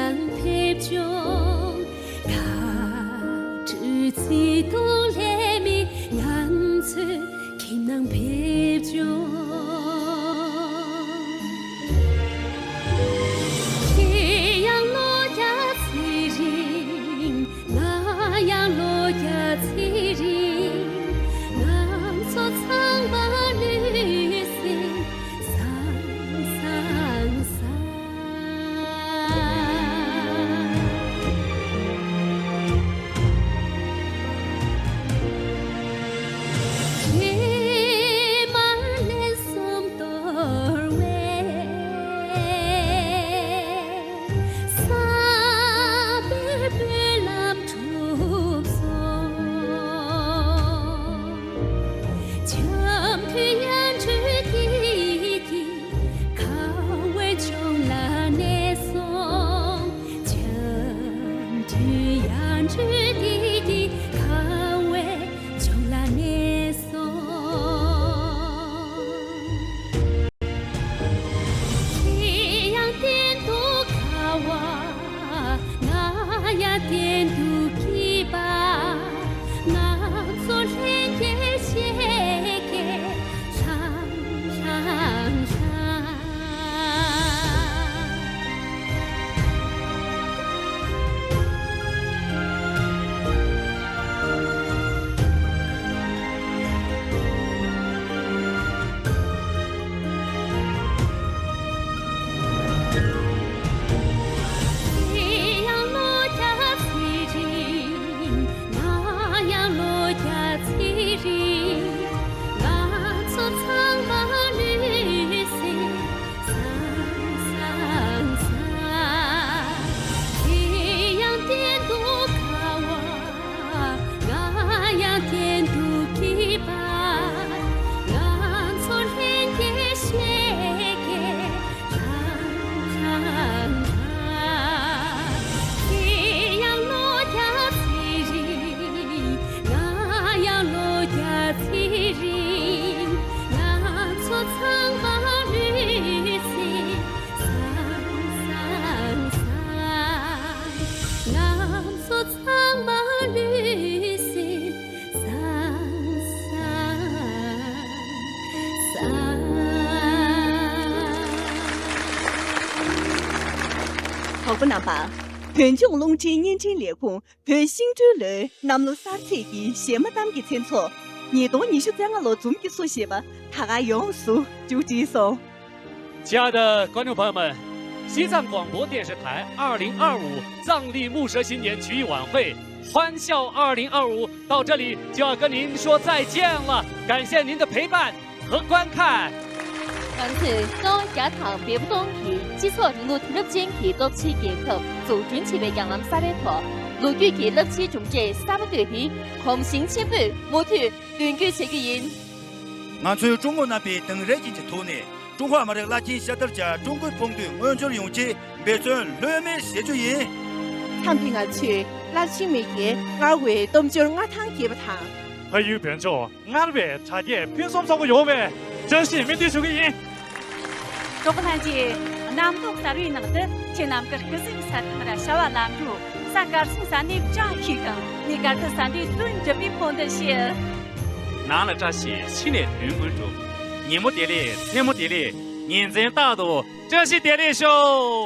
ཚོགས་པ་རྣམ་པ། བོད་ལྗོངས་རླུང་འཕྲིན་བརྙན་འཕྲིན་ལས་ཁུངས་བོད་ཤིང་སྦྲུལ་ལོའི་གནམ་ལོ་གསར་ཚེས་ཀྱི་གཞས་མ་གཏམ་གྱི་མཚན་ཚོགས་ཉིས་སྟོང་ཉི་ཤུ་རྩ་ལྔ་ལོ་འཛོམས་ཀྱིས་བསུ་ཞེས་པ་ད་ག་ཡོངས་སུ་མཇུག་སྒྲིལ་སོང་། 亲爱的观众朋友们，西藏广播电视台二零二五藏历木蛇新年曲艺晚会欢笑二零二五到这里就要跟您说再见了，感谢您的陪伴和观看。 ང་ཚོས་རྐང་བརྒྱ་དང་བེ་པོ་སྟོང་གི་སྤྱི་ཚོགས་རིང་ལུགས་དུས་རབས་ཅན་གྱི་སྟོབས་ཆེའི་རྒྱལ་ཁབ་འཛུགས་སྐྲུན་བྱེད་པའི་རྒྱང་ལམ་གསར་པའི་ཐོག་ལོ་རྒྱུས་ཀྱི་རླབས་ཆེའི་གྲུབ་འབྲས་གསར་པ་བཏོད་དེ་གོམ་ཞེང་ཆེན་པོས་མུ་མཐུད་མདུན་སྐྱོད་བྱེད་ཀྱི་ཡིན། ང་ཚོའི་ཀྲུང་གོ་རྣམ་པའི་དེང་རབས་ཅན་གྱི་ཐོག་ནས་ཀྲུང་ཧྭ་མི་རིགས་རླབས་ཆེན་ཤ་སྟག་བཅས་ཀྲུང་གོའི་ཕུགས་འདུན་མངོན་འགྱུར་ཡོང་ཆེད་འབད་བརྩོན་ལྷོད་མེད་བྱེད་རྒྱུ་ཡིན། མཚམས་འདི་ང་ཚོས་རླབས་ཆེན་མི་སྒེར་སྔར་བས་སྟོབས་འབྱོར་མངའ་ཐང་རྒྱས་པ་དང་། ཕ་ཡུལ་བོད་ལྗོངས་སྔར་བས་དར་རྒྱས་ཕུན་སུམ་ཚོགས་པ་ཡོང་བའི་བཀྲ་ཤིས་སྨོན་འདུན་ཞུ་གི་ཡིན། ཀྲོང་ལྷན་རྒྱས། གནམ་ཐོག་གསར་བའི་ནང་དུ་ཁྱེད་རྣམས་ཀྱི་སྐུ་གཟུགས་ས་ཐང་ར་བྱ་བ་ལམ་འགྲོ། ས་དཀར་སོང་ས་ནས་བཀྲ་ཤིས་ཤིག་གམ། གནས་དཀར་དུ་ས་འདི་དོན་འགྲུབ་པའི་ཕུགས་འདུན་ཞུ། ནང་ལ་བཀྲ་ཤིས་ཕྱི་ནས་དོན་ཀུན་འགྲུབ། ཉིན་མོ་བདེ་ལེགས་མཚན་མོ་བདེ་ལེགས་ཉིན་མཚན་རྟག་ཏུ་བཀྲ་ཤིས་བདེ་ལེགས་ཤོག